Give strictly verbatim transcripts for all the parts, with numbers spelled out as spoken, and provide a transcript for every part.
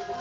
ये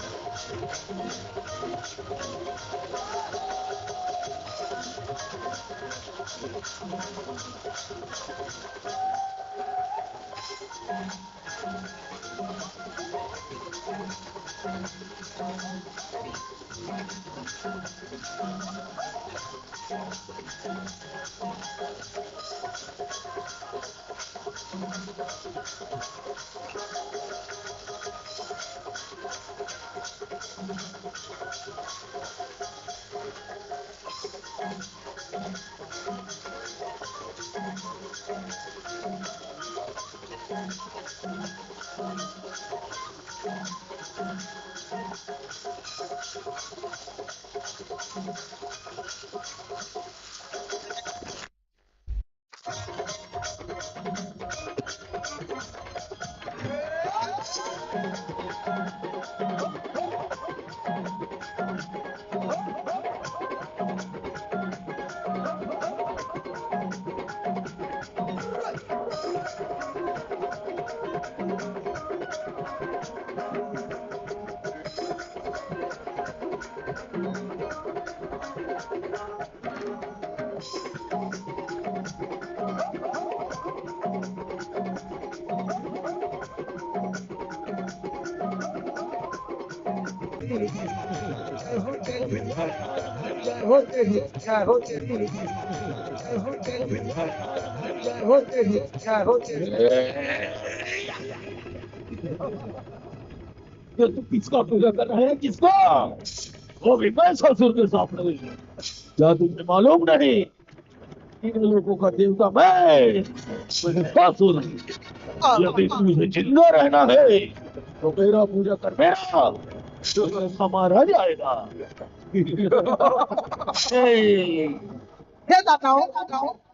तू किसका पूजा कर रहा है, किसका? वो भी मैं ससुर के साथ नहीं। क्या तुझे मालूम नहीं? तीन लोगों का देवता मैं, मैं ससुर। यदि तुझे जिंदा रहना है तो मेरा पूजा कर, मेरा, तो हमारा जाएगा। हे दाताओं,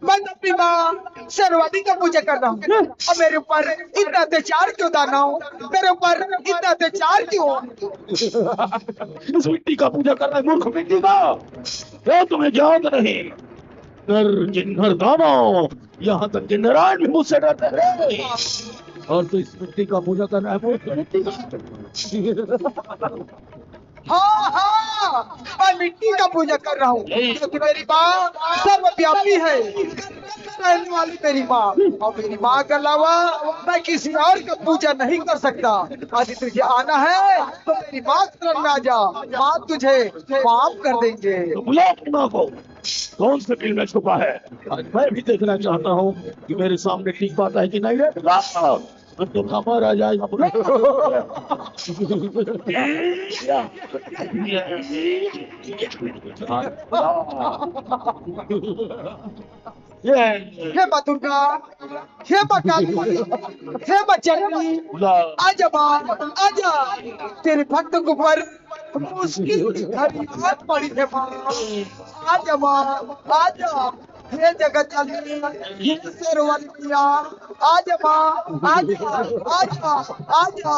मैं तो अपनी माँ शेरवाली का पूजा कर रहा हूँ। अब मेरे ऊपर इतना अत्याचार क्यों दाताओं? मेरे ऊपर इतना अत्याचार क्यों? इस मिट्टी का पूजा कर रहा है, मूर्ख मिट्टी का। क्या तुम्हें ज्ञान नहीं? नर किन्नर दानव, यहाँ तक कि नारायण भी मुझसे डरते हैं। और तू इस मिट्टी का पूजा कर रहा है, मूर्ख मिट्टी का। हाँ, हाँ, मैं मिट्टी का पूजा कर रहा हूँ, क्योंकि मेरी माँ सर्वव्यापी है, रहने वाली मेरी माँ। और मेरी माँ के अलावा मैं किसी और का पूजा नहीं कर सकता। यदि तुझे आना है तो मेरी माँ शरण में आ जा, माँ तुझे माफ कर देंगे। तो बुला अपनी माँ को। कौन से बिल में छुपा है? आज मैं भी देखना चाहता हूँ कि मेरे सामने टिक पाता है कि नहीं रे। तो हमारा जाएगा। हे माँ दुर्गा, हे माँ काली, हे माँ जननी, आजा माँ, आजा। तेरे भक्त के ऊपर मुश्किल की घड़ी आ पड़ी है माँ। आजा माँ, आजा। हे जगत जननी, हे शेरवाली मैया, आजा माँ, आजा, आजा, आजा।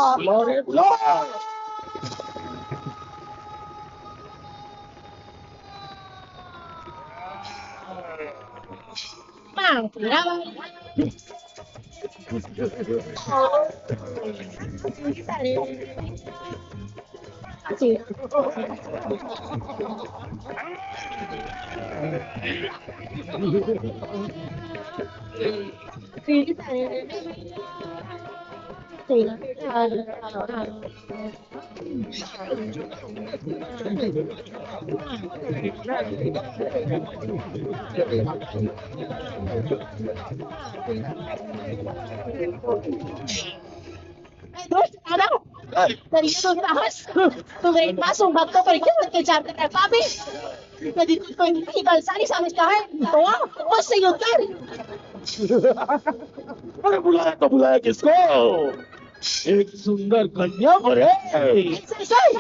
दोस्त दादा, तेरी ये तो साहस, तू मेरे मासूम भक्तों पर क्यों अत्याचार कर रहा है पापी? यदि तू कोई इतनी बलशाली समझता है तो आ, मुझसे युद्ध कर। अरे बुलाया तो बुलाया किसको? एक सुंदर कन्या को रे। सर, सर,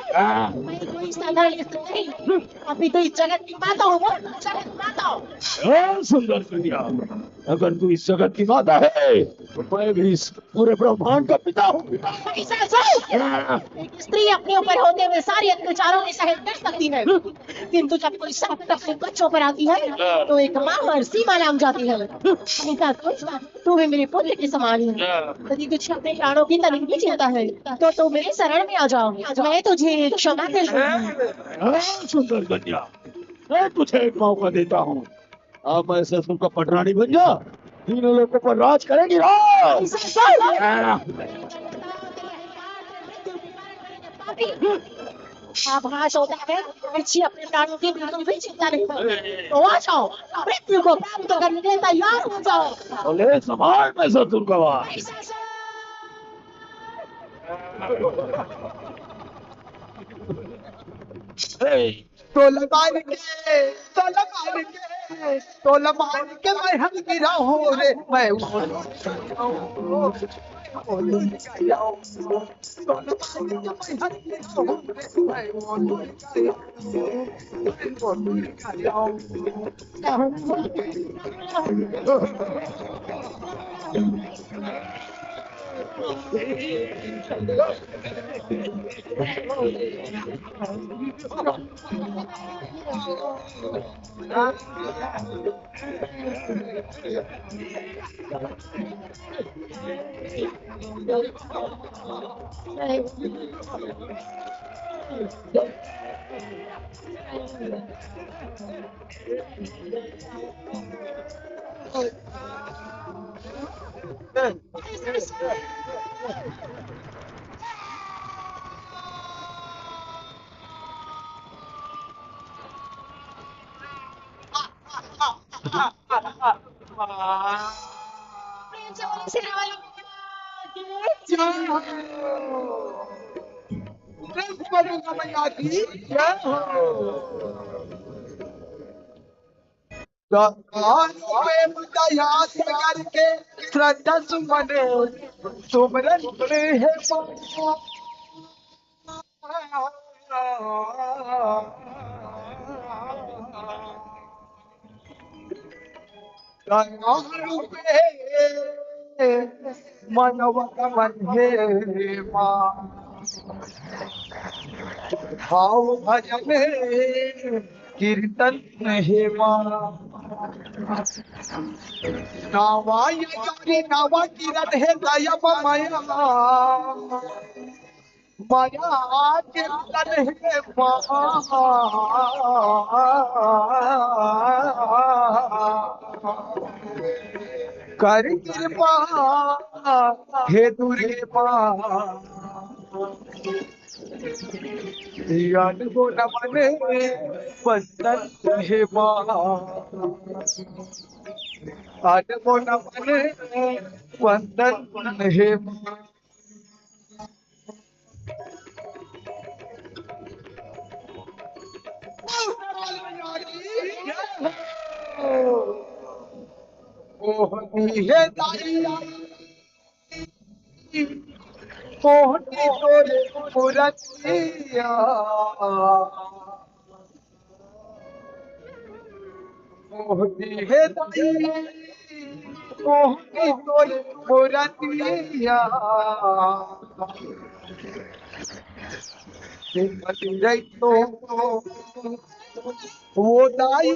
मैं कोई साधारण स्त्री नहीं, अभी तो इस जगत की माता हूँ, जगत की माता हूँ। ए सुंदर कन्या, अगर तू इस जगत की माता है मैं भी इस पूरे ब्रह्मांड का पिता हूँ। ऐसा सोच, एक स्त्री अपने ऊपर होते हुए सारे अत्याचारों में सहन कर सकती है, किंतु जब कोई संकट अपने बच्चों पर आती है, तो एक माँ हर सीमा लांघ जाती है। ऐसा सोच, तू भी मेरे पुत्र के समान है। यदि तुझे अपने प्राणों की तनिक भी चिंता है, तो तू मेरे शरण में आ जाओ, मैं तुझे क्षमा कर दूंगी। हाँ, सुंदर कन्या, मैं तुझे एक मौका देता हूँ। अब मैं ससुर का पटरानी बन जा, तीनों लोगों पर राज करेगी राज। पापी, आभास होता है, अच्छी अपने प्राणों की बिल्कुल भी चिंता नहीं करती। तो आ जाओ, मृत्यु को प्राप्त करने के लिए तैयार हो जाओ। बोले, समाज में ससुर का वास। ए, तोला मार के, तोला मार के, तोला मार के मैं हल गिरा हूँ रे, मैं वो तोला मार के मैं हल गिरा हूँ रे, मैं वो प्रेम से बोलो, शेरा वाली की जय हो। प्रेम से बोलो, दुर्गा मैया की जय हो। दया करके श्रद्धा सुमन सुमरन करे है। दया रूपे मानव का मन हे माँ, भाव भजन हे कीर्तन हे माँ। नावा ये जोरी नावा किरण हे दया माया। माया के तन हे माँ, कर कृपा हे दुर्गे माँ। अनमोल नमन वंदन हे माँ, अनमोल नमन वंदन हे माँ। मोहनी हे दाई, मोहनी तोरे मुरतिया। मोहनी हे दाई, मोहनी तोर मुरतिया। देखत रहितो वो दाई,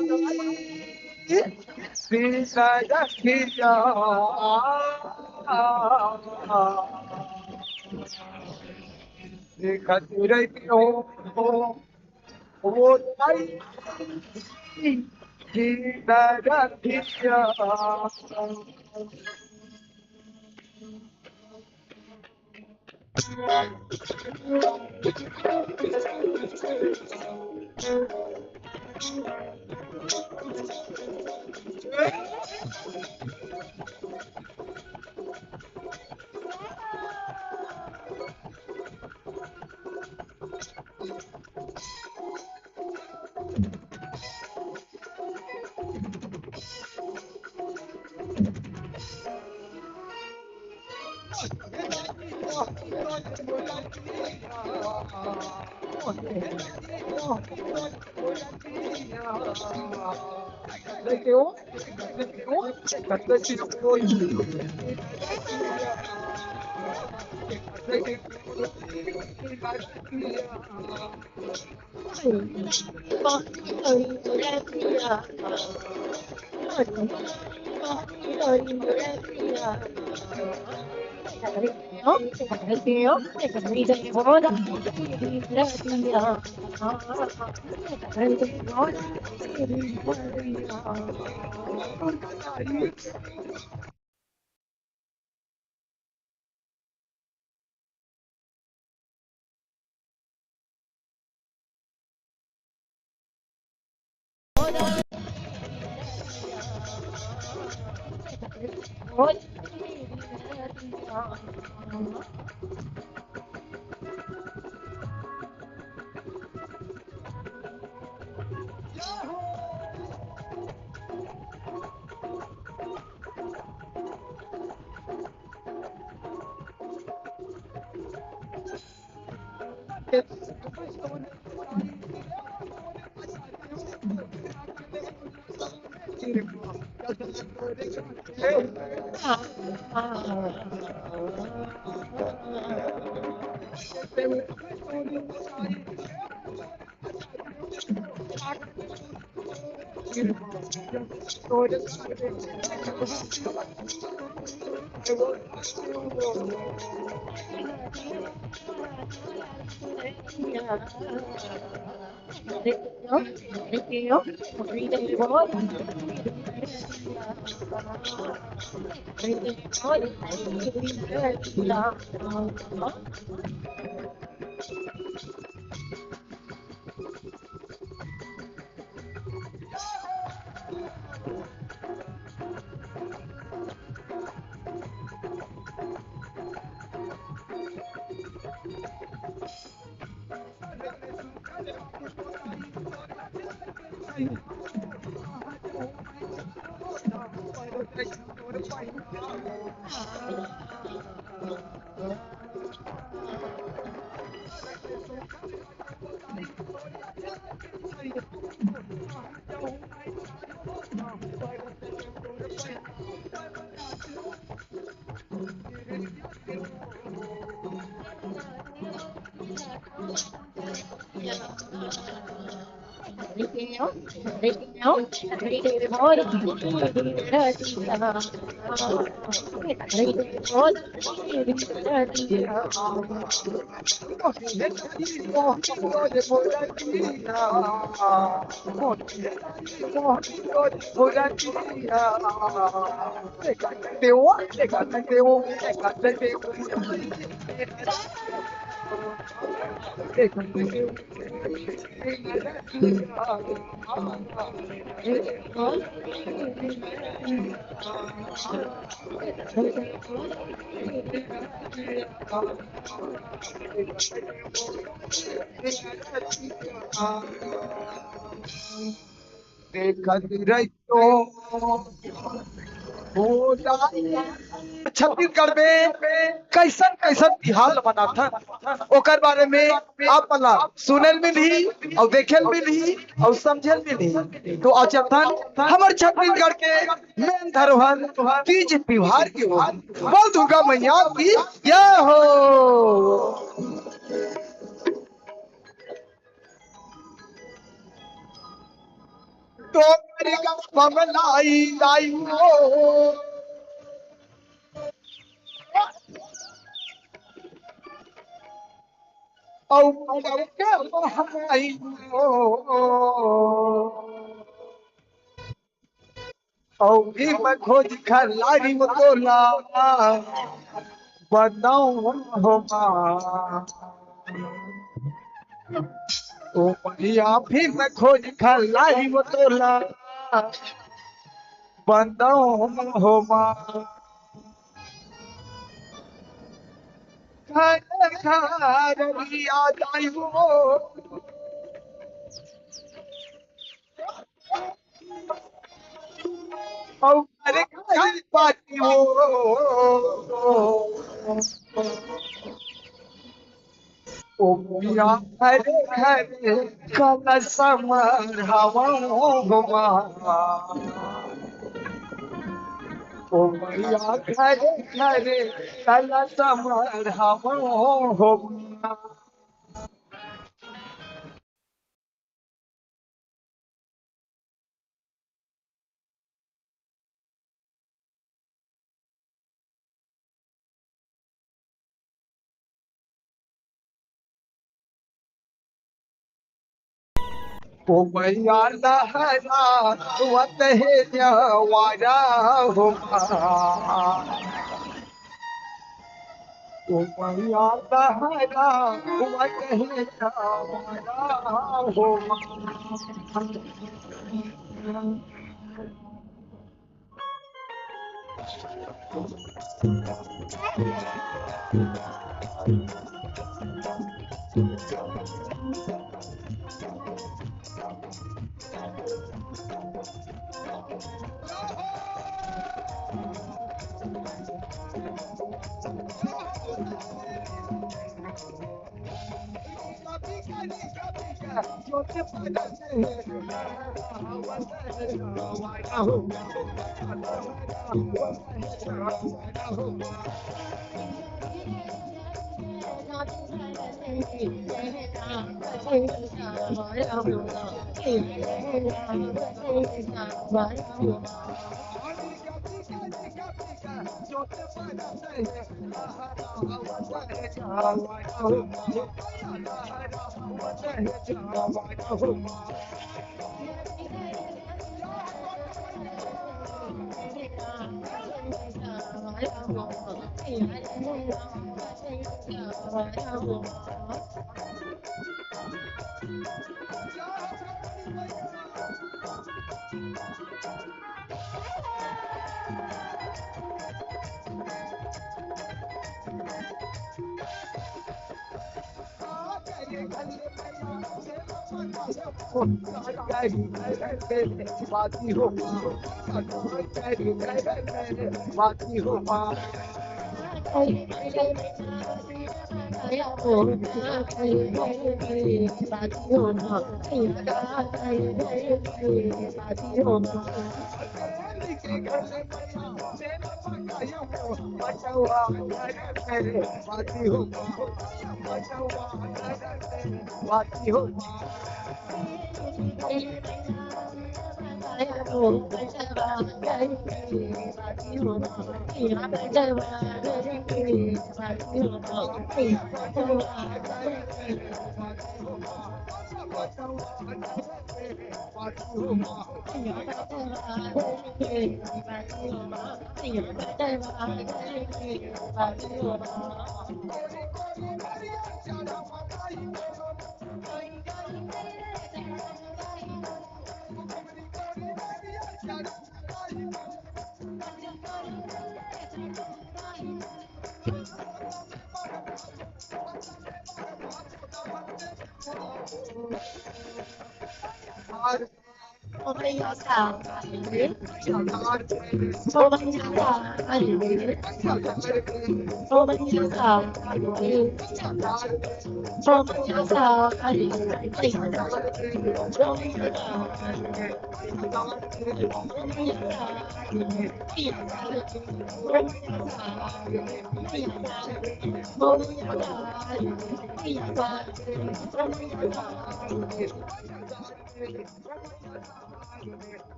सीना रखिया। देखत रहितो वो दाई की दरदिया। देखत रहियो। छत्तीसगढ़ में कैसन कैसन तिहार मनाथन, ओकर बारे में आप मन ला सुने ल मिलही, अउ देखे ल मिलही, अउ समझे ल मिलही। तो आ चलथन हमर छत्तीसगढ़ के मेन धरोहर तीज तिहार के ओर। बोल दुर्गा मैया की जय हो। तोर गरबा म लाई लाई हो। अउ मड़ई के महंगाई हो। अउ भी मैं खोज खलारी म तोला बनाऊं हो माँ। ओ भैया, फिर मैं खोज खलारी म तोला बनाऊं हो माँ। घर घर याद आई हो। अउ अरे काली पाती हो। ओ भैया, अरे, अरे, कलश मढ़ावंव हो माँ। ओ मैया घरे घरे कलश मढ़ावंव हो माँ। ओ मैया लहरावत हे जवारा हो माँ। ओ मैया लहरावत हे जवारा हो माँ।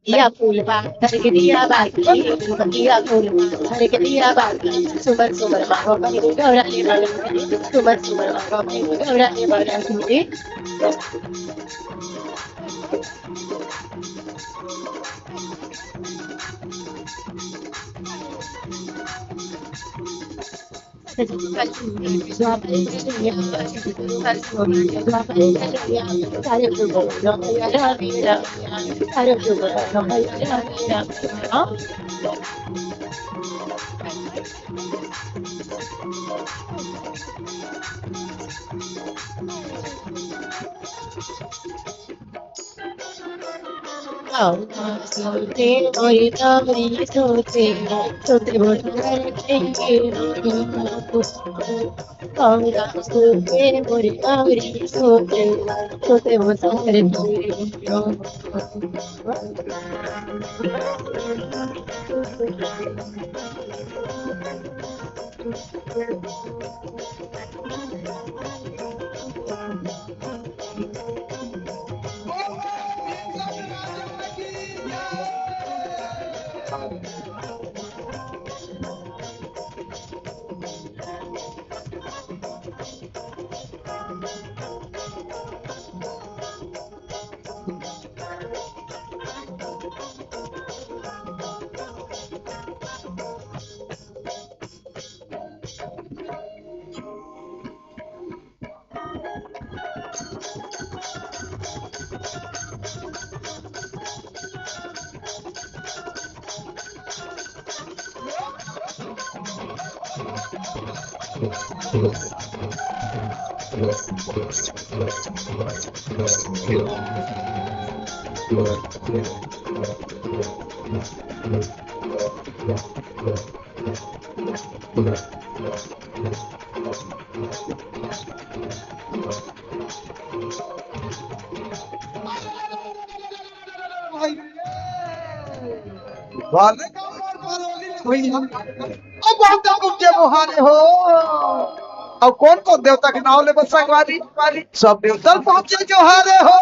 या फूल पान धर के दिया बाती, या फूल पान धर के दिया बाती, सुमर सुमर मारो बहिनी गौरा ले वाला, सुमर सुमर मारो बहिनी गौरा ले वाला। वाले का मार पारोगी भैया। अब बहुत कुछ के मुहारे हो। अब कौन कौन देवता के नाम ले बस संगवारी? सब देवता पहुंचे जोहारे हो।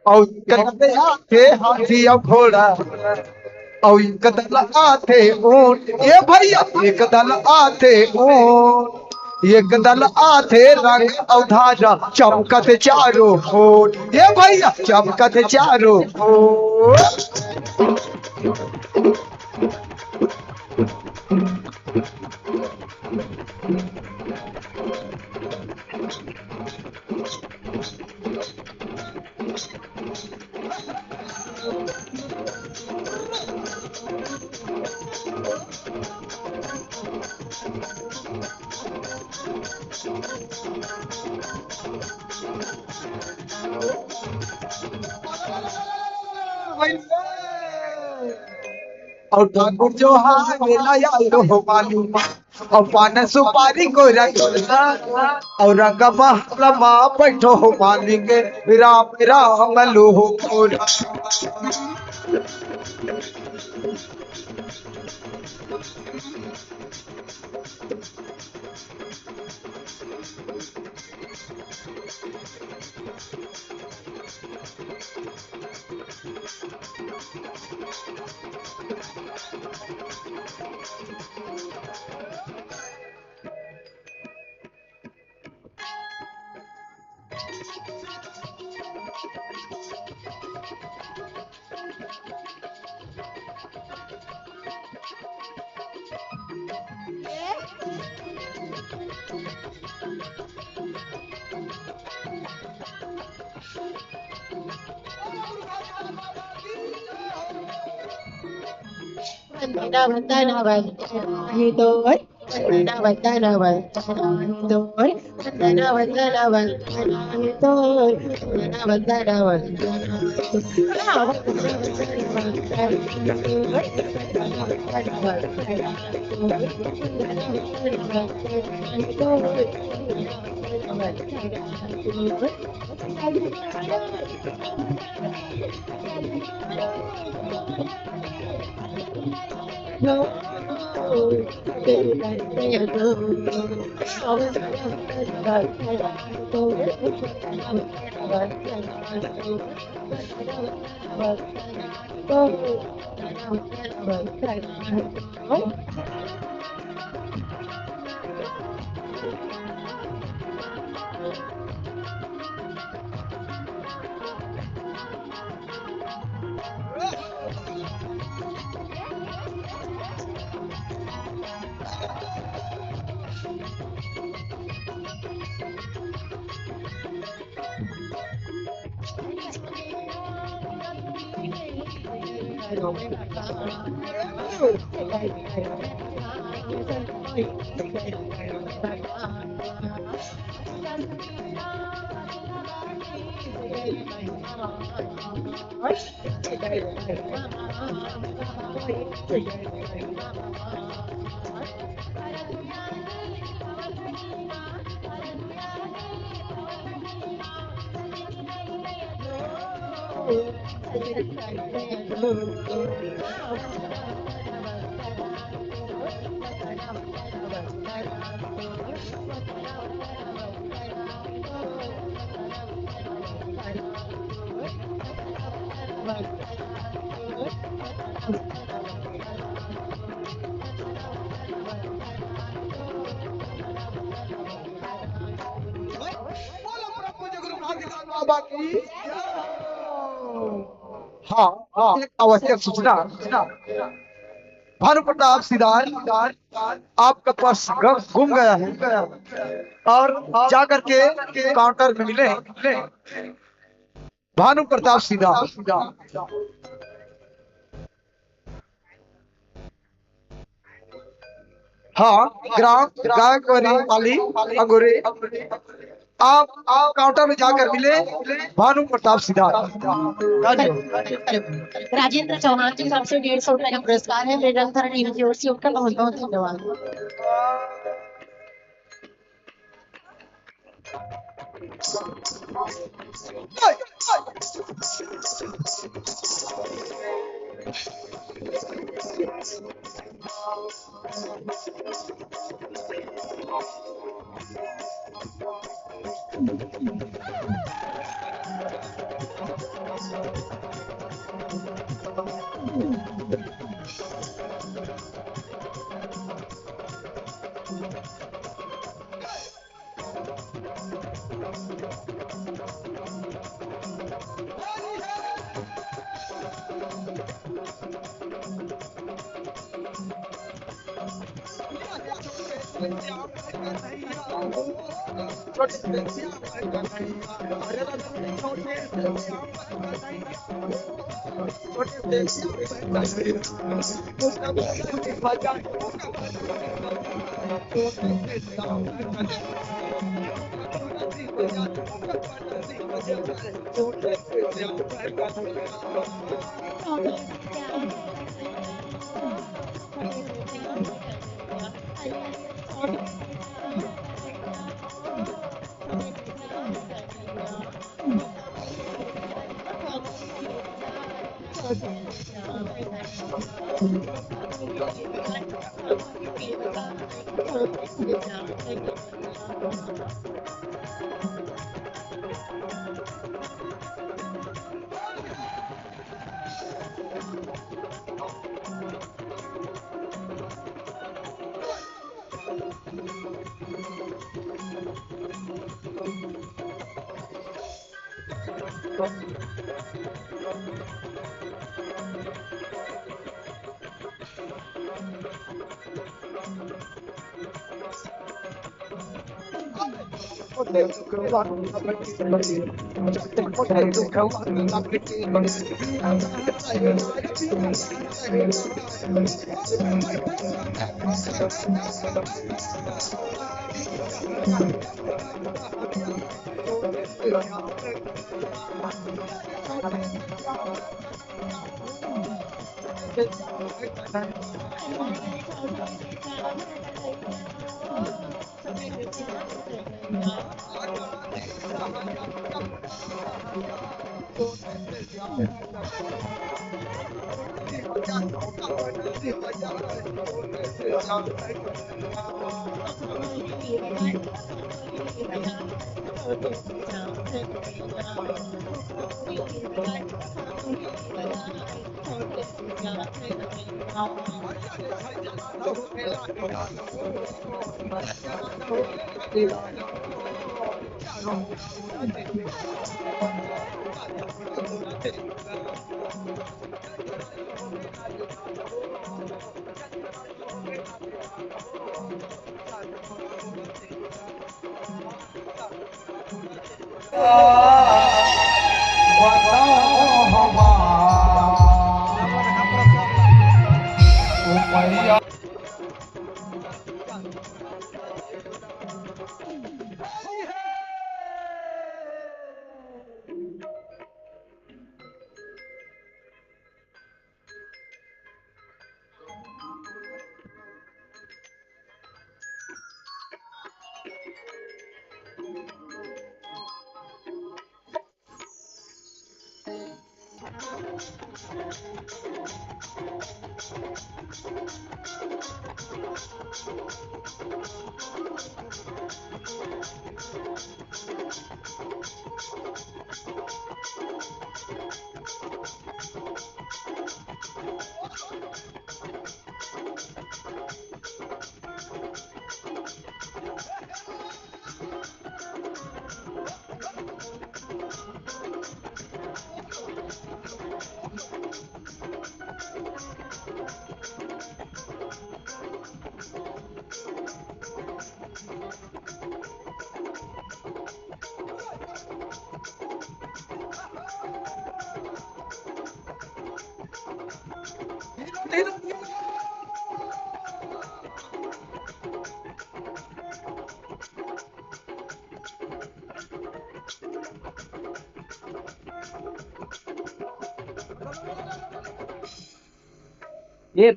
अउ कदल आथे हाथी अउ घोड़ा, अउ कदल आथे ऊंट, ए भैया, ए कदल आथे ऊंट, ए कदल आथे रंग अउ धारा, चमकत चारों ओर, ए भैया, चमकत चारों ओर। अउ ठाकुर जोहार, मेला आयो हो मालिक, अउ पान सुपारी गोरा गोरा, अउ रंग महल मा बैठो हो मालिक, राम राम लो हो गोरा। बोलो प्रभु जगन्नाथ बाबा की। हाँ, हाँ, एक आवश्यक सूचना। भानु प्रताप सिद्धार्थ, आपका पर्स ग-, गुम गया है और जा करके काउंटर में मिले। भानु प्रताप सिद्धार्थ। हाँ, ग्राम गायकवाड़ी पाली अंगोरे। आप, आप काउंटर में जाकर मिले भानु प्रताप सिद्धार्थ। धन्यवाद। राजेंद्र चौहान जी की तरफ से डेढ़ सौ रुपए का पुरस्कार है, मृदंग धरण इनकी ओर से उनका बहुत बहुत धन्यवाद। ये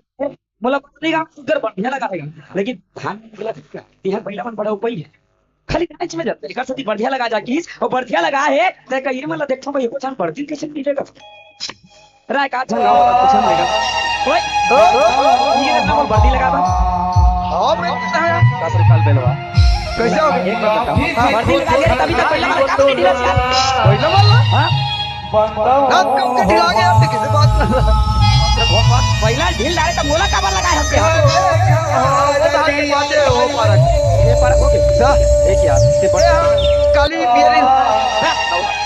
मोला बर्दी गाँव सुग्घर बढ़िया लगा रहेगा, लेकिन धान निकला था, यहाँ पहिला मन बड़ा उपाय है। खाली नाच में जाते, एकर सेती बढ़िया लगा जा किस, और बढ़िया लगा है, ते कहिए, मतलब, देखो भाई, एको झन बर्दी कइसे मिलेगा? राय का झन गाँव वाला कुछ मिलेगा? ओए, ये ना मोर बर्दी लगा बा। हाँ, मैं का सरकार बेलवा। कैसे हो गया? एक बार बताओ। हाँ, बर्दी लगा दिया, तभी तो पहिला बार काम नहीं दिला इसका। पहिला वाला? हाँ? नाम कम के ढिला गया, आपने किसी बात में। पहिला ढील डाले तो मोला काबर लगाए हमके? अरे, अरे, अरे, अरे, बातें हो, पारक। ये पारक हो गए। हाँ। एक यार, इसके बड़े ए, काली बियरी। हाँ,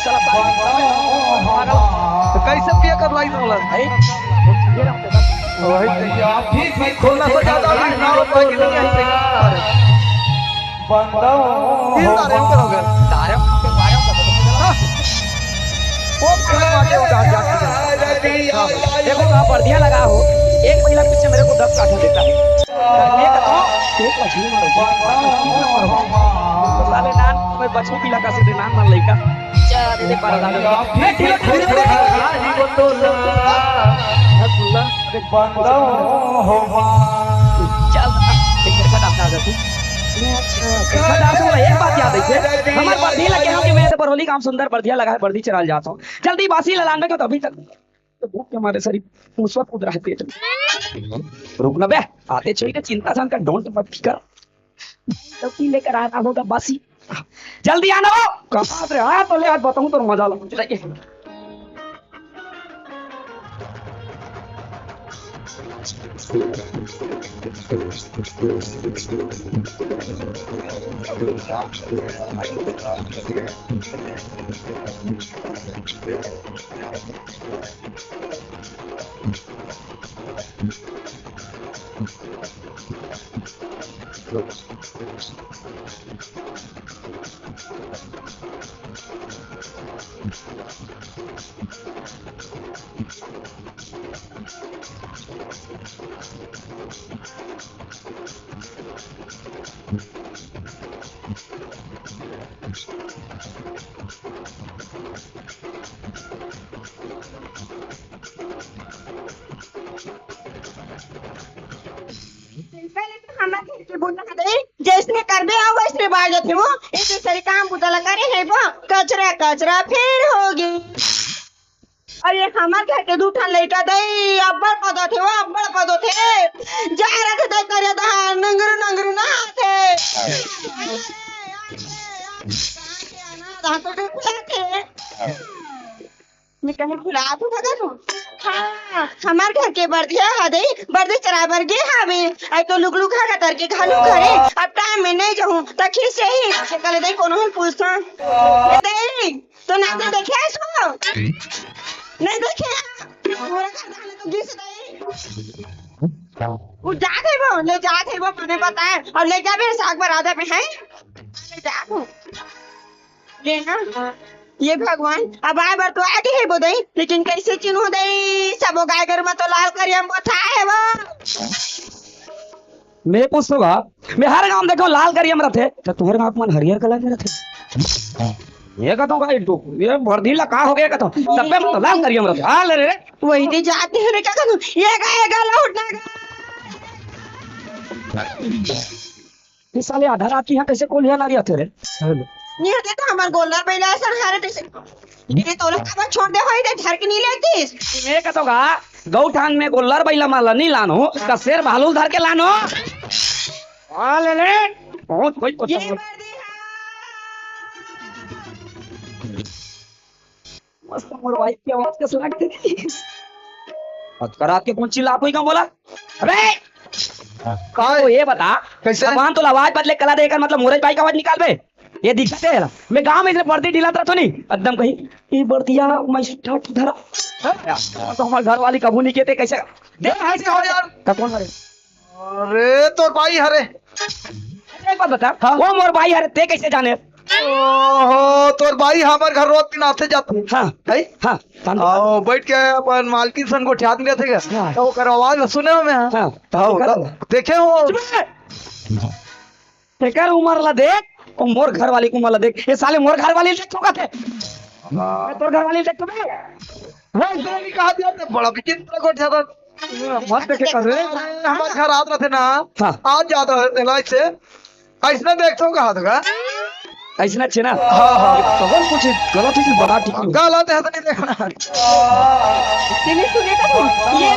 चला, पागल। तो कैसे पिया कर लाई बोला? भाई, ये रहा। वही तो। खोलना से ज्यादा भी ना होता कि नहीं, ऐसे ही। तीन तारे ऊपर हो गए। तारे ऊपर, तारे ऊपर। हाँ। वो पूरा मार के उठा दिया। देखो, कहाँ बर्दिया लगा हो, एक महीना पीछे मेरे को दस काठा देता है। ये बताओ, एक मछली मारो, साले नान, मैं बचपन की लगा से नान, नान लइका। चल, दे पारा, दे। मैं ठीक है, ठीक है। चल, एक घर का काम आ जाती। अच्छा, घर का काम सुन, एक बात याद आई है। हमारे बर्दी लगे हम कि मैं तो बरहोली काम सुंदर बर्दिया लगा है, बर्दी चराल जाता हूँ। जल्दी बासी ललान में, तो अभी तक तो भूख के मारे सरी मुसवा कूद रहा है पेट में। रुक ना बे, आते छोरी के चिंता जान का, don't मत कर। तो पी लेकर आना होगा बासी। जल्दी आना हो। कहाँ रे? हाँ, तो ले, आज बताऊँ तो मजा लो। पहले तो हमर घर के बुढ़ा दे, जैसने करबे अउ वैसने बाजत हे वो। ए दूसरे काम बुता ला करे हे वो, कचरा कचरा फेर होगे। अउ ये हमर घर के दू ठन लइका दई, अब्बड़ पदोथे वो, अब्बड़ पदोथे। जा रथे दई करिया दहार, नंगरू नंगरू नहाथे। धान तो बिल्कुल आथे। मैं कहे भुला तो भगा तू। हाँ, हमर घर के बर्दिया हा दई, बर्दी चराए बर गे हावे। अउ तो लुक लुक हा कतर के घालू घरे। अब टाइम में नहीं जाऊँ, त खींच से ही। कल दई कोनो हम पूछता। ए दई, तो ना तो देखे इसको? नहीं देखे? मोरा घर धान तो गिस दई। वो जात हे वो, ले जात हे वो, मने बताए। अउ ले जाबे साग बर आदा में है। ले जा तू। ले ना। ये भगवान, अब आए बर तो आगे हे वो दई, लेकिन कैसे चिन्हू दई? सबो गाय गरु में तो लाल करिया में बथाए हे वो। मैं पूछतो गा, मैं हर गांव में देखो लाल करिया में रथे, त तुहर गांव मन हरियर कलर में रथे। ये कहतो गा, ये बर्दी ला का हो गया कहतो, तब्बे में तो लाल करिया में रथे। हाँ, ले रे। वही दे जाते हैं रे, क्या कहतो? ये गा, ये गा, लौट ना गा। ये साले आधा रात के यहाँ कैसे कोलिया नारी आथे रे? ये दे तो हमर गोल्लर बइला असन हारे तइसे। ये तोला काबर छोड़ दे होई दे, धर के नहीं लेतीस। मैं कहतो गा, गऊ ठान में गोल्लर बइला माला नहीं लानो, त शेर भालू धर के लानो। हाँ, ले ले। बहुत कोई ये कुछ। बर्दी हा। मस्त मोर वाइफ के आवाज कस लागथे। अतका रात के कोन चिल्लात होही का बोला? अबे! का हो, ये बता, कैसे? भगवान तोला आवाज बदले कला दे, एकर मतलब मोरे बाई के आवाज निकालबे? ये दिखत हे ना, मैं गांव में इतने बर्दी ढिलात रहतो नहीं, एकदम कहीं, ये बर्दिया मैं सुट्ठा उठा धरा। हाँ? तो हमर घर वाली कभू नहीं कहते, कैसे? देख, ऐसे हो यार। का कौन हरे? अरे, तोर बाई हरे। अच्छा, एक बात बता, हाँ? वो मोर बाई हरे, ते कैसे जाने? ओहो, तोर बाई हमर घर रोज दिन आथे जाथे। हाँ। है? हाँ, शांति। आओ, बैठ के अपन मालकिन सन गोठियात नहीं रहथे क्या? हाँ। तो ओकर आवाज सुने हो मैं, हाँ। हाँ, तो हाँ, ओकर तो देखे हो। चुप रह। तेकर उमर ला देख, ओ मोर घर वाली के उमर ला देख, ये साले मोर घर वाली देख चुका थे। मैं तोर घर वाली देख चुका। वो इतना भी कहा दिया तो बड़ा विचित्र गोठिया था। मत देखे कर रे। हमारे घर आत रथे ना। हाँ। आज जात रथे ना इससे। ऐसना देख तो कहा था। ऐसना छे ना? हाँ, हाँ। तो कुछ गलत ही बता ठीक नहीं। गलत है तो नहीं देखना। तेने सुने तो ये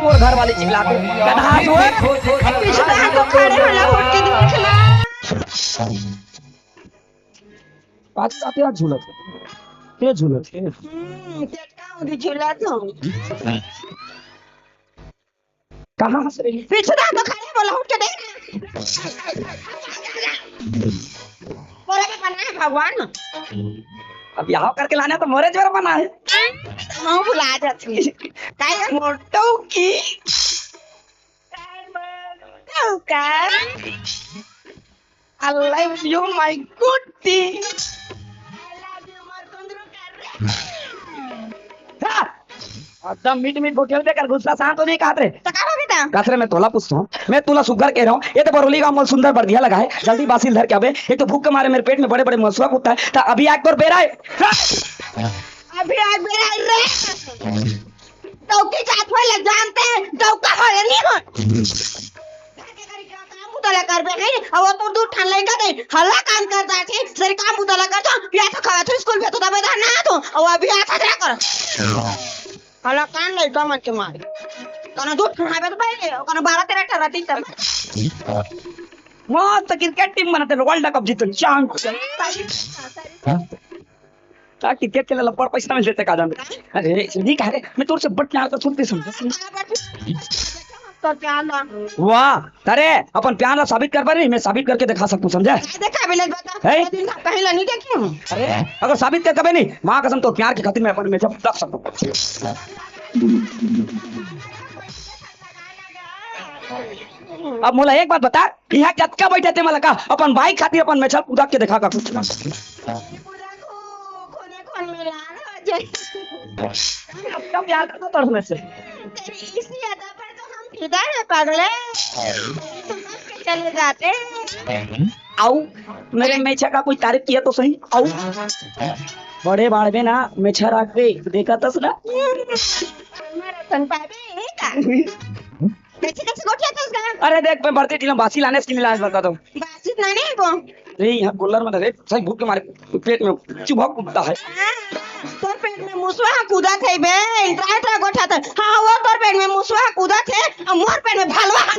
मोर घर वाली चिल्ला के गधा जो है। पीछे तो हमको खड़े होला उठ के देखना। आज का क्या झूलत है? क्या झूलत है? हम्म, टटका उड़ी झूला तो। कहाँ हंस रही है? पीछे तो हमको खड़े होला उठ के देख। मोरे में बना है भगवान। अब यहाँ करके लाना तो मोरे जोर बना है। हम भुला जाते हैं। काय मोटो की। का? I love you, my goodie। हाँ। एकदम मीठ मीठ बोके होते कर गुस्सा शांत हो नहीं कहत रे। तो का हो गया? कस रे, मैं तोला पूछता हूँ, मैं तोला सुग्घर कह रहा हूँ, ये तो बरोली गाँव में सुंदर बढ़िया लगा है, जल्दी बासी ल धर के आबे, एक तो भूख के मारे मेरे पेट में बड़े बड़े मसुआ कुत्ता है, तो अभी आग तोर बेरा है। अभी आग बेरा है रे। डौकी जात होय ले जानते हैं, डौका होय नहीं हो। काम बुता ला करबे नहीं, अब तो दू ठान लइका दे, हल्ला कान कर जाथे, सर काम बुता ला कर तो, या तो खावा तो स्कूल भेजो तबे ना तो, अब अभी आता क्या कर? हल्ला कान लइका मन के मारे। कनो दू ठान हावे तो पहले, कनो बारह तेरह ठन रहती तब। मस्त क्रिकेट टीम बनाते, वर्ल्ड कप जीतन, चांस। का क्रिकेट के लिए लपड़ पैसा मिल देते का जान। अरे, नहीं कह रहे, मैं तोर से बट प्यार का सुनते समझे। तो क्या ना? वाह, अरे, अपन प्यार ला साबित कर पा रही, मैं साबित करके दिखा सकता हूँ, समझे? क्या देखा बिना बता? है? दिन का कहीं ला नहीं देखी हूँ। अरे, अगर साबित कर कबे नहीं, माँ कसम तो प्यार की खातिर मैं अपन में जब रख सकता हूँ। अब मोला एक बात बता, यहाँ कतका बैठे थे मला का? अपन बाइक खातिर अपन मेछल कुदा के देखा का। कौन मिला ना अजय? अब कम यार करना पड़ रहा से। तेरी इसी अदा पर तो हम फिदा है पागले। तो हंस के चले जाते। आओ, मेरे मेछा का कोई तारीफ किया तो सही। आओ, बड़े बाड़वे ना मेछा राख दे, देखा तस ना। हमारा तन पाबे का? कैसे कैसे गोठिया तस ना? अरे देख, मैं बढ़ती टीम बासी लाने से लाने बता दो। बासी लाने को? नहीं, यहाँ कूलर में रे, सही भूख के मारे पेट में चुभक उठता है। हाँ, तोर पेट में मुसवा हा कूदा थे बे, इतरा इतरा गोठा था। हाँ, वो तोर पेट में मुसवा हा कूदा थे, और मोर पेट में भलवा हा।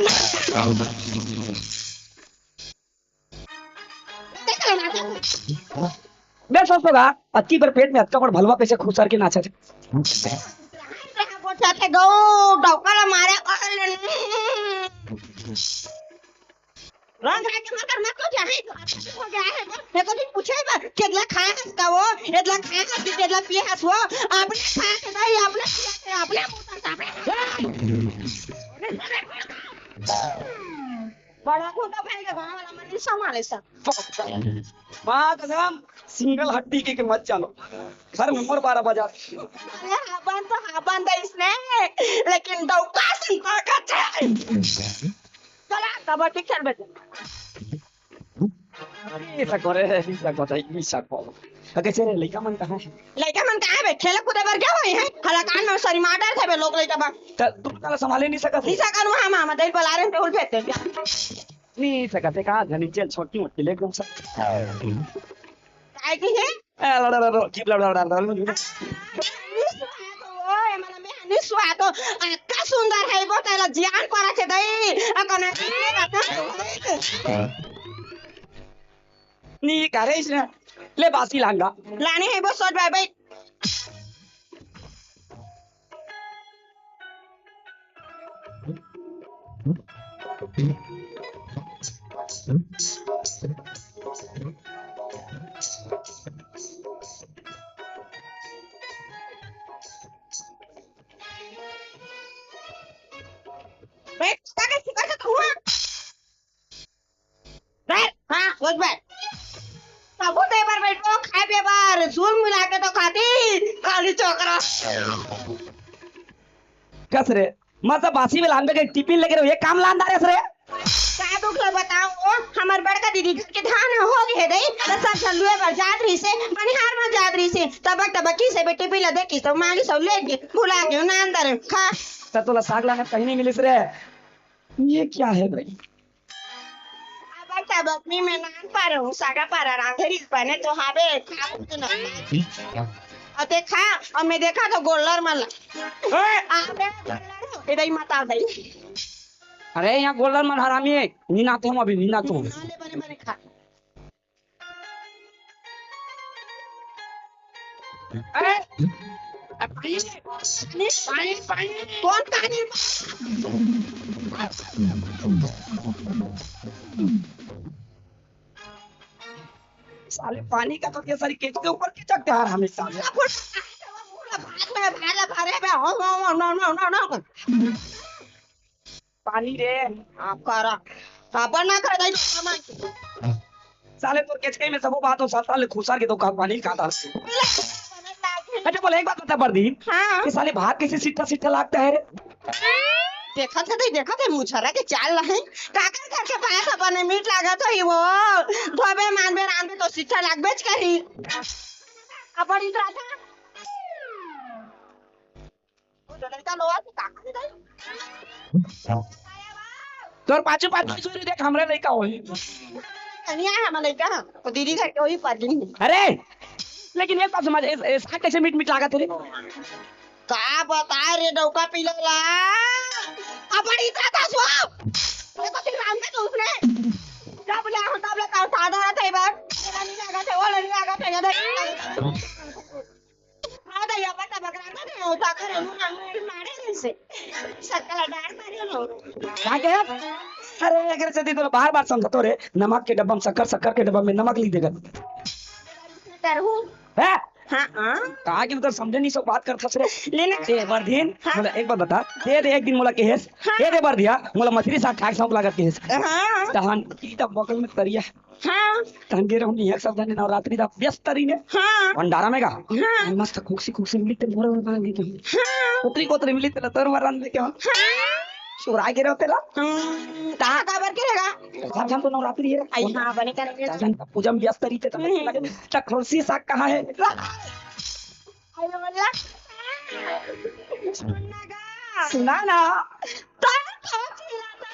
देख ले ना। बे सोच तो गा, अतकी बड़ पेट में अतका बड़ भलवा कैसे खुसर के नाचा थे? गोठा थे गो, डौका ला मारे। रंग राज के मकर मत हो जाए, तो अच्छा हो गया है। मैं तो नहीं पूछे बा, केतला खाए हस का वो, केतला खाए हस कि केतला पिए हस वो, आपने खाए थे भाई, आपने पिए थे, आपने मुंह तक आपने। बड़ा होता भाई का गांव वाला मन नहीं संभाले सब। माँ कसम, सिंगल हड्डी के, के मत चलो। घर में मोर बारह बजा। अरे हाबन तो हाबन दे इसने, लेकिन डौका सिंगल का चला, कबड्डी खेल बेटे। अरे, ई सको रे, ई सको, ई सको। आ, कैसे रे, लइका मन कहाँ है? लइका मन कहाँ है बे? खेले कूदे बर क्या होई है? हलाकान में सरी मार डर थे बे लोग लइका बा। त तू काला संभाले नहीं सकत? नहीं सकत, वहाँ मामा दे बला रहे हैं, उल भेजते हैं। नहीं सकत है, कहाँ धनी चल छोटी मोटी ले घूम सकते। काय की है? ए, ला, ला, ला, ला, जीप ला, ला, ला, ला, ला। निस्वाद हो, ए, मला मी निस्वाद हो। अक्का सुंदर है, वो तेला जियान परा छे दई। अकना नी करे इसने। ले बासी लांगा। लाने है वो सोच भाई भाई। बैठ, का के फिकर से तू हुआ? बैठ, हाँ, उठ बैठ। सबूत दे बर बैठो, खाए पिए बर, सुन मिला के तो खाती, खाली चोकरा। कस रे, मतलब बासी में लानबे के टिफिन लेके रहो, ये काम लान डारे रे। दीदी घर के धान हो गे हे दई, त सब झन लुए बर जात रहिसे, बनिहार मन जात रहिसे, तबक तबक किसे बेटी पिला देखिस त मांगिस अउ ले गे, भुला गे ना अंदर खा। त तोला साग लाने कहीं नहीं मिलिस रे। ये क्या है भाई? अबक तबक मी में नान पारो हूँ, सागा पारा रांधे रिस बने तो हाबे, खाबो तो ना। अउ ते खा, अउ मैं देखा तो गोल्लर मन ला। ए! आबे गोल्लर हो, ए दई मत आ दई। अरे, यहाँ गोल्लर मन हरामी है, नी नात हूँ अभी, नी नात हूँ। हाँ, ले बने बने खा। अरे, अ, पानी, पानी, पानी, पानी। कौन पानी? साले पानी का तो ये सारी केचुके ऊपर खिचकते आ रहा हमेशा। पूरा, पूरा, पूरा भाग में, भाग में, भाग में, हो, हो, हो, no, no, no, no। पानी रे। आप करा। अपन ना कर दई तो सामान। साले तोर केचकई में सबो बात हो, साल साल ले खुसर के तो का पानी खाता। अच्छा बोल, एक बात बता परदीप, हाँ। कि साले भात कैसे सिट्ठा सिट्ठा लागता है रे? देखत हे, देखत हे, मुछरा के चाल ला हे। काकर घर के पास अपन मीठ लागत होही वो। धोबे मानबे रांधबे तो सिट्ठा लागबेच करही। अपन इतरा था। तोर पाछू पाछू सुरी देख, हमरे लइका होही। कनिया है हमर लइका, वो दीदी घर के वही परदीप। अरे, लेकिन एक बात समझ, ए, ए, साग कैसे मीठ मीठ लागत हे रे? का बता रे डौका पिला ला। अपन इतरा था सो। देखो, फिर रांधे तो उसने। जब ले हम तब ले का सादा था एक बार। तेरा नहीं लागत हे, वो नहीं लागत हे, ये देख। हाँ, दई, अपन तबक रांधे थे, वो ताकर है, वो नाम मारे नहीं से। शक्कर डाल मारे लो। का के? अरे, अगर से तो बार बार समझातो रे, नमक के डब्बा में शक्कर, शक्कर के डब्बा में नमक लिख देगा। तरहू। है? हाँ, हाँ। कहा कि उधर समझे नहीं, सब बात करता से। लेना। ए, बरदीन, हाँ। बोला, एक बात बता, दे दे एक दिन मोला केहेस, हाँ। दे दे बरदिया, मोला मछरी साग खाए शौक लागत केहेस। हाँ। तहन, ई त बगल में तरिया। हाँ। तहन गे रहूं एक सब जने नवरात्रि दा व्यस्त तरी ने। हाँ। भंडारा में गा। हाँ। मस्त खुक्सी खुक्सी मिली ते मोर बना दे के। हाँ। कोतरी कोतरी मिली ते तोर बना दे के। हाँ। चुरा गे रहो तेला। हम्म, ता काबर के रहेगा? सब जन तो नवरात्रि है। आई हाँ, बने करेंगे। सब जन पूजा में व्यस्त तरी ते तो हम्म। लगे, "त खुक्सी साग कहाँ है?" अरे वाला। सुन ना गा। सुना ना। तो तो चिल्लाता।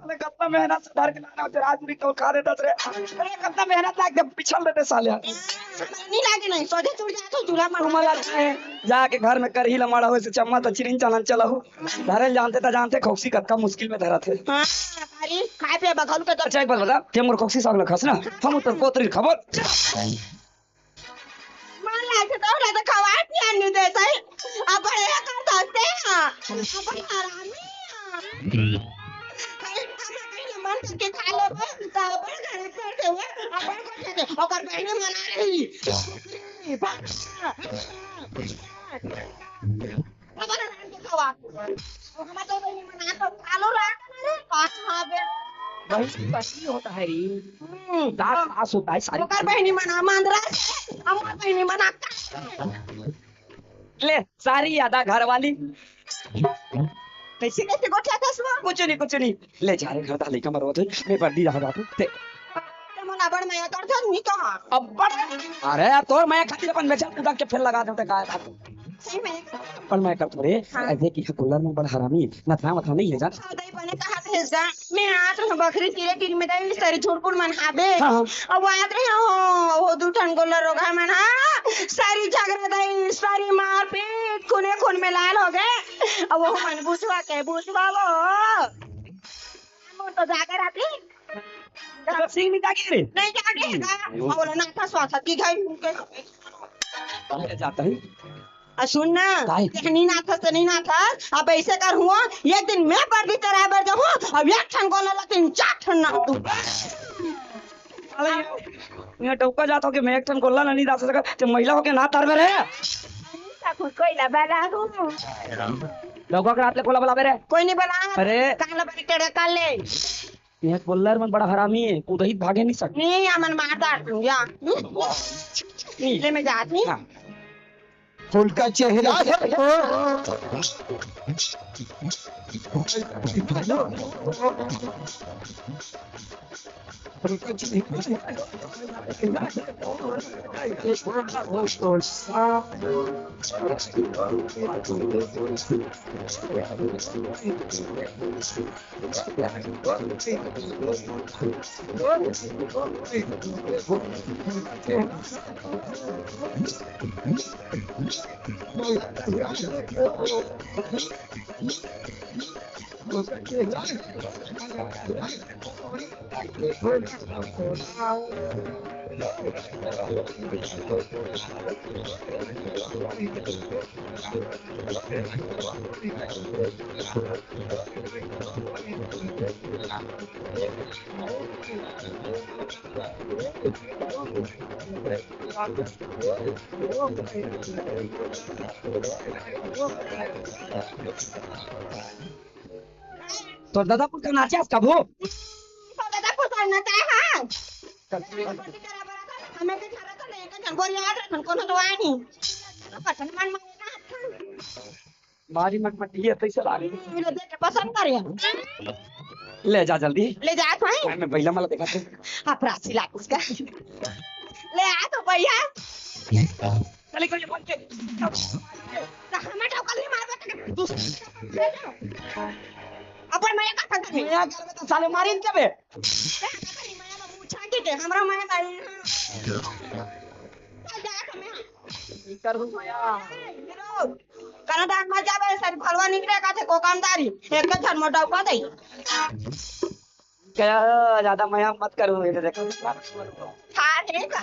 अरे कतना मेहनत से धर के लाना होते, राजपुरी तो खा देता रे। अरे कतना मेहनत लाग के पिछल देते साले। नहीं लागे नहीं, सोझे चुड़ जातो चूल्हा में। तुम्हारा जाके घर में करही लमाड़ा हो से चम्मा तो चिरिन चालन चला हो। धरे ल जानते त जानते खौसी कतका मुश्किल में धरत हे। हाँ, अरे, खाए पिए बखल के तो अच्छा, एक बात बता, ते मोर खौसी साग ल खास ना, हम तोर कोतरी ल खाबो। मन लागे तो ओला तो खवाए पिए नी दे सही। अब ये कर सकते हैं। अब हरामी हैं। कहीं खाना कहीं मन करके खा ले बे, तो अपन घर कर दे हुए, अपन को दे दे, ओकर बहनी मना रही। बाप रे। अपन रांध के खवा। ओ, हमर तो बहिनी मन आ तो आलू रहा था ना रे, पास में आ गया। बहिनी, बहिनी होता है रे। हम्म। दांत पास होता है सारी। ओकर बहिनी मन आ मांदरा से, हमर बहिनी मन आ का। ले, सारी यादा घर वाली। कैसे, कैसे गोठिया था सुआ? कुछ नहीं, कुछ नहीं। ले जा रे, घर दा लइका मरवा दे। मैं बर्दी रहा बाबू। ते ते मोला बड़ मया करथस, नी कहा। अब्बड़। अरे, तोर मया खातिर अपन बेचल कुदा के फेर लगा देते का है बाबू? सही में। पर मैं कर थोड़े, हाँ। ऐसे कि कुल्लर में बड़ हरामी, नथरा मथरा नहीं है जान। हाँ, दई बने कहा थे जा। मैं आत रहे बखरी तीरे तीर में दई सारी झुरपुर मन हाबे। हाँ, हाँ। अब आत रहे हो, हो दू ठन गोल्लर रोगा मन हा। सारी झगड़ा दई, सारी मारपीट, खूने खून में लाल हो गए। अब वो मन बुसवा के, बुसवा वो। मोर तो जागे रहती। मतलब सिंह नहीं जागे रे? नहीं जागे है का? अब बोला ना था स्वासा की गई उनके। अरे जाता है। आ सुन ना, काहे? ते नहीं ना था, ते नहीं ना था। अब ऐसे कर हुआ, एक दिन मैं बर्दी तेरा बर जाऊँ, अब एक ठन गोल्लर ला तीन चार ठन ना तू। अरे ये डौका जात हो कि मैं एक ठन गोल्लर नहीं डाल सकता, ते महिला हो के ना तार में रहे। कोई ला बला हूँ। डौका के रात ले कोला बलाबे रे। कोई नहीं बला। अरे। कांगला बड़ी टेढ़ा कर ले। ये गोल्लर मन बड़ा हरामी है, कुदही भागे नहीं सकते। नहीं, हमन मार डार तू, या। ले मैं जात नहीं। हाँ। उनका चेहरा। तोर ददा पुरखा नाचे हस कभू? तो ददा पुरखा नाचे हे, हाँ। हमें के घर तो लेके झंगोर याद रखन, कोनो तो आए नहीं। पसंद मन मारे ना। मारी मटमटी हे, तैसे लागे। मेरे देख के पसंद करे। ले जा जल्दी। ले जा तो है। मैं बइला मन ला देखा थे। हाँ, प्रासी लाग उसका। ले आ तो भैया। चले गए बोल के। तो हमें ठोकर नहीं मारबे तो दूसरा। अपन मया का फंदा नहीं। मया करबे तो साले मारिन के बे। ए, हमारी मया में मुँह छाके दे, हमरा मया में। चल जा हमें। करू मया। ए, हीरो, कनादान मत जाबे, सारी फलवा निकले का थे कोकामदारी। एक के झन मोटा उका दे। क्या ज्यादा मया मत करू, ये देखो। हाँ, ठीक है।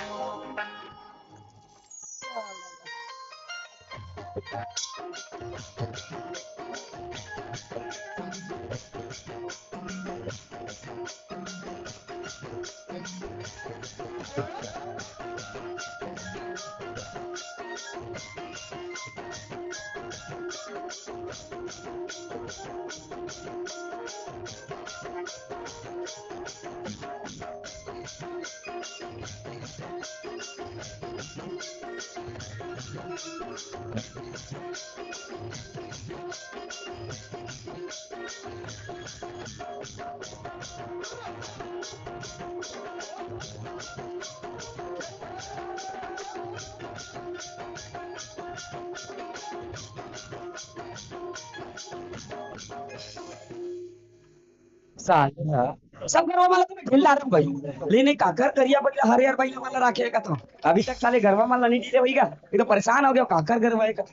साला, सब गरवा मन ला तो मैं ढील डारहूँ भाई। लेने काकर करिया बइला हरियर बइला मन ला राखे हे का तो? अभी तक साले गरवा मन ला नहीं ढीले होई गा। ये तो परेशान हो गया, काकर गरवा हे का?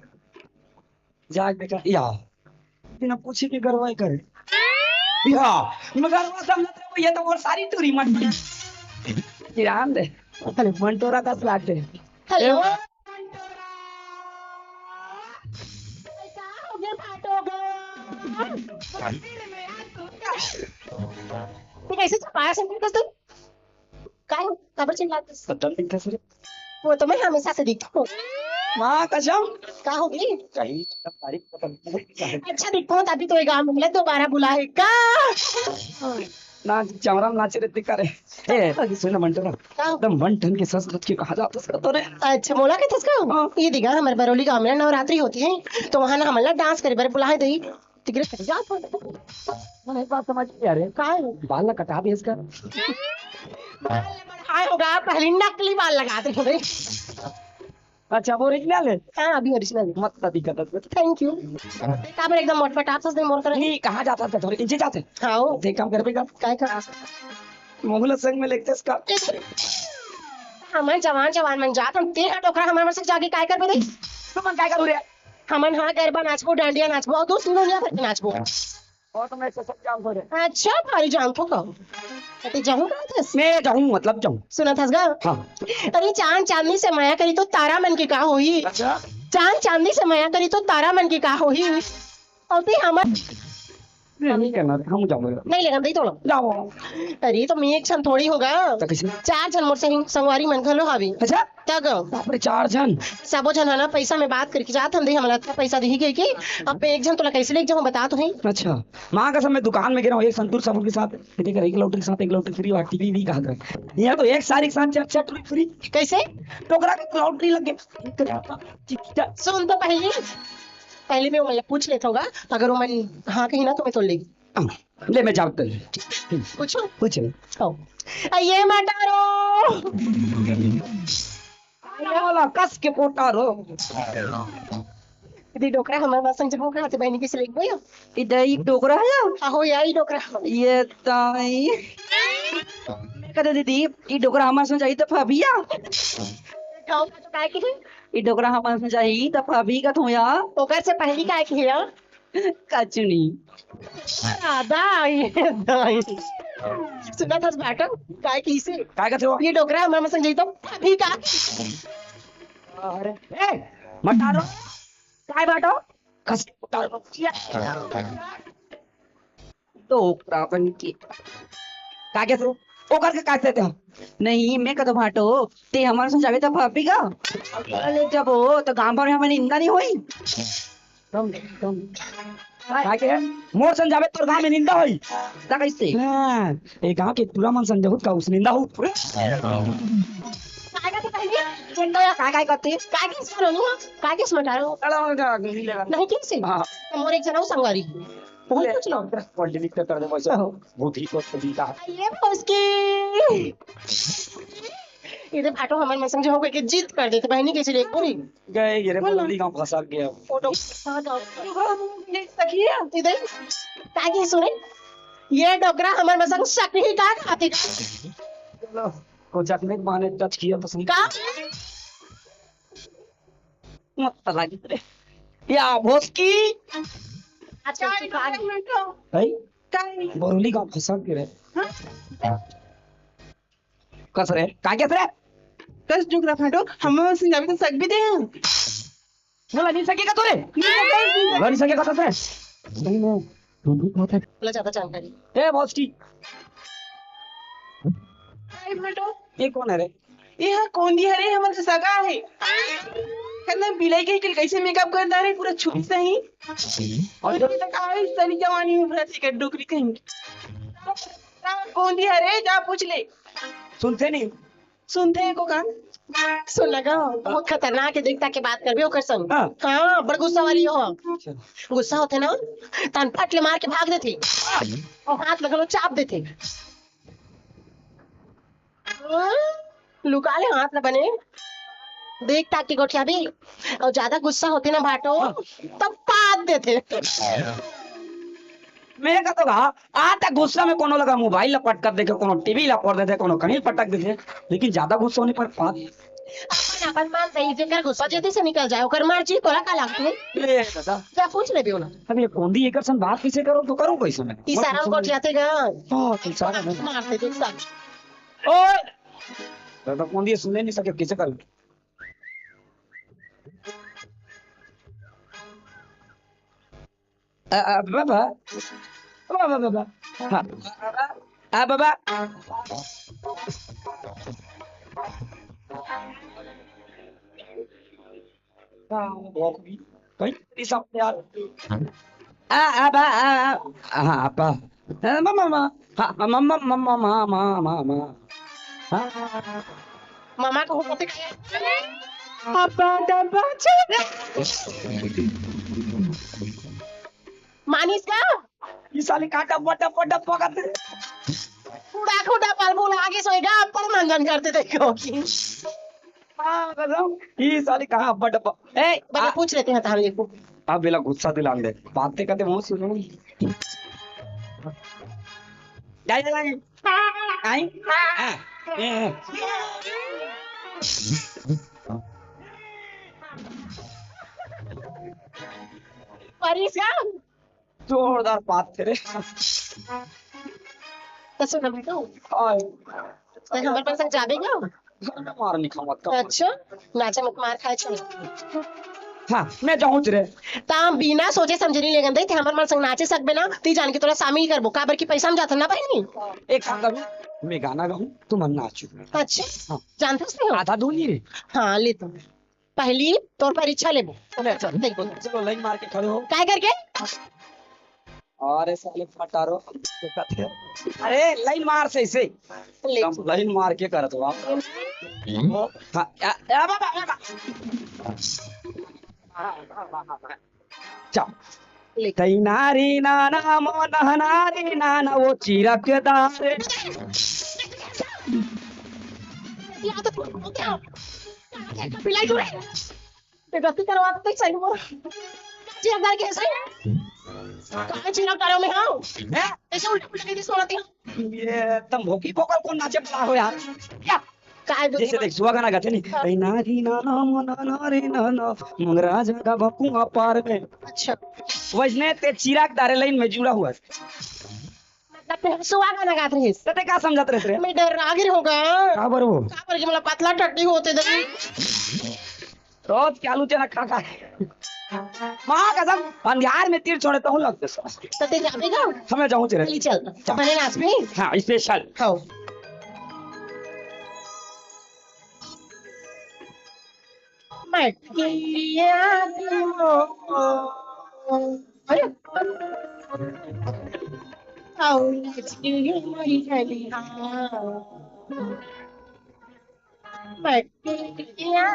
जाके देखा, या। बिना पूछे के गरवा हे करे। या, मैं गरवा समझत रहे, ये तो मोर सारी टूरी मन। किरान दे। अरे, मंटोरा कस लागथे। हेलो। ए, का हो गया, फाटो गया? तू कैसे छुपाया सब कुछ तू? काय हो? काबर चिल्लात हस? पता नहीं था सर। वो तो मैं हमेशा से दिखता हूँ। माँ कसम। का हो गई? कहीं तारीफ पता नहीं। अच्छा दिखता हूँ, तभी तो ये गाँव में मिला, दोबारा बुला है का? ना, चौरा में नाचे रहते का रे। ए, सुन ना, मंटोरा। का? एकदम मन ठन के सच सच के कहा जात हस का तो रे। अच्छा, मोला कहिथस का? हाँ। ये दिखा, हमारे बरौली गाँव में ना नवरात्रि होती है, तो वहाँ ना हमन ला डांस करे बर बुलाए दई। तिकरे कहीं जात हो। मैं एक बात समझ नहीं आ रही। का है? बाल ला कटा दे इसका। बाल ला बढ़ाए होगा, पहले नकली बाल लगा दे होगे। अच्छा, वो ओरिजिनल है? हाँ, अभी ओरिजिनल है। मत दिक्कत है। Thank you. काबर एकदम मोटपटाप से मोर तरह? नहीं, कहाँ जात हस? थोड़े इंचे जात हस। हाँ, वो। देख, काम करबे का? काय कर? मोहला संग में लेते इसका। हमन जवान, जवान मन जात, हम तेरह डोकरा हमर मन से जाके काय करबे दे? तुमन काय करू रे? हमन हा गरबा नाचबो, डांडिया नाचबो, अउ दोस्त दुनिया भर के नाचबो। और तो मैं सब जानथों रे। अच्छा, भाई जानथो का? अरे जाहूँ का थस? मैं जाहूँ, मतलब जाहूँ। सुनत हस गा? हाँ। अरे चांद चांदनी से मया करी तो तारा मन के का होही? अच्छा। चांद चांदनी से मया करी तो तारा मन के का होही? अउ ते हमर नहीं, नहीं करना, हम जाओगे। नहीं लेना, नहीं तोड़ो। जाओ। अरे, तो मैं एक झन थोड़ी होगा। तो कैसे? चार झन मोर संग-, संगवारी मन घलो हावे। अच्छा? तब? बाप रे, चार झन। सबो झन है ना, पैसा में बात करके जात हन, दे हमला इतना पैसा दिही गई कि अब मैं एक झन तोला कैसे लेके जाऊँ, बता तो है। अच्छा, माँ कसम, मैं दुकान में गे रहा हूँ, एक संतूर साबुन के साथ, ठीक है, एक लौटरी के साथ, एक लौटरी फ्री, और टीवी भी कहा था। यहाँ तो एक साड़ी के साथ चार, चार टोकरी फ्री। कैसे? टोकरा के लौटरी लग गई। सुन तो पहले। पहले मैं ओमन ला पूछ लेथव गा, अगर ओमन हाँ कही ना तो मैं तोर ले। ले, मैं जावत हँव। पूछो। पूछ ले। आओ। आ, ये मटारो। ये वाला कस के पोटारो। दे डोकरा हमर बर संग जहूँ कहाथे बहिनी, कइसे लेगबो या? ई दे, ई डोकरा हे या? आहो या, ई डोकरा। ये ताई। मैं कहते दीदी, ई डोकरा हमर संग जाही त फबही या? ठाव का तो काय के हे? ई डोकरा हमर संग जाही त फबही कथों या? ओकर से पहली काय के हे या? कचुनी। दाई, दाई। सुनत हस भाटो, काय कहिसे? काय कथे हो? ये डोकरा हमर संग जाही त फबही का? अरे, ए, मटारो। काय भाटो? कस, मटारो। डोकरा बन के। का कथे हो? ओकर के का कथे हो? नहीं, मैं कथों भाटो, ते हमर संग जाबे त फबही का? अरे, जब हो, त गाँव भर में हमर निंदा नहीं होही। कम, कम। का के? मोर संग जाबे तोर गाँव में निंदा होही। त कइसे? हाँ, ए गाँव के टूरा मन संग जहूँ त का उसे निंदा हो। काय कथे बहिनी? चेक तो या काय काय करथे? काय के सुनो नु? काय के सुनो? नहीं कइसे? हाँ। त मोर एक झन अउ संगवारी। बहुत कुछ लो। पढ़ लिख के कर दे वैसे। आहो। बुद्धि को सुविधा है। ये फंस गई। ये दे भाटो हमर मन संग हो गए के जिद कर देथे बहिनी, कइसे ले पूरी। गए ये रे बोलो। बदली गाँव फंसा गया। फोटो। हाँ, तो। सखी, ये दे। ताकि सुने, ये डोकरा हमर मन संग सकही का खातिर। चलो, को चकने के बहाने टच किया तो सही। का? मत लगी रे। या भोसकी। आजकल तू का है? भाई, बरोली गाँव फंसा के रे। हाँ? कस रे? का कस रे? कस डोकरा भाटो, हमर संग जाबे त सकबे ते। बोला नहीं सके का तोरे? बोला नहीं सके का तोरे? नहीं, नहीं। तू भी बहुत है। बोला ज्यादा जानकारी। ए, भोसकी। भाई भाटो। ये कौन है रे? ये हा कोंदी हरे, हमर से सगा हे। कहना बिलाई के कइसे मेकअप करता रे, पूरा छुरी सही। और जब तक आई सनी जवानी उभरा थी के डोकरी कहीं। कोंदी हरे, जा पूछ ले। सुनथे नहीं। सुनथे को का? सुन लगा, बहुत खतरनाक हे, देख ताकि बात करबे ओकर संग। हाँ। हाँ, बड़ गुस्सा वाली हो। अच्छा। गुस्सा होथे ना, तन पट ले मार के भाग देथे। अउ हाथ लगलो चाप देथे। लुका ले हाथ ला बने, देख ताकि गोठियाबे, अउ ज्यादा गुस्सा होथे ना भाटो, हाँ। तब पाद देथे। मैं कहत हों, आ त गुस्सा में कोनो लगा मोबाइल ला पटक देथे, कोनो टीवी ला फोड़ देथे, कोनो कहीं पटक देथे, लेकिन ज्यादा गुस्सा होने पर पाद। अपन, अपन मान सही, जेकर गुस्सा जेती से निकल जाए, ओकर मर्जी, तोला का लागथे? ए दादा। जा पूछ लेबे ओला। अब ये कोंदी एकर सन बात कइसे करो तो करो कइसे मैं? इशारा में गोठियाथे गा। हाँ, इशारा में। मारथे देख सा। ओए! दादा कोंदी सुने नहीं सके, कइसे करो? आ, आ, बाबा। बाबा, बाबा। हाँ। आ, बाबा। हाँ, वो भी। भाई, ये सब यार। आ, आ, बा, आ, आ, हाँ, आपा। आ, मा, मा, मा। हाँ, मा, मा, मा। हाँ। मामा को होते क्या? आपा, डब्बा, चल। मानिस का? ई साले का डब्बा, डब्बा, डब्बा करथे? खुड़ा, खुड़ा पर बोला, आगे सोएगा, पर मंजन करते थे क्योंकि। हाँ, कसम। ई साले कहाँ अब्बा डब्बा? ए, बने आ- पूछ लेते हैं, तो हम ये को। अब बेला गुस्सा दिलान दे। बातें करते मुंह सुनो। जा, जा, जा। आई? आ, ए, ए। परेशान। जोरदार बात करे। त सुन ना बेटू। हाय। त हमर पास जाबे ना? घर में मार नहीं खावत का। अच्छा, नाचे मत मार खाए छोड़। हाँ, मैं जाऊँ रे। ताम बिना सोचे समझे नहीं लेगन दे, ते हमर मन संग नाचे सकबे ना, ती जान के तोला शामिल करबो, काबर की पैसा में जाथन ना बहिनी। एक काम करूँ, मैं गाना गाऊँ, तुम नाचो। अच्छा, हाँ। जानते हो? आधा धुन ही रे। हाँ, ले तो। पहली तोर परीक्षा लेबो। अरे, अच्छा, नहीं बोल। चलो, लाइन मार के खड़े हो। काय करके? अरे, साले फटारो। अरे, लाइन मार से इसे। ले। हम लाइन मार के करत हो आप। हाँ, या, या, बा, बा, बा, बा। हाँ, हाँ, हाँ, हाँ, हाँ। चल। ले। तई नारी नाना मो नहनारी नाना वो चिरक दारे। पिलाई जुड़े। बेइज्जती करवा तो सही बोल। चिरक दारे कैसे? कहाँ चिरक दारे में हाँ? हैं? ऐसे उल्टा पुल्टा कैसे सुनाती है? ये तुम भोकी भोकल कौन नाचे बला हो यार? क्या? काय जैसे देख, सुआ गाना गाथे नहीं। हाँ। "ए नारी ना ना मना ना रे ना ना, मंगरा जगा बकुआ पार में।" अच्छा। वैसने ते चिरक दारे लाइन में जुड़ा हुआ है। मतलब ते सुआ गाना गात रहिस। तो ते का समझत रहे रे? मैं डर आगे होगा। का बर वो? का बर के मतलब पतला टट्टी होते दे। रोज के आलू चना खा खा। माँ कसम, अंधियार में तीर छोड़े तो हूँ लगते सो। तो ते जाबे का? हमें जाऊँ चले। चल, चल। चल। मने नाच में? हाँ, special। हाँ। मटकिया अरे। और मटकिया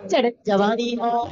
चढ़त जवानी हो।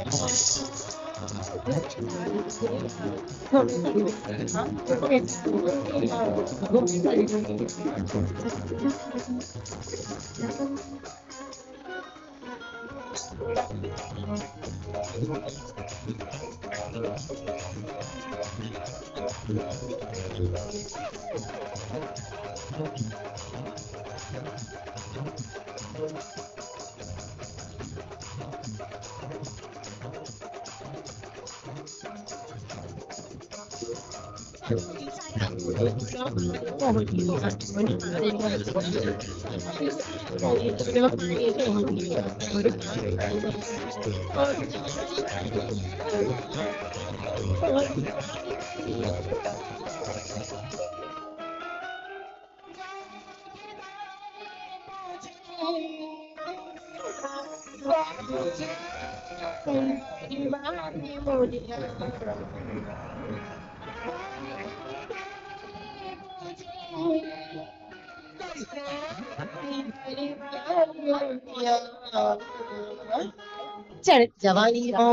चढ़ जवानी हो।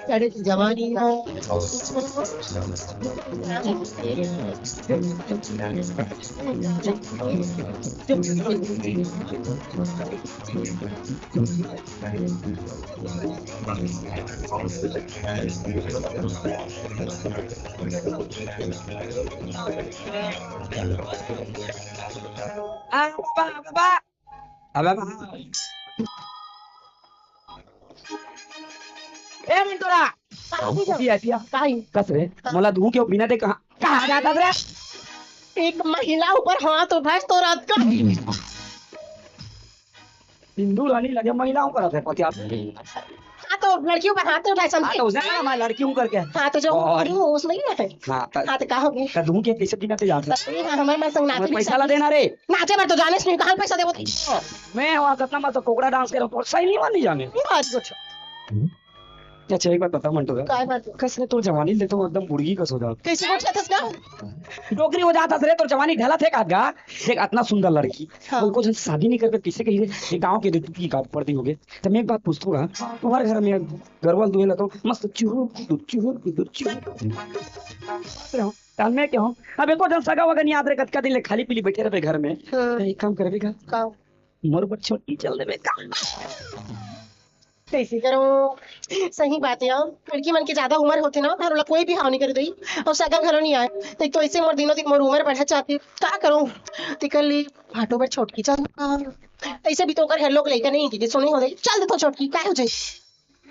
चढ़ जवानी हो। आ, बाबा, बाबा। आ, बाबा। ए, मिंटोरा। पिया, पिया। काई? कस रे? मोला दूं क्यों बिना दे कहाँ, कहाँ जाता रे? एक महिला ऊपर हाथ उठाए तो रात का। हिंदू रानी लगे महिलाओं का रखे पति आप। हाँ, तो लड़कियों पर हाथ नहीं उठाए, हाँ, समझे? तो उसने कहा, "मैं लड़की हूँ" करके। हाँ, तो जो और? वो उसमें ही है। हाँ, तो हाँ, तो का हो गया? तो दूँ के कैसे बिना तैयार था? अरे हाँ, हमारे मन संग नाचे मैं भी पैसा ला सकती। देना रे। नाचे बर तो जाने से नहीं, कहाँ पैसा देबो? मैं वहाँ कितना मस्त कोकड़ा डांस कर रहा हूँ, सही नहीं मानी जाने। बहुत कुछ। अच्छा, एक बात बता मंटू दा। काय बात? कस रे तोर जवानी ले तो एकदम बुढ़गी कस हो जात। कैसे हो जात हस ना? डोकरी हो जात हस रे, तोर जवानी ढलत हे का गा? देख, अतना सुंदर लड़की, हाँ। ओकर जन शादी नहीं करबे, कैसे कही रे? ये गाँव के रे तू की का पर्दी हो गे। त मैं एक बात पूछथों गा, तुम्हारे घर में गरवा ल दुहे ला तो मस्त चुहुर, चुहुर, चुहुर। तब मैं कहूँ, अब एको जन सगा वगा नहीं आत रे, कतका दिन ले खाली पीली बैठे रहबे घर में। हाँ। त एक काम करबे का? का? मोर बर छोटकी चल देबे का? कैसे करो? सही बात हे, लड़की मन के ज्यादा उमर होथे ना, घर वाला कोई भी हाँ नहीं करे दई, अउ सगा घलो नहीं आए। त एक तो ऐसे मोर दिनों दिन मोर उमर बढ़त जाथे, का करो? तेकर ले भाटो बर छोटकी चल। ऐसे भी तो ओकर घर लोग लइका नहीं कि सुने हो दई, चल देथों छोटकी, काय हो जाए?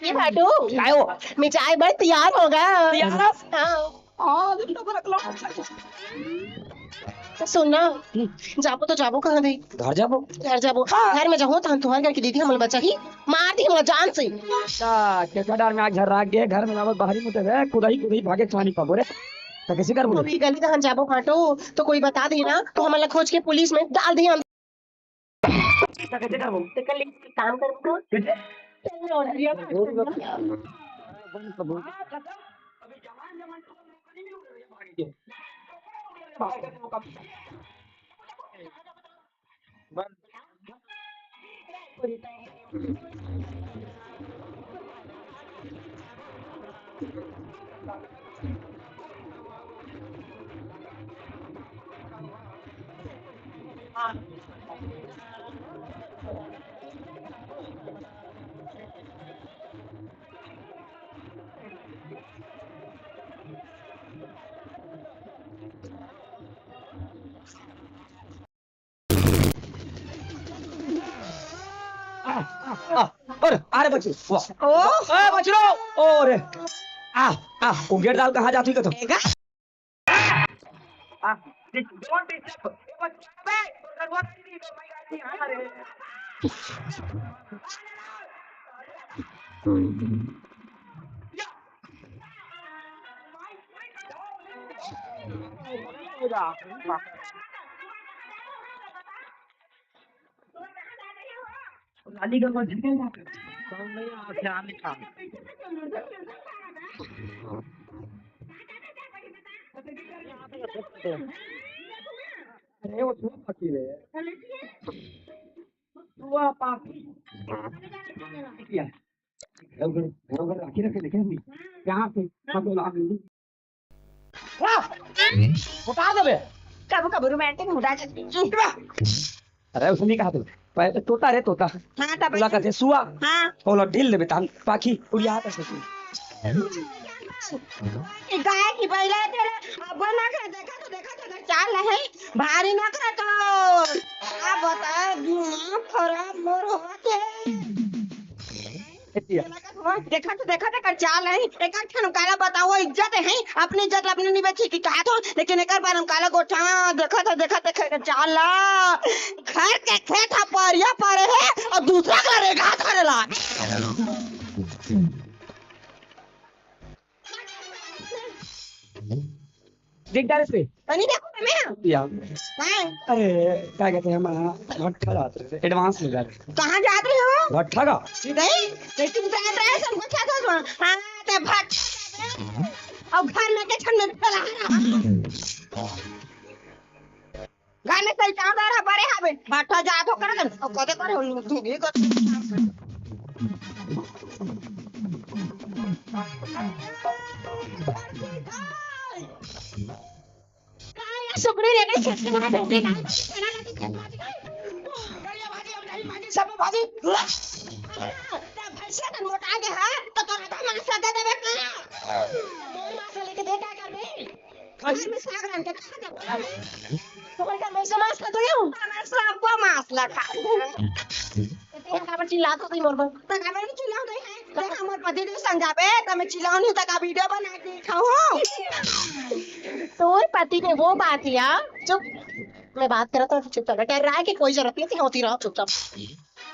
ये भाटो, काय हो? मैं जाए बर तैयार हो गा। तैयार हस? हाँ। हाँ, तुम तो रख लो। त सुन ना, जाबो तो जाबो कहाँ दे? घर जाबो। घर जाबो। हाँ। घर में जाहूँ, तहन तुहर घर के दीदी हमन बचाही, मार दी हमन जान से। अच्छा, के डर में आज घर राख गे, घर में जाबो, बाहरी मुते बे, कुदाई, कुदाई भागे चानी पाबो रे। त कैसे करबो? अभी गली तहन जाबो भाटो, तो कोई बता दे ना, तो हमन ला खोज के पुलिस में डाल दे। कैसे करबो? तेकर ले काम करबो तो? कैसे? चल रे, और भैया, आ, आ, आ, अरे, अरे बच्चू, वाह। ओ। ए, बच्चू, ओ रे। आ, आ, वो गेट डाल कहाँ जाती कतो? एगा? आ, don't disturb। ए, बच्चू, बे, तो करवा नहीं दी, तो मैं गाड़ी नहीं आ रहे। अरे वो सुआ पाखी रे। सुआ पाखी। क्या? घर घर घर घर राखी रखे देखे हम। यहाँ पे हम लोग आ गए। वाह! उतार देबे। कबो कबो रोमांटिक हो जाथे। अरे उसने कहा तू, पहले तोता रे तोता। हाँ, तब बोला कहते सुआ। हाँ। बोला ढील देबे तान पाखी उड़िया तो सोची। गाय की बैला तेरा अब ना कर देखा तो देखा तो चाल नहीं भारी ना कर तो। अब बता दिमाग खराब मोर होके। देखत हो, देखत, देखत एकर चाल है। एकर ठन काला बताओ, इज्जत है, अपनी इज्जत अपने नहीं बची की कहा थो, लेकिन एकर बार हम काला गोठा, देखत हो, देखत, देखत एकर चाल ला। घर के खेत ह परिया पड़े है और दूसरा का रेगा धरे ला। देख डारे से। तनी देखो ना मैं। या। हाँ। अरे, क्या कहते हैं, हम भट्ठा जाते थे, एडवांस में जा रहे थे। कहाँ जात रहे हो? भट्ठा का। नहीं, नहीं, तुम तो एड्रेस हमको क्या था? हाँ, ते भट्ठा। और घर में के छन में फैला रहा। घर में सही चादर है, बड़े हवे। भट्ठा जात हो कर दे। और कदे करे हो, तू भी कर। काय सुगड़ी रे, के छेद के बना दे, ना, ना, ना, ना, ना, ना, सब भाजी। त भैंसिया तन मोटा के है, तो तोरा तो मांस दे देबे का? मोर मांस लेके दे, का करबे? घर में साग रांध के खा जाबो। तोर का मैं से मांस ला दो। मैं सबको मांस ला खा। ते काबर चिल्लात हो तई मोर बर? त काबर चिल्लात हो तई? देख, हमर पति देव संग जाबे, त मैं चिल्लाओ नहीं, त का वीडियो बना के खाऊं? तोर पति में वो बात हे या, चुप। मैं बात करत हूँ, चुप कर, डर्रा के कोई जरूरत नहीं थी, होती रहो चुपचाप।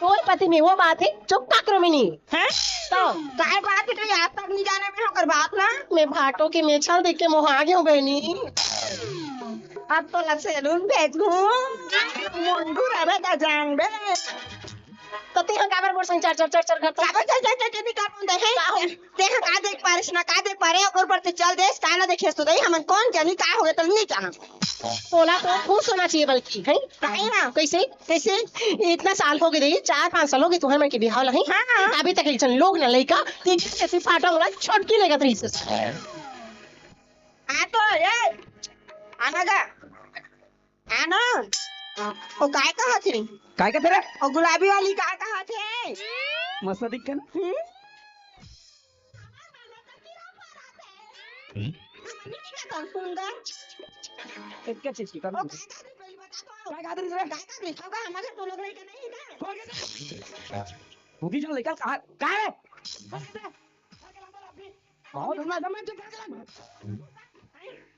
तोर पति में वो बात हे, चुप, काकरो में नहीं। हैं? तो? काय बात हे, आज तक नहीं जाने में होकर बात ना? मैं भाटो के मेछल देख के मोहा गयो बहनी। अब तो ला सैलून भेजहूँ, मुंडू रहे का जान बे। तो तेहा काबर मोर संग चर चर चर चर करत? काबर चर चर चर चर नहीं कर पाउँदा हे? का हो? तेहा का देख पारेस ना, का देख पारे, ओकर बर ते चल देस, का ना देखेस तो दई, हमन कोन जनी का होगे त नहीं जानन। तोला तो खुश होना चाहिए बल्कि, हैं? काहे ना? कैसे? कैसे? इतना साल होगे दई, चार पाँच साल होगे तुहर मन के बिहाव ला, हैं? हाँ, हाँ। अभी तक एक झन लोग ना लइका, तीन से फाटा वाला छोटकी लेगत रहिस। हाँ तो, ए, आना गा। आना। ओ काय कहत हे? काय कहत हे रे? ओ गुलाबी वाली काय कहत हे? मस्त दिख के ना। हम्म? हम्म? सुंदर। इतके चीज की कर। ओ काय कहत हे? पहले बता तो। काय कहत हे रे? काय कहत हे? होगा हमारे तो लोग नहीं के नहीं ना। हो गया। वो भी जो लेकर कहा, कहा है? बहुत धुआं, एकदम मैं चुप कर।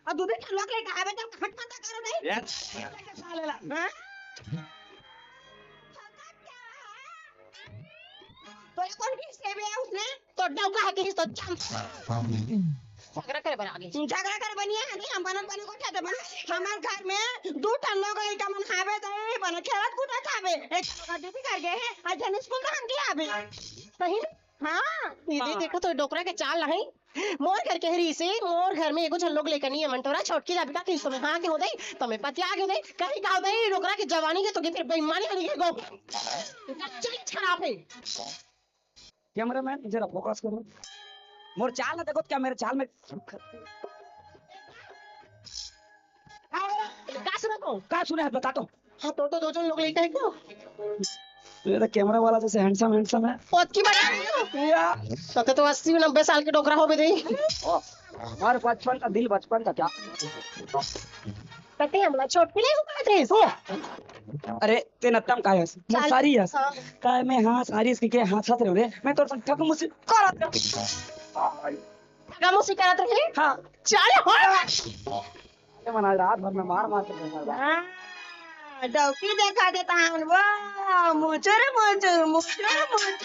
अब दूध के लोग लेके आवे तो खट मत करो नहीं। यार। साले ला। हाँ? तो ये कौन की सेवे है उसने? तो डौका है कि तो चम। झगड़ा करे बना गई। झगड़ा करे बनिया है नहीं, हम बनत बने को चाहते बना। हमार घर में दू ठन लोग लइका मन हावे तो नहीं बने, खेलत कूदत हावे। एक लोग ड्यूटी कर गए हैं, आज जन स्कूल तो हम की आवे। सही में? हाँ, ये दे, हाँ। देखो तो डोकरा के चाल नहीं। मोर घर के हरी से, मोर घर में एगो झन लोग लेकर नहीं है, मंटोरा छोटकी ला बिका के समय हाँ के हो दई, तो मैं पतिया के हो दई, कहीं का हो दई, डोकरा के जवानी के तो के फिर बेईमानी वाली के गो। चल खराब है। कैमरामैन, जरा फोकस करो। मोर चाल ना देखो क्या, मेरे चाल में का सुना तो? का सुना है, बता तो। हाँ, तो, तो दो जन लोग लेके आए को। ये तो कैमरा वाला जैसे हैंडसम, हैंडसम है। ओतकी बड़ा नहीं हो। या। तो, तो अस्सी नब्बे साल के डोकरा हो भी दे। ओ, हमारे बचपन का दिल, बचपन का क्या? कते हमला छोटकी ले को बात रही। ओ, अरे, ते नत्तम काय हस? मैं चाल। सारी हस। हाँ। काय मैं हाँ, सारी हस के हाँ, साथ रहो रे। मैं तोर संग ठग मुसी करत रहो। ठग मुसी करत रहे? हाँ। चल, हो। अरे, मन आज रात भर में मार, मार के बैठा रहा। हाँ, डौकी देखा देता हूँ। वाह, मुचुर, मुचुर, मुचुर, मुचुर।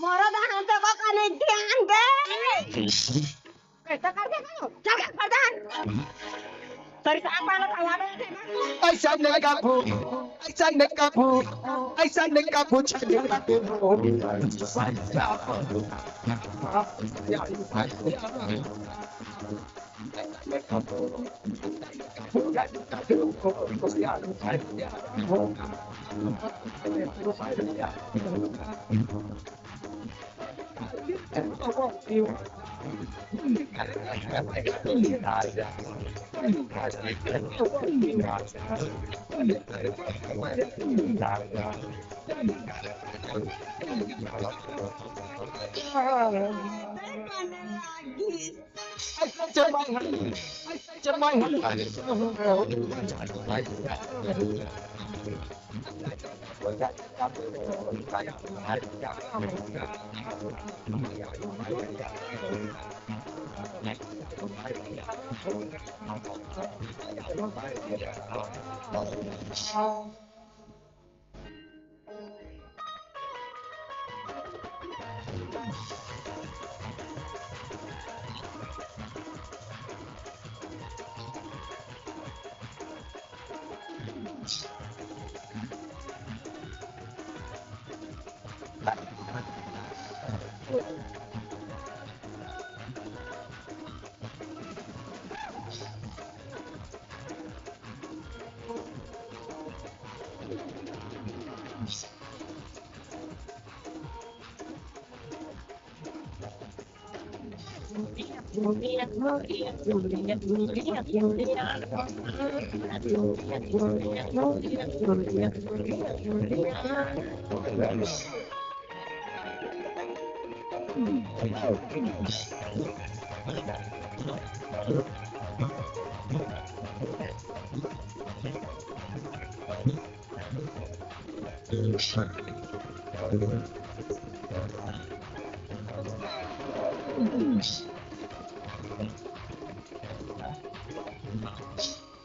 मोरो दहन तो को कने ध्यान दे। ऐसा कर दे करो। चल, प्रधान। तेरी काम वाला खवा दे। ऐसा नहीं काबू, ऐसा नहीं काबू, ऐसा नहीं काबू, छाने काबू।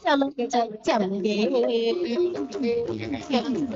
चमक चमक चमके। चमक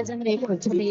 चमक चमके।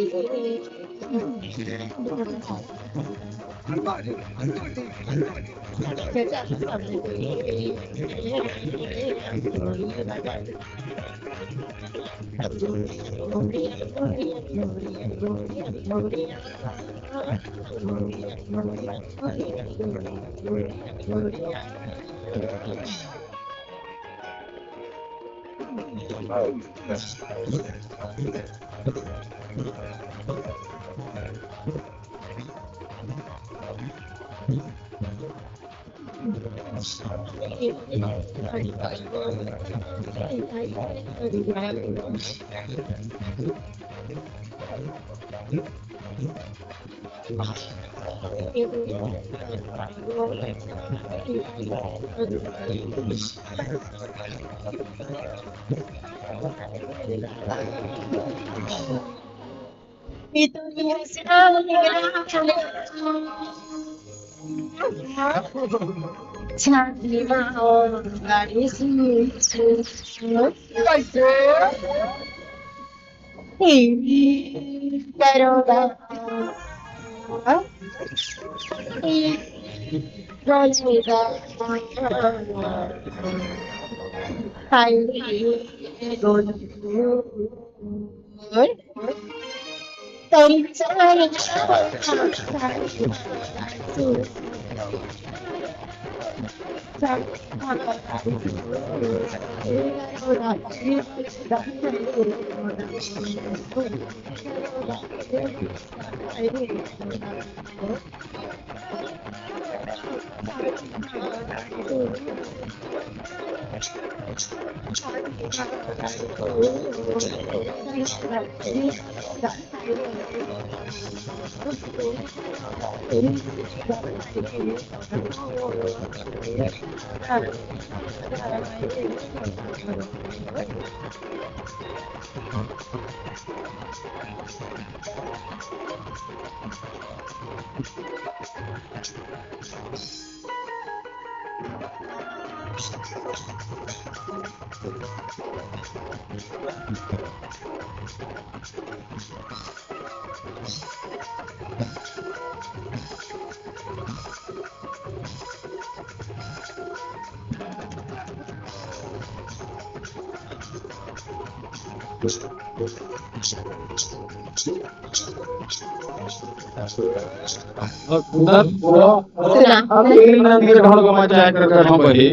अब एक नंदी ढोल को मचाए कर कर हम बही।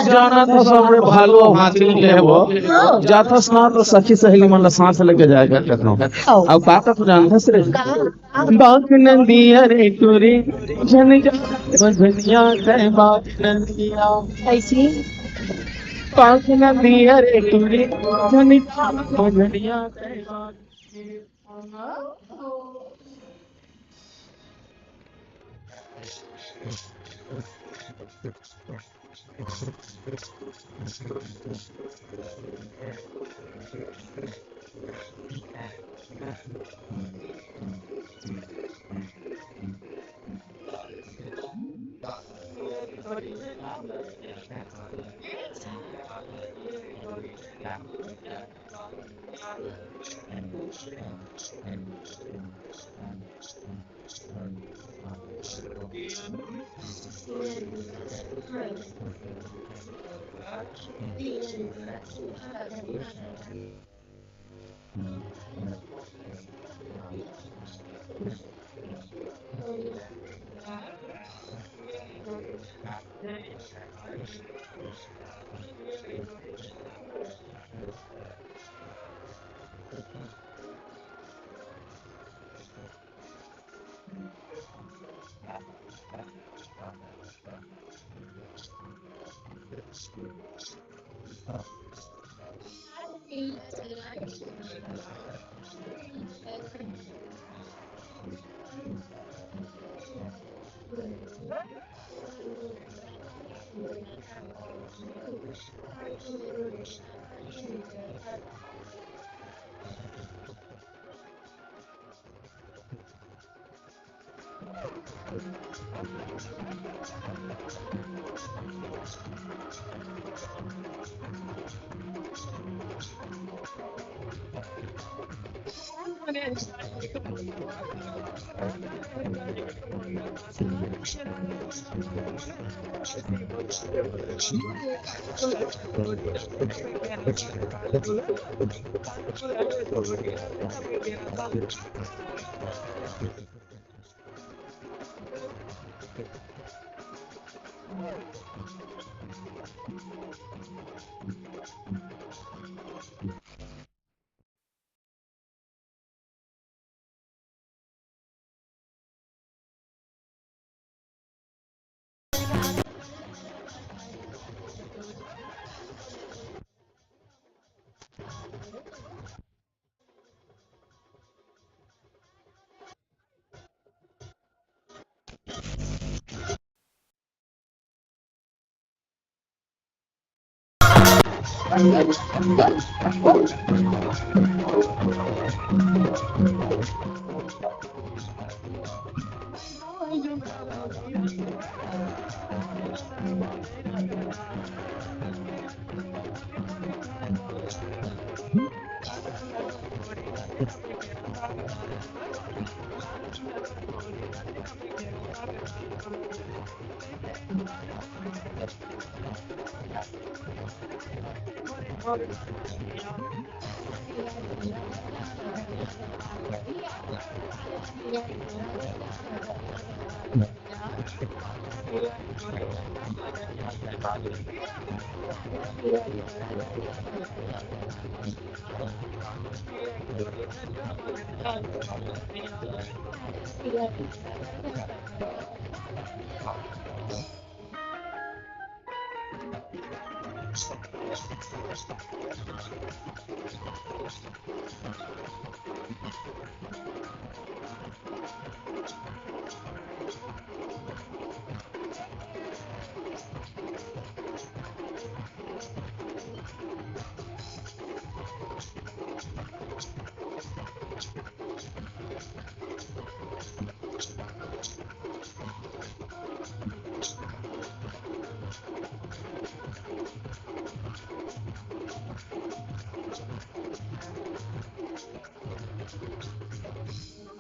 जाना तो सब रे भालू हाथी ले हो। जाथस ना तो सखी सहेली मन ला साथ लेके जाए कर कर हम। अब का का तू जानथस रे? बाग नंदिया रे टूरी, झन जा बजनिया ते बाग नंदिया। ऐसी? बाग नंदिया रे टूरी, झन जा बजनिया ते बाग।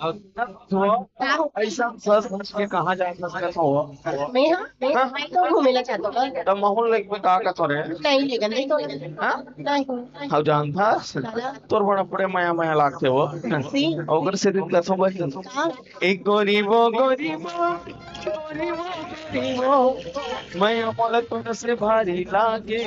अउ तब तो अइसन सज धज के कहाँ जाए सकत हव? मैं, हाँ, मैं, हाँ? मैं तो घूमे ला चाहत हूँ। त महूँ ल लेगबे का का तोरे? नहीं लेगा, नहीं तो। हाँ? नहीं। हव जानथस? दादा। तोर बड़ा बड़े मया मया लागथे वो। सी। ओकर से दिल कथो बहिन। हाँ। एक गोरी वो गोरी वो, गोरी वो, गोरी वो, मया मोला तोर से भारी लागे।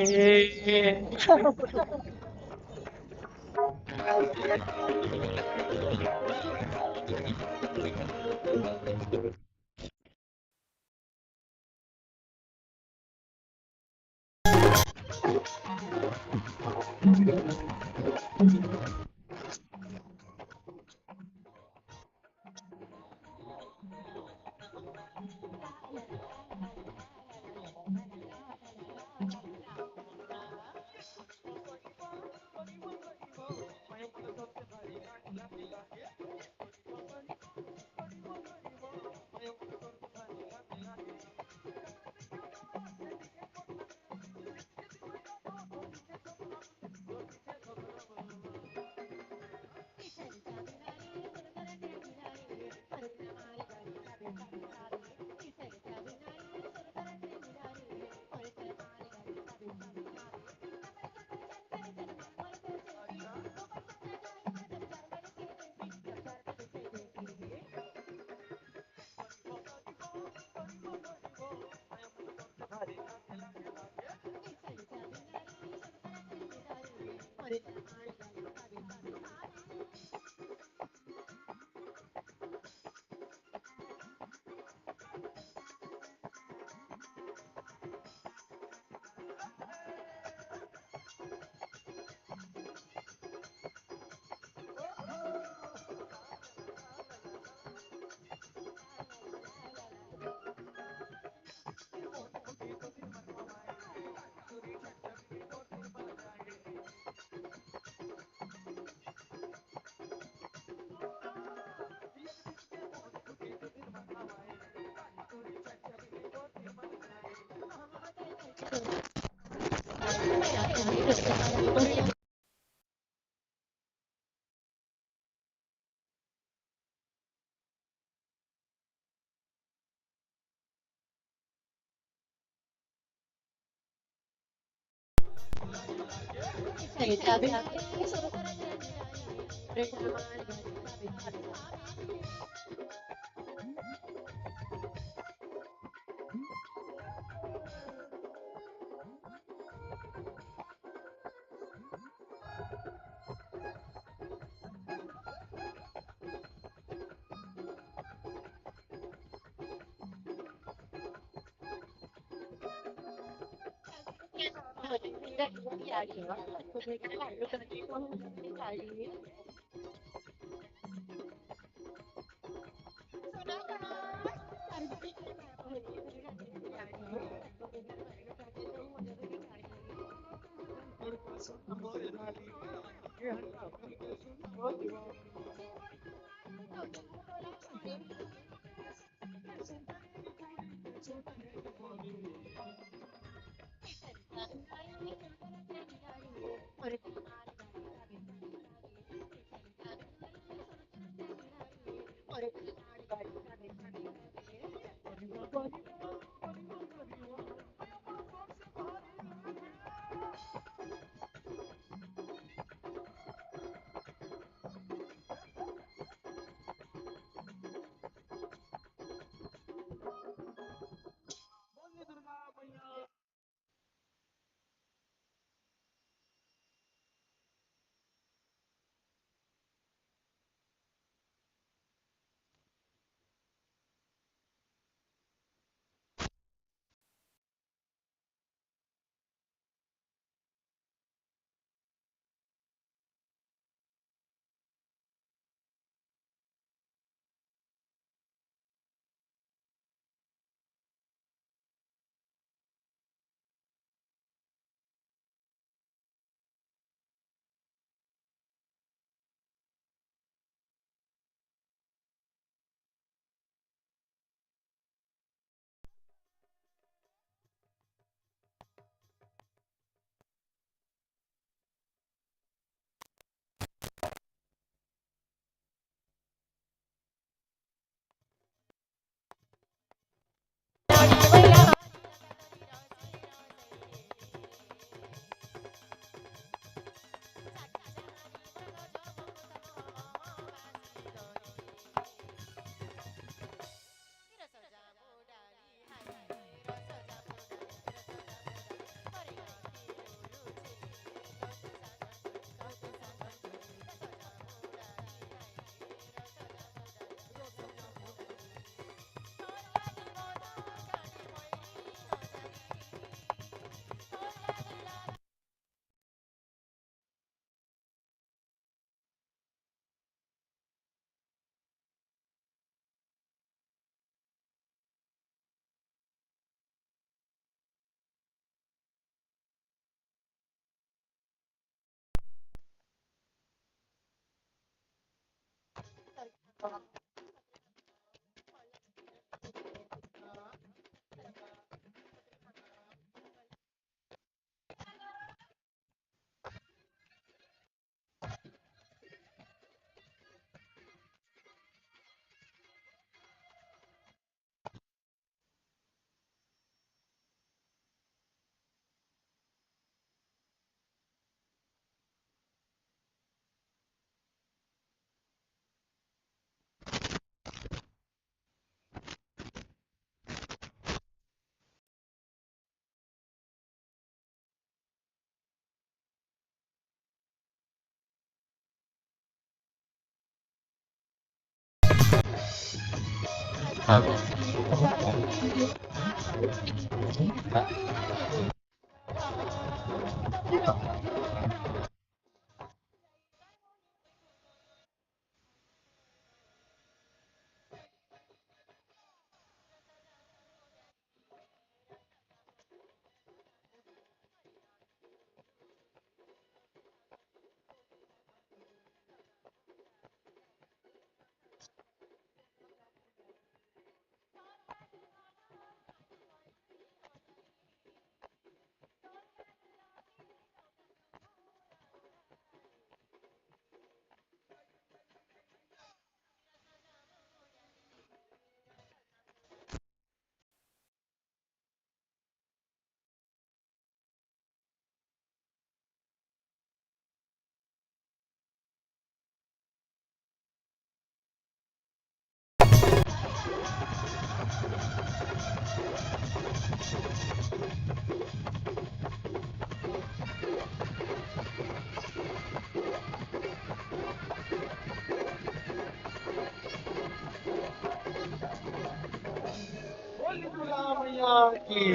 बोल दुर्गा मैया की।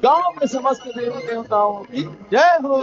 गांव में समस्त देवी देवताओं की जय हो।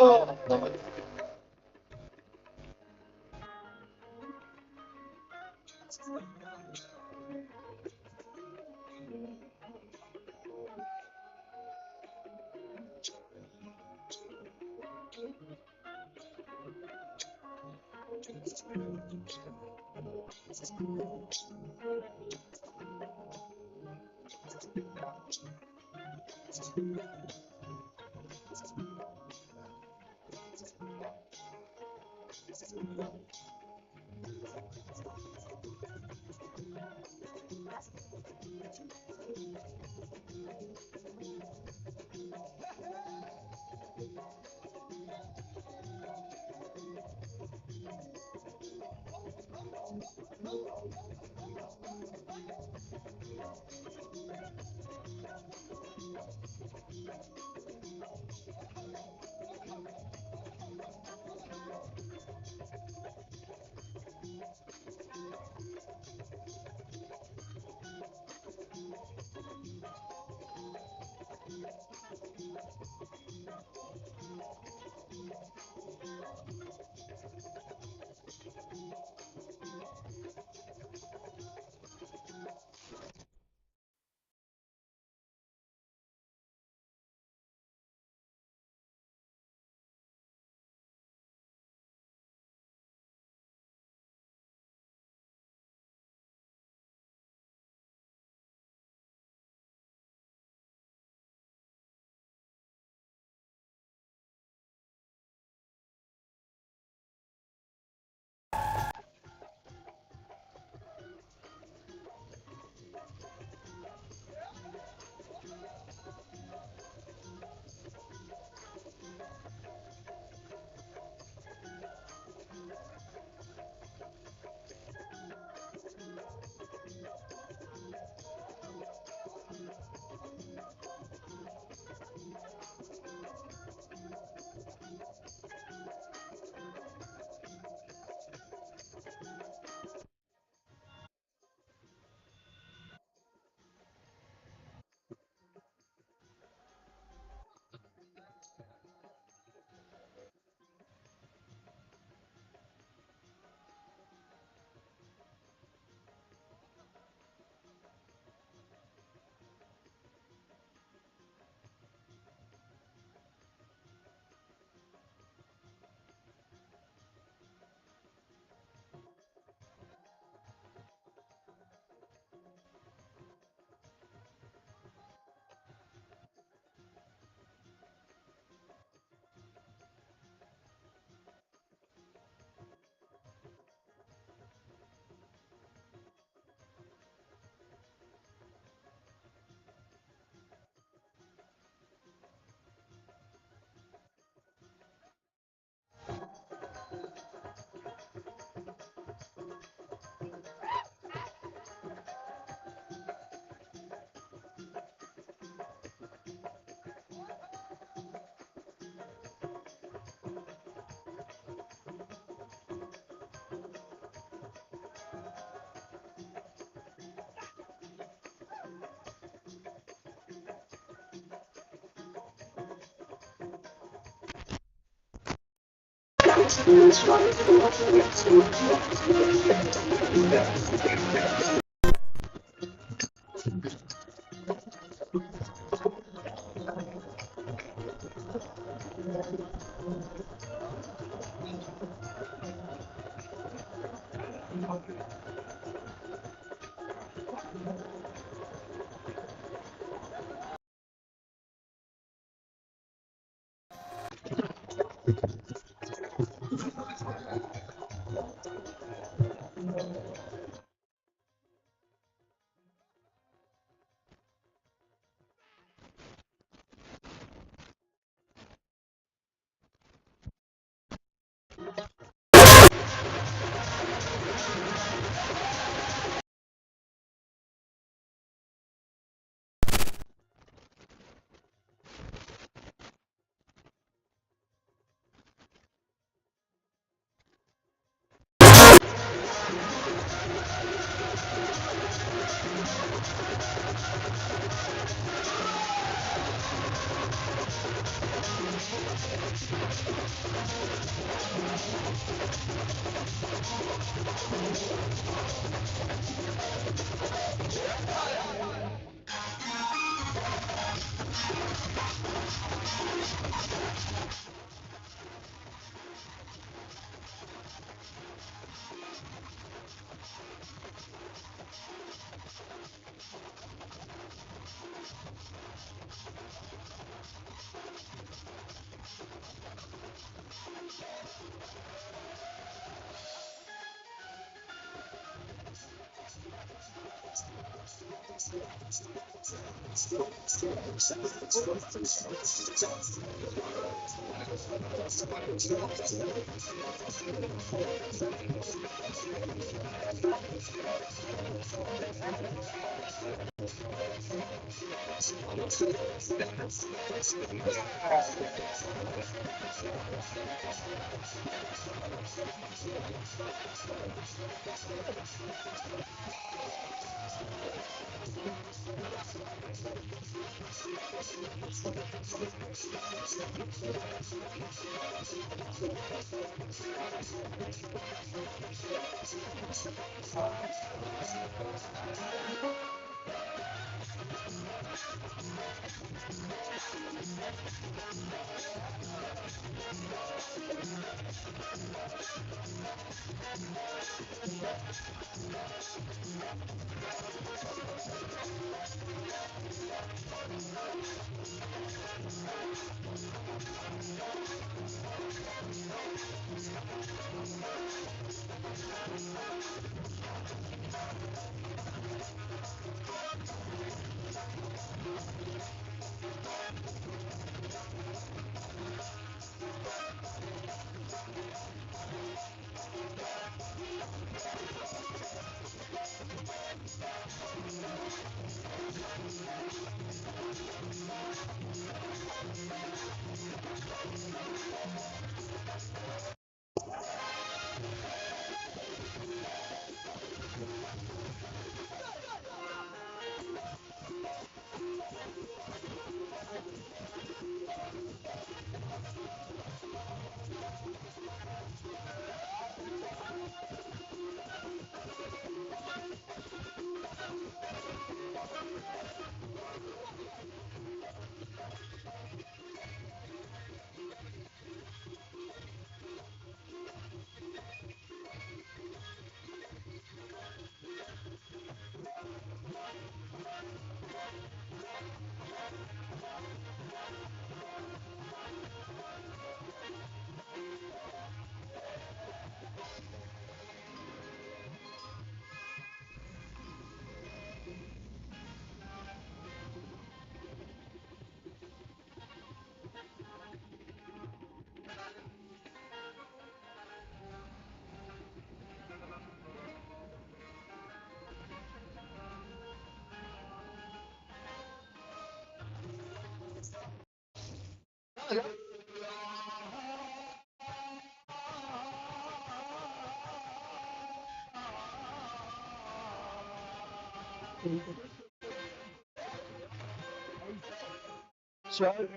चल।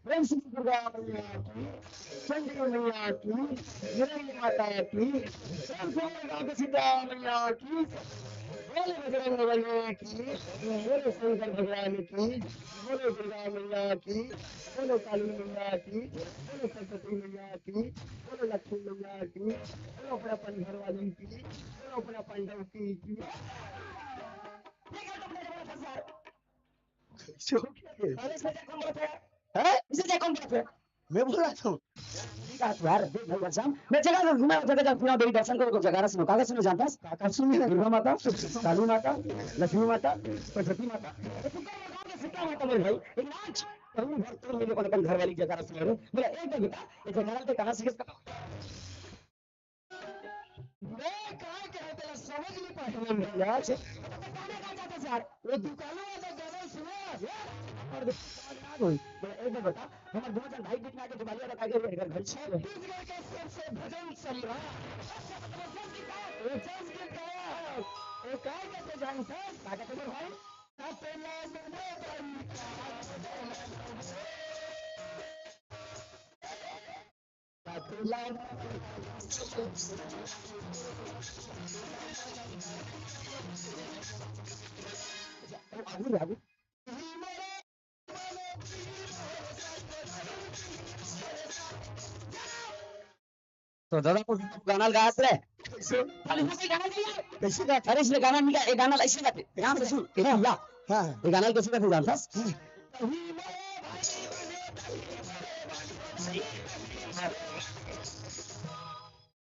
प्रेम से दुर्गा मैया की, चंडी मैया की, मेरी माता की, प्रेम से बोलो दुर्गा मैया की, बोलो बजरंग बली की, बोलो शंकर भगवान की, बोलो दुर्गा मैया की, बोलो काली मैया की, बोलो सरस्वती मैया की, बोलो लक्ष्मी मैया की, बोलो अपना पंडर वाली की, बोलो अपना पंडव की, की। कैसे हो गया ये? अरे, इसमें क्या कौन बोलता है? हैं? इसमें क्या कौन बोलता है? मैं बोल रहा था। ठीक है, यार, देख भाई, घनश्याम, मैं जगह जगह घूमा, जगह जगह घूमा, मेरी दर्शन करो, जगह सुनो, काका सुनो, जानता है? काका सुनो, दुर्गा माता, काली माता, लक्ष्मी माता, सरस्वती माता। ये तुमको बताओ कि सीता माता, मेरे भाई, एक नाच, कहीं भर तुम मेरे को अपन घर वाली जगह सुनो, मेरा एक बार बेटा, ये जगह पे कहाँ से किसका मैं काय कहे तेला समझ नहीं पाए हन भैया। तो कहने का चाहता यार, वो दुकानों वाला गाना सुनो यार। और दुकान ना कोई। तो एक बार बता, हमारे दोनों जन भाई बीच में आके जुबानिया बता के घर घर छह छत्तीसगढ़ का सबसे भजन सम्राट। वो जस गीत गाया। वो काय कहते जानते हैं? क्या कहते हैं भाई? तो दादा को गाना गात रहे। खाली हो गई गाना नहीं है। कैसे गात? अरे इसने गाना नहीं गा-, ये गाना ऐसे गाते। ध्यान से सुन। ये ला। हाँ। ये गाना कैसे गाते जानता?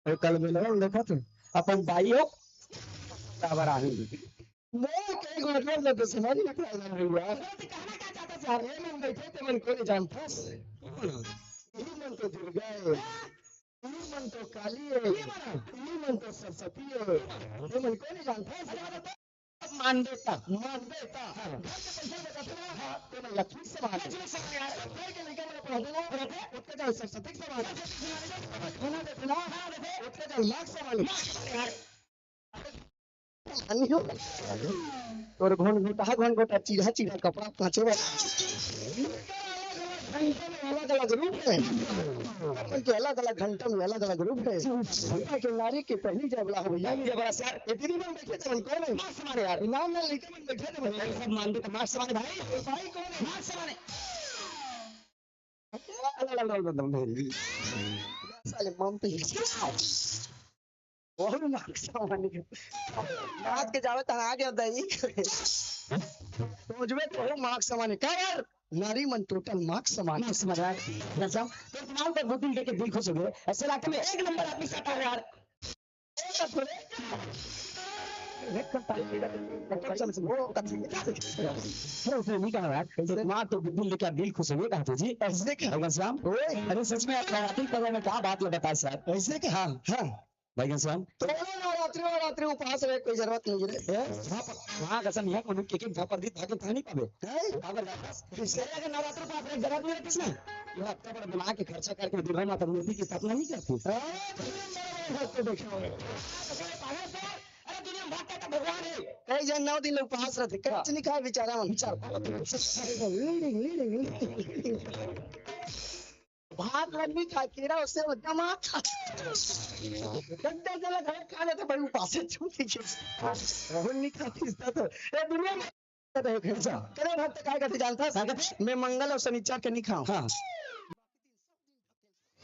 अरे कल मिलवा देखा तू? अपन बाई हो। काबर आही? मैं कई गो मतलब तो समझ में क्या लग रही है? तो कहना क्या चाहता है? ये मन बैठे थे, मन को नहीं जानता। ये मन तो दुर्गा है। ये मन तो काली है। ये मन तो सरस्वती है। ये मन को नहीं जानता। मान देता, मान देता। घर के पैसा बचाते ना, हाँ, तो मैं लक्ष्मी समान है। लक्ष्मी समान है। घर के लड़का मेरा पढ़ाते ना, पढ़ाते, उसका जाए सरस्वती समान है। सरस्वती समान है। बना देते ना, हाँ, देते, उसका जाए माँ समान है। माँ समान है। तोर घोन घोटा, घोन घोटा, चीरा चीरा कपड़ा पाँचों बार। अलग-अलग घंटा में अलग-अलग रूप है। अपन के अलग-अलग घंटा में अलघ-अलघ रूप है। घंटा के नारी के पहली जय बोला हो भैया। पहली जय बोला सर। ये दीदी मन बैठे थे, मन कौन है? मास्क मारे यार। नाम ना लेके मन बैठे थे भैया। सब मान दे तो मास्क मारे भाई। भाई कौन है? मास्क मारे। साले मम पे ही। बहुत मास्क मारे। रात के जावे तहाँ आ गया दही। तो जो है तो मास्क मारे। क्या यार? नारी मन टोटल मास्क मारे। मास्क मारे यार। गजब। तो तुम्हारे ऊपर दो तीन देख के दिल खुश हो गए। ऐसे इलाके में एक नंबर आदमी सटा है यार। अरे उसने नहीं कहा यार, तो तुम्हारा तो बुद्धि लेके दिल खुश हो गया, कहा तो जी। ऐसे क्या? भगवान श्याम। ओए। अरे सच में यार, नवरात्रि पर्व में क्या बात है, बता सर। ऐसे क्या? हाँ, हाँ। भगवान श्याम। तो बोलो नवरात्रि, नवरात्रि उपास रहे, कोई जरूरत नहीं है। ए, झापड़, वहाँ कसम है, उन्हें एक एक झापड़ दी, ताकि कहानी पावे। हैं? झापड़, झापड़। अरे अगर नवरात्रि उपास रहे, जरूरत नहीं है किसने? ये हफ्ता भर बना के खर्चा करके दुर्गा माता मूर्ति की स्थापना नहीं करती। हाँ, तो देखो। अरे दुनिया में भागता था भगवान है। कई जन नौ दिन उपास रहते, कुछ नहीं खाए बेचारा मन। विचार। Leading, leading, leading। भात ला नहीं खाय, केरा उससे वो जमा खा। डंडा जला घर खा लेते भाई, उपासे छूट के। वो नहीं खाती इसका तो। ए, दुनिया में करे भक्त काय करथे जानथस? मैं मंगल अउ शनिचर के नहीं खाऊं। हाँ।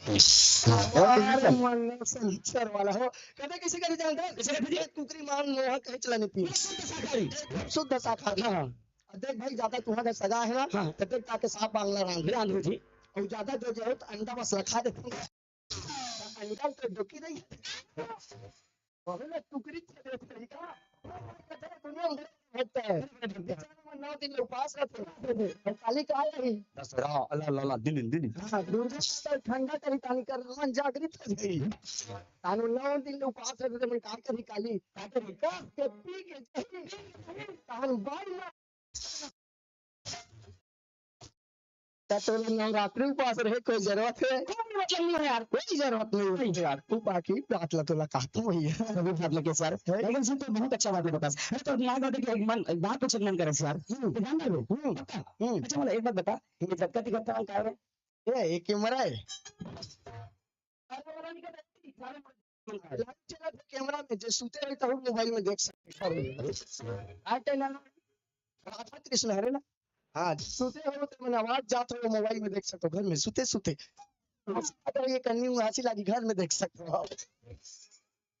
अरे मंगल शनिचर वाला हो, कथे कइसे करथे जानथस? कइसे करथे जी? कुकरी मांस नोहा कहीं चला नहीं पी। शुद्ध शाकाहारी। शुद्ध शाकाहारी। हाँ। अब देख भाई, ज्यादा तुहां का सगा है ना, हाँ। तो देख ताके साफ बांग्ला रांध। रांध जी। अउ ज्यादा जो जो हो तो अंडा मसला खा देथे। अंडा तो डोकी नहीं। अबे ना टुकड़ी के दे तरीका। दुनिया में भटकता है। नौ दिन उपास रहते हैं। और काली का आई। दसरा, अल्लाह, अल्लाह, अल्लाह, दिन, दिन। हाँ, दुर्गा तो ठंडा करी तानी कर मन जागृत हो गई। तानु नौ दिन उपास रहते मन का करी काली। का करी? का के पी के जही। तानु बाई ना। त तोला नवरात्रि उपास रहे कोई जरूरत है? कोई मतलब नहीं है यार। कोई जरूरत नहीं है यार। तू बाकी बात ला तोला कहता हूँ भैया। अभी बात लगे सर। है? लेकिन सुन, तो बहुत अच्छा बात बतास। अरे, तो ना बात के एक मन, एक बात पूछे मन करे सर। हम्म। तो जान दे। हम्म। पक्का? हम्म। अच्छा, मतलब एक बात बता, ये जब का दिखता है, क्या है? ये एक कैमरा है। अरे, वाला नहीं करता, सारे लाइट चला तो कैमरा में, जे सुते रही तो मोबाइल में देख सकते। आटे ना, राधा कृष्ण हरे ना। हाँ, सुते हो तो मन आवाज जात हो, मोबाइल में देख सकते हो, घर में सुते सुते। अगर ये कन्नी उंगासी लागी, घर में देख सकते हो।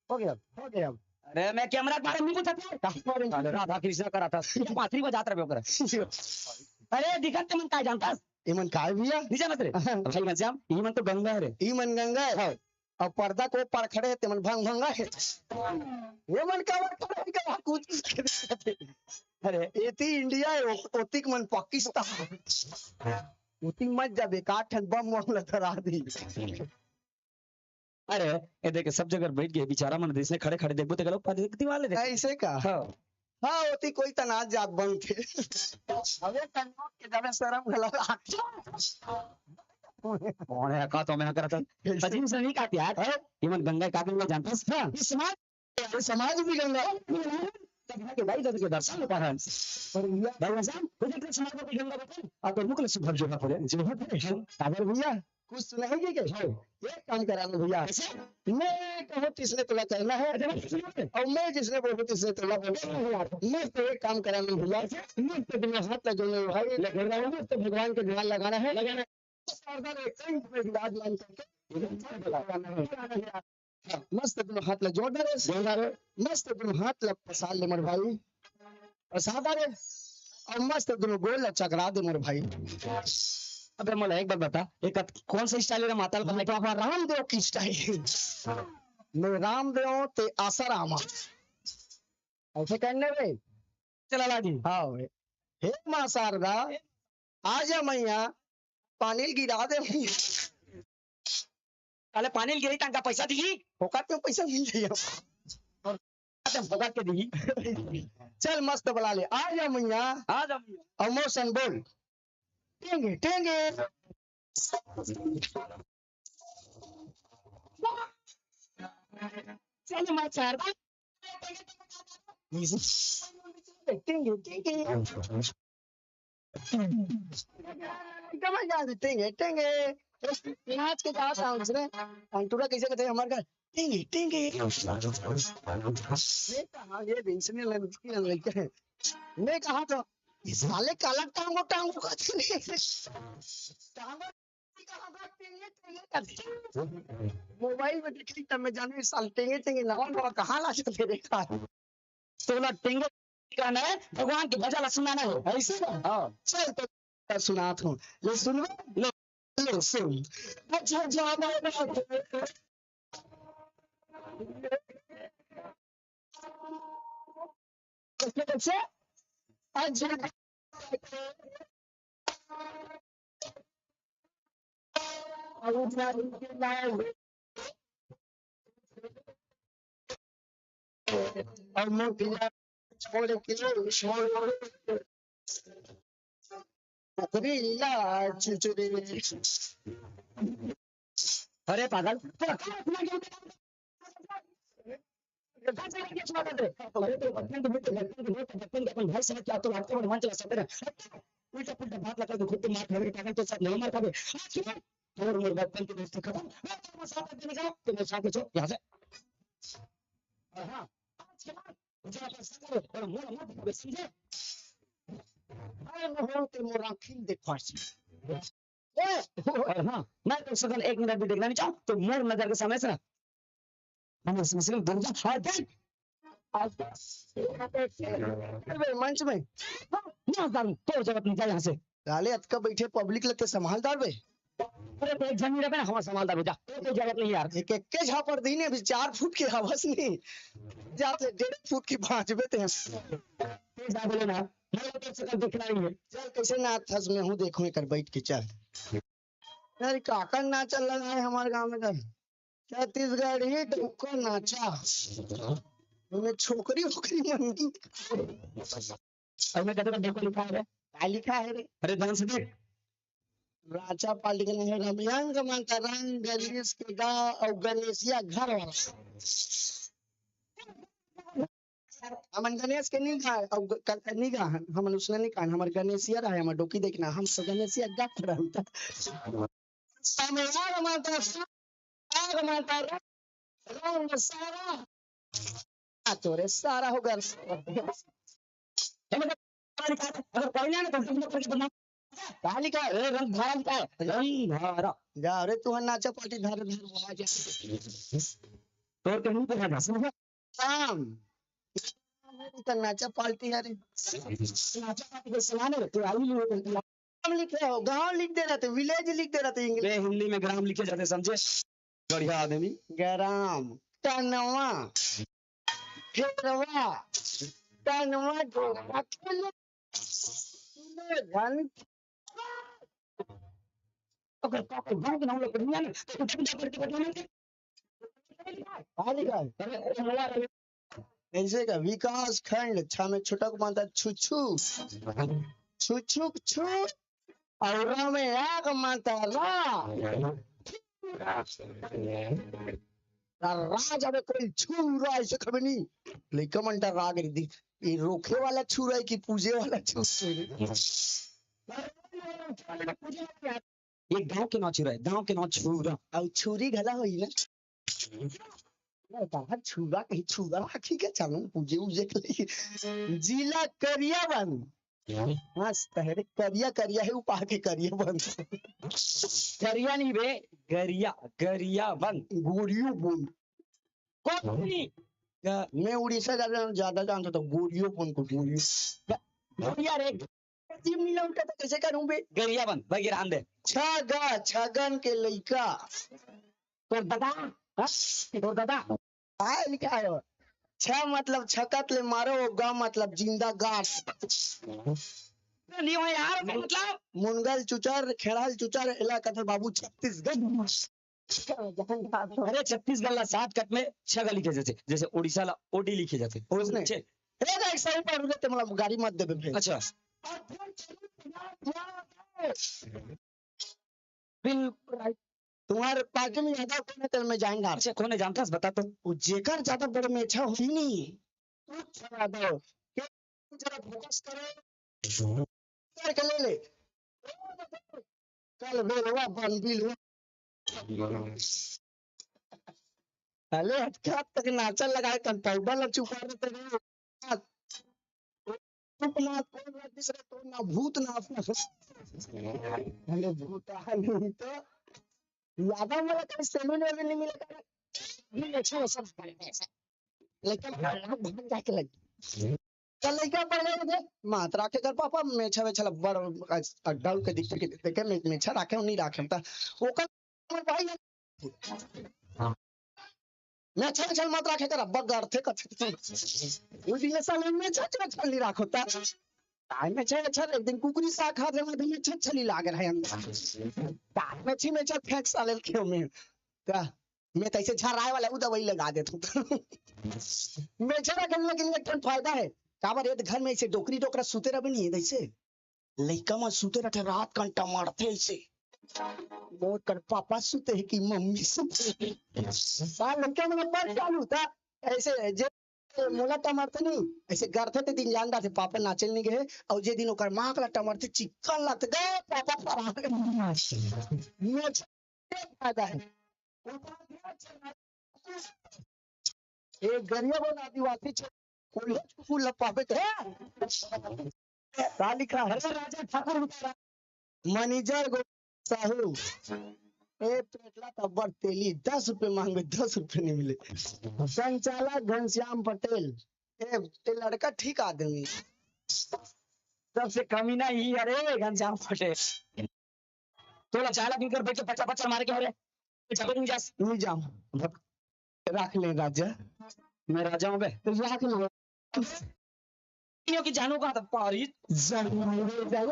हो गया, हो गया। अरे, मैं कैमरा के बारे में नहीं पूछा था। कहाँ पर है? अरे, राधा कृष्ण करा था। ये बांसुरी बजात रहे ओकरा। अरे, दिखत ते मन काय जानता? ये मन काय भैया? नहीं जानत रे। भाई घनश्याम, ये मन तो गंगा है रे। ये मन गंगा है? हाँ। अउ पर्दा को पर खड़े हे, तेमन भंग भंगा हे। ये मन काबर खड़े हे, काबर कूद कूद के देखत हे? अरे, एती इंडिया हे, ओ-, ओतिक मन पाकिस्तान। ओती मत जाबे, का ठन बम वम ल धरा दी। अरे, ये देख, सब जगह बैठ गए, बेचारा मन जैसे खड़े खड़े देखबो, ते गलो पर देख दीवाल ले देख। ऐसे का? हाँ। हाँ, ओती कोई तना जात बनथे। अबे तन्नो के जाबे शरम घला लागथे। कौन है का तो मैं करत हूँ। अजीब से नहीं कहते यार। हाँ? ये मन गंगा का गंगा जानता है? हाँ। ये समाज, ये समाज भी गंगा। तब के भाई जब के दर्शन होता है। पर भैया, भाई वैसा, वो देख समाज को गंगा बता। आप तो मुख ले सुभर जो है, जो है। हाँ। अगर भैया, कुछ सुनाएगी क्या? हाँ। एक काम करा लो भैया। कैसे? मैं कहूँ किसने तोला करना है। अच्छा, मैं सुनाऊँ? और मैं जिसने बोलूँ किसने तोला बोलना है। हाँ, यार। मस्त एक काम करा लो भैया। अच्छा। मस्त दोनों हाथ लगे हुए भाई। लगे हुए। मस्त भगवान को ध्यान लगाना है। लगाना है। शारदा ने कहीं पे विराजमान करके लगाना है। हाँ, मस्त दोनों हाथ ला जोड़ डारे। जोड़ डारे। मस्त दोनों हाथ ला पसार ले मोर भाई। पसार डारे। और मस्त दोनों गोड़ ला चकरा दे मोर भाई। अबे मोला एक बात बता, ये कत-, कौन सा स्टाइल है रे माता ला? मैं तो रामदेव की स्टाइल। मैं रामदेव ते आसाराम। ऐसे करने रे। चला लागी। हाँ रे। हे माँ शारदा, आजा मैया, पानी ल गिरा दे मैया। काले पानी ल गिरी तंका पैसा दिही? फोकट में पैसा मिल जाई। अरे फोकट के दिही। चल मस्त बला ले, आजा मैया। आजा मैया। अउ मोर संग बोल। टेंगे, टेंगे। चल मैं चार बार। टेंगे, टेंगे। समझ आ रही, टेंगे, टेंगे। नाच के जाओ साउंड से। अंटूरा कैसे कहते हैं हमारे घर? टेंगे, टेंगे। मैं कहा, ये भी इसने लड़की लड़के हैं। मैं कहा तो, "ये साले काला टांगो, टांगो का चले।" टांगो, टांगो, टेंगे, टेंगे करते। मोबाइल में देख ली, तब मैं जानू, ये साले टेंगे, टेंगे, नवा, नवा कहाँ ला चले रे? तोला टेंगे गाना है, भगवान के भजन ला सुनाना है। ऐसे ना? हाँ। चल तो सुनात हूँ। ले सुनबे? ले, ले सुन। अच्छा, जाना ना। कैसे, कैसे? अच्छा। और मोतिया छोड़ के, छोड़, ओकरी ला चुचुरी। अरे पागल, तो अपना, अपना, अरे तो बचपन के मित्र, बचपन के दोस्त, बचपन के अपन भाई समझ के आप तो लड़ते हो, मन चला सकते हैं। उल्टा पुल्टा बात लगा के खुद को मार खावे, पागल तो सब नहीं मार खावे। आज सुनो, तोर मोर बचपन के दोस्ती खत्म। मैं तेरे साथ देने का, तो मेरे साथ में चल यहाँ से। और हाँ, आज के बाद मुझे ऐसा करे और मोर मत दिखावे, समझे? मैं न हो ते मोर आँखी देख पासी। ए, और हाँ, मैं तो सकल एक मिनट भी देखना नहीं चाहूँ, तो मोर नजर के सामने से ना। मैं समझ गया, दूर जा, हाँ, देख। अबे, मंच में। ना, ना, दारू, तोर जरूरत नहीं, जा यहाँ से। साले, अतका बैठे पब्लिक लगते संभाल दार बे। अरे, तो एक जमीन रखे ना, हमारा संभाल दार बे, जा। तोर कोई जरूरत नहीं यार। एक, एक के झापड़ दी ने, अभी चार फुट के हवस नहीं। जा ते डेढ़ फुट की बाँचबे ते। ते जा बोले ना, मैं तो सकल देखना नहीं है। चल, कैसे ना थस में हूँ, देखूँ एकर बैठ के, चल। यार, काकर नाचा लगाए हमारे गाँव में कर। छत्तीसगढ़ी डौका नाचा। ओमे छोकरी ओकरी मन की। और मैं कहता था, देखो लिखा है रे। का लिखा है रे? अरे ध्यान से देख। राचा पार्टी के नाम है रमयांग मांता रंग गणेश के गा और गणेशिया घर वाला। हमन गणेश के नहीं गा, और ग-, क-, नहीं गा, हमन उसने नहीं कहा, हमर गणेशिया रहे, हमर डोकी देखना, हम तो गणेशिया गा रहन त। समय आग माता, आग माता, रंग सारा, आ तोरे सारा हो गल। अगर पढ़ना ना तो तुम लोग बना। कहा लिखा है? ए, रंग धारा लिखा है, रंग धारा। जा रे, तू नाचा पार्टी धारा धारा आ जा। तोर के मुंह पे है, समझ? काम। तो नाचा पार्टी है रे। नाचा पार्टी के सलाम है, तू आई नहीं हो, ग्राम लिखे हो, गांव लिख दे रहते, विलेज लिख दे रहते इंग्लिश। बे, हिंदी में ग्राम लिखे जाते, समझे? बढ़िया आदमी। ग्राम, टनवा, फेरवा, टनवा, डोरा, किलो, किलो, घन। अगर पापा गांव के नाम लेके नहीं आना, तो कुछ भी करके बताना। हाँ, लिखा है। अरे, अरे, मोला रे। ऐसे का विकास खंड, छा में छोटा को मानता छुछू। छुछू, छू। और रा में आग मानता रा। रा, रा जावे कोई छू रा, ऐसे खबे नहीं। लइका मन टा राग रे दी। ये रोके वाला छू रहा है कि पूजे वाला छू रहा है? ये गांव के नाव छुरा है, गांव के नाव छुरा। अउ छुरी घला होई ना। मैं कहा छुरा कहीं छुरा आखी के चालू पूजे उजे के लिए। जिला करियाबंद। मस्त है रे, करिया करिया है, उपा के करियाबंद। करिया नहीं बे, गरिया, गरियाबंद। गोरियो बोल। कोटनी। मैं उड़ीसा ज्यादा, ज्यादा जानता था, गोरियो बोल को गोरियो। गरिया रे। जिम नहीं उठा तो कैसे करूं बे? गरियाबंद, बगैर आंदे। छगा, छगन के लइका। तोर दादा, हाँ? तोर दादा। आए लिखा है। छ मतलब छकत ले मारो, ग मतलब जिंदा गाड़। नहीं हो यार, मतलब? मुनगल चुचर, खेड़ल चुचर, एला कथे बाबू छत्तीसगढ़। अरे छत्तीसगढ़ ला सात कट में छगा लिखे जाथे, जैसे उड़ीसा ला ओडी लिखे जाथे। उसने? छे। ए देख, सही पढ़ रहे ते, मतलब गाड़ी मत देबे फिर। अच्छा। बिल्कुल right। तुम्हारे पार्टी में ज्यादा कौन है, तेरे में जाएंगे आप। अच्छा, कौन है जानता है, बता तो। वो जेकर ज्यादा बड़े मेछा होही नहीं, तू अच्छा यादव। के जरा फोकस करो, करके ले ले। कल बेलवा बन बिलवा। अरे हटका तक नाचा लगाए, कंटाइबा ला चुपा रहे थे। चुप ना, कौन रहा दूसरा, तो ना भूत ना अपना। अरे भूत आ नहीं तो यादव वाला कहीं सैलून वैलून नहीं मिला कर। नहीं, अच्छा, सब लेकिन भाग जाके लगी। चल, लइका पढ़ ले रे, मात राखे कर पापा, मेछा वेछा ला बड़ अड्डा के दिख के देखे, मे-, मेछा राखे नहीं राखे, त ओकर हमर भाई है। मेछा वेछा मत राखे कर, अब्बा गरथे कथे। वो दिन साले मेछा वेछा नहीं राखो ता। ताई मेछा वेछा एक दिन कुकरी साग खात रहे, मेछा छली लाग रहे अंदर। ताई मेछी मेछा फेंक साले खेव में। का? मैं तैसे झराए वाला उ दवाई लगा देत हूँ। मैं झरा के लेकिन एक ठन फायदा है। काबर ये घर में ऐसे डोकरी डोकरा सुते रहे नहीं है, ऐसे लइका मन सुते रहते, रात घंटा मारते ऐसे। मोर कर पापा सुते है कि मम्मी सुते है? साल लइका मन पर चालू था ऐसे, जे मोला टमरते नहीं, ऐसे गरथे ते दिन जान डारथे पापा नाचे नहीं गए, और जे दिन ओकर माँ कला टमरथे चिक्कन लगते गए पापा पर। मैं फायदा है। एक गरिया बोल आदिवासी छे-, कोल्हे कुकुर लपावे के। का लिखा है? अरे राजा ठाकुर उतारा। मैनेजर गो साहू। ए पेटला तब्बर तेली, दस रुपये मांगे, दस रुपये नहीं मिले। संचालक घनश्याम पटेल। ए, ए लड़का ठीक आदमी। सबसे कमी ना ही, अरे घनश्याम पटेल। तोला चाला दिन कर बैठ के पचा पचा मारे के हो रे। जब नहीं जा। नहीं जाऊं। भक-, रख ले राजा। मैं राजा हूँ बे। तो रख ले। क्योंकि जानू का तो पारी। जानू, जानू।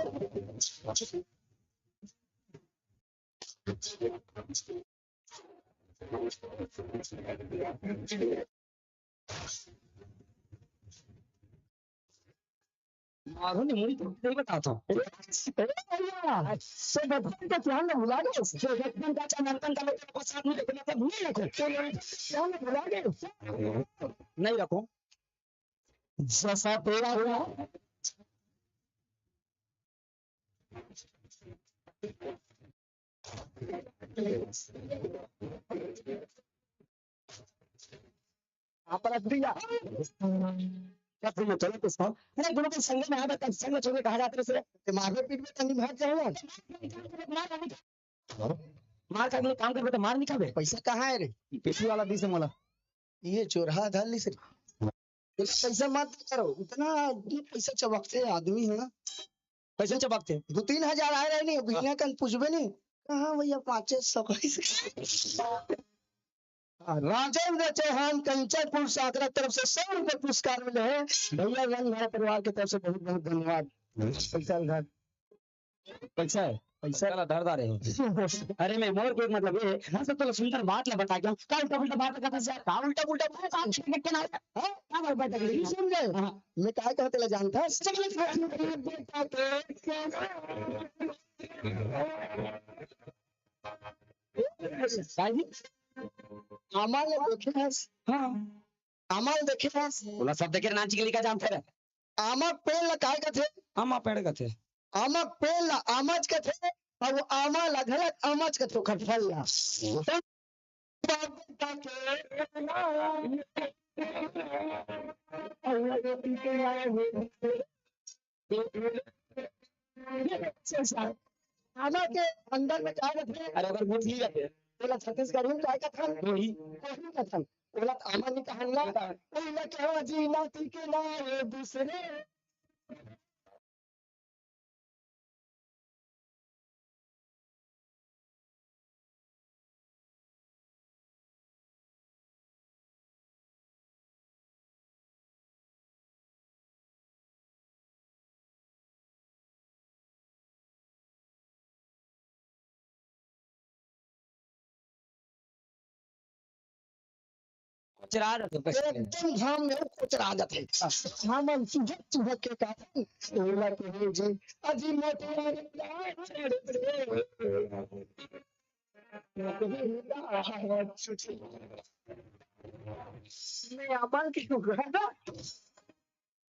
मारो ने मुड़ी तो नहीं बताता हूँ। ए, ए भैया, से बचपन का ध्यान ना भुला गए। से बचपन का चाचा नंदन का लोग को साथ में देखना था, भूल रखो। तो ध्यान ना भुला गए। नहीं रखो। जैसा तेरा हुआ। आप रख दिया। क्या तुम चलो कुछ खाओ? अरे दोनों के संग में आ, तब संग छोड़ के कहाँ जाते रहे? ते मारबे पीटबे तनी भाग जाओ। मार का काम करबे तो मार नहीं खाबे। पैसा कहाँ है रे? पेटी वाला दी से मोला। ये चोरहा धर ली से। पैसा मत करो, इतना आदमी पैसा चबकते आदमी है ना। पैसा चबकते। दो तीन हजार आए रहे नहीं, बिना कन पूछबे नहीं। कहाँ भैया, पाँचे सौ कैसे? राजेंद्र चौहान कंचनपुर साकरा तरफ से सौ रुपए पुरस्कार मिले हैं। भैया रंग भरा परिवार की तरफ से बहुत बहुत धन्यवाद। पैसा उधार। पैसा है, पैसा। चला धर दारे हो। अरे मैं मोर के मतलब ये, हाँ, सब तो सुंदर बात ला बता गया। का उल्टा पुल्टा बात करता है यार? का उल्टा पुल्टा बात, आप देख के ना, हाँ? का बात, बात कर रही है? समझे? हाँ। मैं काय कहते ला जानता है? भाई जी, आमा ला देखे हस? हाँ। आमा ला देखे हस? बोला सब देखे, नाच के लिखा जानते रहे। आमा पेड़ ला काय कथे? आमा पेड़ कथे। आमा पेड़ ला आमाच कथे, अउ आमा ला घलक आमाच कथे, ओखर फल ला। आमा के अंदर में काय रथे? अरे, अगर मुंह नहीं रखे, बोला छत्तीसगढ़ी में काय कथन? दोही। दोही कथन। बोला आमा नहीं कहन ना, ओला कहो जी, ना ती के ना, ये दूसरे। कोचरा जाथे पैसा। एकदम घाम में कोचरा जाथे। हमन चुहक चुहक के कहथन, "ओला कहो जी, अजी मोटे वाले।" मैं अमल के कहूँ,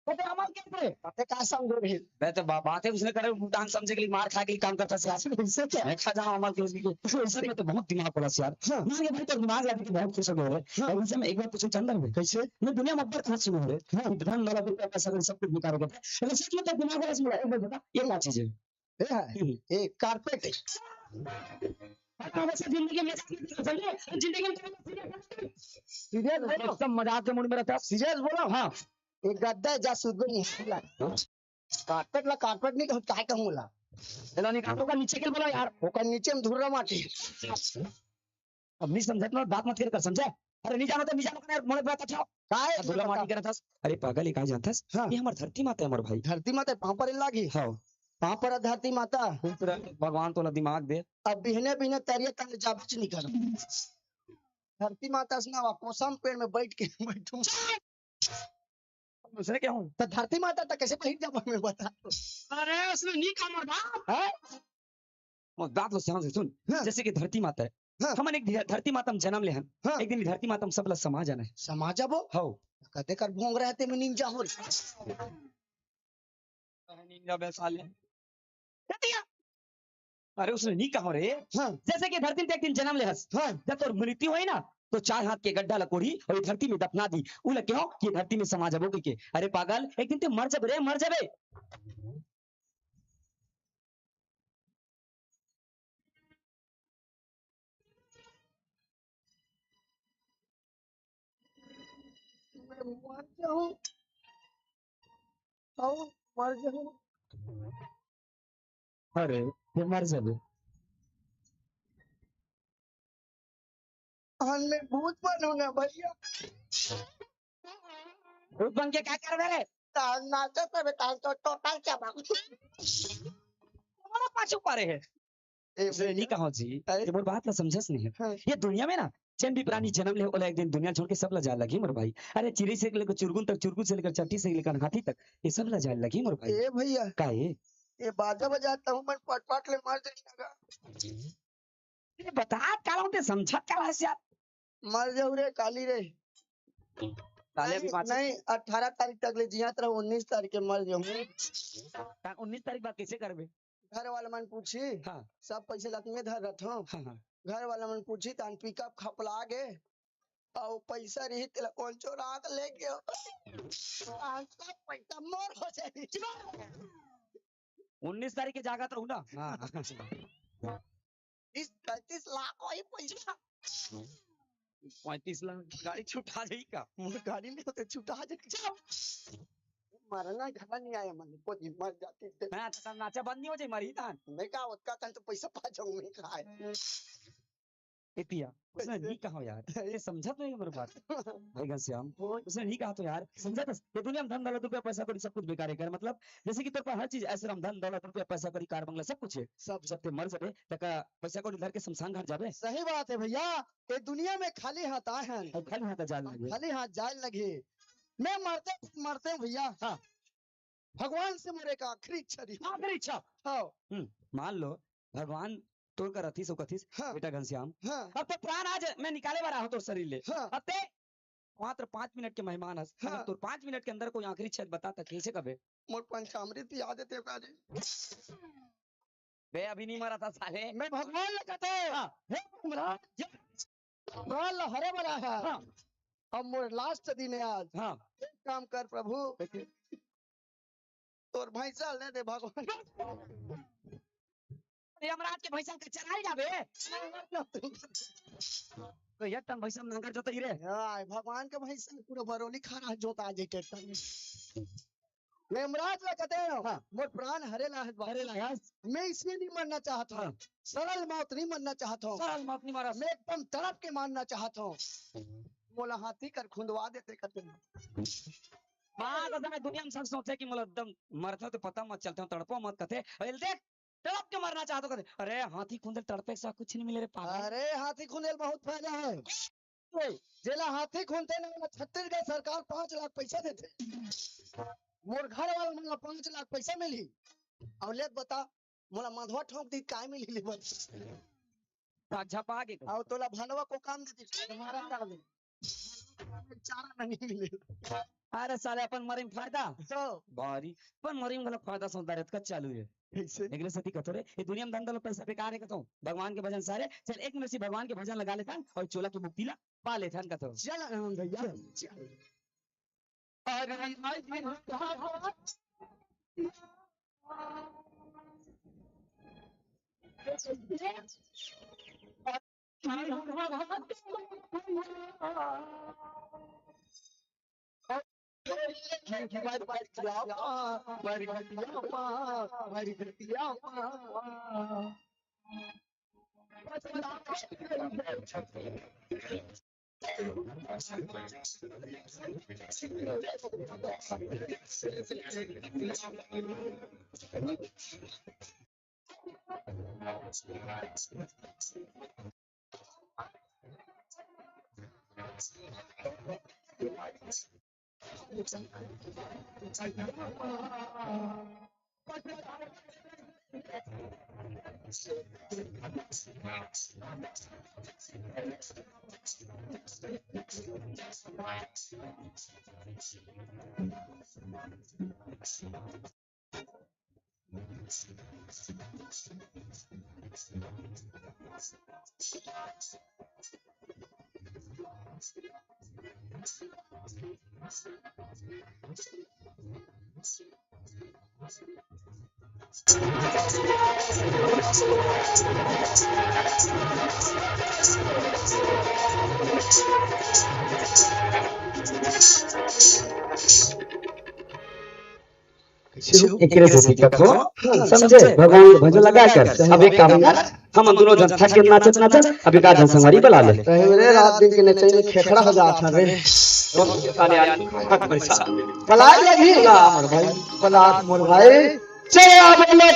बते अमल के ऊपरे। बते का समझो रे? बे तो बा-, बातें उसने करे, उल्टा हम समझे के लिए मार खा के लिए काम करता है यार। ऐसे क्या? मैं खा जाऊँ अमल के उसकी। ऐसे में तो बहुत दिमाग वाला से यार। हाँ। ना, ये भाई तो दिमाग लगा के बहुत खुश हो गए। हाँ। और उनसे मैं एक बार पूछूं चंदन भाई। कैसे? मैं दुनिया में अब्बड़ कहाँ सुना हो रे? हाँ। धन दौलत रुपया पैसा सब कुछ बेकार हो गया। अगर सच में तो दिमाग वाला से मिला, एक बार बता, ये क्या चीज है? ए है, हम्म। ए कारपेट है। अरे हमेशा जिंदगी में, जिंदगी में सीरियस बोलो। एकदम मजाक के मूड में रहता है। सीरियस बोलो। हाँ। एक गद्दा है, जा सुधर नहीं है। कारपेट ला कारपेट नहीं कहूँ, काय कहूँ ला? चलो नहीं, काटो का नीचे के बोलो यार। ओकर नीचे में धुर्रा माटी। अब नहीं समझत ना, बात मत कर, समझे? अरे नहीं जानो तो नहीं जानो, कर मोड़े बात अच्छा। काय अब बोला बता? माटी करत हस? अरे पागल, ये काय जानत हस? हाँ। ये हमर धरती माता है, हमर भाई। धरती माता पाँव पर लागी। हाँ। पाँव पर धरती माता। खुश रह, भगवान तोला दिमाग दे। अब बिहने बिहने तरिया तले जाबच नहीं कर। धरती माता सुनावा, कोसम पेड़ में बैठ के बैठूं। उसने क्या हूँ? तो धरती माता तक कैसे पहुंच जाबो मैं बता। अरे उसने नहीं कहा मोर बाप। हाँ? मोर बात लो ध्यान से सुन। हाँ। जैसे कि धरती माता है। हाँ। हमन एक ध-, धरती माता में जन्म ले हन। हाँ। एक दिन धरती माता में सब ला समा जाना है। समा जाबो? हौ। कदे कर भोंग रहते में निंजा हो रे। कहे निंजा बे साले। कतिया। अरे उसने नहीं कहा रे। हाँ। जैसे कि धरती में एक दिन जन्म ले हस। हाँ। जब तोर मृत्यु होई ना, तो चार हाथ के गड्ढा ला कोड़ी और ये धरती में दफना दी। उ ला कहो कि ये धरती में समा जाबो कहिके। अरे पागल, एक दिन ते मर जाबे रे, मर जाबे। मैं मर जाऊं, आओ, मर जाऊं। अरे, ये मर जाबे। हाँ, मैं भूत बनूंगा भैया। भूत बन के का करबे रे? तान नाचत रहे, तान तो टोटल चबा। हमारा पाछू पड़े है। ए, उसने नहीं कहा जी, अरे। ये मोर बात ला समझस नहीं है। हाँ। ये दुनिया में ना, जेन भी प्राणी जन्म ले, ओला एक दिन दुनिया छोड़ के सब ला जाए लगी मोर भाई। अरे, चिरई से लेकर चुरगुन तक, चुरगुन से लेकर चट्टी से लेकर हाथी तक, ये सब ला जाए लगी मोर भाई। ए भैया। का ये? ये बाजा बजाता हूँ, मैं पट पट ले मर जाएगा। ये बता, काला होते समझत काला है यार। मर जाऊ रे, काली रे। काले अभी नहीं, बात नहीं, अठारह तारीख तक ले जियत रहो, उन्नीस तारीख के मर जाऊं। ता उन्नीस तारीख बाद कैसे करबे? घर वाला मन पूछी, हाँ। सब पैसे ला मैं धर रखत हूँ। हाँ, हाँ। घर वाला मन पूछी, तान पिकअप खपला गे, अउ पैसा रही तेला कौन चोरा के ले गयो। आज सब पैसा मोर हो जाए। उन्नीस तारीख के जागत रहू ना। हाँ। तीस पैंतीस लाख वही पैसा। पैंतीस लाख गाड़ी छुटा जाई का? मोर गाड़ी नहीं होते, छुटा जाई। मरना घर नहीं आया मन को जी, मर जाती थे। मैं तो नाचा बंद नहीं हो जाए, मरी था। मैं का ओतका कन तो पैसा पा जाऊं मैं खाए। ए पिया, उसने कैसे? नहीं कहा यार, ये समझत नहीं है मेरे बात। भाई घनश्याम, बोल। उसने नहीं कहा तो यार, समझत है? ये दुनिया में धन दौलत रुपया पैसा कौड़ी सब कुछ बेकार है कर, मतलब जैसे कि तेरे पास हर चीज, ऐश्वर्य, धन दौलत रुपया पैसा कौड़ी कार बंगला सब कुछ है, सब। जब ते मर जाबे, तका पैसा कौड़ी धर के शमशान घाट जाबे। सही बात है भैया, ये दुनिया में खाली हाथ आए हैं। और खाली हाथ जाए लगे। खाली हाथ जाए लगे। मैं मरते मरते हूँ भैया। हाँ। भगवान से मोर एक आखिरी इच्छा रही। आखिरी इच्छा? हाँ। हम्म, मान लो भगवान तोर कर रथिस, ओ कथिस, हाँ। बेटा घनश्याम, हाँ। अब तो प्राण आज मैं निकाले वाला हूँ तोर शरीर ले। हाँ। अब ते मात्र पाँच मिनट के मेहमान हस। हाँ। अगर तोर पाँच मिनट के अंदर कोई आखिरी इच्छा बता त कैसे कबे? मोर पंचामृत पिया देते का जी। बे अभी नहीं मरा था साले। मैं भगवान ला कहते हैं। हाँ। हे महाराज, ये भगवान ला हरे वाला है। हाँ। अब मोर लास्ट दिन है आज। हाँ। एक काम कर प्रभु, तोर भैंसा ले दे भगवान। यमराज के भैंसा के चराई जाबे। तो एक टन भैंसा में नांगर जोतई रे। यार, भगवान के भैंसा पूरा बरौली खा रहा जोता जे ट्रैक्टर में। मैं यमराज ला कहते हैं, हाँ। मोर प्राण हरे ला है। हरे ला है। मैं इसलिए नहीं मरना चाहता हूँ। हाँ। सरल मौत नहीं मरना चाहता हूँ। सरल मौत नहीं मरा। मैं एकदम तड़प के मारना चाहता हूँ। मोला हाथी कर खुंदवा देते कहते हैं। बात असल में दुनिया में सब सोचे कि मोला एकदम मरते हो तो पता मत चलते हो, तड़पो मत कहते। अरे देख, तड़प के मरना चाहते हो कहते, अरे हाथी खुंदेल तड़पे से कुछ नहीं मिले रे पागल। अरे हाथी खुंदेल बहुत फायदा है। ओए, जेला हाथी खुंदते ना, ओला छत्तीसगढ़ सरकार पाँच लाख पैसा देते। मोर घर वाला मन ला पाँच लाख पैसा मिली। अउ ले बता, मोला मधवा ठोंक दी, काय मिली ले बता। झपा के अउ तोला भलवा को काम दे दी, मारा कर दे। चारा नहीं मिले। अरे साले, अपन मरे में फायदा। तो भारी, अपन मरे में गलत फायदा सोचता रहता का चालू है। कैसे? एकरे सेती कथो रे, ये दुनिया में धन दौलत पैसा बेकार है कथो। भगवान के भजन सारे, चल एक मिनट से भगवान के भजन लगा लेथन अउ चोला के मुक्ति ला पा लेथन कथो। चल आनंद भैया, चल। अरे, एकरे सेती कथो, समझे? भगवान के भजन लगा कर। अब एक काम कर, हमन दूनों झन थक के नाचत नाचत, अब एक आध झन संगवारी बला ले। अरे रे, रात दिन के नचई में खेखड़ा हो जात हवे। बला ले अभी। बला मोर भाई, बला मोर भाई। चल अब ले।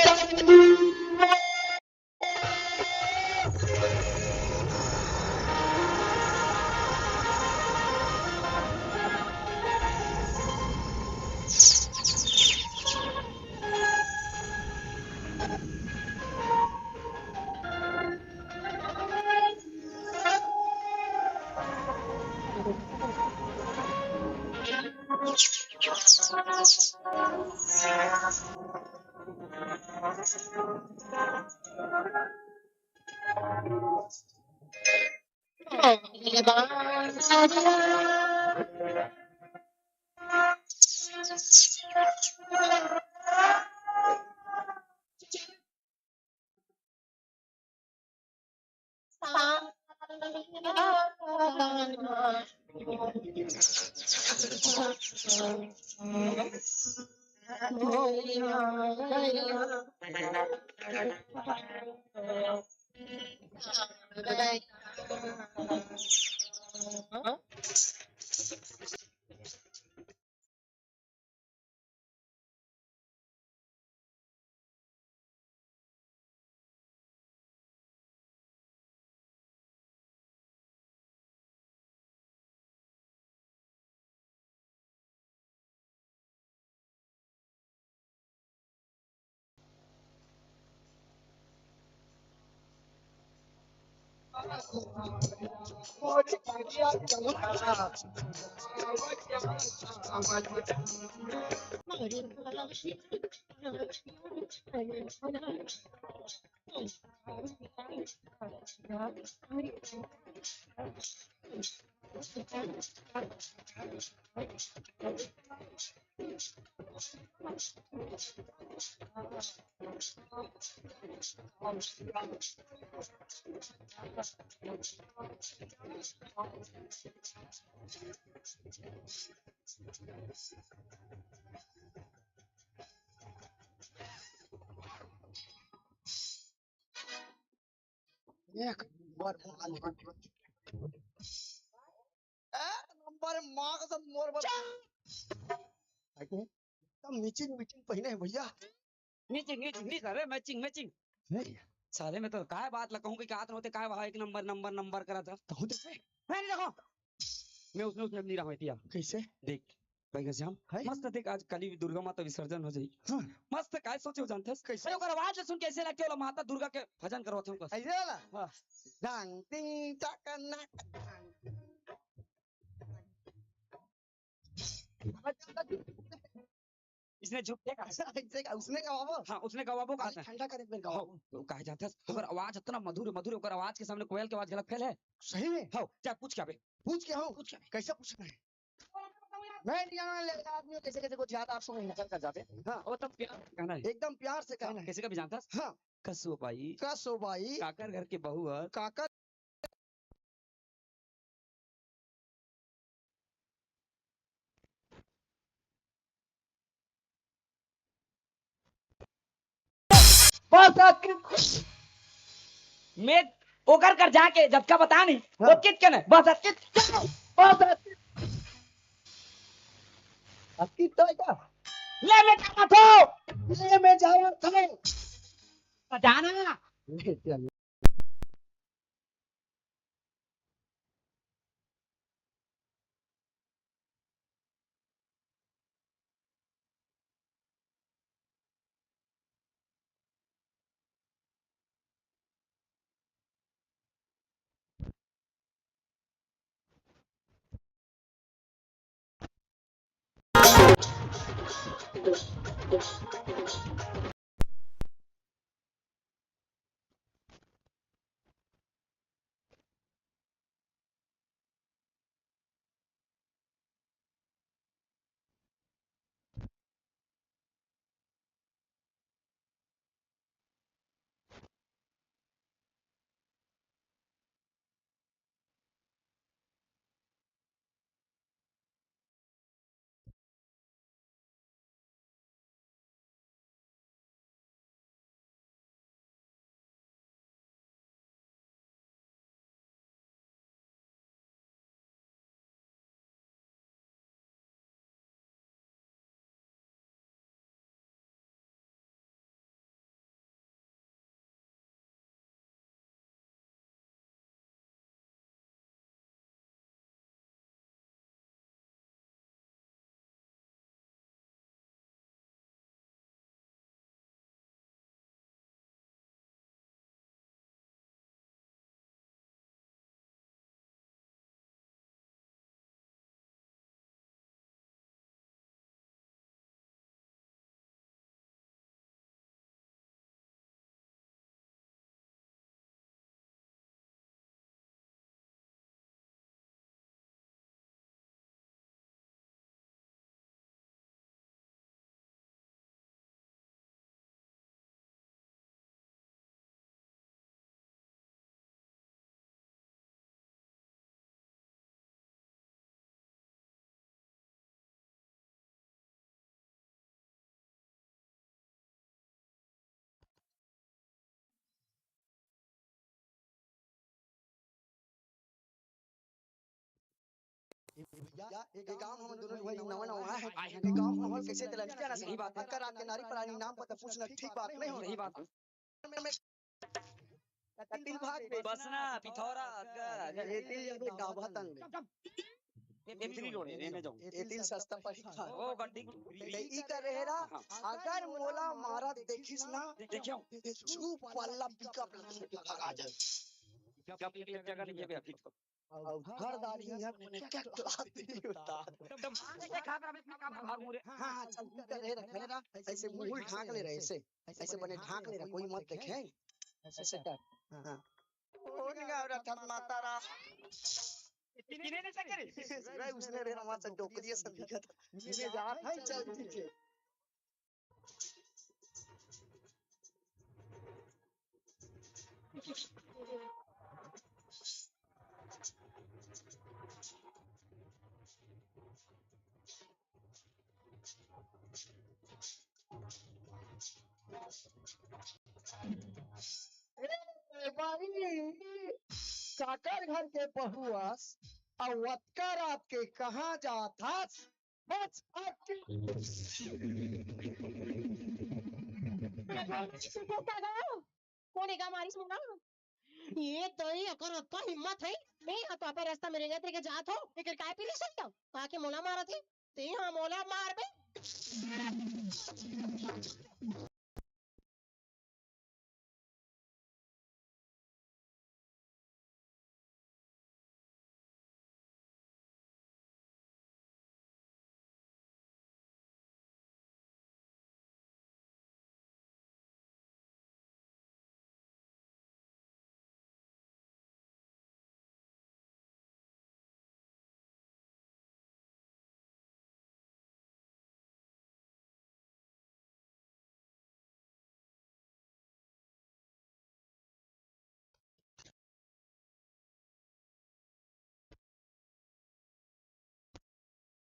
एक नंबर माल है। एक नंबर माल सब मोर बन-, एकदम matching matching पहिने हे भैया। Matching, matching, matching, अरे matching, matching। नहीं। साले में तो काय बात ला कहूँ कि का होते, काय वहाँ एक नंबर, नंबर, नंबर करा था। कहूँ तो मैं नहीं रखा। मैं उसने, उसने नहीं रहा भैया। कैसे? देख, भाई घनश्याम, है? मस्त देख, आज काली दुर्गा माता विसर्जन हो जाई। हाँ। मस्त काय सोचे हो जानथस? कैसे? अरे, ओकर आवाज सुन के ऐसे लगथे, ओला माता दुर्गा के भजन करवाथे ओकर। ऐसे वाला? हाँ। डांग, टिंग, टाका, नाक, डांग। इसने झुक के कहा। ऐसे का, उसने का बाबू? हाँ, उसने का बाबू कहा खाली था। ठंडा करे पे गाओ। हाँ, तो कहा जाता है, ओकर आवाज इतना मधुर, मधुर, ओकर आवाज के सामने कोयल के आवाज गलत फेल है। सही में? हाँ, जा पूछ के आबे। पूछ के आओ। पूछ के आबे। कैसे पूछना है? मैं नहीं जानने ले आदमी कैसे, कैसे कुछ ज्यादा आप समझ निकल कर जाते। हाँ। वो तो प्यार से कहना है। एकदम प्यार से कहना है। कैसे का भी जानता है? हाँ। कसो बाई। कसो बाई। काकर घर के बहू हर। काकर बस अतकी। मैं ओकर कर जाके जतका बता नहीं, हाँ। ओतकी के नहीं, बस अतकी, बस अतकी। अतकी तो है क्या? ले मैं जावत हूँ। ले मैं जावत हूँ। जाना। ले चल। या, ये गांव हमन दोनों भाई नवा नवा आए हैं। ये गांव माहौल कैसे तेला नहीं जाना सही बात है। अगर रात के नारी परानी नाम पता पूछना ठीक बात नहीं हो। सही बात है। तिल भाग बे। बसना, पिथौरा, अगर ये तिल जाबे गाभा तंग ले। ये, ये फ्री रोड है, ये मैं जाऊँ। ये तिल सस्ता पड़ी था। ओ, गड्डी। ते ई कर रहे रा, हाँ। अगर मोला मारत देखिस ना, देखियो। चुप वाला पिकअप लगा जा। क्या पिकअप जगह नहीं है अभी तो। अब हर दारी यहाँ कोने क्या क्लास नहीं होता। तो मार के खा कर अभी इतना काम भाग मुरे। हाँ, हाँ, चल, तू कर रहे रा, खड़े रा, ऐसे मुंह ढांक ले रहे, ऐसे, ऐसे बने ढांक ले रहा, कोई मत देखे, ऐसे कर। हाँ। ओ निगाह रहा था माता रा। किने ने चक्कर? भाई उसने रे रमा से डोकरिया से दिखा था। ये जा भाई चल ठीक है। ए भाई, काकर घर के बहू अस, अउ अतका रात के कहाँ जात हस? बस अब के कोन एका मारिस मोला? ये तो ही अकर अतका हिम्मत है। मैं हा तो आपे रास्ता में रेंगत रेंगत जात हो, एकर काय पीली सुनता? आके मोला मारत है, ते हा मोला मार बे।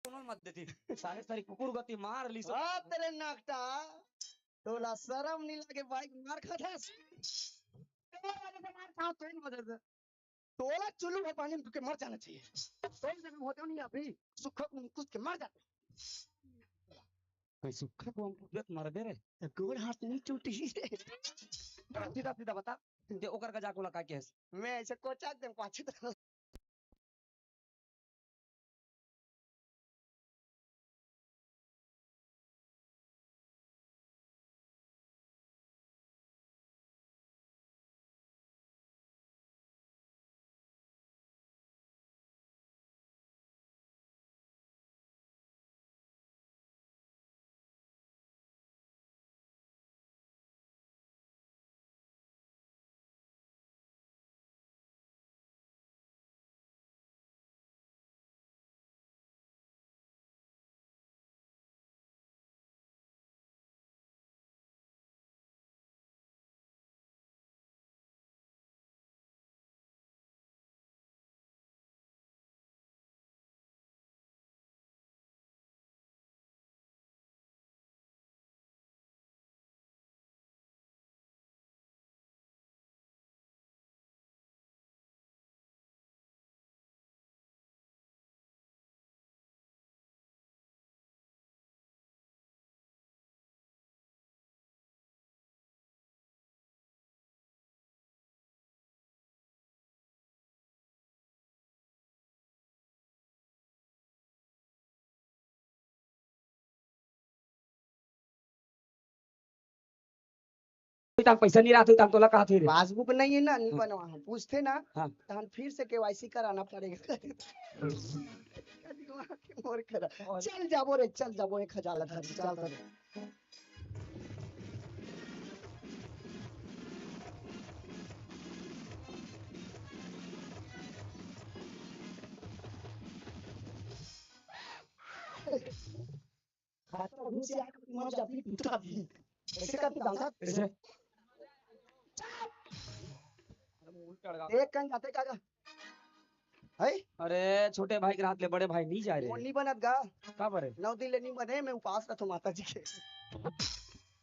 कोनो मत देती। सारे सारी कुकुर गति मार ली सब। आ, तेरे नाकटा, तोला शरम नहीं लगे, बाइक मार खाथस। तोला चुल्लू भर पानी में डूब के मर जाना चाहिए। तोला जब होते नहीं अभी, सुखा को कुछ के मर जाते। कोई सुखा को हम कुछ मर दे रे। गोड़ हाथ नहीं टूटी रे। सीधा सीधा बता, ते ओकर का जाको लगा के हंस। मैं ऐसे कोचा दे पाछे तो तक पैसा नहीं रहता, तक तोला कहा थे रे। पासबुक नहीं है ना, नहीं बनवा, हम पूछते ना, हाँ। तो हम फिर से केवाईसी कराना पड़ेगा। मोर करा। चल जाबो रे, चल जाबो, एक हजार लगा, चल रे। खाता घुस या मर जाबे, टूटा भी। ऐसे करके डालता। ऐसे। एक कन जाते का गा? है? अरे, छोटे भाई के हाथ ले बड़े भाई नहीं जाए रे। वो नहीं बनत गा। का बरे? नौ दिन ले नहीं बने, मैं उपास रखो माता जी के।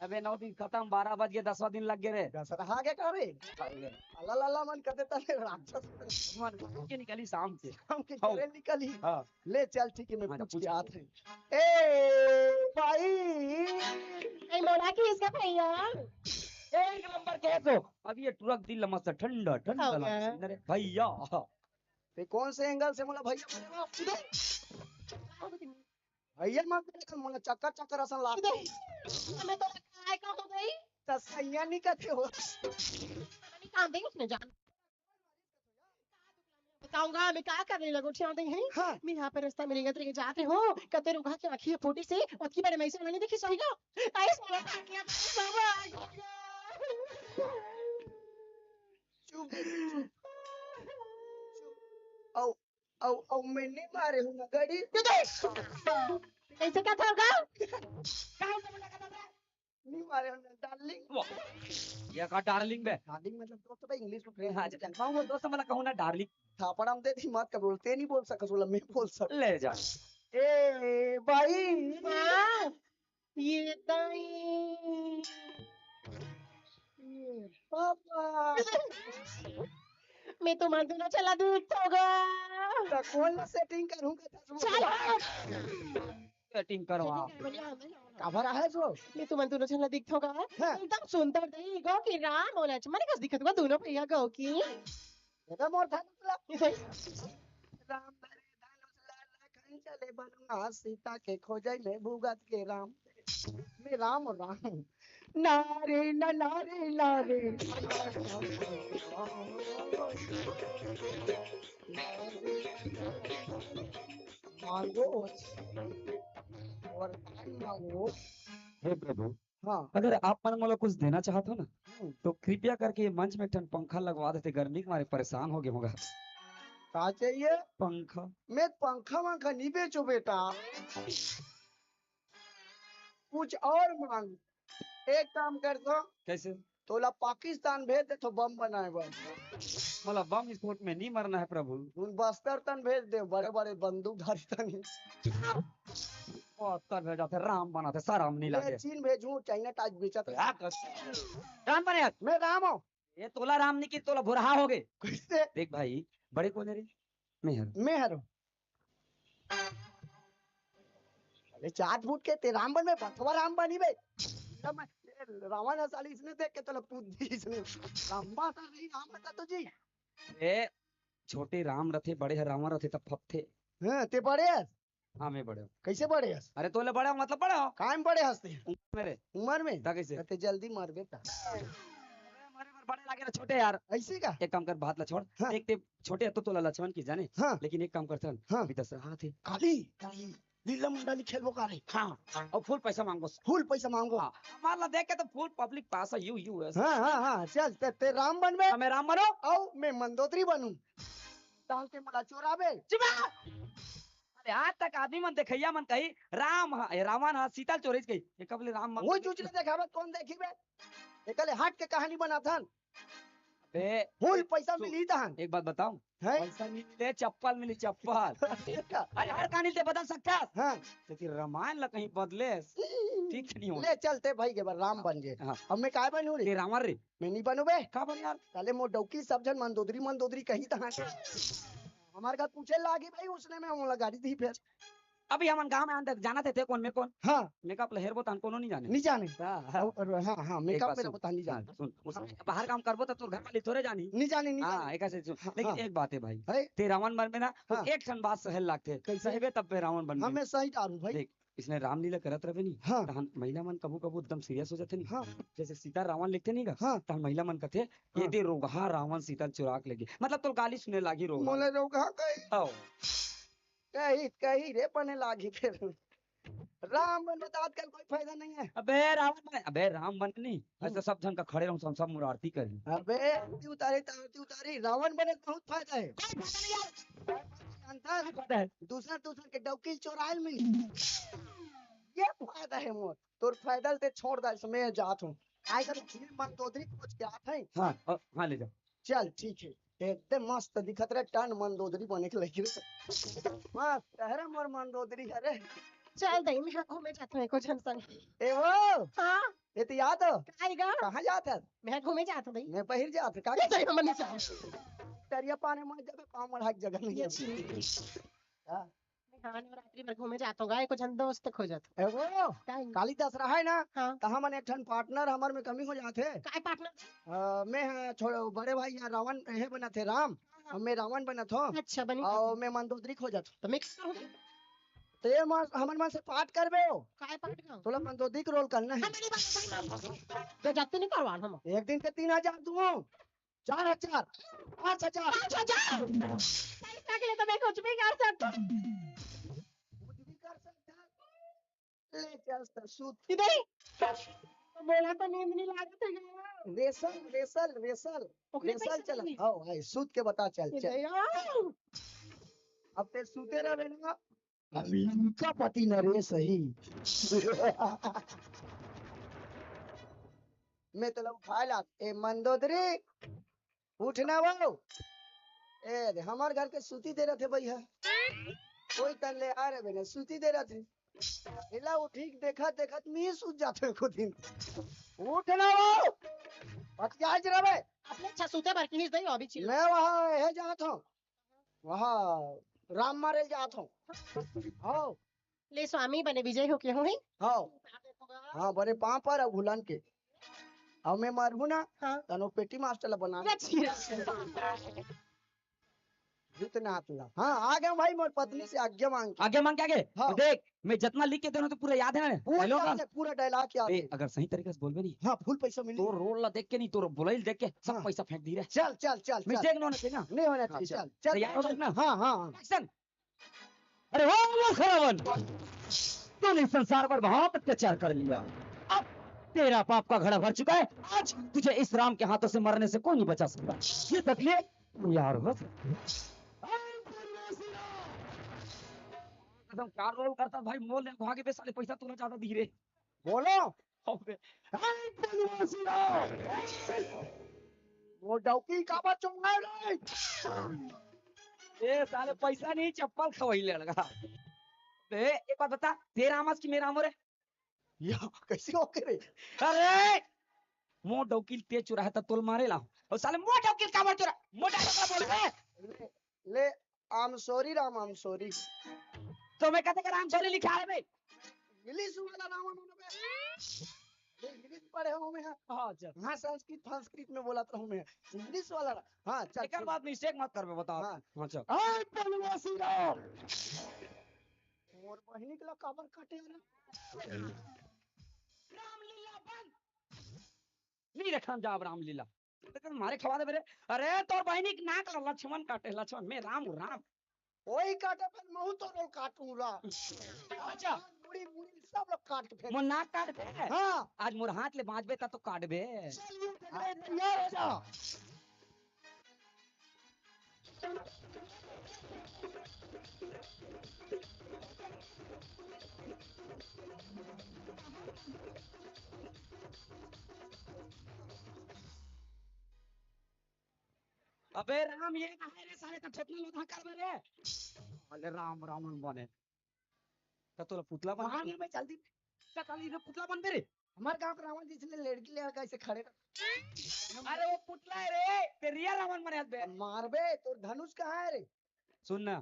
अबे नौ दिन खतम, बारह बज गे, दसवाँ दिन लग गे रे। दसरा आ गे का रे? अल्ला लल्ला मन कते तले राक्षस मन के निकली शाम के। शाम के हौ। करे निकली। हाँ। ले चल, ठीक है, मैं हाँ, पूछ पूछ। के आत हँव। ए भाई, ए, मोला किस का भैया? एक नंबर के तो। अब ये टुरक दिल मस्त ठंडा, ठंडा हो गया। लगथे रे भैया। ते कौन से एंगल से मोला भैया बोले बा? भैया मत बोले, मोला चक्कर चक्कर असन लागथे। मैं तो काय का हो गई? त सैया नहीं कहते हो। नहीं काम देंगे उसने जान। बताऊंगा मैं क्या करने लगो, ठीक है? हाँ। मैं यहाँ पे रास्ता में रेंगत रेंगत जाते हो, कते रुका के आँखी फूटी से, ओतकी बड़े मैं से नहीं देखी सही ना। आइस मोला काट लिया, बाबा। चुप, चुप, चुप। औ, औ, औ, मैं नहीं मारे हूँ ना गड़ी। कैसे क्या था होगा? कहाँ से बोला करता था? नहीं मारे हूँ ना, डार्लिंग। वाह, ये का डार्लिंग बे? डार्लिंग मतलब दोस्त बे, इंग्लिश में फ्रेंड। हाँ, जब कहूँ वो दोस्त वाला कहूँ ना डार्लिंग। थापड़ हम दे दी, मत कर बोलते, नहीं बोल सका, बोला मैं बोल सका। ले जा। ए भाई। हाँ। ये दाई। ये पापा। मैं तो मन दूनो चला दूध होगा। तो कौन ला सेटिंग करूंगा था वो? चल। सेटिंग करवा। काबर आहे जो? मैं तो मन दूनो चला दिख होगा। हाँ। एकदम सुंदर दई गो की राम और लक्ष्मण कस दिखत होगा दोनों भैया गो की। ये तो मोर था ना। राम धरे धनुष ला लखन चले बनवास, सीता के खोजै में भुगत गे राम। में राम और राम। नारी न नारी नारी। मांगो वरदान मांगो। हे प्रभु, हाँ। अगर आप मन मोला कुछ देना चाहत हो ना, हम्म। तो कृपया करके ये मंच में एक ठन पंखा लगवा देते, गर्मी के मारे परेशान हो गए होगा। का चाहिए? पंखा। मैं पंखा वंखा नहीं बेचो बेटा, कुछ और मांग। एक काम कर तो। कैसे? तोला पाकिस्तान भेज दे तो बम बनाए बर। मोला बम विस्फोट में नहीं मरना है प्रभु। उन बस्तर तन भेज दे, बड़े बड़े बंदूकधारी तन। बस्तर भेजा थे, राम बना थे, शरम नहीं लगे। चीन भेजूं, चाइना टाइप बेचत। राम बने यार। मैं राम हूँ। ये तोला राम नहीं की तोला भुरहा हो गए। कैसे? देख भाई, बड़े कौन है रे? मैं हर। मैं हर। अरे चार फुट के ते राम बन में बथवा राम बनी बे। एकदम रावण है साली, इसने देख के तोला पूछ दी इसने। लंबा सा नहीं राम बता तो जी। ए, छोटे राम रथे, बड़े ह रावण रथे, तब फपथे। हाँ, ते बड़े हस? हाँ, मैं बड़े हूँ। कैसे बड़े हस? अरे, तोले बड़े हो, मतलब बड़े हो। काय में बड़े हस ते? उम्र में रे। उम्र में? ता कैसे? ते जल्दी मर बेटा। अरे, मरे बर बड़े लागे ना छोटे यार। ऐसे का? एक काम कर, बात ला छोड़। हाँ। देख, ते छोटे तो तोला लक्ष्मण की जाने। हाँ। लेकिन एक काम करते हैं। हाँ। अभी दशहरा थे। काली, काली। लीला मंडली खेलबो का रे? हाँ, और फुल पैसा मांगो। फुल पैसा मांगो। हाँ, हमार ला देख के तो फुल पब्लिक पास है, यू, यू है। हाँ, हाँ, हाँ, चल, ते, ते राम बन बे। हाँ, मैं राम बनो। आओ, मैं मंदोदरी बनूं। डाल के मला चोराबे। चुप रह। अरे, आज तक आदमी मन देखैया मन कही, "राम ह, ए, रावण ह, सीता ल चोरइस," कही। ये कब ले राम मन वो चूच ले देखाबे, कौन देखी बे? एकले हट के कहानी बनाथन। बे, फुल पैसा सुन, मिली तहन। एक बात बताऊं? हैं? पैसा नहीं मिले, चप्पल मिली, चप्पल। अरे, हर कहानी ते बदल सकता है। हाँ। लेकिन रामायण ला कहीं बदले, ठीक नहीं होना। ले चलते भाई के बार राम बन गए। हाँ। अब मैं काय बनूं रे? ये रावण रे। मैं नहीं बनू बे। का बन यार? पहले मोर डौकी सब झन मंदोदरी, मंदोदरी कही तहां। हमार का पूछे लागी भाई, उसने में मोला गाड़ी दी फिर। अभी हमन गांव में अंदर जाना थे, थे कौन, मैं कौन? हाँ। मेकअप लहेर बोतान कोनो नहीं जाने। नहीं जाने। हाँ, हाँ। और, हाँ, हाँ, एक मेकअप बात में सुन। बोतान नहीं हाँ, जाने। सुन, उस हाँ। बाहर काम करबो त तोर घर वाली थोड़े जानी। नहीं जाने, नहीं हाँ, जाने। एक ऐसे सुन। हाँ, लेकिन हाँ। एक बात है भाई, है? ते रावण मन में ना, तो हाँ। एक ठन बात सहल लागथे। कैसे? सहबे तब पे रावण बन हाँ, में। मैं सही डालूं भाई। देख, इसने रामलीला करत रहे नहीं, हाँ। तहन महिला मन कभू-कभू एकदम सीरियस हो जाथे नहीं। हाँ। जैसे सीता रावण लिखथे नहीं का, हाँ। तहन महिला मन कथे, "ये हाँ। दे रोगहा रावण सीता ल चुरा के लेगे।" मतलब तोर गाली सुने लागी रोगहा। मोला रोगहा कही। आओ। कही, कही रे बने लागी फिर। राम बन में तो आजकल कोई फायदा नहीं है। अबे रावण बने, अबे राम बने नहीं। हम्म। ऐसा सब झन का खड़े रहूं, सब, सब मोर आरती करी। अबे आरती उतारी तो आरती उतारी, रावण बने तो बहुत फायदा है। कोई फायदा नहीं यार। जानता है? कोई फायदा है? दूसर, दूसर के डौकी चोराइल में। ये फायदा है मोर। तोर फायदा ते छोड़ दे, मैं जात हूँ। आए कर फिर मंदोदरी खोज के आत है। हाँ, अ, हाँ, ले जा। चल, ठीक है। एकदम मस्त दिखत रहे, टन मंदोदरी बने के लगी रहे। मस्त, अरे मोर मंदोदरी, अरे। चल दई, मैं घूमे जात हूँ एको झन संग। ए हो, हाँ। ये तो याद हो? काहे गा? कहाँ जात है? मैं घूमे जात हूँ दई। मैं पहिर जात हूँ, का? ये दई, हमन नहीं जात। तरिया पानी में जगह, पाँव मढ़ा के जगह नहीं ये है। ठीक। हाँ। हाँ, नवरात्रि बर घूमे जात हूँ गा, एको झन दोस्त खोजत हूँ। ए वो, काहे? काली दसरा है ना? हाँ। तो हमन एक ठन partner हमर में कमी हो जात है। काय partner? अ, मैं, हाँ, छोड़, बड़े भाई यहाँ रावण हे बनत हे, राम। हाँ, हाँ। अब मैं रावण बनत हूँ। अच्छा, बनी और बात। मैं मंदोदरी खोजत हूँ। तो मैं क्या करूँ? तो ये मन, हमर मन से पाठ करबे हो। काय पाठ का? तोला मंदोदरी के role करना है। हाँ, मेरी बात सुन। तो जाते नहीं करवा हम। एक दिन के तीन हजार दूँ, चार हजार, पाँच हजार। पाँच हजार? पैसा के लिए तो मैं कुछ भी कर सकता हूँ। कुछ भी कर सकता है। ले चल तो सूत। इधर ही। तो बोला तो नींद नहीं लागत है क्या? Wrestle, wrestle, wrestle. ओकरे रेसल पैसा चला। नहीं। हाँ, भाई, सूत के बता, चल, ये चल। दे यार। अब ते सूते रहे ना। लंकापति नरेश ही। मैं तो उठाए ला, ए मंदोदरी, उठ ना वो। ए दे, हमार घर के सूती दे रहे थे भैया। कोई तन ले आ रहे बेने, सूती दे रहे थे। एला उठी के देखत, देखत मैं सूत जाते को दिन। उठ ना वो। पटियाज रहे। अपने अच्छा सूते भर की नहीं दई, अभी चिल्ला। मैं वहाँ, ये जात हूँ। वहाँ राम मारे जात हूँ। हाँ। ले स्वामी बने विजय हो के हूँ, हैं? हाँ। हाँ, बने पाँव पर अब भूलन के। अब मैं मरहूँ ना, हाँ। तनो पेटी मास्टर ला बना। अच्छा। भूतनाथ ला। हाँ, आ गया भाई, मोर पत्नी से आज्ञा मांग के। आज्ञा मांग के आ गए? हाँ। तो देख, मैं जितना लिख के दे रहा हूँ, तो पूरा याद है ना? पूरा हेलो याद का? है, पूरा dialogue याद ए, है। अगर सही तरीके से बोलबे नहीं, हाँ, full पैसा मिली। तोर role ला देख के नहीं, तोर बोलई देख के सब हाँ। पैसा फेंक दी रे। चल, चल, चल, चल। Mistake नहीं होना चाहिए ना? नहीं होना हाँ, चाहिए, चल। चल, चल। तैयार हो ना? हाँ, हाँ, हाँ। Action। अरे ओ मूर्ख रावण, तूने इस संसार पर बहुत अत्याचार कर लिया। अब तेरा पाप का घड़ा भर चुका है। आज तुझे इस राम के हाथों से मरने से कोई नहीं बचा सकता। ये तकलीफ तू यार बस। कसम, क्या role करता भाई, मोल ले भागे बे साले, पैसा तोला ज्यादा दी रे। बोलो। अबे, ए, बनवासी राव! वो डौकी काबर चोंगाए रे? ए, साले पैसा नहीं, चप्पल खवई ले लगा। ए, एक बात बता, तेरा आम आज की मेरा आम रे? या, कैसे हो के रे? अरे, मो डौकी तेज चुरा है, तब तोल मारे ला। और साले, मो डौकी काबर चुरा? मो डौकी बोल बे। ले, I'm sorry Ram, I'm sorry। तो मैं कहते कि राम sorry लिखा है बे। English वाला रावण होना बे। ये English पढ़े हो मैं? हाँ, चल। हाँ, संस्कृत, संस्कृत में बोला तो हूँ मैं। English वाला रा-, हाँ, चल, एक ठीक। बात mistake मत कर बे, बता। हाँ। हाँ, चल। आय बनवासी राम। मोर बहिनी के ला काबर काटे ना? रामलीला बंद। नहीं रखन जाब रामलीला। लेकिन मारे खवा दे मेरे। अरे, तोर बहिनी के नाक ला लक्ष्मण काटे, लक्ष्मण, मैं राम हूँ, राम। ओही काटे, पर महू तो रोल काटूंगा। अच्छा। मुड़ी, मुड़ी सब लोग काट के फेंक। मोर नाक काट दे। हाँ। आज मोर हाथ ले बांचबे, ता तो काटबे। चल, ये तैयार हो जा। अबे राम, ये कहाँ है रे साले, तब छेतना लोधा कर दे रे। अरे राम, रावण बने। का तोला पुतला बन? हाँ, मैं जल्दी। का काली रे पुतला बन दे रे। हमारे गांव के रावण जिसने लड़की लड़का ऐसे खड़े कर। अरे वो पुतला है रे, ते रिया रावण बने बे। मारबे, तोर धनुष कहाँ है रे? सुन ना,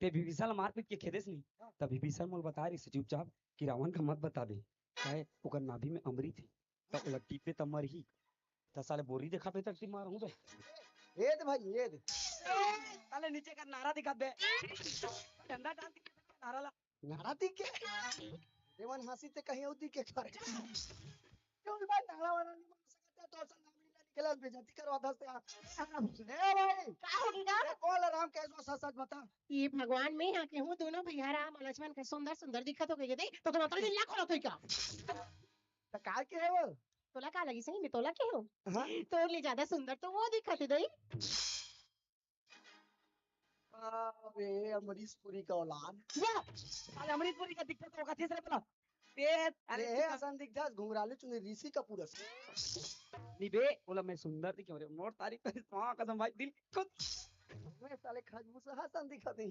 ते विभीषण ला मारपीट के खेदेस नहीं, हाँ। तब विभीषण मोल बता रही से चुपचाप कि रावण का मत बताबे, काहे ओकर नाभि में अमृत है, तब ओला टीपे तब मरही, त साले बोरी देखा पे तक मारहूं बे। ये दे भाई, ये दे। साले नीचे का नारा दिखा बे। डंडा डाल के नारा ला। नारा दिखे? देवन हंसी ते कहीं और दिखे कर। क्यों भाई नारा वाला नहीं बन सकता तो असल नाम नहीं निकला बेइज्जती करवा दस यार। ए भाई, का हो गया? ए, कौन है राम कैसो सच सच बता। ये भगवान में यहाँ के हूँ, दोनों भैया राम और लक्ष्मण के सुंदर सुंदर दिखत हो गए दे, तो तुम अतरे दिन लाख होत हो क्या? तो काय के है वो? तोला का लगी सही में तोला के हो? हाँ? तोर ले ज्यादा सुंदर तो वो दिखत है दई। अबे अमरीश पुरी का औलाद। या, साले अमरीश पुरी का दिखत होगा, तीसरे वाला। ए, अरे ए, ठीक है। असन दिखत, घुंघरालू चुंदी ऋषि कपूर अस। नहीं बे, बोला मैं सुंदर दिखे रे, मोर तारीफ कर, माँ कसम भाई, दिल खुश। मैं साले खजबूस हसन दिखत है।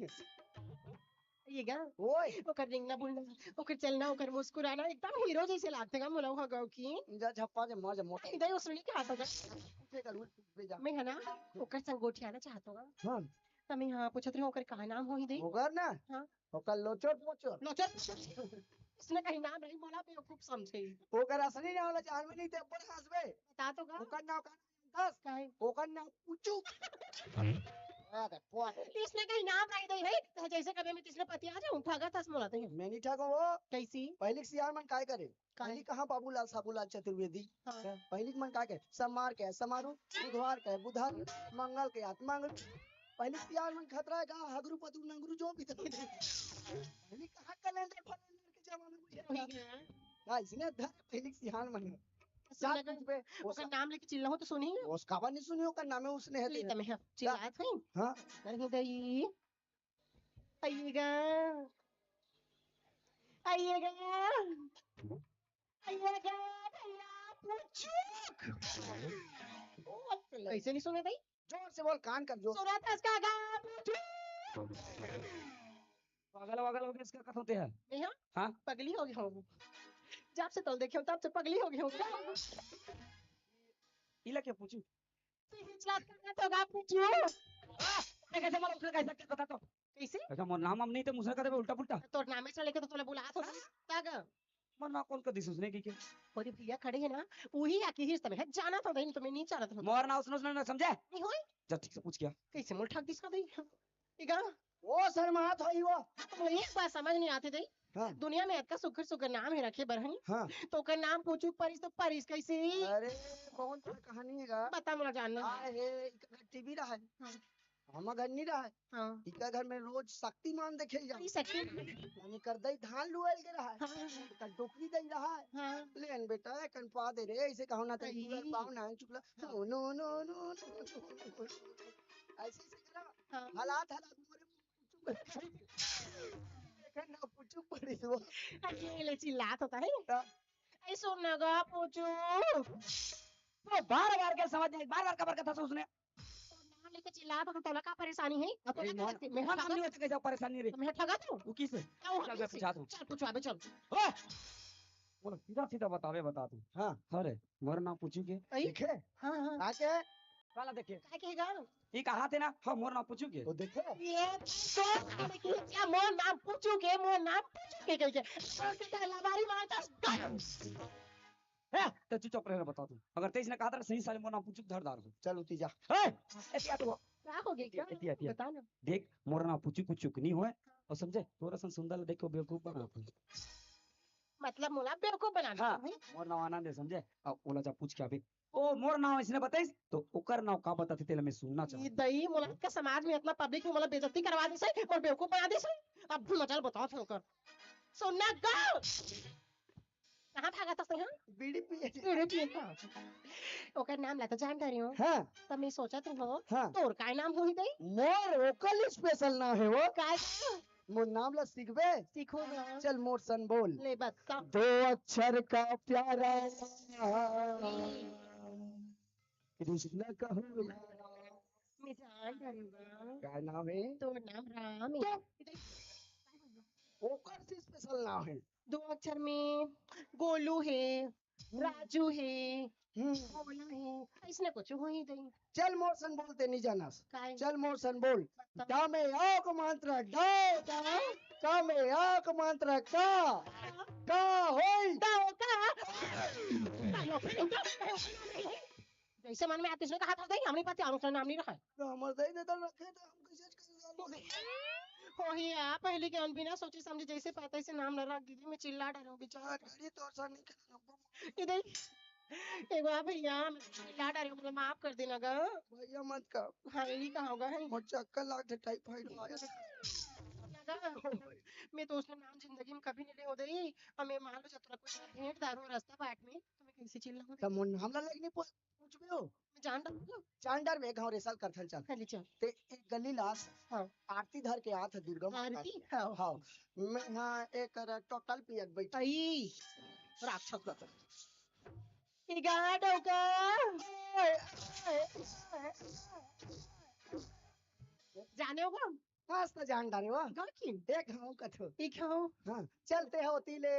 ये गा? ओए। ओकर रेंगना बोलना, ओकर चलना, ओकर मुस्कुराना एकदम हीरो जइसे लागथे गा मोला ओहा गाँव के। जा झप्पा जे मर जा मोटा। इधर उसने कहा था गा? पूछे कर, पूछ बे जा। मैं है ना, ओकर संग गोठियाना चाहत हों गा। हाँ। त मैं हाँ पूछत रही हूँ, ओकर का नाम होही दे? ओकर ना? हाँ। ओकर लोचर पोचर। लोचर? इसने कहीं नाम नहीं बोला, बेवकूफ समझे। ओकर असली नाम ला जान में नहीं ते अब्बड़ हंसबे। बता तो गा। ओकर नाम का दस। काहे? ओकर नाम पुचू। अरे, पोट। इसने कहीं नाम नहीं दे है, तो जैसे कभी मैं किसने पति आ जाऊं, ठगा तस मोला ते। मैं नहीं ठगो वो। कैसी? पहली के सियान मन काय करे? काय? पहली कहाँ बाबूलाल साबूलाल चतुर्वेदी? हाँ। पहली के मन काय करे? समार के समारू, बुधवार के बुधर, मंगल के आत मंगल। पहली के सियान मन खतरा है कहाँ? हगरू पतरू नंगरू जो भी था। पहली कहाँ कैलेंडर फैलेंडर के जमाना में? हाँ, इसने धर पहली के सियान मन। सुन लगा, पूछबे? ओकर नाम लेके चिल्लाहूं तो सुनही? ओस काबर नहीं सुनी, ओकर नामे उसने है ले तेरे। तमे, हाँ, चिल्लात हई। हाँ। अरे दई। आइएगा। आइएगा। आइएगा, भैया, पुचुक। कैसे नहीं सुने दई? जोर से बोल, कान कर जोर। सुना था इसका गा, पुचुक। पागल वागल हो गया इसका कथों ते है। मैं हाँ? हाँ? पगली हो गई हूँ। जब से तोल देखे हूँ, तब से पगली हो गई हूँ। इला क्या पूछू? हिचलात करना तो गा पूछू। आ, मैं कैसे मालूम, फिर कैसे क्या बता तो? कैसे? ऐसा मोर नाम हम नहीं तो मुझे कदे उल्टा पुल्टा। तोर नामे से लेके तो तोला बुला तो तग। मोर नाम कौन कर दिस उसने की के? अरे भैया खड़े है ना, वही आके ही इस तरह है, जाना था नहीं तो मैं नहीं जाना था। मोर नाम उसने, उसने ना समझे? नहीं होई। जा ठीक से पूछ क्या? कैसे मोल ठाक दिस का दई? इगा? वो शर्मात होई वो। तो एक बात समझ नहीं आती दई। हाँ। दुनिया में इतना सुघर सुघर नाम है रखे बर है। हाँ। तो ओकर नाम पूछू परिस तो परिस कैसे? अरे, कौन सा कहानी है गा? बता मोला जानना। आए हे, इका घर टीवी रहा है। हाँ। हम घर नहीं रहा है। हाँ। इका घर में रोज शक्तिमान देखे जा। ई शक्ति। यानी कर दई धान लुआल के रहा है। हाँ। कर टोकरी दई रहा है। हाँ। लेन बेटा, कन पा दे रे, ऐसे कहो ना तो आई। पाव ना चुकला। हाँ। नो, नो, नो, नो, नो, नो। ऐसे, ऐसे करा। हाँ। हालात, हालात मोरे देखन ना पूछू पड़ी वो। अकेले चिल्लात होता है। हाँ। ऐ सुन ना गा पूछू। तो बार-बार के समझ नहीं, बार-बार का बार कथा उसने। नाम लेके चिल्लात हो, तोला का परेशानी है? अब तो ए, क्या मोर, करती? मैं मोर नाम ठगा नहीं होता, कैसे परेशानी रे? मैं ठगा तू? वो किस है? क्या वो चल, मैं किस है? पूछा तू। चल, पूछवा बे, चल। ओए! बोलो, सीधा-सीधा बतावे, बता तू। हाँ। अरे, मोर नाम पूछू के? आई? देखे? हाँ, हाँ। का के? काला देखे। का के गा? ई कहा थे ना, हाँ, मोर नाम पूछू के? वो देखे? ये तो क्या मोर नाम पूछू के, मोर नाम पूछू के कह के। और के लबारी मारता। है, तो चुप रह, बता तू। अगर तेईस ने कहा था ना, सही साले मोर नाम पूछू, धर दार को। चल, उठी जा। है, ऐसी आ तू। क्या हो गया, क्या? एती, एती, एती। बता ना। देख, मोर नाम पूछू कुछ चुक नहीं होए। और समझे, थोड़ा सा सुंदर देख के बेवकूफ बना। मतलब मोला बेवकूफ बना हाँ, दिया, हैं? मोर नाम आनंद है, समझे? अब ओला जा पूछ के अभी, ओ, मोर नाम इसने बताइस, तो ओकर नाम का बताथे, तेला मैं सुनना ये चाहूँ। दई, मोला का समाज में इतना पब्लिक में मोला बेइज्जती करवा दिस है, मोर बेवकूफ बना दिस है। अब भी मजाल बताओ थे ओकर। सुनना गा। कहाँ भागत हस तैं? बीड़ी पिए। बीड़ी पिए का? ओकर नाम ला तो जान डरे हूँ। हाँ। तब मैं सोचत रहो, हाँ। तोर काय नाम होही दई? मोर ओकर स्पेशल नाम है वो। काय? मोर नाम ला सीखबे? सीखो ना। चल मोर सन बोल। ले बता। दो अक्षर का प्यारा नाम, कृष्ण कहू। मैं जान डरूंगा। का नाम है? तोर नाम राम है। तो ओकर से स्पेशल नाम है। दो अक्षर में गोलू है, हम्म। राजू है, हम्म। भोला है, अइसने कुछ होही दई। चल मोर सन बोल, तैं नहीं जानस। काय? चल मोर सन बोल। बता। ड में अ को मंत्र, ड, ड, क में अ को मंत्र, का। का होई? का, का? जैसे मन में आतिस ने कहा था, दई, हमरे पास आनो से नाम नहीं रखा है। तो हमर दई दे तो रखे तो हम कैसे कर जानो? होही या, पहले के अन बिना सोचे समझे जैसे पता से नाम न रख दीदी, मैं चिल्ला डरे हूँ बेचारा। आज घड़ी तोर सन नहीं खेलना। इधर एगो आ भैया, मैं चिल्ला डरे हूँ, मुझे माफ कर देना गा। भैया मत का। हाँ, यही कहा होगा है। मोर चक्कर लाग थे, टाइफाइड हो गया। मैं तो उसने नाम जिंदगी में कभी नहीं ले हो दई। और मैं मान लो जब तोरा कोई भेंट दारू रास्ता बाट में, तो मैं कैसे चिल्लाऊँ? तब मोर नाम ला लग नहीं पो-, पूछबे हो? मैं जान डरूँ। जान डरबे, घाव रेसल करथन चल। हाँ, ले चल। ते एक गली लास, हाँ। आरती धर के आत है दुर्गा माता आरती? की। हाँ। हाँ। मैं यहाँ एक र-, टोटल पियत बैठी। आई, राक्षस का। ई गा डौका। जाने होगा? आज तो जान डारे वा। गाँव की? एक घाव कथो। एक घाव? हाँ, चलते हो तीले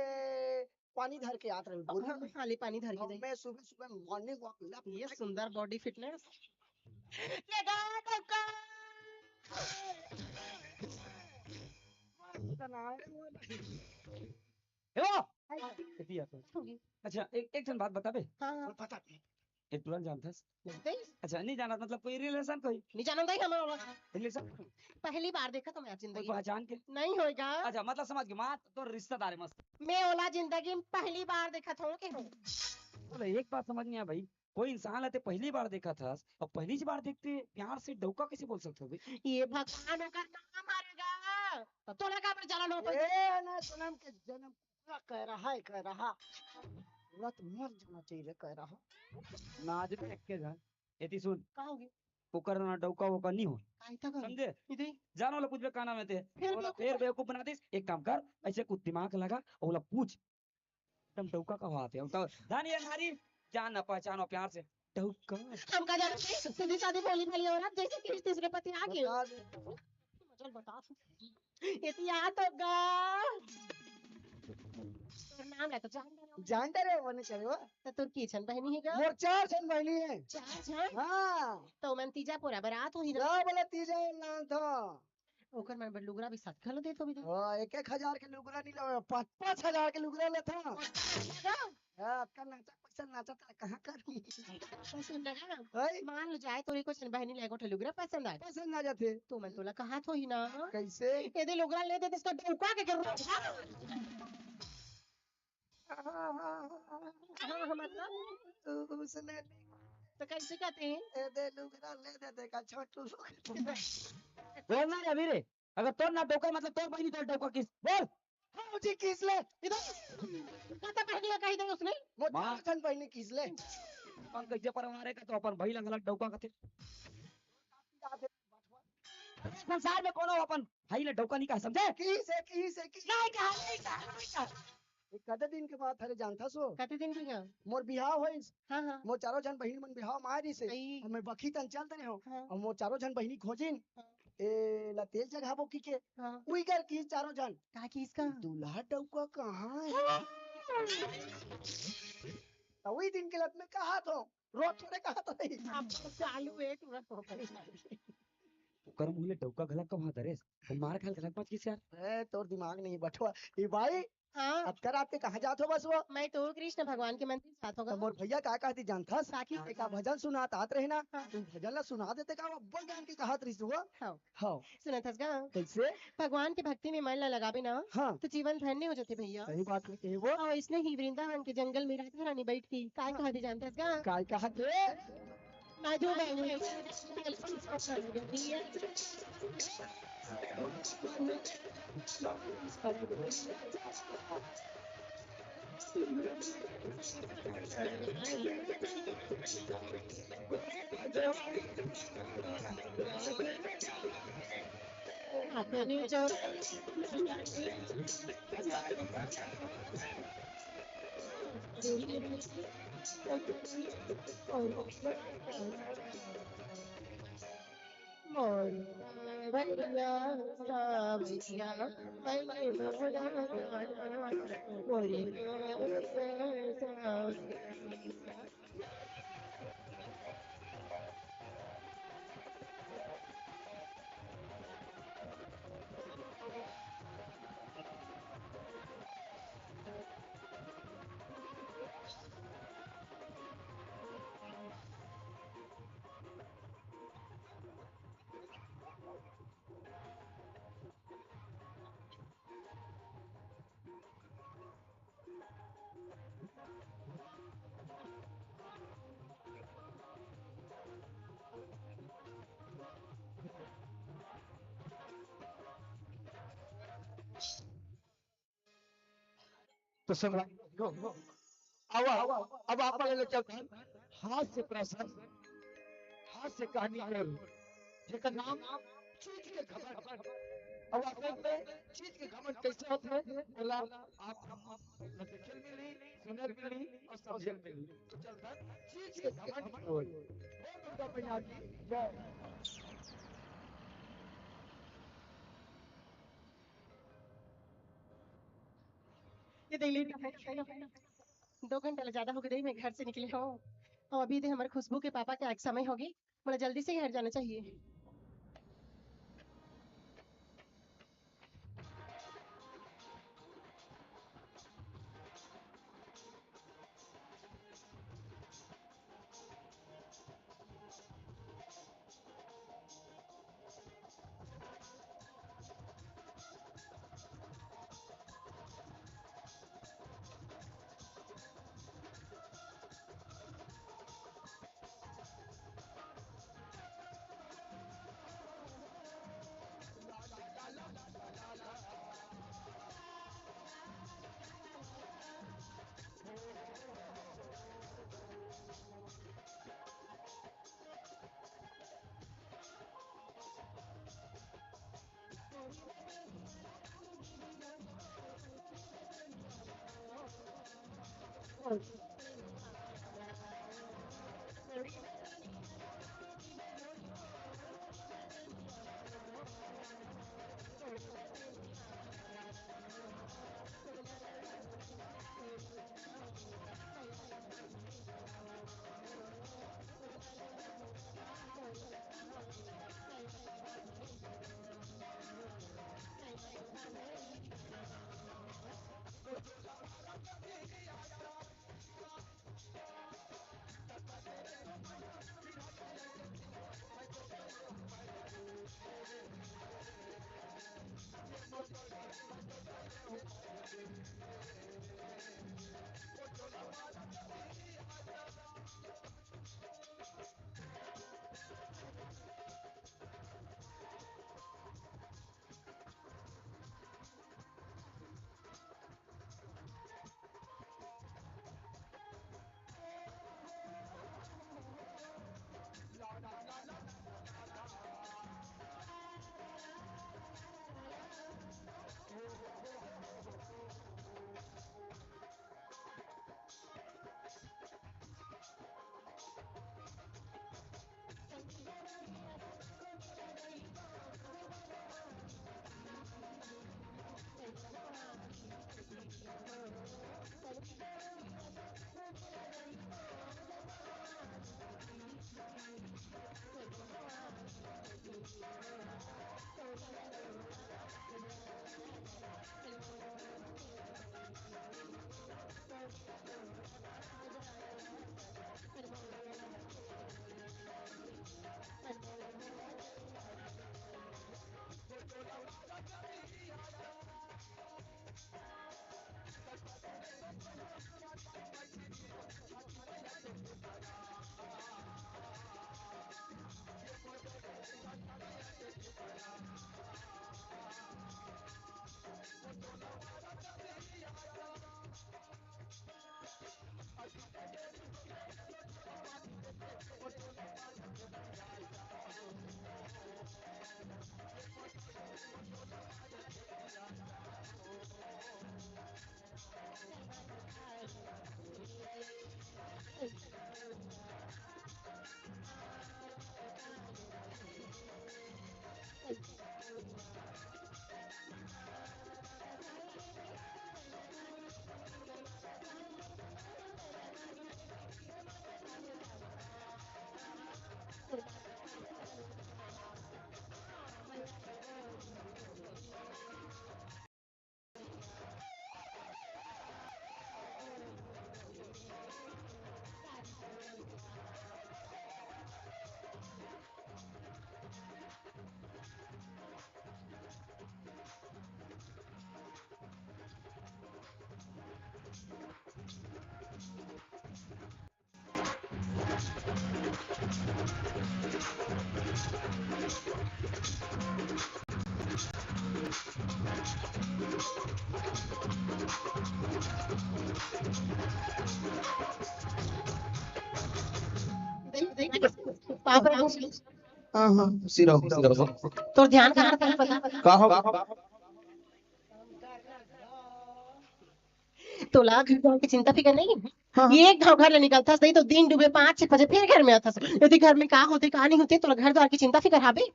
पानी धर के आत रहे। हाँ, हाँ, ले पानी धर के जाई। मैं सुबह सुबह morning walk लप ये लप सुंदर body fitness। ले गा धक्का। ए वो! हाय। किती आता? अच्छा, एक, एक ठन बात बताबे? हाँ, हाँ। बता। ए तुरंत जानथस? नहीं। अच्छा, नहीं जानत, मतलब कोई relation कोई? नहीं जानत है हमारा। Relation? पहली बार देखा तो मैं आज कोई जिंदगी में। पहचान के? नहीं होएगा। अच्छा, मतलब समझ गए, माँ तो रिश्तेदार है मस्त। मैं ओला जिंदगी में पहली बार देखा था कि हूँ। बोले, एक बात समझ नहीं आया भाई, कोई इंसान ला ते पहली बार देखा था और पहली बार देखते प्यार से डौका कैसे बोल सकते हो भाई? ये भगवान ओकर नाम हरेगा। तब तोला काबर जलन हो ए, ना जन्म के जन्म पूरा कह रहा है, कह रहा। पूरा तो मर जाना चाहिए रे, कह रहा। नाज में एक के घर। एती सुन। का होगे? ओकर ना डौका वोका नहीं हो। काहे तक? समझे? इदे? जानो ला पूछबे का नाम है ते? फिर ओला बेवकूफ फिर बना- बेवकूफ बना दिस। एक काम कर, ऐसे कुछ दिमाग लगा, ओला पूछ। एकदम डौका का बात है। तो जानिए नारी, जान ना पहचानो प्यार से। डौका। हमका जानो, सीधी सादी भोली भाली औरत, जैसे कि तीसरे पति आ गए। बता दे। चल बता। ये तो याद होगा। तोर नाम ला तो जान डरे हो। जान डरे हो, नहीं चले हो। तो तोर की झन बहनी है गा? मोर चार झन बहनी है। चार झन? हाँ। तो मन तीजा पूरा बरात हुई ना? ला बोला तीजा नाम था। ओकर मन बर लुगरा भी साथ घलो देत होबे तो। हाँ, एक एक हजार के लुगरा नहीं लावे, पाँच पाँच हजार के लुगरा लेता। हाँ, अतका नाचा पैसा नाचा था, कहाँ कर? पसंद है ना? है? मान लो जाए तोरी कुछ बहनी ले गोठे लुगरा पसंद आए। पसंद आ जाते। तो मैं तोला कहा थो ही ना। कैसे? ये दे लुगरा ले दे, इसका डौका के करो। हाँ, हाँ, मतलब? तो उसने तो कैसे कहते हैं? ए दे लुगरा ले दे, देखा छोटू लुगरा। बोल ना रे अभी रे, अगर तोर ना डौका मतलब तोर बहनी तोर डौका किस? बोल। हाँ जी, किस ले? इधर। कहता पहले कही दे उसने। वो माँ। चार झन बहनी किस ले? अपन कैसे परवारे का तो अपन भाई ला गलत डौका कथे। संसार में कोनो अपन भाई ला डौका नहीं कहा, समझे? किस है, किस है, किस? नहीं कहा, नहीं कहा, नहीं कहा। ये कते दिन के बात हरे जानथस वो? कते दिन के का? मोर बिहाव होइस। हाँ, हाँ। मोर चारों झन बहिनी मन बिहाव म आए रहिस हे। अई। अउ मैं बखी तन चल दे रहे हूँ। हाँ। अउ मोर चारों झन बहिनी खोजिन। हाँ। ए ला तेल जगाबो की के। हाँ। उई कर की चारों झन। का किस का? दूल्हा डौका कहाँ है? हाँ। त उई दिन के लत में कहा थो। रोज थोड़े कहा थो। अब तो चालू है, तुरंत हो गई। ओकर मुँह ले डौका घलक कब हाथ धरेस? वो मार खाल घलक मच किस यार? ए, तोर दिमाग नहीं बटवा। ए भाई, हाँ। अतका रात के कहाँ जात हो बस वो? मैं तो कृष्ण भगवान के मंदिर जात हो तो गा। मोर भैया का कहती जानथस? का की? एक भजन सुनात आत रहे ना, हाँ। तू भजन ला सुना देते का? वो अब्बड़ जान के कहत रहिस वो। हाँ। हाँ। सुनत हस गा? कैसे? भगवान के भक्ति में मन ला लगाबे ना, हाँ। तो जीवन धन्य हो जाथे भैया। सही बात है, कहे वो। हाँ, इसने ही वृंदावन के जंगल में राधा रानी बैठ के काय कहत हे जानथस गा? काय कहत हे? मधुबन मोर भैया सावैया, मोर सावैया। तो संग्राम, आवा, अब आप लोग चलते हैं हास्य प्रसंग, हास्य कहानी के, जेकर नाम चीज के घमंड। अब असल में चीज के घमंड कैसे होते हैं, बोला आप हम देखे मिली, सुने मिली और समझे मिली। तो चलता है चीज के घमंड की ओर। बोल दुर्गा मैया की जय। ये दे लेट हो गया। दो घंटा ले ज्यादा हो गए, मैं घर से निकले हो। और अभी दे हमारे खुशबू के पापा के आज समय होगी, मतलब जल्दी से घर जाना चाहिए। पापा, हाँ, हाँ, सिरा, सिरा। तोर ध्यान कहाँ था, पता? का हो? तोला घर जाए के चिंता फिकर नहीं? हाँ, हाँ। ये एक घाव घर ले निकलथस, नहीं तो दिन डूबे पाँच छह बजे फिर घर में आथस। यदि घर में का होथे, का नहीं होथे, तोला घर द्वार के चिंता फिकर हाबे?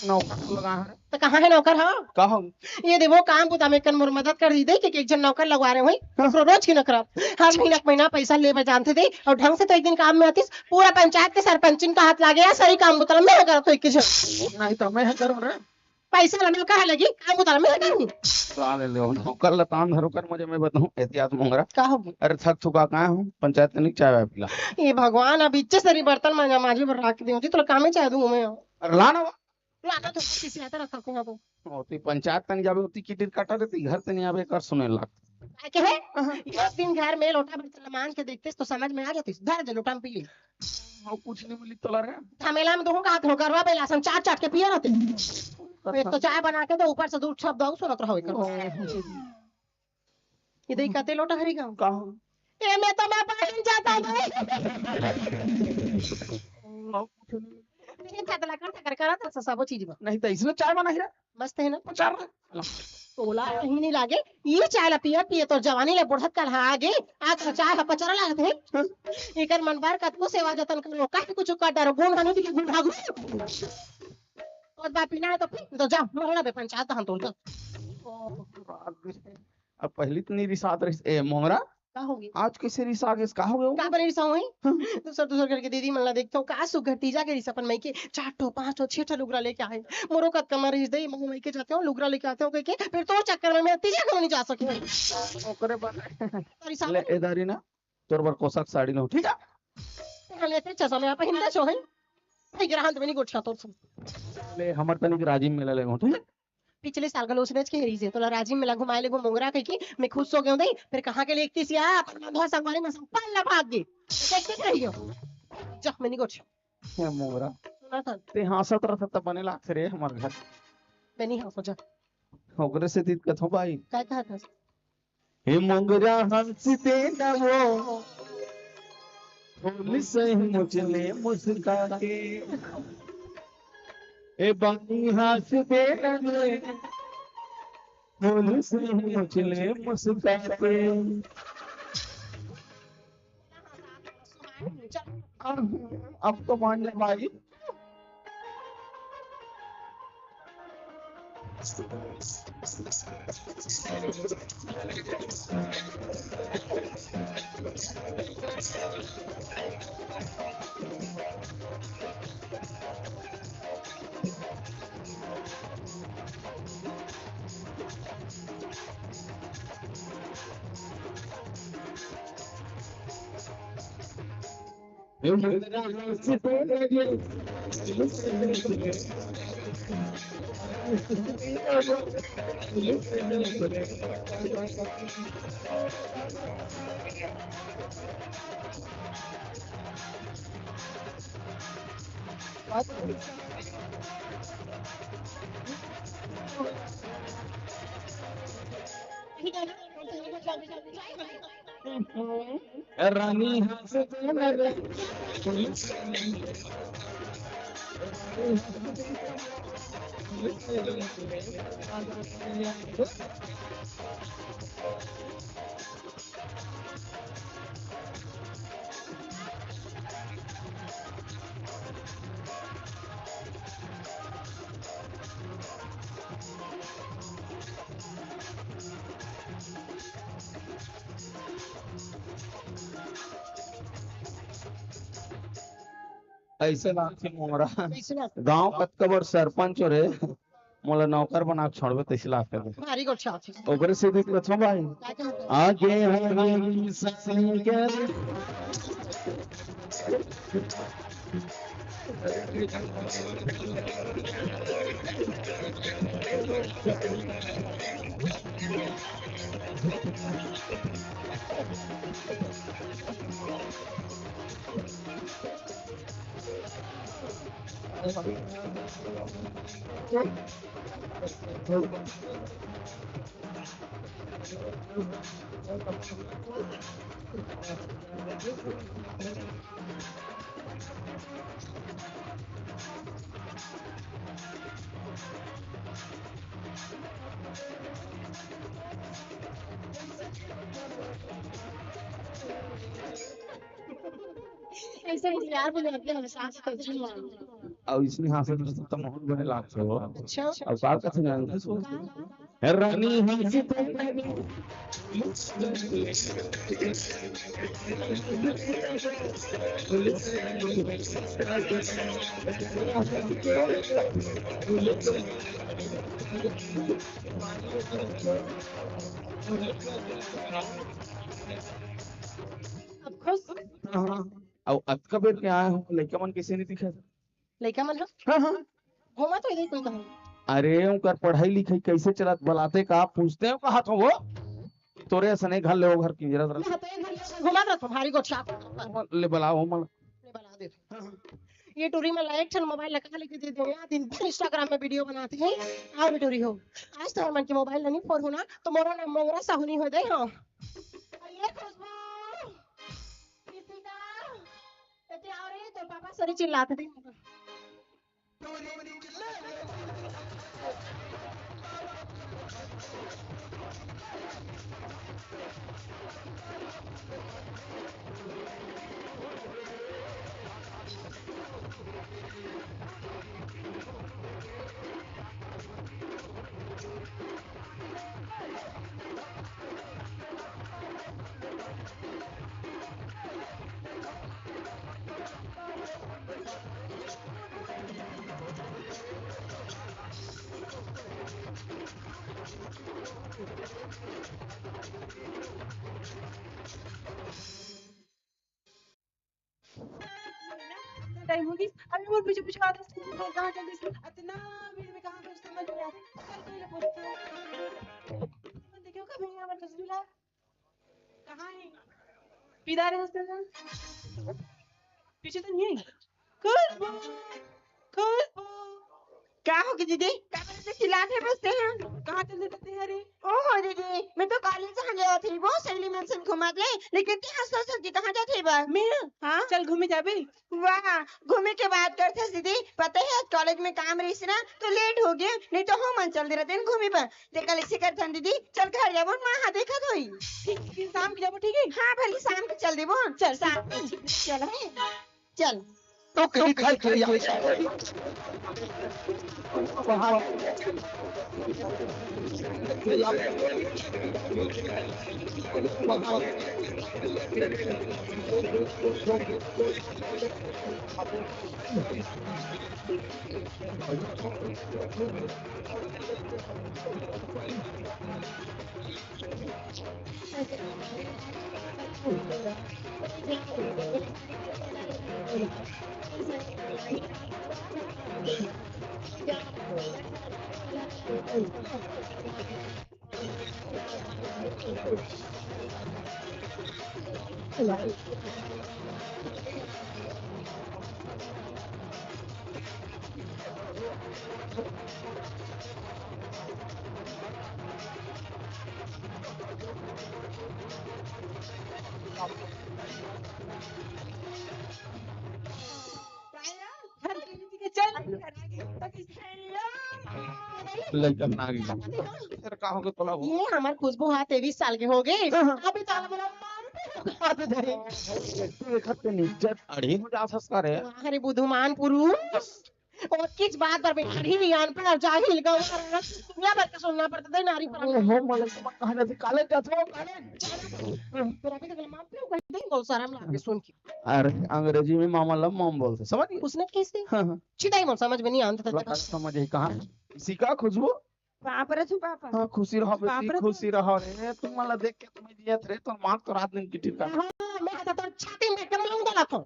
नौकर लगा है। त कहाँ हे नौकर ह? का हो? ये दे वो काम बुता में कन मोर मदद कर दी दे, कि एक झन नौकर लगवा रहे होही। हाँ। ओकरो रोज के नखरा। हर महीना के महीना पैसा ले बर जानथे दे, अउ ढंग से तो एक दिन काम में आतिस, पूरा पंचायत के सरपंचिन का हाथ लागे, या सरी काम बुता ल मैं करत हों एक झन। नहीं त मैं ह करूँ रे। पैसा ला नौकर ह लगी, काम बुता ल मैं करहूँ। साले ले, नौकर ला तान धरो कर, मजे में बताऊँ, एहतियात मोंगरा। का हो गे? अरे थक थुका के आए हों, पंचायत के नहीं चाय वाय पिला। ए भगवान, अब इच्चे सरी बर्तन मांजा, मांजे बर राख दे जी, तोला कामे चाय दूँ मैं। अरे ला ना। लाना तो किसी आता रखा को। ओती पंचायत तनी जाबे, ओती किटिर काटा देती, घर तनी आबे कर सुने लाग। काय के हे? हाँ। एक दिन घर में लोटा बर्तन मांज के देखतेस तो समझ में आ जातिस। धर दे लोटा में पी ले। अउ कुछ नहीं मिली तोला रे। झमेला में तो हूँ कहा हो, गरवा बेला सन चाट चाट के पिया रहते। एक तो चाय बना के दो, ऊपर से दूध छप दो, सुनत रहो एकर। ये देख कते लोटा हरी गाँव। का हो? ए, मैं तो मैं पानी जाता हूँ। अउ कुछ नहीं। लेकिन खतला कर, कर, कर, तो सबो चीज बा। नहीं त इसमें चाय बना ही रहा। मस्त हे ना? पचार रहा। तोला कहीं नहीं लागे, ये चाय ला पिया, पिया तोर जवानी ले बुढ़त काल हा आगे, आज का चाय हा पचरा लागत हे। हाँ। एकर मन बार कतको सेवा जतन करो, काहे कुछ कर डरो, गुण हनु दिखे गुण भागु। और बा पीना है तो पी, तो जा, मरना बे पंचायत हम तोल। अब पहली तो नहीं रिसात रहिस, ए, मोंगरा। का हो गे? आज कैसे रिसा गेस? का हो गे? का बने रिसा होही? हाँ। दूसर, दूसर करके दीदी मन ला देखथों, का सुघर तीजा के रिसा अपन मइके चार ठो, पांच ठो, छह ठो लुगरा लेके आए। मोरो कतका मन रहिस दे, महूं मइके जाते हों, लुगरा लेके आते हों कहिके, फिर तोर चक्कर में मैं तीजा घलो नहीं जा सकूं। ओकरे बर रिसा ले, ए दारी ना, तोर बर कोसा के साड़ी लहूं, ठीक है? हम एते अच्छा समय आप हिंदा छो है। भाई ग्रहण तो नहीं गोठिया तोर से। ले, हमर तनिक राजिम मेला लेगो, ठीक है? पिछले साल घलो उसनेच कहे रहिस हे, तोला राजिम मेला घुमाए लेगो मोंगरा कहिके, मैं खुश हो गेंव दई। फिर कहाँ के लेगतिस या, अपन मन धोए संगवारी में संग पल्ला भाग गे। देख, देख रही हो। जा, मैं नहीं गोठियो। हे मोंगरा। सुना था। ते हाँसत रथस त बने लागथे रे हमर घर। मैं नहीं हाँसो, जा। ओकरे सेती कथों भाई। काय कहा था? हे मोंगरा हंस दे न वो, फूल से मुझले मुस्का के। ए बानी हंस दे न वो, फूल से मुझले मुस्का के। अब तो मान जा भाई। रानी हंस दे न रे। ऐसे लागथे मोंगरा। कैसे लागथे? गांव कतका बड़ सरपंच हो रे, मोला नौकर बना के छोड़बे तैसे लागथे। भारी गोठिया होथे। ओकरे से दिक्कत हो भाई। का कहत हस? आगे हरी शंकर। ऐसे ही यार, मुझे अपने एहसास कर दूंगा। अब इसमें हासिल कर सकता, माहौल बने लागत हो। अच्छा। अब का कथे जानत हो? का? रानी हंसी तो अब खुश? हाँ, हाँ। अउ अतका बेर के आए हो, लइका मन कइसे नहीं दिखत? लइका मन ह? हाँ, हाँ। घूमत होही कोई कहूँ। अरे, ओकर पढ़ाई लिखाई कइसे चलत, बलाते का, पूछते हो, कहत हो वो? तोरे असन ए घर ले ओ घर किंजरत रहत। मैं तो ए घर ले ओ घर घूमत रहत हो, भारी गोठियात रहत हो। ले बलाओ, मन। ले बला दे। हाँ, हाँ। ये टूरी मन ला एक ठन मोबाइल ला कहाँ लेके दे दे, या दिन भर Instagram में वीडियो बनात हे। आओ रे टूरी हो, आज तो हमन के मोबाइल ला नहीं फोर हो ना, तो मोरो नाम मोंगरा साहू नहीं हो दे हो। अरे खुशबू, कृतिका, एती आओ रे, तोर पापा सरी चिल्लात हे। टाइम हो गइस। अरे मोर पीछू पीछू आत हस, कहाँ चल दिस? अतना भीड़ में कहाँ गइस समझ नहीं आत। चल कोई ना पूछता। देखियो कभी हमर खुशबू ला। कहाँ हे? पीदा रे हंसते हैं। पीछे तो नहीं है। खुशबू, खुशबू। का हो गे दीदी? का बर अतना चिल्लात हे बस तें? कहाँ चल देते हैं रे? ओहो दीदी, मैं तो कॉलेज जाहूँ जात हँव, वो सहेली मन संग घूमत ले, लेकिन तें हंस हंस के कहाँ जात हे बा? मैं? हाँ? चल घूमे जाबे। वाह, घूमे के बात करथस दीदी, पता हे आज कॉलेज में काम रहिस ना, तो लेट हो गे, नहीं तो हमन चल दे रहतेन घूमे बर। तेकर ले इसे करथन दीदी, चल घर जाबो, माँ हा देखत होही। ठीक, ठीक, शाम के जाबो, ठीक हे? हाँ भले शाम के चल देबो। चल, शाम के। चल हे, चल। तो कहीं खाई खाई आ। चल। लइका मन आ गे। फेर का हो गे तोला वो? ये हमर खुशबू हा तेईस साल के हो गे। हाँ। अभी तो मोला मानते हो। अबे दे। तू एक हफ्ते नहीं इज्जत अड़ही हो जात हस का रे? वाह रे बुद्धमान पुरुष। ओतकीच बात बर बिहारी, अनपढ़, जाहिल, गंवार, दुनिया भर के सुनना पड़ता है नारी पर। ओहो, मतलब, तुम कहाँ जाती? कॉलेज जाती हो, कॉलेज? तेरा भी तो गलत माफ नहीं होगा, नहीं, बहुत सारा हम लागे सुन के। अरे, अंग्रेजी में मामा ला मॉम बोलथे, समझ गए? उसने कैसे? हाँ, हाँ। चिदाई मन समझ में नहीं आंता था। समझ ही कहाँ? इसी का खुशबू? पाँव परत हँव पापा। हाँ, खुशी रहो बेटी, पाँव परत हँव। खुशी रहो रे। तुम मन ला देख के तुम्हें जियत रे, तोर माँ तो रात दिन किटिर कर। हाँ, मैं तो तोर छाती में एकदम लंगो लाथो।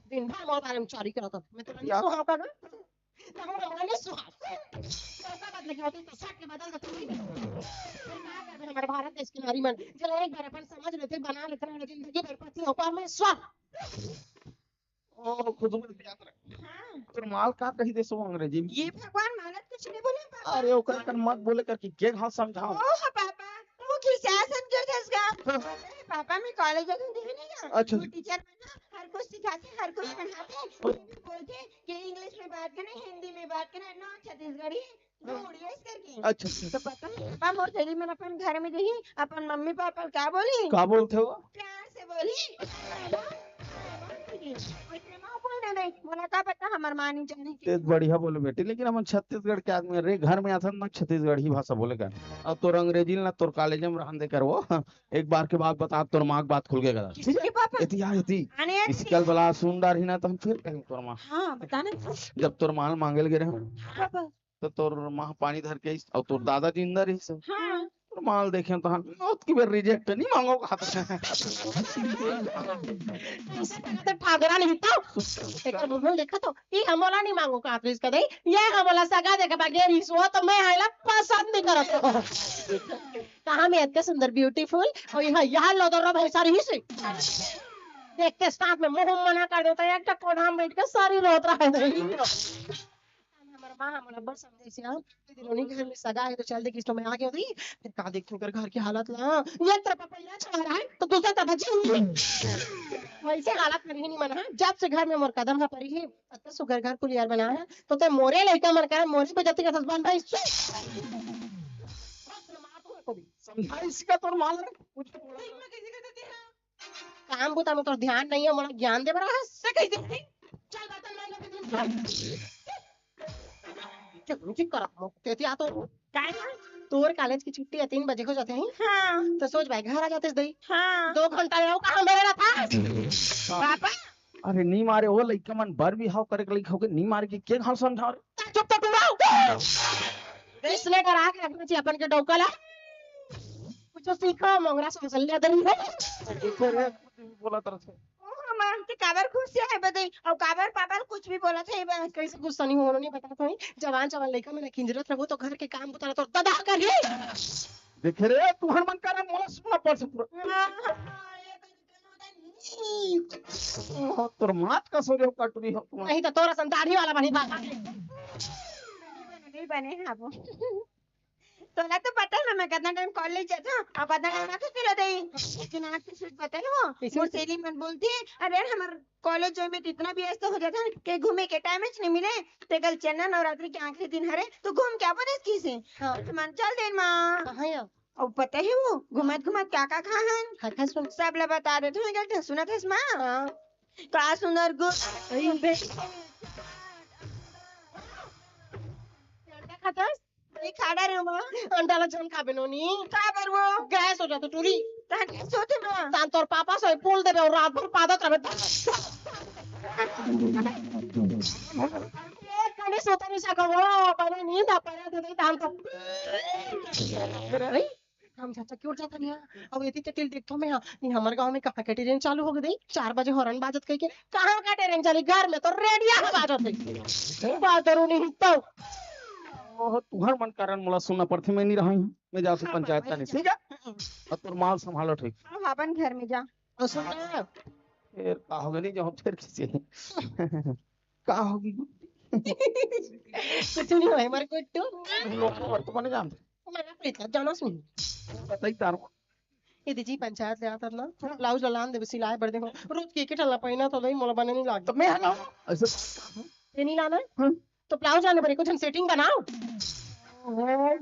दिन भर मोर बारे में चोरी करत हँव। मैं तो नहीं सुहाव का ना। तो हम लोग नहीं सुहाव। तो का बदले के होती तो सट के बदल देते हैं। फिर का करबे हमारे भारत देश के नारी मन? चलो एक बार अपन समझ लेते, बना लेते हैं जिंदगी भर पति और परमेश्वर। ओ, खुद में याद रख। हाँ। तोर माँ ल का कही देस वो अंग्रेजी में? ये भगवान मानत कुछ नहीं बोले पापा। अरे, ओकर कर मत बोले करके के घाव समझाओ। ओह पापा, वो खिसियात हस गा। हाँ। अरे पापा, मैं कॉलेज जात हँव, देखे नहीं का? अच्छा। वो टीचर मन ना हर कुछ सिखाथे, हर कुछ पढ़ाथे। वो भी बोलथे कि इंग्लिश में बात करना, हिंदी में बात करना, not छत्तीसगढ़ी। हाँ। अच्छा, अच्छा। तो पता है, पापा मोर सहेली मन अपन घर में जही, अपन मम्मी पापा का बोली? का बोलथे वो? प्यार से बोली। वइसे माँ बोल दे नहीं, मोला का पता हमर माँ नहीं जाने के। तेज बढ़िया बोले बेटी, लेकिन हमन छत्तीसगढ़ के आदमी रे, घर में आथन ना छत्तीसगढ़ी भाषा बोले का। अब तोर अंग्रेजी ना तोर कॉलेज में रहन दे कर वो। एक बार के बात बता, तोर माँ के बात खुल के करा, ठीक है? किसके पापा? एती आ, एती। आने आने इसकल बला सुन डार ही ना, तो हम फिर कहें तोर माँ। हाँ, बता ना। जब तोर माँ मांगे लगे रहे, हाँ, पापा। तो तोर माँ पानी धर के आइस, और तोर दादा जिंदा रहिस। हाँ। तोर माँ ल देखे तो हाँ, मौत की बेर रिजेक्ट नहीं मांगो कहा था। ऐसे करके ठागरा नहीं तो। एक बुलबुल देखा तो, ई हमोला नहीं मांगो कहा था इसका दे। ये हमोला सगा देखा बा, गेरी सो तो मैं आइला पसंद नहीं करत। कहाँ में इतने सुंदर ब्यूटीफुल, और यहाँ, यहाँ लो तो रो भाई सारी ही से। देखते साथ में मुंह मना कर देता है, एक टक कोना में बैठ के सारी रोत रहा है। हमर माँ हमला बड़ समझाइस यार, दीदी नोनी घर में सगा है तो चल दे, किस तो मैं आ गया रही। फिर का देखते ओकर घर की हालत ला, एक तरफ पहिला छा रहा है तो दूसरा तरफ जी। वैसे हालत में नहीं मन है, जब से घर में मोर कदम हा परी है, अत्ता सुघर घर कुलियार बना है, तो ते मोरे लइका मन का मोरे बेइज्जती का ससुर भाई। समझा इसका तोर माल रे, कुछ तो बोला। काम बुता में तोर ध्यान नहीं है, मोला ज्ञान दे बर है। से कह दे। चल बर्तन मांज ले। चल, ठीक कर, तेती आ तो। काय? तोर कॉलेज की छुट्टी है, तीन बजे हो जाते हैं। हाँ। तो सोच भाई, घर आ जाते दई। हाँ। दो घंटा रहो, कहाँ मेरे रहा था? पापा। अरे नी मारे, वो लइका मन बर बिहाव करे के लइका होके नी मारे के, के घाव समझाव रे? चुप तो टूरा। इसने डरा के रखना चाहिए अपन के डौका ला। कुछ सीखो, मोंगरा समझ लिया दरी है। बोला तरह से। ओ हमार के काबर गुस्सा है बदई, और काबर पापा कुछ भी बोला था, ये बात कैसे गुस्सा नहीं होना, नहीं बता तो। जवान जवान लइका मन किंजरत रहो तो घर के काम बुता ला तो ददा करिए। देखे रे, तुहर मन का ना मोला सुना पड़ से पूरा। हाँ, हाँ, ये तो ओ, तोर मात का सोरे हो कटरी हो तुम। नहीं तो तोरा सन दाढ़ी वाला बनी बात। नहीं बने, हाँ वो। तोला तो पता है ना, मैं कितना टाइम कॉलेज जाता हूँ और कितना टाइम आके फिर दई। लेकिन आज तो सच पता है वो, कैसे? मोर सहेली मन बोलती है, अरे यार, हमार कॉलेज में इतना व्यस्त हो जाता है कि घूमे के टाइम ही नहीं मिले। ते कल चन्ना नवरात्रि के आखिरी दिन हरे, तो घूम के अपन इसकी से। हाँ। तो मन चल देन माँ। कहाँ या? अउ पता है वो, घुमत घुमत का का खाहन? हाँ, खा सुन। सब ला बता देत हूँ, गलत सुनत हस माँ? हाँ। का सुंदर गु- अरे बे। अंडा खाथस? ये खा डारे हो माँ। अंडा ला झन खाबे नोनी। का बर वो? गैस हो जातो टूरी। तहन गैस होते माँ। तान तोर पापा सोए पुल देबे और रात भर पादत रहबे। एक कनी सोता नहीं सको वो, परे नींद आ परे दे दे तान तो। हम चाचा क्यों जाता नहीं है? अब इतनी चटिल देखतो मैं, हाँ, नहीं, हमारे गांव में कहाँ के ट्रेन चालू हो गई? चार बजे हॉर्न बाजत कह के, कहाँ का ट्रेन चली? घर में तो रेडियो बाजत है। बात जरूर नहीं तो। ओह, तुहर मन कारण मोला सुनना पड़थे, मैं नहीं रहा हूँ, मैं जासू हाँ, पंचायत का नहीं, ठीक है? और तोर माल संभालो, ठीक? हाँ, अपन घर में जा। और सुन ना। फिर का होगे, नहीं जाओ फिर किसी। का होगी? कुछ नहीं होए, हमारे गुड्डू। लोग तो वर्तमान जानते। मैं प्रीत का जाना सुन। बताई तारो। ये दीदी पंचायत ले आतर ना, हाँ। ब्लाउज ला लान देबे सिलाए बर देखो। रोज के के ठल्ला पहिना तो नहीं, मोला बने नहीं लागता। तो मैं हलाऊं। ऐसे ये नहीं लाना? हाँ। तो ब्लाउज लाने बर एको झन सेटिंग बनाओ। ओ,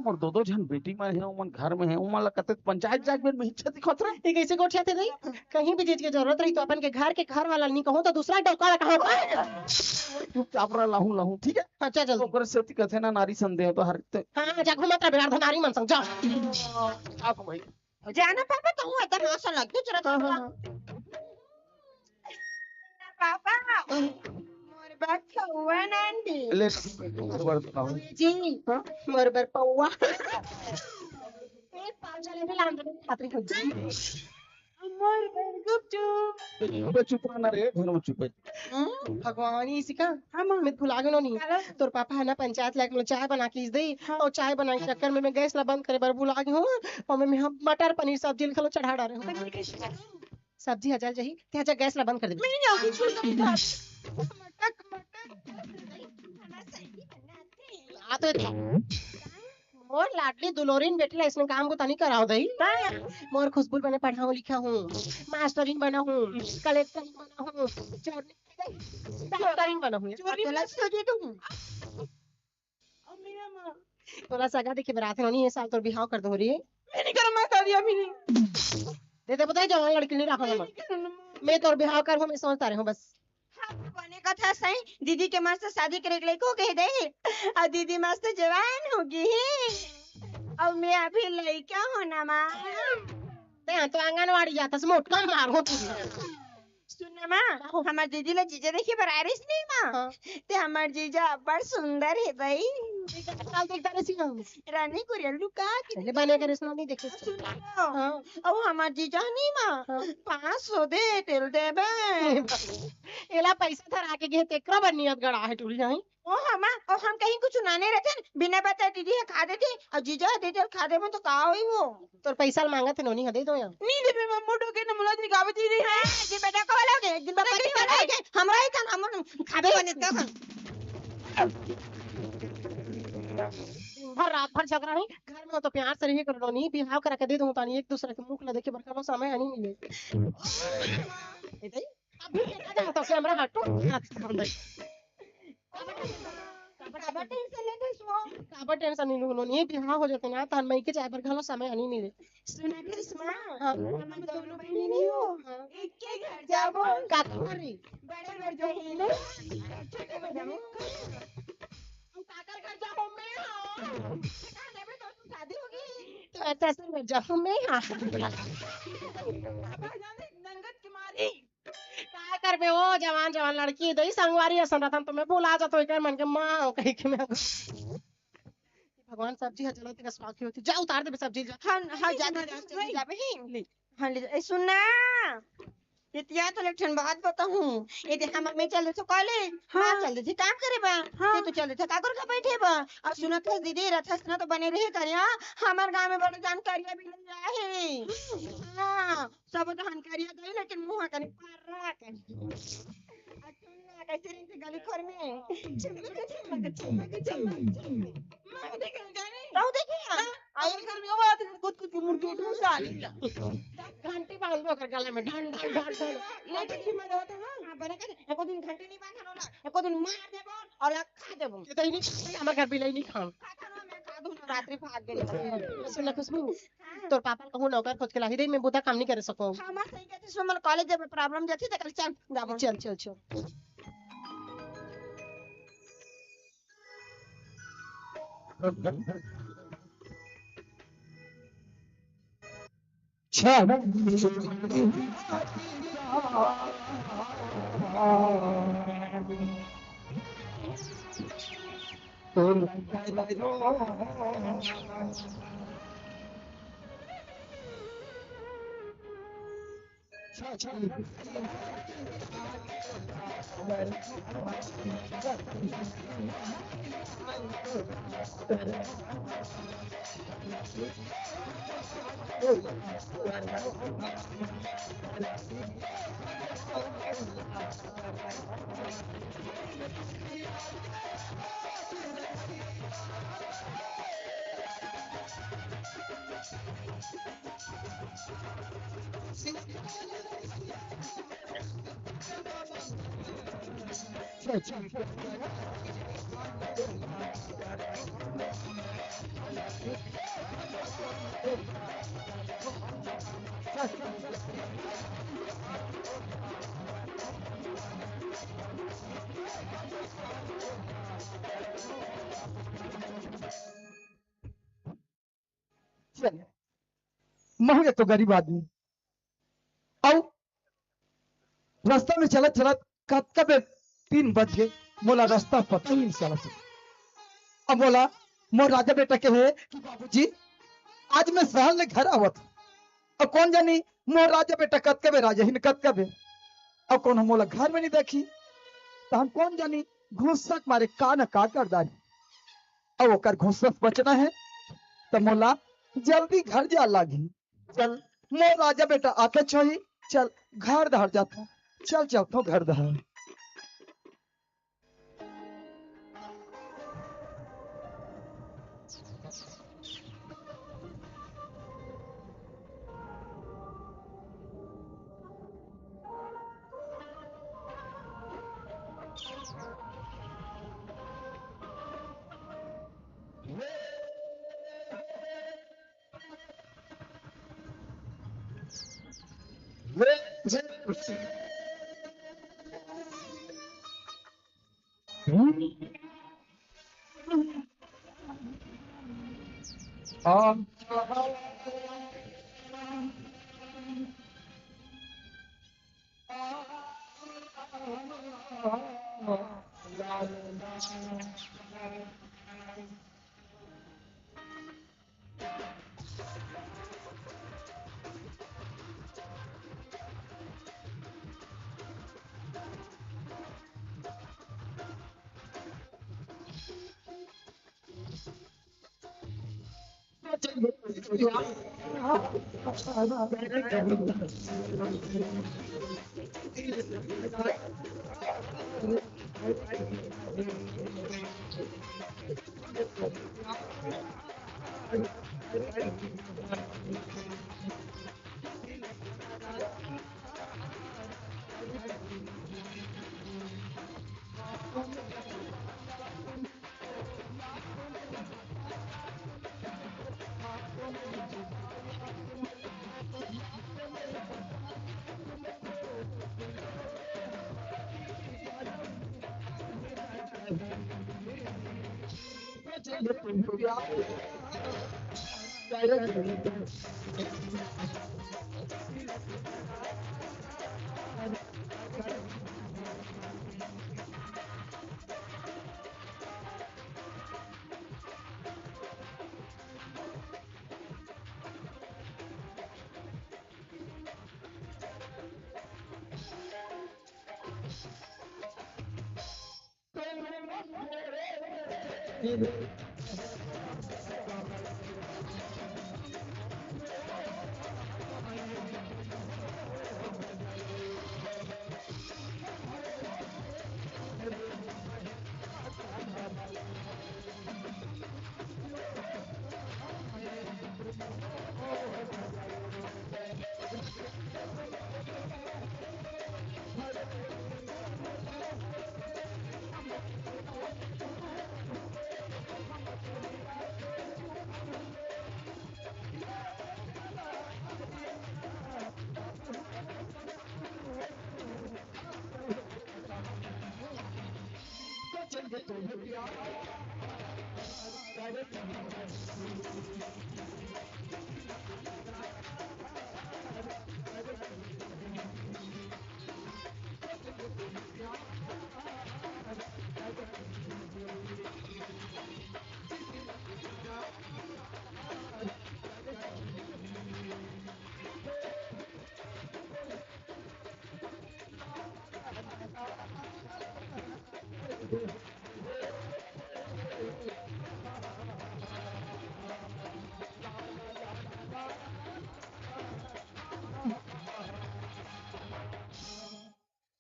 मोर दो दो झन बेटी मन है, उमन घर में है, उमन ला कते पंचायत जाके बेर में इच्छा दिखत रहे। ये कैसे गोठिया थे दई? कहीं भी चीज की जरूरत रही तो अपन के घर के घर वाला नहीं कहो तो दूसरा डौका ला कहो। चुपचाप रह, लाहूं, लाहूं, ठीक है? अच्छा, चल। ओकर सेती कथे ना नारी संदेह तो हर ते। हाँ, जा घूमत रह बेरार धनारी मन संग, जा। आप भाई। जाना पापा, तू अतन हंस लग के चला हाँ, हाँ, हाँ। पापा, मोर बर पौवा नांदी। ले, मोर बर पौवा। जी, हाँ? मोर बर पौवा। एक पाव जलेबी लान दे, खातिर हो जी। मोर बर गुपचुप। अबे चुप रहना रे, घर में चुप है। हम्म, भगवान, ये सिखा। हाँ, माँ। मैं भुला गेलो नहीं। काला? तोर पापा है ना, पंचायत लायक में चाय बना के दे। हाँ। और चाय बनाए के चक्कर में मैं गैस ला बंद करे बर भुला गई हूँ। और मैं, मैं हम मटर पनीर सब्जी लिखलो चढ़ा डारे हूँ। पनीर कैसे चढ़ाऊँ? सब्जी हजार जही, ते हजार गैस ला बंद कर दे। मैं नहीं आऊँगी, छोड़ दो मुझे। मटक, मटक। आ तो मोर लाडली दुलोरिन बेटी ला इसने काम को तनी कराओ दई। मोर खुशबू बने पढ़ाऊँ लिखा हूँ, मास्टरिन बना हूँ, कलेक्टरिन बना हूँ, चोरनी, डॉक्टरिन बना हूँ। चोरनी तोला बना सो दे दूँ। अब मेरा माँ। तोला सगा देखे बरात होनी है, साल तोर बिहाव कर दो रही। मैं नहीं करूँ, मैं शादी अभी नहीं। दे दे बताए जवान लड़की नहीं रखा मैं। मैं तोर बिहाव कर हूँ, मैं सोचता रहे हूँ बस। रथस, सही दीदी के मस्त शादी करे के लइक हो गे दे, अउ दीदी मस्त जवान हो गे हे, अउ मैं अभी लइका हो ना माँ। ते हाँ तो आंगनवाड़ी जाथस, मोटका मारो। सुन ना माँ, हमर दीदी ला जीजा देखे बर आए रहिस नहीं माँ। हाँ। ते हमर जीजा अब्बड़ सुंदर हे दई। काल देखता रहिस हम। रानी कुरियल लुका के पहले बने करे सुना नहीं देखे। सुन ना। हाँ। अउ हमर जीजा नहीं माँ, हाँ। पाँच सौ दे, तेल देबे। एला पैसा धरा के गे, तेकरा बर नियत गड़ा हे टूरी, हाँ। ओ हमा, ओ हम कहीं कुछ सुनाने रहते न, बिना बताए दीदी ह खा देथे, अउ जीजा ह दे दे खा देबो तो का होई वो? तोर पैसा ल मांगत हे नोनी ह, दे दो यार। नहीं देबे, मैं मुंह ढोके न मुला जी गावे जी रही है। जी बेटा को बोलोगे, एक दिन बाबा जी बोलोगे, हमरा ही तन, हम खाबे बने तो हम। दिन भर रात भर झगड़ा नहीं, घर में तो प्यार से रहिए करो नोनी, बिहाव करा के दे दूं तानी, एक दूसरे के मुख ला देखे बर करो समय नहीं मिले। ए दई, अभी के ना जाओ तो कैमरा हटो। काबर टेंशन लेथे सो? काबर टेंशन नहीं लूं, ये बिहाव हो जाते ना, तहन मइके जाए बर घलो समय नहीं मिले। सुना करिश्मा, हाँ। हम दोनों बहिनी नहीं हो, हाँ। एक के घर जाबो। काकर रे? बड़े घर जो है ना, छोटे घर जाबो। हम काकर घर जाबो मैं, हाँ। कहाँ जाबे तो शादी होगी? तो ऐसा ऐसा घर जाबो मैं, हाँ। नंगत के मारी। का करबे ओ जवान जवान लड़की दई, संगवारी असन रतन तो मैं बोला जातो एकर मन के माँ कहि के मैं। भगवान, सब्जी ह जलत हे, स्वाद होती। जा उतार देबे सब्जी, जा। हाँ, हाँ, जा, जा, जा, जा, जा, बहिन। ले। हाँ, ले जा। ए, सुन ना। ये तिया तो एक ठन बात बताहूँ। ये दे हम, मैं चल देथो कॉलेज, हाँ। हाँ, चल देथे काम करे बा। हाँ। ये तो चल देथे काकर का बैठे बा। अउ सुनत हस दीदी, रथस ना तो बने रहे करिया। हमर गाँव में बड़ा जानकारिया भी नहीं आहे। हाँ। सब तो हनकारिया दई, लेकिन मुँह कनी पर्रा कनी। आ सुन ना, कैसे रहिथे गली खोर में। चिमक, चिमक, चिमक, चिमक, चिमक। मैं देखे जाने। तू देखे? हाँ। आ, ये घर में वो आते हैं, कुछ, कुछ मुर्गी उठा साली। घंटी बांध दो अगर गले में, ढन, ढन, ढन, ढन। लेकिन हिम्मत हो तो, हाँ। हाँ, बने कर, एको दिन घंटी नहीं बांधन होला, एको दिन मार देबो अउ खा देबो। ये तो ही नहीं, हमारे घर बिलाई नहीं खाओ। खाता ना, मैं खा दूँ ना, रात्रि भाग गई। सुन ना खुशबू, हाँ। तोर पापा ल कहूँ नौकर खोज के लाही दे, मैं बुता काम नहीं करे सको। हाँ, मैं सही कहती हूँ, मैं कॉलेज जाबे, प्रॉब्लम जाती, तो कल चल, जाबो। चल, चल, चल। चल, महू एक तो गरीब आदमी, अउ रास्ता में चलत चलत कतका बेर तीन बज गे, मोला रास्ता पता ही नहीं चलत। अब मोला मोर राजा बेटा कहे कि बाबूजी, आज मैं सहर ले घर आवत हूँ। अब कौन जानी मोर राजा बेटा कतका बेर आ जाही न कतका बेर। अब कौन मोला घर में नहीं देखी, तो हम कौन जानी घुसक मारे का न का कर डारी। अब ओकर घुसक बचना है, तो मोला जल्दी घर जा लागी। चल, मोर राजा बेटा आके छोही, चल, घर डहर जाथों, चल, चलथों घर डहर।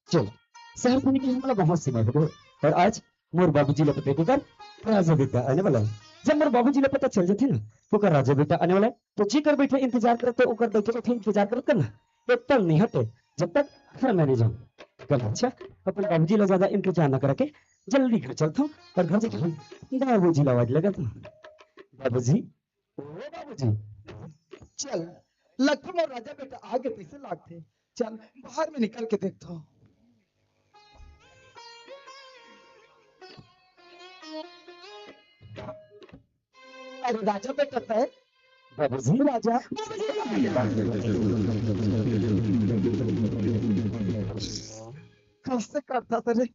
चल, शहर में निकले हमला बहुत समय हो गए, और आज मोर बाबूजी ला पता के कर राजा बेटा आने वाला है। जब मोर बाबूजी ला पता चल जाथे ना, ओकर राजा बेटा आने वाला है, तो जेकर बैठे इंतजार करत, तो ओकर बैठे बैठे इंतजार करत करना, एकदम नहीं हटे, जब तक घर में नहीं जाऊं। कल अच्छा, अपन बाबूजी ला ज्यादा इंतजार ना करके जल्दी घर चलता हूँ और घर जाके बाबूजी ला आवाज लगा था, "बाबूजी, ओ बाबूजी, चल, लगथे मोर राजा बेटा आगे तइसे लागथे। चल, बाहर में निकल के देखथव।" अरे राजा बेटा तय, बाबूजी। राजा, कइसे करथस रे?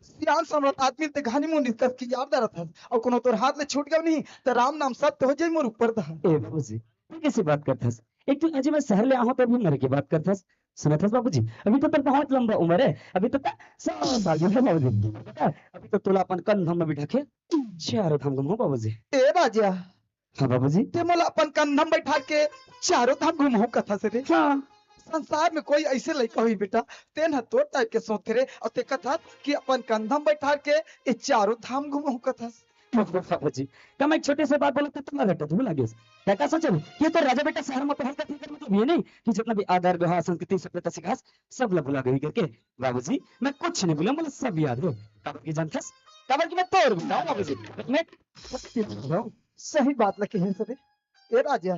सियान समरथ आदमी ते घानी मुंडी कस के यार धरत हस, अउ कोनो तोर हाथ ले छूट गयो नहीं, त राम नाम सत्य हो जाई मोर ऊपर दा। ए बाबूजी, तू कइसे बात करथस? एक तो अजय मैं शहर ले आहूं, तब भी मरे के बात करथस। सुनत हस बाबूजी, अभी तो तेर बहुत लंबा उम्र है, अभी तो तेर सौ साल है बाबूजी। अभी तो तोला अपन कंधा में बिठा के चारों धाम घुमाहूं बाबूजी। ए राजा, हाँ बाबूजी। ते मोला अपन कंधा म बैठा के चारों धाम घुमाहूं कथस रे। हाँ। संसार में कोई अइसे लइका होही बेटा, तेन ह तोर टाइप के सोचथे रे, अउ ते कथस कि अपन कंधा म बैठा के ये चारों धाम घुमाहूं कथस। ओहो बाबूजी, का मैं एक छोटे से बात बोलत त तुम्हारा टटू लागे। तैं का सोचन कि ये तो राजा बेटा शहर में पढ़ाई करथे, घर में तो भी है नहीं कि जितना भी आदर, व्यवहार, संस्कृति, सभ्यता सिखास, सब ला भुला गई करके। बाबूजी, मैं कुछ नहीं बोला, मोला सब याद हो। काबर की जानथस? काबर की मैं तोर बेटा हूँ बाबूजी। मैं सही बात ल कहे हस रे। ए राजा।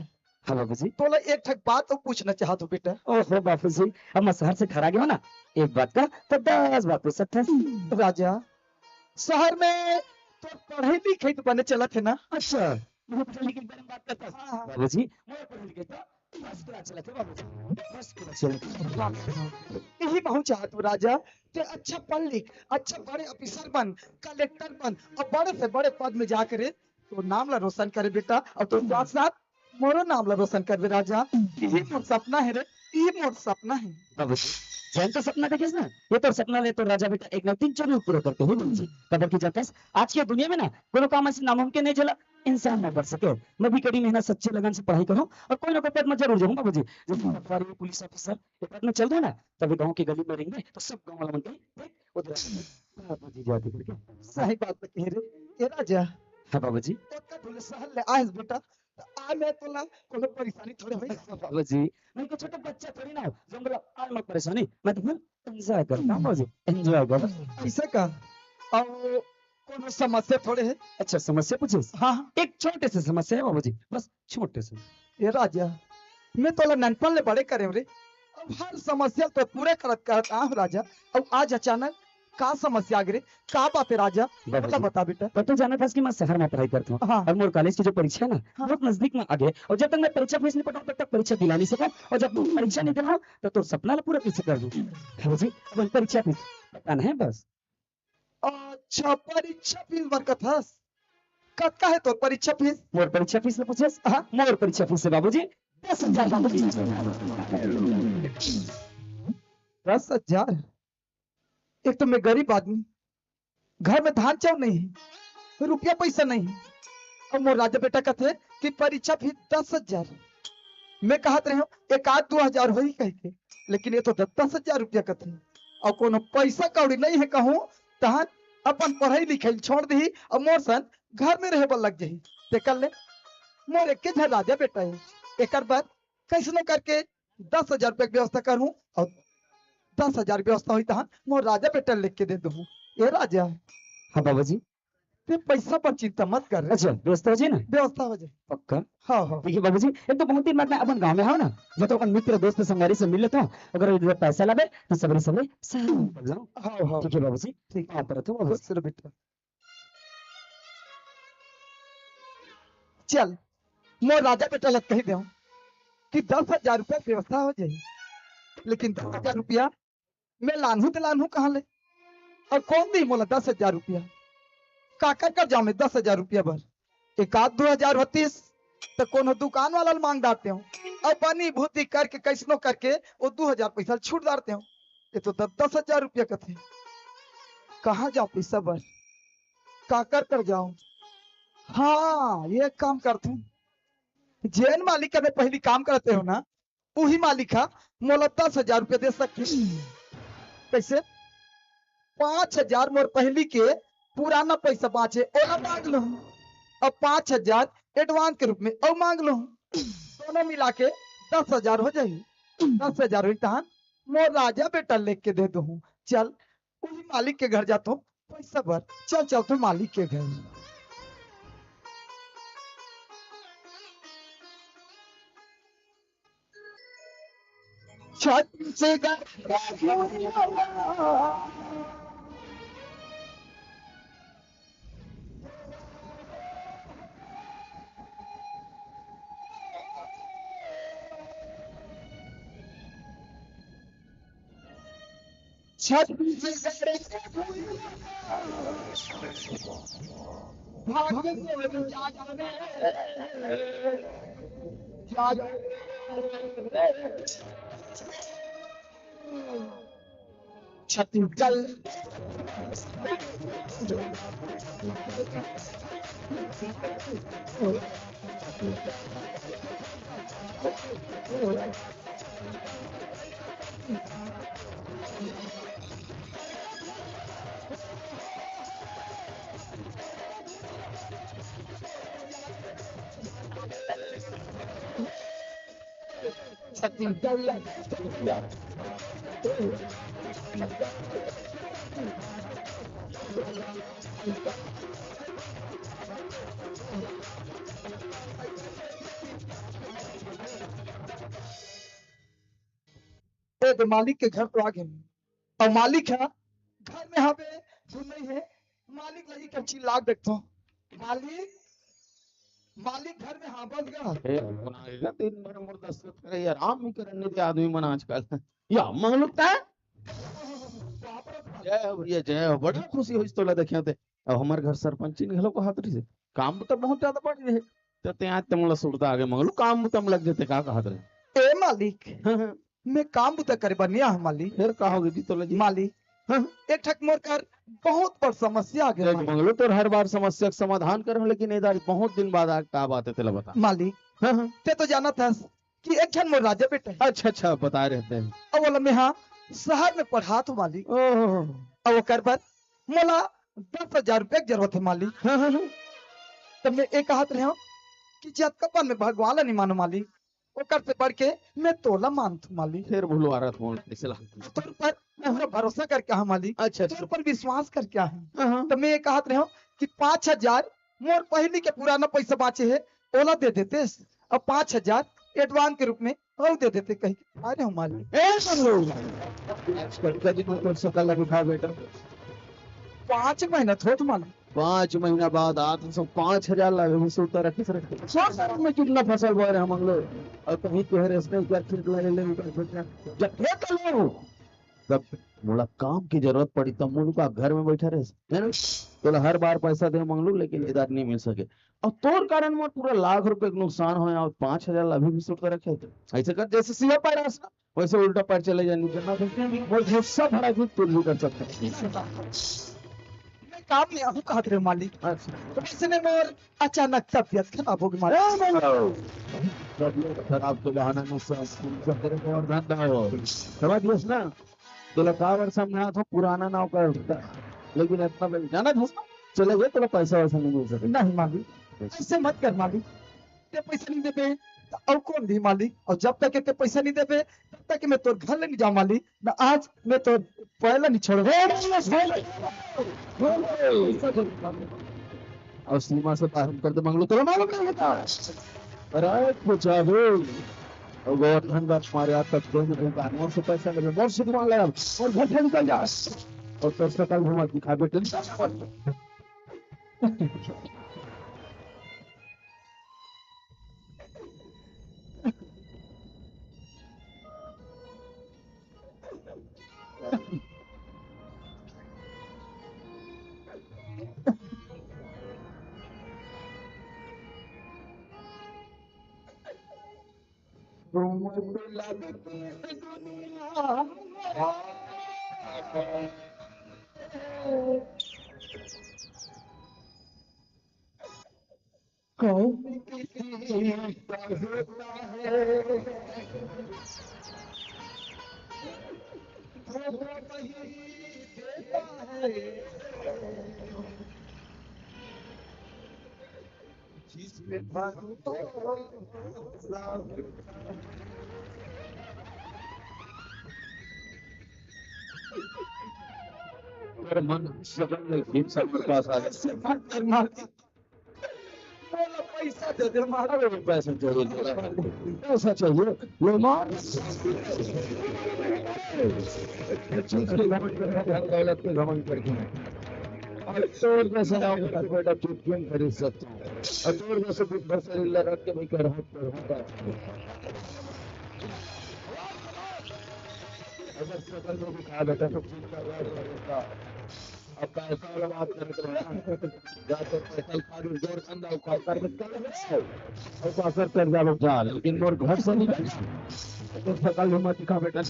हाँ बाबूजी। तोला एक ठक बात अउ पूछना चाहत हूँ बेटा। ओहो बाबूजी, अब मैं शहर से घर आ गया हूँ ना, एक बात का तो दस बात पूछ सकथस। राजा, शहर में तोर पढ़ाई लिखाई तो बने चलत हे ना? अच्छा। मुझे पढ़े लिखे के बारे में बात करता है। हाँ, हाँ। बाबूजी, मोर पढ़े लिखे तो first class चलत हे बाबूजी, first class चलत हे। यही कहूँ चाहत हूँ राजा, ते अच्छा पढ़ लिख, अच्छा बड़े officer बन, collector बन अउ बड़े से बड़े पद में जाके रे तोर नाम ला रोशन करे बेटा, अउ तोर साथ साथ मोरो नाम ला रोशन करबे राजा। ये मोर सपना हे रे, ये मोर सपना हे। बाबूजी, जैन तो सपना देखेस ना, ये तोर सपना ले तोर राजा बेटा एक ना एक दिन जरूर पूरा करके ही बाबूजी। काबर कि जानथस, आज के दुनिया में ना कोनो काम ऐसे नामुमकिन नहीं जेला इंसान ना कर सके। मैं भी कड़ी मेहनत, सच्चे लगन से पढ़ाई करूँ अउ कोई ना कोई पद में जरूर जाऊँ बाबूजी। जैसे पटवारी, पुलिस officer, ये पद में चल जाऊँ ना, तभी गाँव के गली में रेंगे तो सब गाँव वाला मन के देख उधर। बाबूजी जाते करके। सही बात तो कहे रे। ए राजा। हाँ बाबूजी। ओतका दूर ले सहर ले आयस बेटा, त आ मैं तोला कोनो परेशानी थोड़े होई। बाबूजी, मैं कोई छोटा बच्चा थोड़ी ना हूँ जो बोला आज मैं परेशानी, मैं तो full enjoy करता हूँ बाबूजी, enjoy कर। ऐसा का? अउ कोनो समस्या थोड़े हे? अच्छा, समस्या पूछे? हाँ, हाँ। एक छोटे से समस्या हे बाबूजी, बस छोटे से। ए राजा, मैं तोला ननपन ले बड़े करे हूँ रे, अउ हर समस्या तो पूरे करत करत आए हूँ राजा, अउ आज अचानक का समस्या आगे रे? का बात हे राजा? बाबूजी, बता, बता बेटा। तब तो जानत हस कि मैं सहर में पढ़ाई करत हूँ। हाँ। अउ मोर college के जो परीक्षा हे ना, हाँ। बहुत नजदीक में आगे हे। अउ जब तक मैं परीक्षा fees नहीं पटाऊँ, तब तक परीक्षा दिला नहीं सकूँ। अउ जब तू परीक्षा नहीं दिलाहू, तो तोर सपना ला पूरा कैसे कर दूँ? बाबूजी, अपन परीक्षा fees पटाना हे बस। अच्छा, परीक्षा fees बर कथस? कतका हे तोर परीक्षा fees? मोर परीक्षा fees ला पूछेस? हाँ। मोर परीक्षा fees हे बाबूजी, दस हजार बाबूजी। दस हजार? एक तो मैं गरीब आदमी, घर में धान चाउर नहीं हे, रुपया पैसा नहीं हे। अउ मोर राजा बेटा कथे कि परीक्षा fees दस हजार। मैं कहत रहे हूँ एक आध दू हजार होही कहिके, लेकिन ये तो दस दस हजार रुपया कथे। अउ कोनो पैसा कौड़ी नहीं हे कहूँ, तहन अपन पढ़ाई लिखाई छोड़ दिही अउ मोर सन घर में रहे बर लग जाही। ते कर ले, मोर एके झन राजा बेटा हे, एकर बर कैसनो करके दस हजार रुपया के व्यवस्था करहूँ, अउ दस हजार व्यवस्था होही तहन मोर राजा बेटा ल लेके दे दूहूँ। ए राजा। हाँ बाबूजी। ते पैसा पर चिंता मत कर रे। अच्छा, व्यवस्था हो जाए ना? व्यवस्था हो जाए। पक्का? हाँ, हाँ। देखिए बाबूजी, एक तो बहुत दिन बाद मैं अपन गाँव में हूँ ना, जब तो अपन मित्र दोस्त संगवारी से मिल लेता हूँ, अगर इधर पैसा लाबे तो सबरे सबरे सहर में पड़ जाऊँ। हाँ, हाँ। ठीक है बाबूजी, ठीक। हाँ, पर तो बाबूजी। खुश रह बेटा। चल, मोर राजा बेटा ला कही देहूँ कि दस हजार रुपया के व्यवस्था हो जाही, लेकिन दस हजार रुपया मैं लानहूँ त लानहूँ कहाँ ले? अउ कौन दिही मोला दस हजार रुपया? काकर कर जाऊँ मैं दस हजार रुपया बर? एक आध दू हजार होतिस त कोनो दुकान वाला ल मांग डारतेंव, अउ बनी भूती करके कैसनो करके वो दू हजार पैसा ल छूट डारतेंव। ये तो दस दस हजार रुपया कथे। कहाँ जाऊँ पैसा बर? काकर कर जाऊँ? हाँ, ये काम करथूँ। जेन मालिक कर मैं पहिली काम करत रहेंव ना, उही मालिक हा मोला दस हजार रुपया दे सकही। कैसे? पाँच हजार मोर पहिली के पुराना पैसा बाँचे, ओला मांग लूँ, अउ पाँच हजार advance के रूप में अउ मांग लूँ, दोनों मिला के दस हजार हो जाही। दस हजार होही तहन मोर राजा बेटा ल लेके दे दूँ। चल, उही मालिक के घर जाथों पैसा बर। चल, चल तो मालिक के घर। छत्तीसगढ़। छत्तीसगढ़ के भाग्य से जागने, जागने। छत्तीसगढ़। ए दे मालिक के घर तो आ गे, अउ मालिक ह घर में हवे धुन नहीं हे। मालिक ला एक चिल्ला के देखथों, मालिक, मालिक घर में हाँफत गा। ए, कोन आगे गा? दिन भर मोर दस्तखत करे, आराम भी करन नइ दे आदमी मन आजकल। या, मंगलू तैं? जय हो भैया, जय हो। बड़ा खुशी होइस तोला देखेंव ते। अब हमर घर सरपंचिन घलो कहत रहिस हे, काम तो बहुत ज्यादा बढ़ रहे। त तैं आज ते मोला सुरता आगे मंगलू, काम बुता म लग जाते, का कहत रहे? ए मालिक, हाँ, हाँ। मैं काम बुता करे बर नइ आए हँव मालिक। फेर का होगे जी तोला जी? मालिक, हाँ, हाँ। एक ठक मोर कर बहुत बड़ समस्या आगे देख मालिक। मंगलू, तोर हर बार समस्या के समाधान करहूँ, लेकिन ए दारी बहुत दिन बाद आज का बात हे, तेला बता। मालिक, हाँ, हाँ। तैं तो जानत हस कि एक झन मोर राजा बेटा हे। अच्छा, अच्छा, बताए रहे तैं। अउ ओला मेंहा शहर में पढ़ात हँव मालिक। ओहो। अउ ओकर बर मोला दस हजार रुपया के जरूरत हे मालिक। हाँ, हाँ, हाँ। त मैं ए कहत रहेंव कि जतका पन मैं भगवान ला नइ मानँव मालिक, ओकर से बढ़ के मैं तोला मानथँव मालिक। फेर भुलवा रहा था, कइसे ला? तोर पर पूरा भरोसा करके आए हँव मालिक। अच्छा, अच्छा। तोर पर विश्वास करके आए हँव। हाँ, हाँ। त मैं ए कहत रहेंव कि पाँच हजार मोर पहिली के पुराना पइसा बाँचे हे, ओला दे देतेस, अउ पाँच हजार advance के रूप में अउ दे देते कहिके। अरे हमारे ए मंगलू, आज कतका दिन में तोर सकल ला दिखा बेटा। पाँच महीना थोर मालिक। पाँच महीना बाद आत हँव, पाँच हजार ला भी सुरता रखे से रखे। सोच साल में कितना फसल बोए रहे मंगलू, अउ कहीं कह रहे इसने क्या खेत ला ले ले उनका खेत ला। जब खेत ला ले तब मोला काम के जरूरत पड़ी, तब मोला का घर में बैठा रहे, है ना? तोला हर बार पैसा दे मंगलू, लेकिन इधर नहीं मिल सके। अउ तोर कारण मोर पूरा लाख रुपए के नुकसान होय, अउ पाँच हजार ला अभी भी सुरता रखे। ऐसे कर, जैसे सीधा पैर आस ना, वैसे उल्टा पैर चले जाए, नहीं करना सकते, और गुस्सा भरा भी तू नहीं कर सकता। मैं काम में आहूँ कहत रहे मालिक। अच्छा। तो ऐसे में मोर अचानक तबियत खराब हो गई मालिक। ए, मंगलू। तबियत खराब तो बहाना नहीं, सब, सब तेरे को और धंधा हो। समझ गए ना? तोला का बर समझात हँव, पुराना नाव कर, लेकिन इतना बेर जाना था, चले गए, तोला पैसा वैसा नहीं मिल सके। नहीं मालिक, ऐसे मत कर मालिक। तैं पैसा नहीं देबे, त अउ कोन दिही मालिक? अउ जब तक तैं पैसा नहीं देबे, तब तक मैं तोर घर ले नहीं जाँव मालिक। ना आज मैं तोर पैर ला नहीं छोड़ँव। ए, नहीं, नहीं, नहीं, नहीं। अउ सीमा से बाहर कर दे मंगलू, तोला मालूम नहीं होता। अरे, कुछ आगे। अउ गोवर्धन दास मारे आज तक दो मिनट का मोर से पैसा लेबे, मोर से मांग ले, अउ घर से निकल जा। अउ तोर सकल घुमा दिखा बेटे। कौन किसी का होता है, वो तो वही देता है, जिसमें भगतों का। अगर मन सदन में भीम सर प्रकाश आ जाए, से बात करना। मोला पैसा दे दे, मारा। अरे, पैसा चाहिए, पैसा चाहिए, ले मार। चीज के घमंड करके, धन दौलत के घमंड करके। अउ तोर जैसा बेटा चुटकियन खरीद सकता हूँ। अउ तोर जैसे बुढ़ा शरीर लगा के भाई कर हाथ पर होता। अगर सकल में भी खा लेता तो चीज का राज होता। अब पैसा वाला बात करत रहे ना। जाके पैसा खा के जोर धंधा उखाड़ कर निकल गए। और तो असर कर जावे जा, लेकिन मोर घर से निकल। तो सकल हिम्मत दिखा बेटा।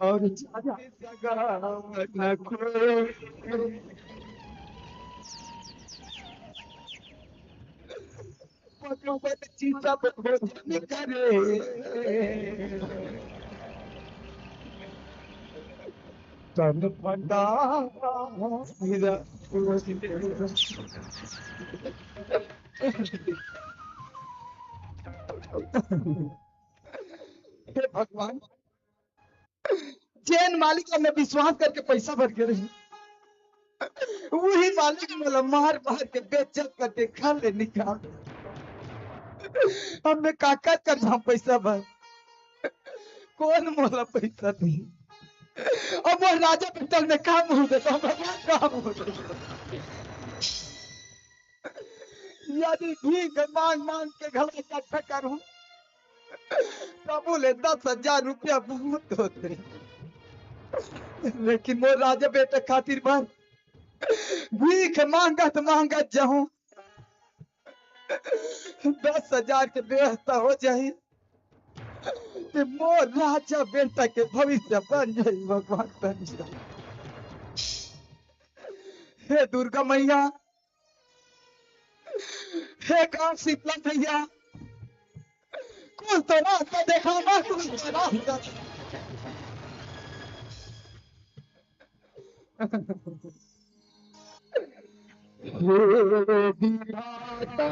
और पकड़ो, चीता पे भोजन करे। तन फटा मेरा। हे भगवान, जेन मालिक ला मैं विश्वास करके पैसा भर के रही, वही मालिक मोला मार मार के बेइज्जत करके घर ले निकाल। अब मैं काकर कर जाऊं पैसा भर? कोन मोला पैसा दी? अब वो राजा बेटा में काम हो गया, तो भगवान काम हो गया। यदि भीख मांग मांग के घला इकट्ठा करूं, तबो ले दस हजार रुपया बहुत होथे। लेकिन मोर राजा बेटा खातिर बर भीख मांगत मांगत जाहूं, दस हजार के व्यवस्था हो जाही, ते मोर राजा बेटा के भविष्य बन जाही। भगवान बन जाही। हे दुर्गा मैया, हे गांव शीतला मैया, कुछ तो रास्ता देखा ना, कुछ तो रास्ता। हे विधाता।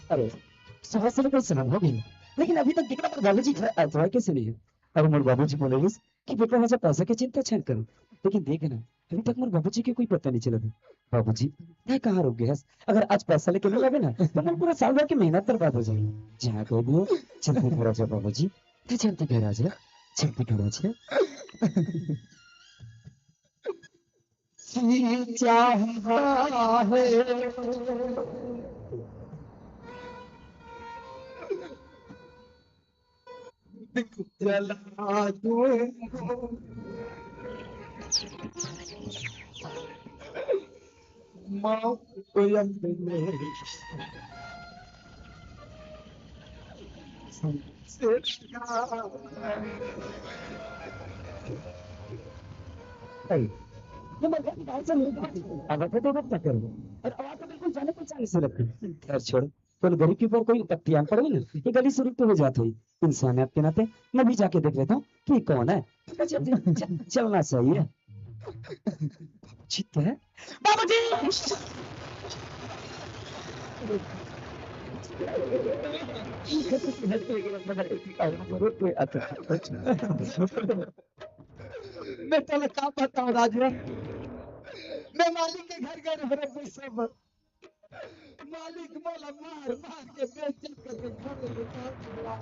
अरे, सुबह से लेकर शाम हो गई, लेकिन अभी तक देखना पर बाबूजी घर आए तो आए कैसे नहीं है? अरे, मोर बाबूजी बोले कि बेटा, मुझे पैसा की चिंता छन करो, लेकिन देख ना, अभी तक मोर बाबूजी के कोई पता नहीं चला था। बाबूजी, तै कहाँ रुक गए हस? अगर आज पैसा लेके नहीं आवे ना, तो मोर पूरा साल भर की मेहनत बर्बाद हो जाएगी। जहाँ कह दिए, जल्दी घर आ जा बाबूजी, तै जल्दी घर आ जा, जल्दी घर आ जा। जी चाहता है, दिल जला दूं। माँ कोई अपने आवाज तो बिल्कुल जाने पहचाने से लगती है। खैर छोड़, कोई गरीब के ऊपर कोई पत्तियां पड़ गई ना, ये गली शुरू तो हो जाते हैं। इंसानियत के नाते मैं भी जाके देख लेता हूँ कि कौन है। चल-, चल-, चलना चाहिए। बाबूजी क्या है? बाबूजी! मैं तोला का बताऊं राजा, मैं मालिक के घर गए रहे पैसा पर। मालिक मोला मार मार के बेइज्जत करके घर ले निकाल दिया।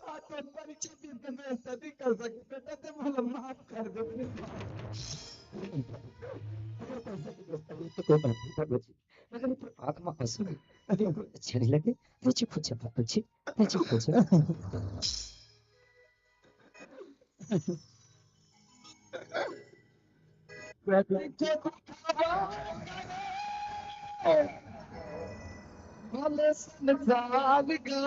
आज तो परीक्षा भी मैं शादी कर सके, बेटा ते मोला माफ कर दे। अगर पैसा की व्यवस्था नहीं तो कोई बात नहीं, बाबूजी। मगर ये तो आँख में आंसू है, अभी हमको अच्छा नहीं लगे। तो चुप हो जा बाबूजी, तो चुप हो जा। भले संसार का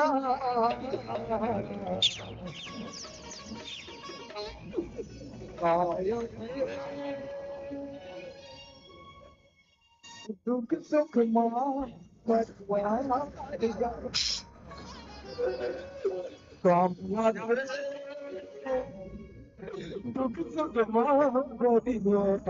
दुख सुख माँ परिवार का। काम दुख सुख माँ परिवार।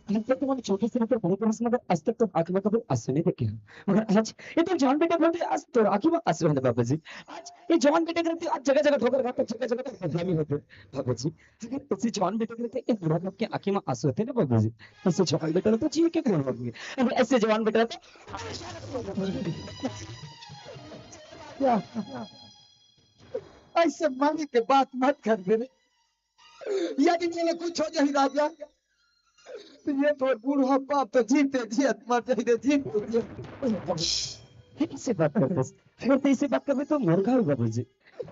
हम तो तुम्हारे छोटे से लेकर बड़े क्लास में, मगर आज तक तो आँख में कभी आंसू नहीं देखे हैं। मगर आज ये तो जॉन बेटा बोलते, आज तो आँखी में आंसू है ना बाबा जी। आज ये जॉन बेटा करते, आज जगह जगह ठोकर खाता, जगह जगह तो बदनामी होते बाबा जी। अगर ऐसे जॉन बेटा करते, एक बूढ़ा बाप के आँखी में आंसू होते ना बाबा जी, ऐसे जॉन बेटा तो जिए के कौन बाबा जी? अगर ऐसे जॉन बेटा तो क्या? ऐसे मारी के बात मत कर दे रे। यदि मोला कुछ हो जाही राजा, तो ये तोर बूढ़ा बाप तो जीते जियत मर जाही रे, जीते जियत। फिर से बात करते हैं। फिर तो इसे बात करबे तो मर खाओ बाबू जी।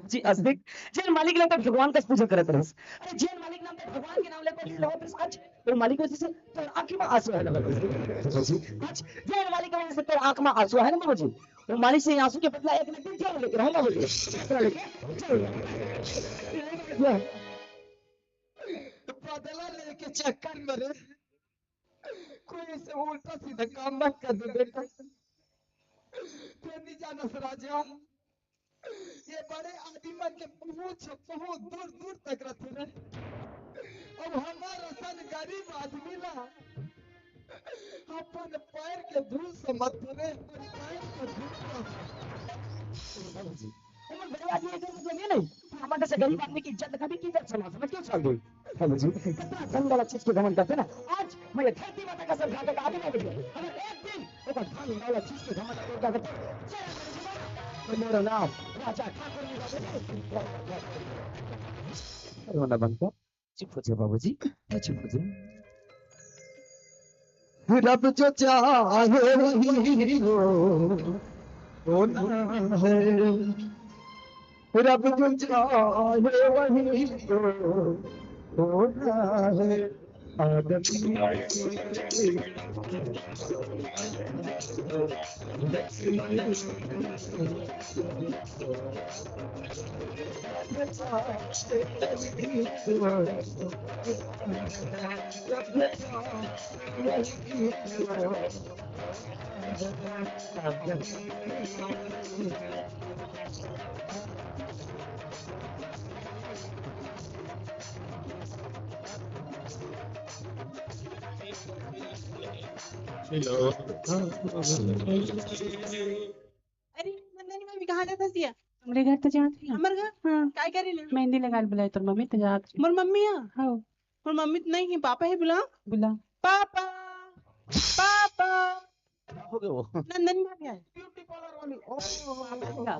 जी, आज देख, जेन मालिक नाम तो भगवान का पूजा करत रहिस। अरे, जेन मालिक नाम तो भगवान के नाम लेकर लीला होत रहिस, आज वो मालिक वजह से तोर आँखी में आंसू है ना बाबू जी। आज जेन मालिक की वजह से तोर आँख में आंसू है ना बाबू जी, वो मालिक से आंसू के बदला एक ना एक दिन जेल लेके रहो बाबू जी। बदला लेके चक्कर में रे, कोई से उल्टा सीधा काम मत कर दे बेटा। तें नहीं जानस राजा, ये बड़े आदमी मन के पहुंच बहुत दूर दूर तक रथे रे। अब हमार असन गरीब आदमी ला अपन पैर के धूल समझ रे, अपन पैर के धूल समझ। उमर बड़े आदमी के मतलब ये नहीं, हमर जैसे गरीब आदमी की इज्जत कभी की इज्जत समझ, समझ क्यों चल गई? बाबू जी, कितना धन वाला चीज के घमंड करते ना। आज मैं ये धरती माता का सर खा के आगे नहीं बढ़ी। अगर एक दिन ओकर धन वाला चीज के घमंड करता तो तो मेरा नाम राजा ठाकुर नहीं बाबू। रोना बंद कर, चुप हो जा बाबू जी, चुप हो जा। रब जो चाहे वही हो, होना है। रब जो चाहे वही हो, होना है। आदमी अरे नंदनी मम्मी कहाँ जात हस? हमरे घर तो जात रही। हमर घर? हाँ। काय करे ना? मेहंदी लगा बुलाए तोर मम्मी तो जात रही। मोर मम्मी है? हाँ। मोर मम्मी तो नहीं है, पापा है, बुला। बुला। पापा। पापा। हो गए वो। नंदनी भाभी आए। ब्यूटी पार्लर वाली। ओ, अच्छा।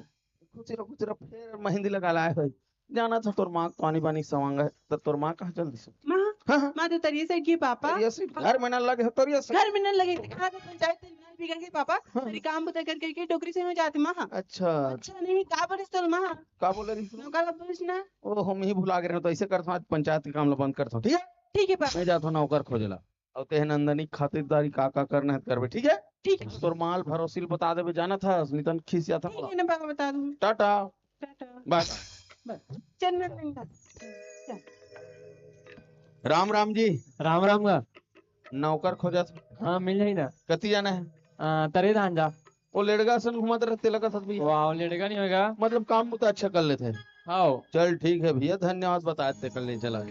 खुशी रहो, खुशी रहो, फिर मेहंदी लगा लाए हो। जाना था तोर माँ पानी पानी सवांगा है, त तोर माँ कहाँ चल दिस? माँ, हाँ, हाँ। माँ तो तरिया से गे पापा। तरिया से? घर में नल लगे हो तरिया से? घर में नल लगे, कहाँ का पंचायत से नल बिगड़ गए पापा। हाँ। तेरी काम बुता कर करके डोकरी से हो जाती माँ। अच्छा। अच्छा नहीं, का बोलिस तोर माँ? का बोले रही? नौकर ला पूछना। ओ, हम ही भुला गए रहे, तो ऐसे करता हूँ, आज पंचायत के काम ला बंद करता हूँ, ठीक है? ठीक है पापा। मैं जाता हूँ नौकर खोजे ला। अउ तेह नंदनी खातिरदारी का का करना है करबे, ठीक है? ठीक है। तोर माल भरोसिल बता देबे, जाना था, नितन खींच जाता ठीक बोला। है ना पापा, बता दूँ। टाटा। टाटा। बाय। बाय। चल ना नंदा। चल। राम राम जी। राम राम गा। नौकर खोजत। हाँ, मिल जाही ना। कति जाना है? आ, तरे धान जा। वो लेड़गा सन घुमत रहते लगत हस भैया। वाह, लेड़गा नहीं होएगा। मतलब काम तो अच्छा कर लेते हैं। हाँ। चल ठीक है भैया, धन्यवाद बताए ते कर ले चला।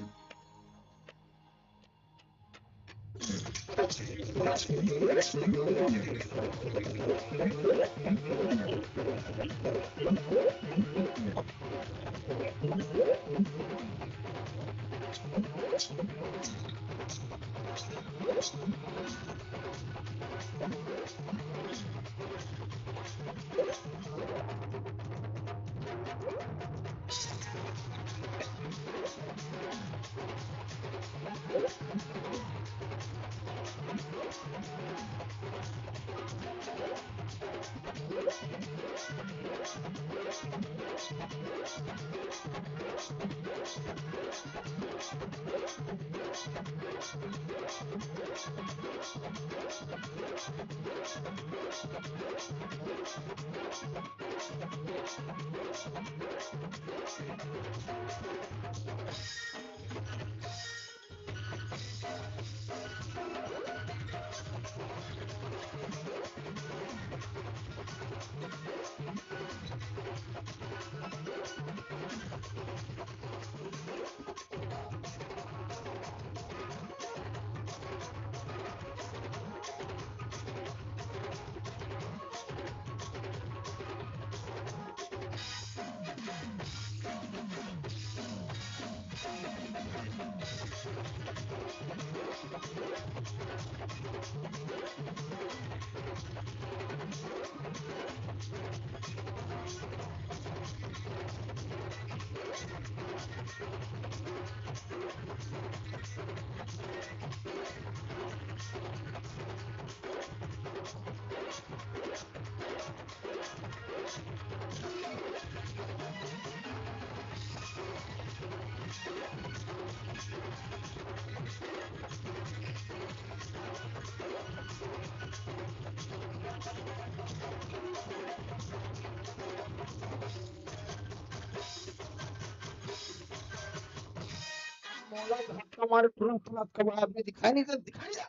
मोला धक्का मारे, तुरंत, तुरंत कब आदमी दिखाई नहीं दे, दिखाई नहीं दे।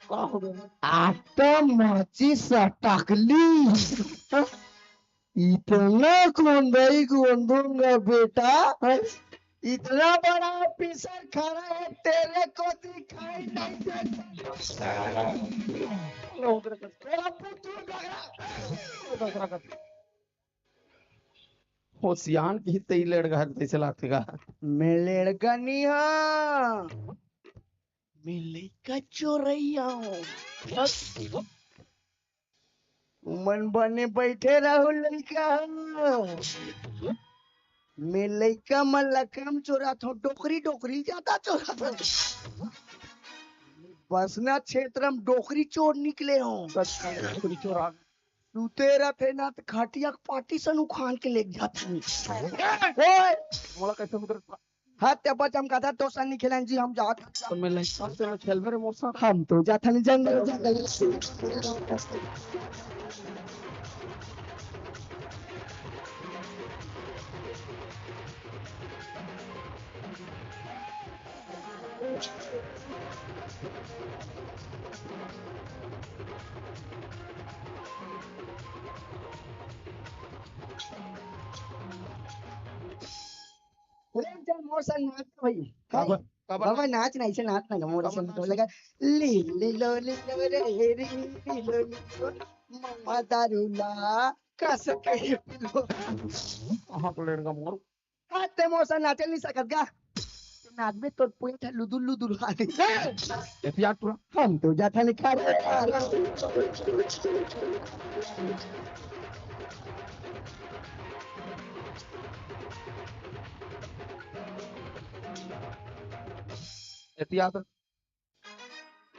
का हो गया? आटा माचिस अटकली। इतना कोंदई गोंदूंगा बेटा, इतना बड़ा ऑफिसर खड़ा है, तेरे को दिखाई नहीं देता। तेरा पुतुर गगरा। हो सियान की तई लेड़गा हर तैसे लागथे का? मैं लेड़गा नहीं हाँ, मैं लइका चोरैया हूँ। मन बने बैठे रहो लइका। मैं लइका मन ला कम चोरात हूँ, डोकरी डोकरी ज्यादा चोरात हूँ। बसना क्षेत्र में डोकरी चोर निकले हो। डोकरी चोर आ। सुते रथे ना त खटिया के पार्टीशन उखान के लेके जाथे। ओए! मोला कैसे उधर हाथ ते बचम का था, तो सन्नी खेलन जी, हम जात। तो मैं लाइसेंस से खेल मेरे मोर साथ। हम तो जाथन जंगल, जंगल। प्रेम चंद मोर संग नाच भाई। काबर? काबर बाबा नाच? नाच ना, ऐसे नाच ना, मोर काबर संग तो नाच? लगा। ली, ली लो, ली लो रे, री, ली लो, ली लो। मम्मा दारू ला, कस के पी लो। कहाँ को लेड़गा मोर? हाँ, ते मोर संग नाचे नहीं सकत गा। नाचबे तोर पेट है लुदुल लुदुल हाली। ए, ए, यार तोरा। हम तो जाथन खा रे, खा रे। एतिया तो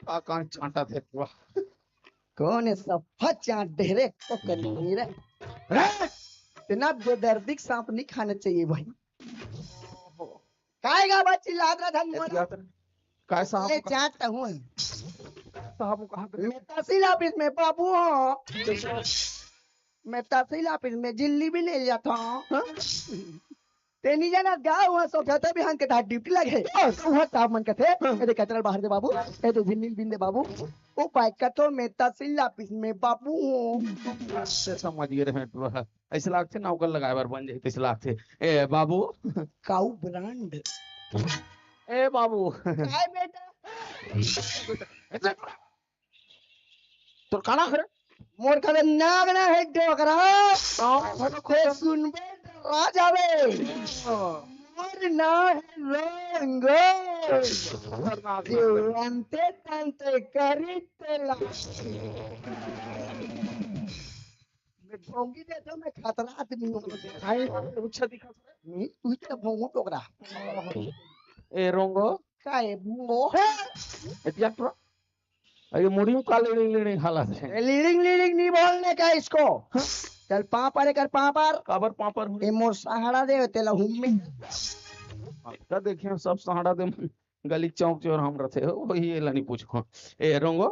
का कान चांटा थे पूरा। कौन है सफा चांट डे रे? तो करी नहीं रे। रे! इतना बेदर्दी सांप नहीं खाना चाहिए भाई। काय गा बा चिल्लात रहा था एतिया मोर? तो काय साहब ले का, चांट हूँ। साहब कहाँ गए? मैं तहसील ऑफिस में बाबू हूँ। मैं तहसील ऑफिस में जिल्ली भी ले जाता हूँ। हाँ? तेनी जना गाँव हुआ सोचा था बिहान के तहत ड्यूटी लगे। और वहाँ साहब मन कहते, हाँ। ए दे कचरा बाहर दे बाबू, ए दे जिल्ली बिन दे बाबू। ओ भाई का तो मैं तहसील ऑफिस में बाबू हूँ। से समझ गए रहे तो ऐसे लागते नौकर लगाए बार बन जाए तो ऐसे लागते। ए बाबू। काऊ ब्रांड। ए बाबू। काय बेटा? तोर काना हरे? मोर कदे नाग ना है डोकरा। ते सुनबे डरा जाबे। मोर ना है रंग। अंते तंते करी तेला। मैं ढोंगी दे तो मैं खतरा आदमी हूँ। भाई, अच्छा दिखा। नहीं, तू इतना भोंगो डोकरा। ए रोंगो। का है भोंगो? ए, देख तो। अरे मुड़ी में का लेड़िंग लेड़िंग हालत है। ए, लीडिंग लीडिंग नहीं बोलने का इसको। हाँ। चल पाँपर कर पाँपर। काबर पाँपर हो? ए मोर सहारा दे तेला हुम्मी। का देखिए सब सहारा दे गली चौक चौर हम रथे हो वही एला नहीं पूछो। ए रोंगो।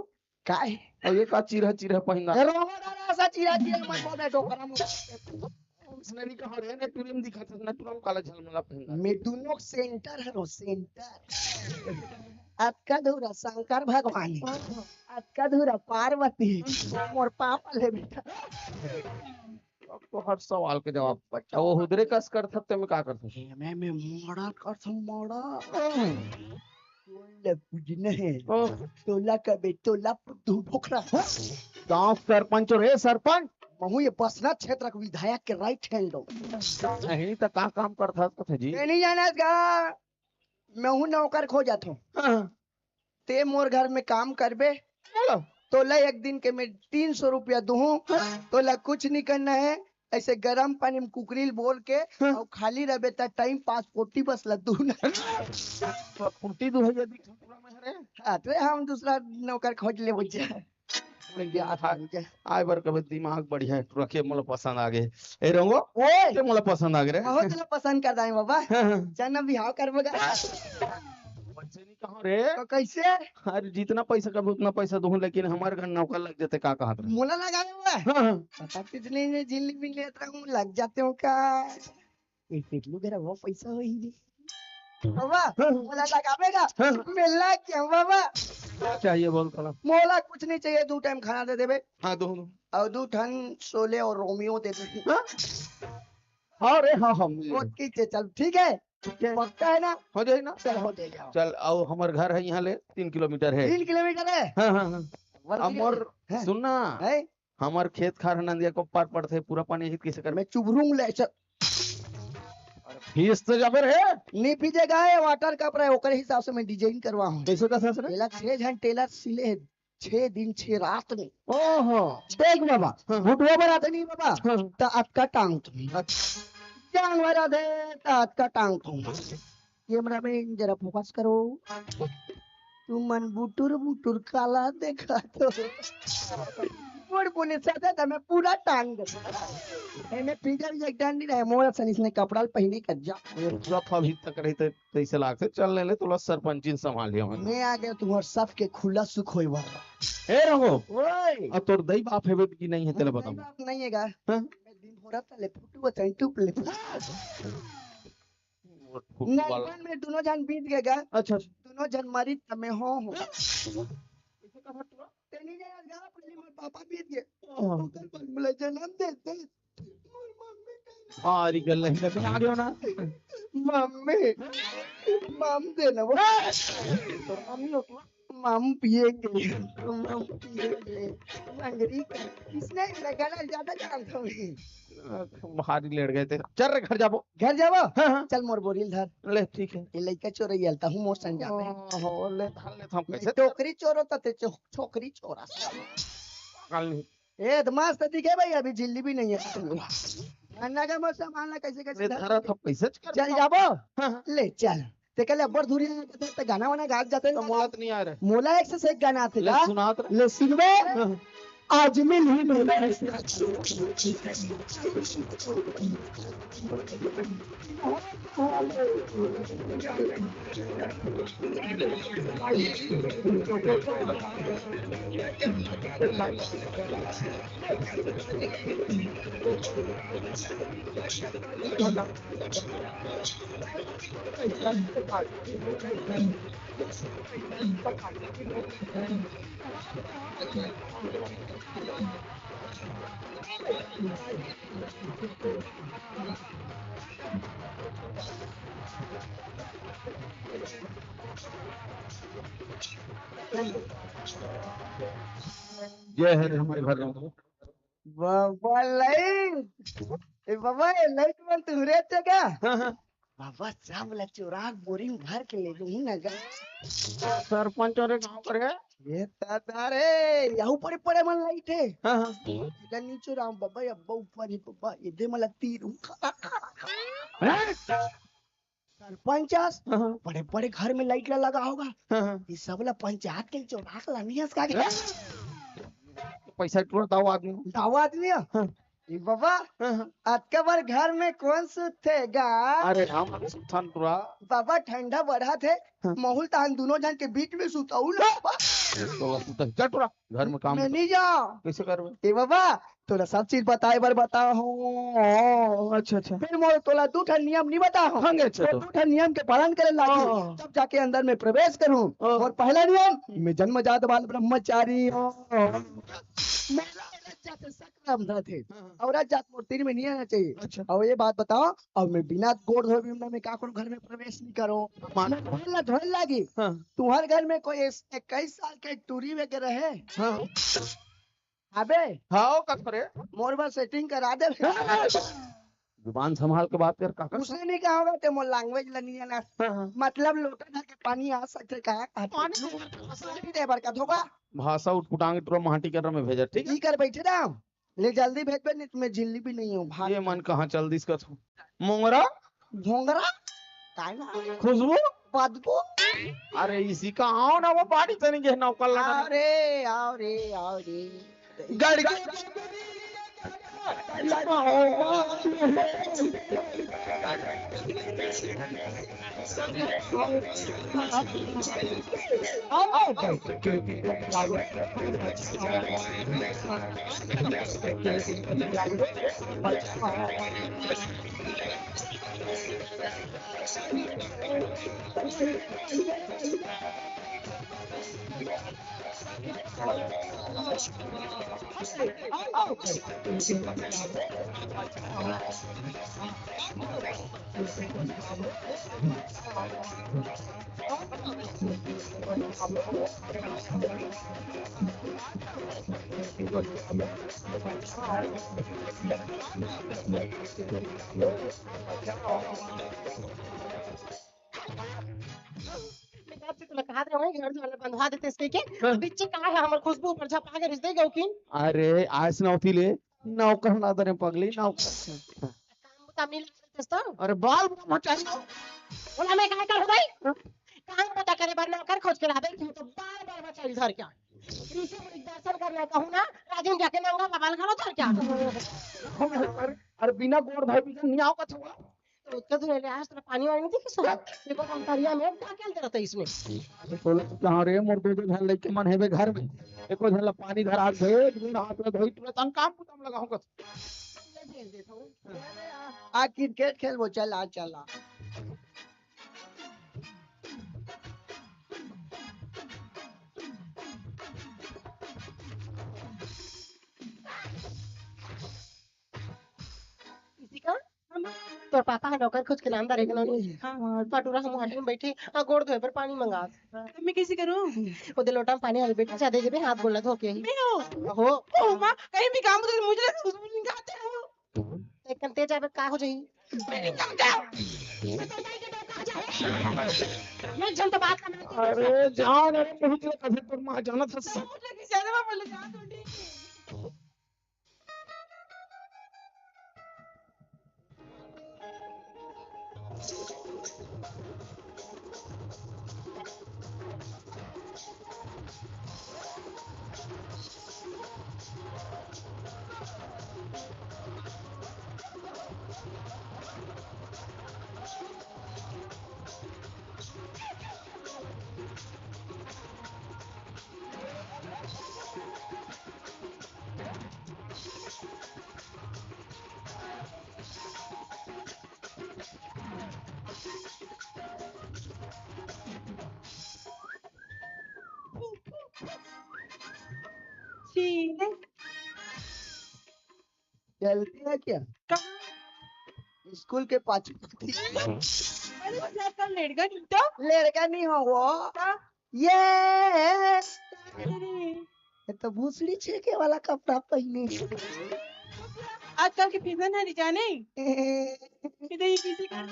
काय? और ये का चिरह चिरह पहिना? ए रोंगो दादा सा चिरह चिरह मत बोल बेटो करम। उसने नहीं कहा रे ने तुरंत दिखा था ना तुरंत काला झलमला पहिना। मैं दोनों सेंटर है रो सेंटर। अतका धूरा शंकर भगवान है, अतका धूरा पार्वती है, मोर पापा ले बेटा। अब तो हर सवाल के जवाब बच्चा वो हुदरे कस कर सकते मैं का कर सकते? मैं मैं मर्डर कर सकता मर्डर। तोला पूजने है। ओह। तोला कबे तोला तू बोकरा। गांव सरपंच रे सरपंच। महू ये बसना क्षेत्र के विधायक के राइट हैंड हो। नहीं तो का काम करता था जी? नहीं जाना का। मैं हूँ नौकर खोजत हूँ। हाँ। ते मोर घर में काम करबे। बोलो। तोला एक दिन के मैं तीन सौ रुपया दूहूँ। हाँ। तोला कुछ नहीं करना है। ऐसे गरम पानी में कुकरील बोल के हाँ। और खाली रहबे त टाइम पास फोर्टी बस ला दू ना। फोर्टी दू है यदि पूरा में हरे। हाँ, तो हम दूसरा नौकर खोज ले बुझे। आय बर कबे दिमाग बढ़िया है, रखे मोला पसंद आ गे। ए रंगो, ओए! ते मोला पसंद आ गे रे। बहुत ला पसंद कर दाई बाबा। हाँ, हाँ। चल ना बिहाव करबो गा। बच्चे नहीं कहो रे। तो कैसे? अरे जितना पैसा कबे उतना पैसा दूँ, लेकिन हमारे घर नौकर लग जाते का कहत रहे? मोला लगावे हुआ। हाँ, हाँ। पता कितने ने जिल्ली मिल लेत रहूं, लग जाते हो का? ए, पेटलू बेरा वो पैसा होई जी। बाबा, हाँ। मोला लगावे गा। हाँ। मैं लाग क्या हूँ बाबा? क्या चाहिए बोल थोड़ा? मोला कुछ नहीं चाहिए, दो टाइम खाना दे देबे। हाँ, दो, दो। और दो ठन शोले और रोमियो दे दे। हाँ? हाँ रे, हाँ, हाँ, मिल वो गए। ठीक है, चल, ठीक है? ठीक है। पक्का है ना? हो जाए ना? चल, हो जाए, जाओ। चल, आओ, हमार घर है यहाँ ले, तीन किलोमीटर है। तीन किलोमीटर है? हाँ, हाँ, हाँ। वर्दी अब मोर, है? सुन ना, है? हमार खेत खार नंदिया को पार पड़थे, पूरा पानी हित कैसे कर? मैं चुभरूंग ले चल। अरे भीज तो जाबे रे। नहीं भीजेगा, ये वाटर कप रहे, ओकरे हिसाब से मैं डिजाइन करवा हूँ। कैसे का सास रे? एला छह झन टेलर सिले हे, छह दिन छह रात में। ओहो। देख बाबा, हाँ। भुटवा बरात नहीं बाबा, हाँ। त अतका टांग तुम। अच्छा। जानवर आधे त अतका टांग तुम। कैमरामैन जरा फोकस करो। तुमन बुटुर बुटुर काला देखत हो? मोर पुलिस आथे त मैं पूरा टांग दे। एमे पीजर एक डंडी रहे, मोर सनिस ने कपड़ा ल पहिने कर जा। ये पूरा फल हित तक रही त तैसे लागथे। चल ले ले, तोला सरपंचिन संभाल लिया मैं। मैं आ गया तुम्हार सबके खुला सुख होए वाला। ए रंगो, ओए। अब तोर दई बाप हेबे कि नहीं है, तेला बताऊं। बाप नहीं है गा। हाँ? मैं दिन भर तले फुटू चंटू प्ले। फुटबॉल। नलबन में दोनों जन बीत गए गा। अच्छा, अच्छा। दोनों जन मरी त मैं हो हो। कैसे कहा तू? तेनी जन गा पहले मोर पापा बीत गए। हाँ। ओकर बाद मोला जन्म दे दे। मोर मम्मी का भारी गल नहीं लगे, आ गयो ना। मम्मी, मम दे ना वो। तो मम्मी हो तू? मम पिएंगे, मम पिएंगे। मंगरी का इसने लगाना ज्यादा जानता हूँ। भारी लेट गए थे। चल रे, घर जाबो। घर जाबो? हाँ, हाँ। चल मोर बोरिल धर। ले, ठीक है। ये लइका चोरई अलता हूँ मोर संग जाबे। ओहो, ले धर ले, हम मैं कैसे टोकरी चोरो त ते चो-, छोकरी चोरा। कल नहीं। ए, तो मस्त दिखे भाई, अभी जिल्ली भी नहीं है। अन्ना का मौसम आना कैसे कैसे ले धर। धरा था, कैसे चल चल जाबो? हाँ, हाँ। ले चल। तेकर ले अब्बड़ दूरिहा जाथे, त गाना वाना गात जाथे। त मोला त नइ आय रे। मोला एक से एक गाना आथे ले का? सुनात रे। ले सुनबे। हाँ। आज मिलही मोला। जय हरे हमर घर गाँव। बाबा लाइट, ए बाबा, ये लाइट मन तुहरे थे का? हाँ, हाँ। बाबा, सब ला चोरा बोरिंग भर के ले गई ना गा। सरपंच और गाँव कर है। ये दादा रे, यहू पड़े पड़े मन लाइट है। हाँ, हाँ। इधर नीचे राम बाबा, ये अब्बा ऊपर ही बाबा, ये दे मला तीर। हैं? सरपंच अस, हाँ, हाँ। बड़े बड़े घर में लाइट ला लगा होगा। हाँ, हाँ। ये सब ला पंचायत के चोरा के लानी है इसका क्या? पैसा टुरा दाऊ आदमी। दाऊ आदमी है? हाँ। ए बाबा, हाँ, हाँ। अतका बड़ घर में कोन सुतथे गा? अरे हम सुतथन टुरा। बाबा ठंडा बढ़त हे, हाँ। महूँ ल तहन दूनों झन के बीच में सुतहू ना। तो सुतथन, जा टुरा, घर में काम मैं कर। नहीं जाओ। कैसे करबे? ए बाबा, तोला सब चीज बताए बर बताओ हो। अच्छा, अच्छा। फिर मोर तोला दू ठन नियम नहीं बताओ हो। हाँ, अच्छा तो तो। दू ठन नियम के पालन करे लागी। हाँ। तब जाके अंदर में प्रवेश करूँ। हाँ। और पहला नियम, मैं जन्मजात बाल ब्रह्मचारी हूँ। मेरा औरत जात से शक रंधा थे। हाँ, हाँ। औरत जात मोर तीन में नहीं आना चाहिए। अच्छा। और ये बात बताओ, और मैं बिना गोड़ धोए भी मैं का कोनो घर में प्रवेश नहीं करूँ। मान- मैं धोए ला, धोए लागी। हाँ। तुम्हारे घर में कोई इस इक्कीस साल के टूरी वगैरह है? हाँ। अबे। हाँ, का करे? मोर बर सेटिंग करा दे। जुबान संभाल के बात कर काका। उसने नहीं कहा होगा, ते मोर लैंग्वेज ला नहीं आना। हाँ, हाँ। मतलब लोटा धर के पानी आ सकथे का? पानी नहीं दे बर का धोबा। भाषा उटपुटांगे टुरा माटी के में भेजा, ठीक है? ई कर बैठे ना। ले जल्दी भेजबे, नहीं तो मैं झिल्ली भी नहीं हूँ, भाग। ये मन कहाँ चल दिस कथू? मोंगरा? भोंगरा? काय ना? खुशबू? बदबू? अरे इसी का आओ ना, वो बाड़ी तनी के नौकर लगा। अरे, आओ रे, आओ रे। गड़के मैं कब से तोला कहत रहे हूँ, घर दुआर बंधवा देते इसके के। हाँ। बिच्ची कहाँ है हमर खुशबू ऊपर झपा के रिश्ते गौ की? अरे, आइस नौती ले, नौकर ना दरे पगली, नौकर। काम बुता मिल सकते तो? अरे, बाल बुता मचाई दो। बोला, मैं काय करूँ भाई? हाँ। काम बुता करे बर नौकर खोज के लाबे, क्यों तो बार बार मचाई धर क्या? ऋषि मुनि के दर्शन करना कहूँ ना, राजिम जाके नंगा बाबा घरो धर क्या? अरे, अरे, बिना गोड़ धोए बिना नहीं आओ कथुआ। तो ओतका दूर ले आज तोला पानी वानी नहीं दिखे सुना? देखो हम तरिया में ढकेल दे रहता इसमें। अरे तोला कहाँ रे, मोर दो दो झन लइके मन हेबे घर में। एको झन ला पानी धरा दे, एक दिन हाथ ला धोई, तुरंत हम काम बुता में लगाऊं कथू। आ क्रिकेट खेलबो, चल आ, चल आ। इसी का? तोर पापा ह नौकर खोज के लान दरे के नोनी। हाँ, हाँ। पटुरा हम हाटे में बैठे, आ गोड़ धोए बर पानी मंगा। तब मैं कैसे करूँ? ओदे लोटा में पानी आवे, बेटा, जा दे देबे, हाथ गोड़ ला धो के ही। मैं हो। हो। ओ माँ, कहीं भी काम उधर मुझे ना, उसमें निकालते हो। एक कन तेज आवे, का हो जाई? मैं नहीं जाऊँगा। मैं तो नहीं के डर, कहाँ जाए? मैं जन तो बात करना। अरे, जान, अरे, बहुत लोग कभी पर माँ जाना था। सब कुछ लेके जाने वाले, जान दो, ठीक है। जल्दी है क्या? कहाँ? स्कूल के पाछू। अरे, वो ज्यादा लड़का नहीं तो? लड़का नहीं हो वो। हाँ। ये अरे। ये तो भूसड़ी छेके वाला कपड़ा पहने। आजकल के फैशन है, नहीं जाने? ये तो ये किसी का है?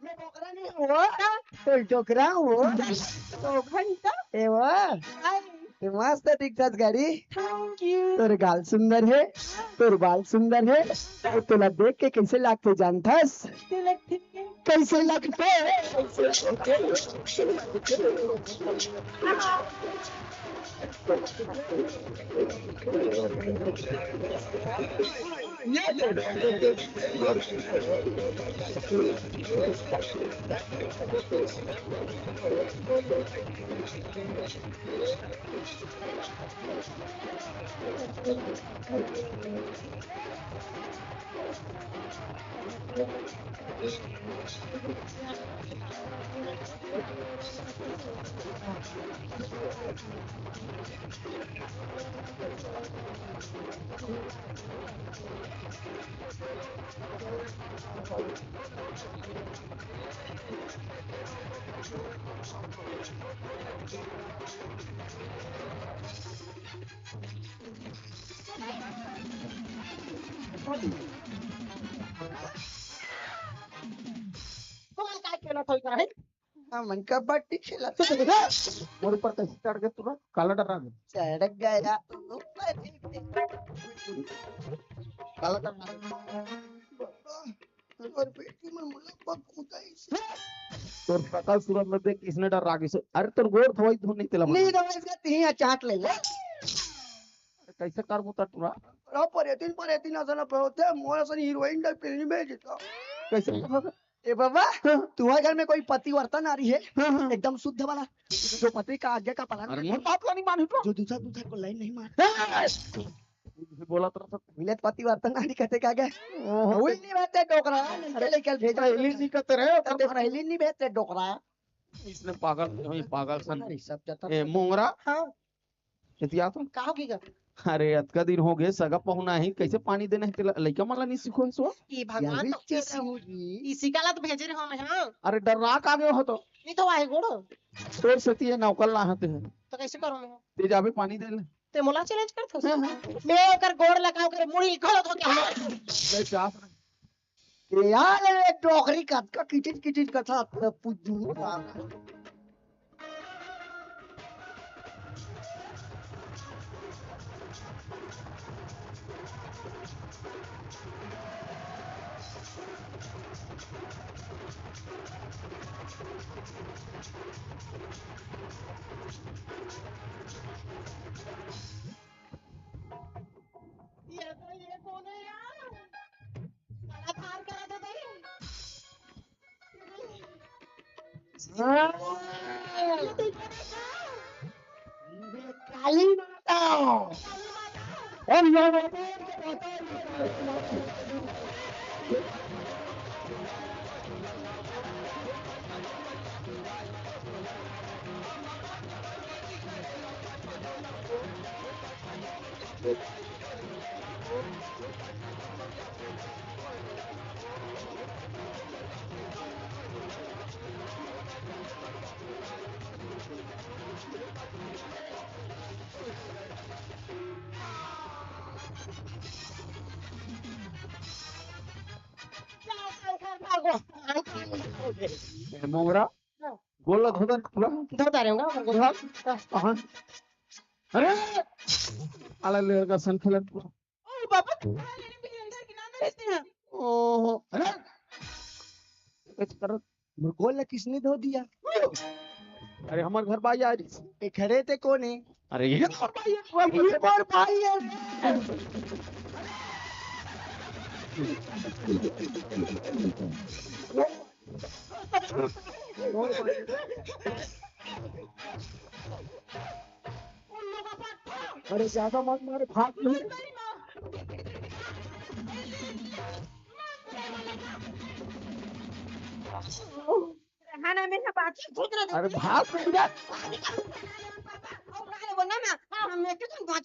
मैं बोकरा नहीं हूँ, कोई डोकरा हूँ। डोकरा नहीं तो? ए वाह, हाय। ए मस्त दिखत गाड़ी। Thank you। तोर गाल सुंदर है, तोर बाल सुंदर है, अउ तोला देख के कैसे लागथे जानथस? कैसे लगथे? कैसे लगथे? कौन काय खेलत होई का है? हमन कबड्डी खेलत। मोर ऊपर कैसे चढ़ गए तू? काला डरा गए। चढ़ गया ऊपर। काला डरा गए। और बेटी में मुला पक कूदा इसे। तोर शकल सूरत में देख किसने डर रागिस। अरे तोर गोड़ धोई धो नहीं तेला नहीं बना। दवाई से तीन चाट ले ले। कैसे कर मुता टूरा? अरे परेतिन परेतिन असन पे होते, मोर असन हीरोइन डर फिल्म में जीता। कैसे? ए बाबा, हाँ। तुम्हारे घर में कोई पतिव्रता नारी है? हाँ, हाँ। एकदम शुद्ध वाला, जो पति का आज्ञा का पालन अरे करे। मोर बात ला नहीं मानी तो। जो दूसरा दूसरा को लाइन नहीं मार। हाँ। बोला तो सब। मिले तो पतिव्रता नारी कहते का गए? ओहो। वही नहीं रहते डोकरा, लड़के अरे, लड़के भेज रहे। पहली नहीं कहते रहे, तब पहली नहीं भेजते डोकरा। इसने पागल, ये पागल सन। अरे, सब जाता ए, मोंगरा। हाँ। एतिया तो। का हो गया? अरे, अतका दिन हो गए, सगा पहुना ही, कैसे पानी देना है तेला? लइका मन ला नहीं सिखो है सो? ये भगवान यार, तो कैसे कैसे होगी? इसी का ला तो भेजे रहे हो मैं, हाँ। अरे, डर रहा का गए हो तो? नहीं तो आए गोड़ो। तोर सेती है, नौकर ला हाथे है। तो कैसे करूँ मैं? ते जाबे पानी दे ले। ते मोला challenge करत हस? हाँ, हाँ। मैं ओकर गोड़ लगा, ओकर मुड़ी घोल धो के। ले चाप। ए यार, ए डोकरी कतका किचिच किचिच कथा पुज्जू। ये तो, ये कौन है यार? लगातार करा दे भाई। हाँ। काली माता। काली माता। और ये ए, मोंगरा, हाँ। गोल ला धोदा नहीं पूरा? धोदा रहूंगा, ओकर गोल। हाँ। हाँ। अरे! आला लड़का सन खेलत पूरा। ओ बाबा, तुम्हारा लेने के लिए अंदर के ना अंदर रहते हैं। ओहो, अरे! कुछ कर। मोर गोल ला किसने धो दिया? अरे, हमर घर बाई आ रही। ए, खड़े ते कौन है? अरे, ये तो बाई है, ये मोर बाई है। अरे, ज्यादा मत मारे, भाग नहीं। मैं बात ही खुद रह अरे भाग। और ना ले बोलना ना, हाँ, हम एक जन बात।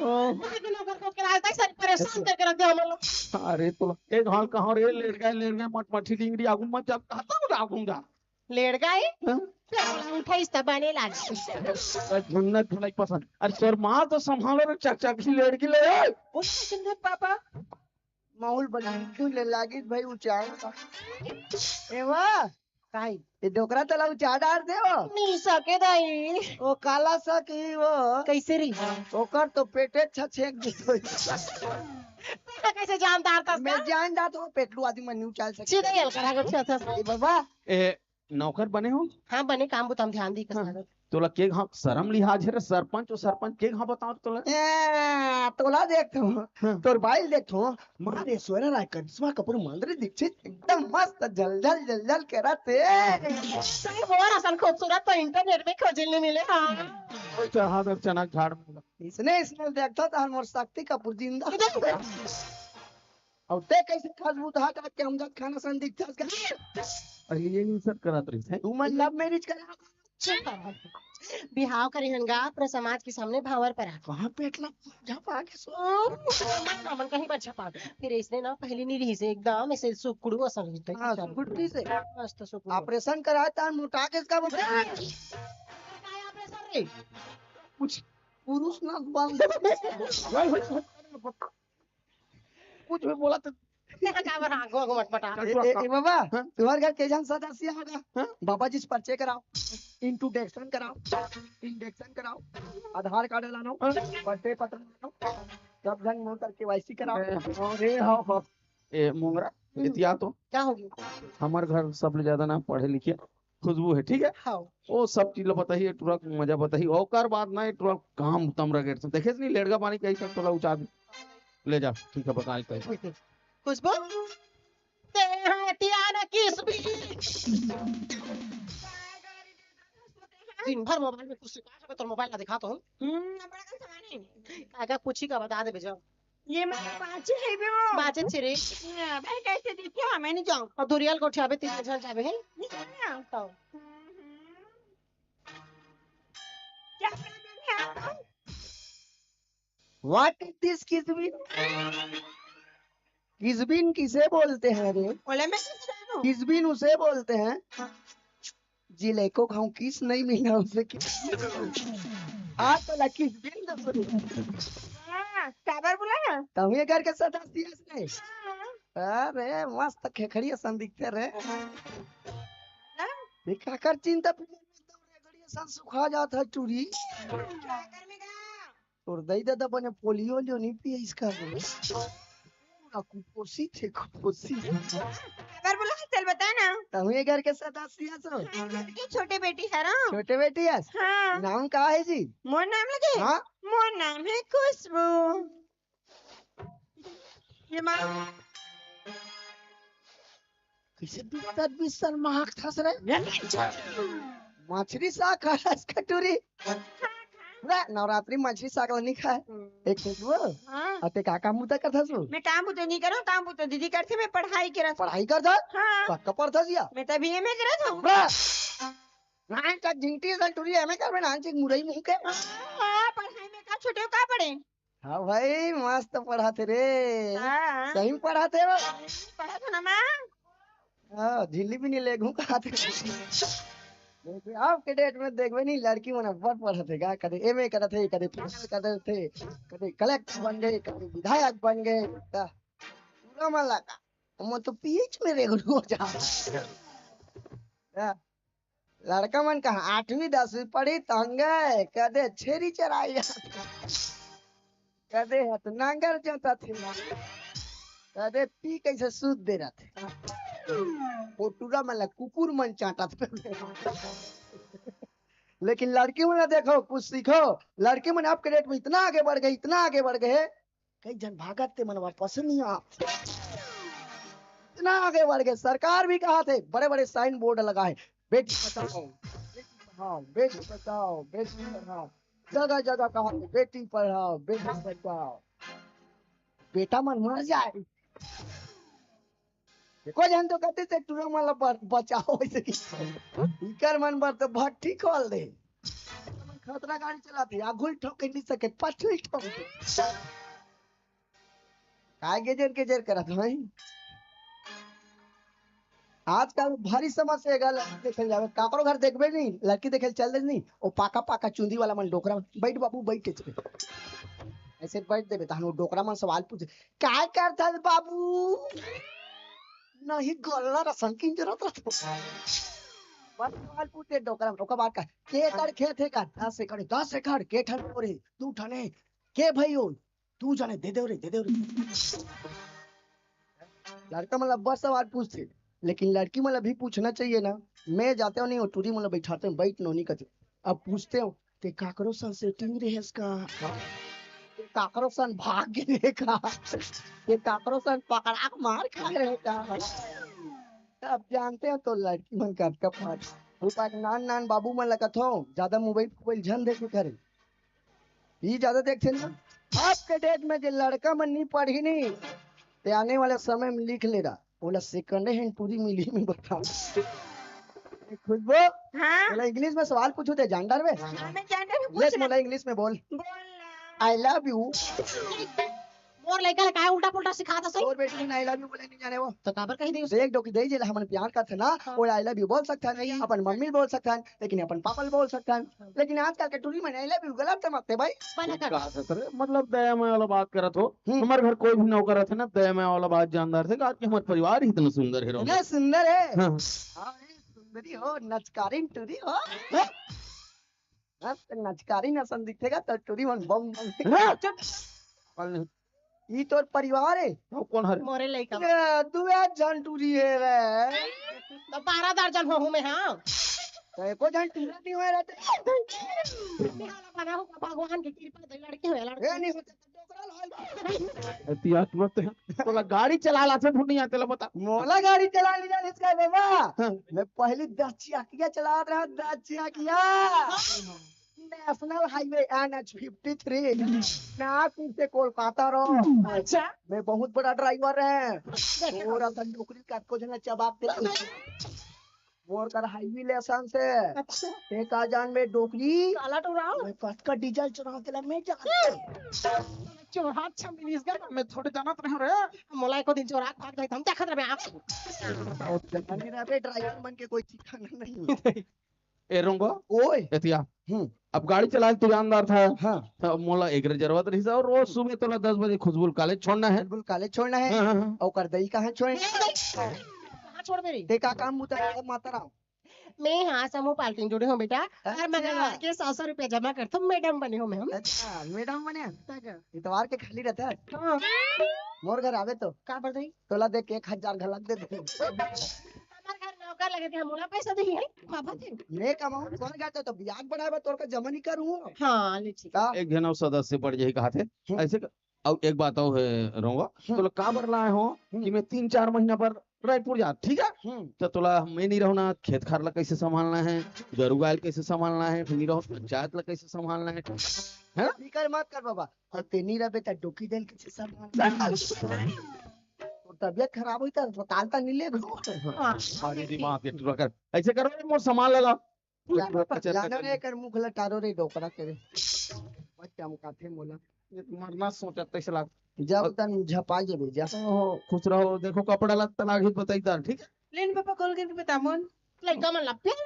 आज नौकर खोज के लाए, तक सारी परेशान करके रख दे हम लोग। अरे तो एक हाल कहाँ रे, लेट गए, लेट गए, मट मठी डिंगरी आगू मत जा, कहता हूँ आगू जा। लेट गए? हाँ? उठाइस त बने लागे। झुन्नत भलाई पसंद। अरे सर, माँ तो संभालो रे, चकचकी लेट की ले। ओ सिंधर पापा, माहौल बना क्यों ले लागिस भाई उचार का? ए वाह, काई? ये डोकरा तला उचार डार दे वो। नहीं सके दाई। वो काला सकी वो। कैसे रही? ओकर तो पेटे छछेक दे। कैसे जानदार था मैं उसका? जानदार तो पेटलू आदमी मन नहीं उचार सकते। सीधे ही हल्का रहा, अच्छा था। ए बाबा। ए, नौकर बने हो? हाँ, बने, काम बुता म ध्यान दी हाँ। कसावत। तोला के घाव शरम लिहाज हे रे, सरपंच अउ सरपंच के घाव बतावत तोला? ए, तोला देखथों, हाँ। तोर बाइल देखथों, माँ ऐश्वर्या राय, करिश्मा कपूर, माधुरी दीक्षित, एकदम मस्त जल जल जल जल करत हे। सही बोल, असन खूबसूरत तो इंटरनेट में खोजे ल नइ मिले, हाँ। चढ़ा दर चना झाड़ में। इसने, इसने देखथों त मोर शक्ति कपूर जिंदा। अउ ते कैसे खजबू धाक के हम जब खाना सन दिखथस का? अरे ये नहीं सब करत रही है। तू मन लव मैरिज करा। बिहाव करे हन गा, पूरा समाज के सामने भावर पर आ। कहाँ पेट ला झपा के सो? हमन कहीं पर झपा। फिर इसने ना पहली नहीं रही से एकदम ऐसे सुकुड़ू असन रही थे। हाँ, सुकुड़ू से। मस्त सुकुड़ू। ऑपरेशन कराए तान मोटा के इसका बोलते हैं। काय ऑपरेशन रे? कुछ पुरुष ना बांध। कुछ भी बोला तो तेरा का बना आगो आगो मटमटा। ए, ए, ए बाबा, हाँ? तुम्हारे घर के जन सदस्य होगा? हाँ? बाबा जी से परिचय कराओ, इंट्रोडक्शन कराओ, इंजेक्शन कराओ, आधार कार्ड लानो, हाँ? पट्टे पत्र लानो, सब जन मोटर केवाईसी कराओ। अरे, अरे, हाँ, हाँ। ए, मोंगरा, हम्म। एतिया तो। क्या हो गया? हमारे घर सबले ज्यादा ना पढ़े लिखे खुशबू है, ठीक है? हाँ। वो सब चीज ला बताही, ये टूरा के मजा बताही। ओकर बाद ना ये टूरा काम तमरा गेट से। देखे नहीं लेड़गा पानी कैसे तोला उचार ले जा, ठीक है, बता कैसे। खुशबू, ते हाँ, एतिया ना किस भी। दिन भर मोबाइल में कुछ सिखा सकत, तोर मोबाइल ला दिखा तो। हम्म, बड़ा कन सामान है। का का पूछी का बता दे बेजा। ये मैं बाचे है बे वो। बाचे छे रे। हाँ, भाई कैसे दिखे हमें नहीं जाऊँ। और दुरियल को उठावे तीन हजार जावे है। नहीं जाऊँ। तो। हम्म। क्या कर रहे हैं आप? What is this किसबिन? किसबिन किसे बोलते हैं रे? बोले मैं किस जानू? किसबिन उसे बोलते हैं जिले को घाव किस नहीं मिला उसे किस। आज तो लकी बिन दसो। हाँ, काबर बोला? तभी घर के सदस्य से। हाँ। अरे मस्त खेखड़ी असन दिखते रे। हाँ। ये काकर चिंता फिर एकदम रेगड़ी असन सुखा जात हे टूरी। क्या कर में गया? तोर दई ददा बने पोलियो लियो नहीं पिए इसका। पूरा कुपोषित है, कुपोषित। काबर बोला है, चल बता ना। तहु ये घर के सदस्य सो। हाँ, घर के छोटे बेटी है ना। छोटे बेटी है? हाँ। नाम का है जी? मोर नाम लगे? हाँ। मोर नाम है खुशबू। ये माँ। कैसे बिस्तर बिस्तर महक थस रे? मछरी साग खास कटोरी। पूरा नवरात्रि मछरी साग ला नहीं खाए। हम्म। एक मिनट वो। हाँ। अते का काम बुता करथस वो? मैं काम बुता नहीं करूँ, काम बुता दीदी करथे, मैं पढ़ाई करत। पढ़ाई करथस? हाँ। कतका पढ़थस या? मैं तो बीए में करत हूँ। पूरा। नान का झिंगटी सा टूरी एमे करबे नान चिक मुरई मुंह के। हाँ, पढ़ाई में का छुटे का पढ़े? हाँ भाई, मस्त पढ़ाथे रे। हाँ। सही में पढ़ाथे वो। पढ़त हो ना माँ? हाँ, झिल्ली भी नहीं लेगहूँ कहाथे। देखबे, अब के डेट में देखबे नहीं, लड़की मन अब्बड़ पढ़ाथे गा, कदे एमए करत हे, कदे फाइनल करत हे, कदे कलेक्टर बन गए, कदे विधायक बन गए। हाँ, पूरा मन लगा। मैं तो पीएच में रेगड़ू हो जा। हाँ। लड़का मन कहा आठवीं दसवीं पढ़ी तंगे, कदे छेरी चराई, कदे हत नांगर जोतत हे, कदे पी कैसे सूद दे रहा थे। वो टूरा मन ला कुकुर मन चाटत हे। लेकिन लड़की मन ला देखो, कुछ सीखो। लड़की मन अब के डेट में इतना आगे बढ़ गए, इतना आगे बढ़ गए, कई झन भागत ते मन वापस नहीं आ। इतना आगे बढ़ गए, सरकार भी कहाथे, बड़े बड़े साइन बोर्ड लगा है, बेटी बचाओ, बेटी पढ़ाओ, बेटी बचाओ, बेटी पढ़ाओ, जगह जगह कहाथे बेटी पढ़ाओ, बेटी बचाओ। बेटा मन मर जाए, एको झन तो कथे से टूरा मन ला ब-, बचाओ, वैसे कि इकर मन बर तो भट्ठी खोल दे। खतरा गाड़ी चलाथे, आगू ही ठोके नहीं सके, पाछू ही ठोके। काय गेजेर गेजेर करत हई? आजकल भारी समस्या हे गा, लड़की देखे जावे, काकरो घर देखबे नहीं, लड़की देखे चल दे नहीं, ओ पाका पाका चुंदी वाला मन डोकरा, "बैठ बाबू, बैठ," ऐसे बैठ देबे, तहन ओ डोकरा मन सवाल पूछे, "काय करथस बाबू?" नहीं, गल्ला रसन किंजरत रहत। बस सवाल पूछे डोकरा मन, ओकर बाद का, "के एकड़ खेत हे का?" "दस एकड़।" "दस एकड़, के ठन बोर हे?" "दू ठन हे।" "के भाई हो?" "दू झन हे।" "दे देव रे, दे देव रे।" लड़का मन ला बस सवाल पूछथे, लेकिन लड़की मन ला भी पूछना चाहिए ना। मैं जाते हो नहीं, वो टूरी मन ला बैठाते हो, "बैठ नोनी," कथे। अब पूछते हो, "ते काकरो सन सेटिंग रेहेस का? ते काकरो सन भाग गे रहे का? ते काकरो सन पकड़ा के मार खाए रहे का?" अब जानते हो तो लड़की मन का अतका पाठ। वो पाठ नान नान बाबू मन ला कथो, "ज्यादा मोबाइल फोबाइल झन देखे करे।" ई ज्यादा देखथे ना, आज के डेट में जे लड़का मन नहीं पढ़ी नहीं, ते आने वाले समय में लिख ले रहा, ओला सेकंड हैंड टूरी मिली में बता। खुशबू, हाँ? ओला इंग्लिश में सवाल पूछू ते जान डरबे? हाँ, मैं जान डरबे, ले, पूछ ना। मोला इंग्लिश में बोल। बोल ना। "I love you।" मोर लइका ला काय उल्टा पुल्टा सिखात हस? तोर बेटी ने "I love you" बोले नहीं जाने वो। तो काबर कही दिस? देख डोकी दे, जेला हमन प्यार करथे ना, हाँ। वो "I love you" बोल सकथन, नहीं। अपन मम्मी ल बोल सकथन, लेकिन अपन पापा ल बोल सकथन। लेकिन आजकल के टूरी मन "I love you" गलत समझथे भाई। बना कर। का कहत रे? मतलब दया मया वाला बात करत हो। हम्म। हमर घर कोई भी नौकर रथे ना, दया मया वाला बात जानदार थे, आज के हमर परिवार ही इतना सुंदर है, रहो। इतना सुंदर है। हाँ। हाँ, ए, सुंदरी हो, नचकारिन टूरी हो। हाँ? हाँ, तो नचकारिन असन दिखेगा तो टूरी मन बम बम। हाँ, चुप। कल नहीं। ई तोर परिवार है? वो कौन हरे? मोरे लइका। ए, दुए झन टूरी है रे। तो बारह दर्जन होहूँ मैं, हाँ। तो एको झन टूरा नहीं होए रहते। बना हो भगवान की कृपा से लड़की होए, लड़की। ए, नहीं होते तो डोकरा ल होए। ए, तिया मत है। तोला गाड़ी चला ला से भुनिया तेला बता। मोला गाड़ी चला ली जाने इसका बाबा। हाँ। मैं पहली दस चकिया चलात रहा, दस चकिया। National Highway N H fifty three, Nagpur से कोलकाता रो। अच्छा। मैं बहुत बड़ा ड्राइवर है। देखे और असन डोकरी का को जना चबाक दे। मोर कर हाईवे लाइसेंस है। अच्छा। ते का जान मैं डोकरी। काला टोरा। मैं कतका डीजल चुराव तेला मैं जान। चोरा अच्छा मिलिस गा। मैं थोड़े जानत रहे रे। मोला एको दिन चोरा के भाग जाई, हम देखत रहे आप। और जल्दी रहे, ड्राइवर मन के कोई ठिकाना नहीं। ए रोंगो, ओए। एतिया। हम्म। अब गाड़ी चलाए तू जानदार था। हाँ। तो मोला एकरे जरूरत रही और रोज सुबह तोला दस बजे खुशबू ल कॉलेज छोड़ना है। बिल्कुल कॉलेज छोड़ना है। हाँ, हाँ, हाँ। ओकर दई कहाँ छोड़ना है? कहाँ छोड़बे रे? ते का काम बुता है, माता राम? मैं हाँ समूह पार्टी जुड़े हूँ बेटा, अच्छा। हर मंगलवार के सौ सौ रुपया जमा करता हूँ, मैडम बने हूँ मैं। अच्छा, मैडम बने? इतवार के खाली रहता है? हाँ। मोर घर आवे तो? का बर दई? तोला देख के एक हजार घलक दे दे। हमार घर नौकर लगे थे, हम ओला पैसा देही, बाबा जी। मैं कमाऊं, कौन करता तो ब्याज बढ़ाए बर तोर का जमा नहीं करूं। हाँ, ले ठीक। का? एक घनौ सदस्य बढ़ जाही कहाथे। हम्म। ऐसे क-, अउ एक बात अउ है रोंगो, हम्म। तो लोग का बर लाए हो हम्म। कि मैं तीन चार महीना पर रायपुर जा, ठीक है? हम्म। तो तोला मैं नहीं रहूं ना, खेत खार ला कैसे संभालना है, गरु गाय ला कैसे संभालना है, फिर नहीं रहो पंचायत ला कैसे संभालना है, है ना? फिकर मत कर बाबा, अउ तेनी रबे त डोकी देन के सब। तोर तबियत खराब होई त अस्पताल त नहीं ले गो। हाँ। अरे दिमाग के टुरा कर। ऐसे करो रे, मोर सामान ला ला। लानो रे, कर मुख ला टारो रे, डोकरा के रे। बच्चा मुकाथे मोला। ये तो मरना सोचा तैसे लाग। जब तन झपा जेबे जा। ओहो, खुश रहो, देखो कपड़ा लत्ता लागी बताई तार, ठीक है? लेन पापा कॉल करके बता मोन। लइका मन ला प्यार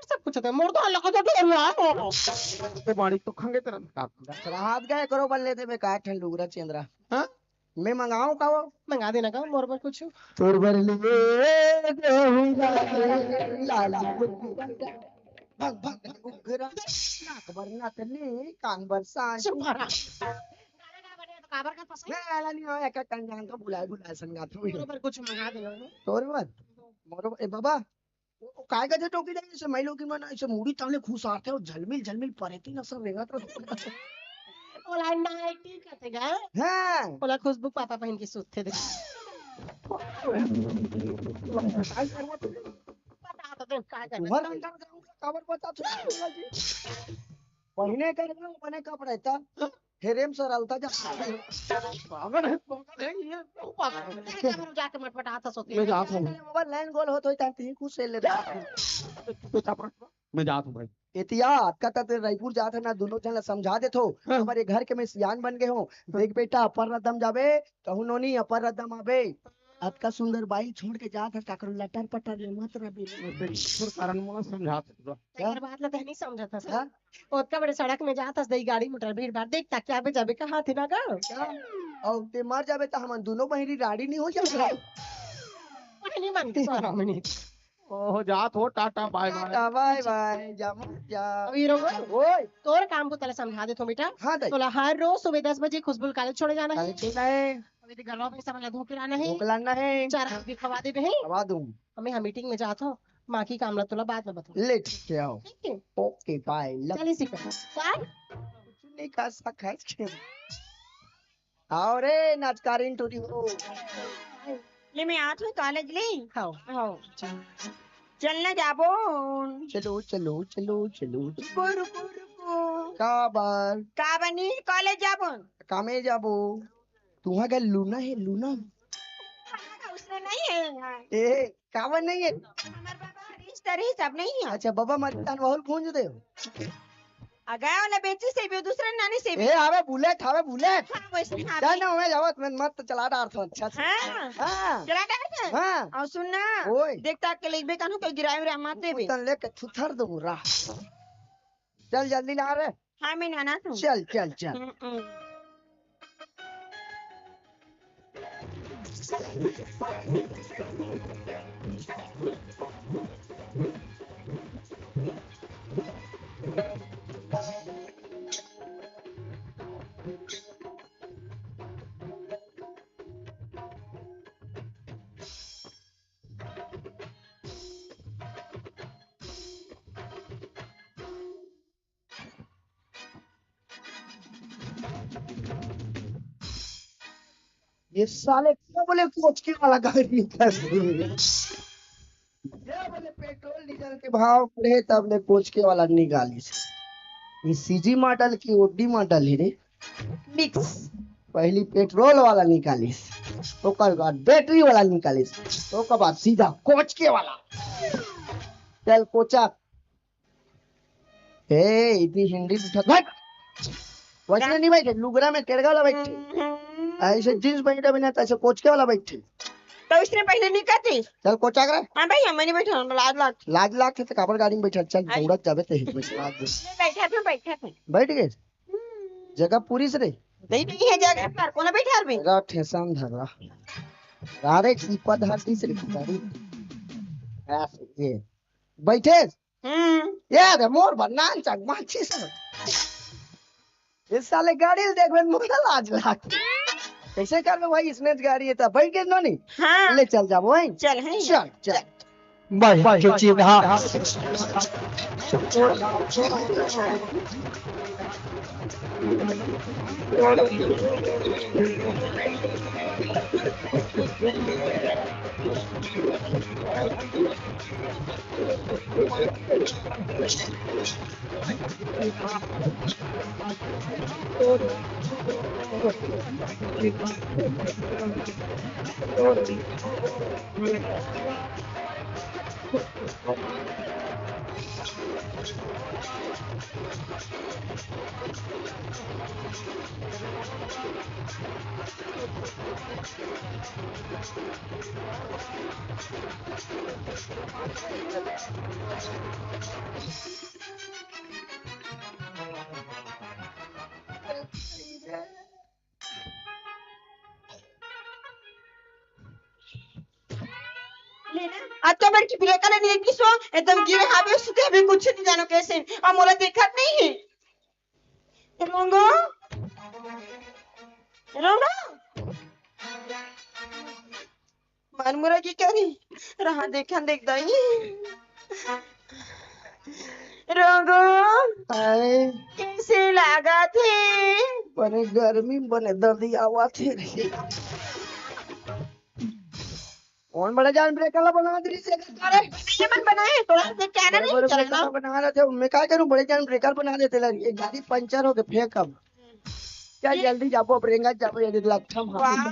से पूछत हे, मोर तो हल्ला कर दे रहा है। ते बाड़ी तो खंगे तेरा का। दस रात गए करो बल्ले देबे का ठंडुगरा चेंद्रा। हाँ? मैं मंगाऊं का वो? मंगा देना का मोर बर कुछ। तोर बर ले देहूं लाल लाल। भग भग घुघरा, नाक बर नथनी, कान बर सांची। चुप रहा। गाना गा बने तो काबर का पसंद? मैं आला नहीं आया, एक टन जान तो बुलाए बुलाए संगात में। मोर बर कुछ मंगा देना। तोर बर? मोर, ए बाबा, ओ, ओ, काय कथे टोकी जाए, जैसे मैं लोग की मन, ऐसे मुड़ी ताले खुश आते हो, झलमिल, झलमिल परेती ना सब रेंगत रहो। ओला नाइटी कथे गा। हाँ। ओला खुशबू पापा पहन के सुतथे दे। काय करबो तू? बता तो दे, काय करबो? तुम्हारा अंदर जाऊंगा, काबर बता तू? पहने कर लो, बने कपड़े, तब हेरे म सरलता जा। पागल है, पागल है, ये क्यों पागल है? जाके मटमटात हस ओती। मैं जात हूँ। अरे बाबा, लाइन गोल होत होई, तहां तिही कुछ से ले। मैं जात हूँ भाई। एतिया, अतका तक रायपुर जात है ना, दोनों झन ला समझा देथो। हाँ। हमर ये घर के मैं सियान बन गए हूँ। देख बेटा, अपर रद्दा म जाबे, कहूँ नोनी, अपर रद्दा म आबे। अतका सुंदर बाई छोड़ के जात है, काकरो लटर पटर में मत रबे। बिल्कुल कारण मोला समझात है। क्या? तेकर बात ला तहनी समझत हस। हाँ? ओतका बड़े सड़क में जात हस, दई गाड़ी मोटर भीड़ भाड़ देख, ताकि आबे जाबे कहाँ थे ना गा? क्या? अउ ते मर जाबे त हमन दोनों बहिरी राड़ी नहीं हो जाबे? नहीं मन के सारा मनी। ओहो, जात हो, टाटा, बाय बाय। टाटा, बाय बाय, जा मत जा। अभी रोको। ओए। तोर काम को तले समझा देथो बेटा। हाँ, दाई। तोला हर रोज सुबह दस बजे खुशबुल कॉलेज छोड़े जाना है। कॉलेज जाना है। अभी तो घरवा पैसा वाला धोके लाना है। धोके लाना है। चार आदमी खवा देबे है। खवा दूँ। अभी हम मीटिंग में जात हो, बाकी काम ला तोला बाद में बताऊँ। ले, ठीक है, आओ। ठीक है। ओके, बाय, लव। चल इसी पे। बाय। कुछ नहीं कर सकत है। आओ रे, नाचकारिन टूरी हो। ले, मैं आत हूँ कॉलेज ले। हाओ। हाओ। चल ना जाबो। चलो, चलो, चलो, चलो। रुको, रुको, रुको। का बार? का बनी? कॉलेज जाबो। कामे जाबो। तुहा घर लूना है, लूना। उसने नहीं है यहाँ। ए, काबर नहीं है? हमारे बाबा हरीश तरीश सब नहीं है। अच्छा, बाबा मरितान वहुल गूंज दे। अगय वाला बेची से भी, दूसरे नानी से भी। ए, आवे बुलेट, आवे बुलेट। हाँ, वैसे हाँ, चल भी। ना, मैं जावत, मैं मत चला डार था, अच्छा से। हाँ। हाँ। चला डार था? हाँ। और सुन ना, ओए। देख ताक के लेबे कानू, कोई गिराए उराए मत देबे। उतन लेके थुथर दूँ रा। चल जल्दी ला रे। हाँ, मैं नाना तू। चल, चल, चल। हम्म, हम्म। ये साले का बोले कोचके वाला गाड़ी निकाल, ये बोले पेट्रोल डीजल के भाव बढ़े तब ले कोचके वाला निकालिस। ये सीजी मॉडल की ओडी मॉडल है रे, मिक्स। पहली पेट्रोल वाला निकालिस, ओकर बाद बैटरी वाला निकालिस, ओकर बाद सीधा कोचके वाला। चल कोचा, ए, इतनी हिंदी में बैठा, बैठ। वैसने नहीं बैठे, लुगरा में टेड़गा वाला बैठे। हम्म। ऐसे जींस पहने बिना, ऐसे कोचके वाला बैठे। तो इसने पहले नहीं कहते। चल, कोचा करे। हाँ भाई, हम नहीं बैठे, हम लाज लाग। लाज लाग थे तो काबर गाड़ी में बैठा, चल, आई। दौड़त जाबे ते ही, बैठ, लाज दे। मैं बैठा था, बैठा था। बैठ गए? हम्म। जगह पूरी से रे? नहीं, नहीं है जगह पर, कौन बैठा रे? रा ठेसान धर रा। रा रे, की पद हर तीस रे, गाड़ी। ऐसे, ये। बैठे? हम्म। ए दे मोर बर नान चक माछी से। इस साले गाड़ी ल देखबे मोला लाज लाग। कैसे करबे भाई, इसने गाड़ी है त बैठ के नो नहीं। हाँ। ले चल जाबो भाई। चल है। चल, चल। भाई, भाई, चुप, चुप, हाँ। अतका बड़की ब्रेकर ले नइ देखिस हो, एकदम गिरे हावे, सुते हावे, कुछ नइ जानो कइसे। अउ मोला देखत नइ हे। रोंगो, रोंगो। मन मुरा के करी, रहा देखन देख दाई। रोंगो, हाय। कइसे लागत हे? बने गर्मी, बने दर्दी आवत हे रे। कौन बड़े जान ब्रेकर ला बना दे रही है? अरे, ये मन बनाए, थोड़ा से कहना बड़े, नहीं बड़े चलना। ब्रेकर ला बना रहे थे, मैं क्या करूं, बड़े जान ब्रेकर बना देते ला, ये गाड़ी पंचर हो गए, फेंक अब। चल जल्दी जाबो, अब रेंगत जाबो, ये लट्ठम हम। वाह।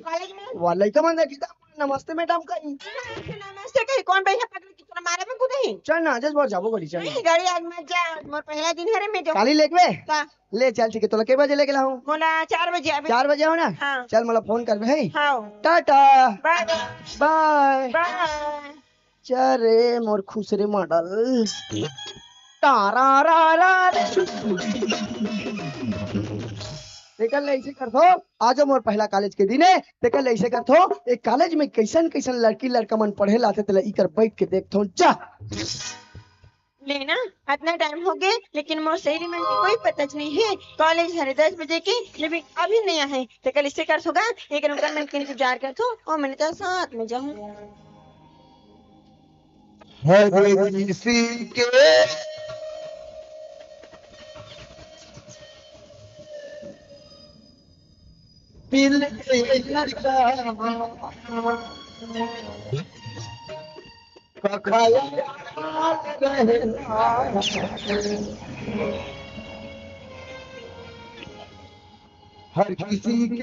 कॉलेज में। वाह, लइका मन देखी त, नमस्ते मैडम कही। नमस्ते कही, कौन भैया पकड़ के तोला मारे में कूदही? चल ना, आज बार जाबो गली, चल। नहीं, गली आज मत जा, मोर पहला दिन हरे, मैं जाऊँ। काली लेगबे? का? ले चल, ठीक है, तोला के बजे लेके लाऊं? मोला चार बजे आबे। चार बजे हो ना? हाँ। चल, मोला फोन करबे, है? हाँ। टाटा। बाय बाय। बाय। बाय। चल रे, मोर खुसरे मॉडल। तारा रा रा रे। तेकर ले ऐसे करथो, आज मोर पहला कॉलेज के दिन है, तेकर ले ऐसे करथो, एक कॉलेज में कैसन कैसन लड़की लड़का मन पढ़े लाथे, तेला इकर बैठ के देखथो, जा। लेना, अतना टाइम हो गए, लेकिन मोर सहेली मन के कोई पता नहीं है। कॉलेज हरे दस बजे के, लेकिन अभी नहीं आए। तेकर ले ऐसे करथो गा, एक नंबर मन के इंतजार करथो, और मैंने तो साथ में जाऊँ। हर किसी के दिल के लड़का का ख्याल रहना। हर किसी के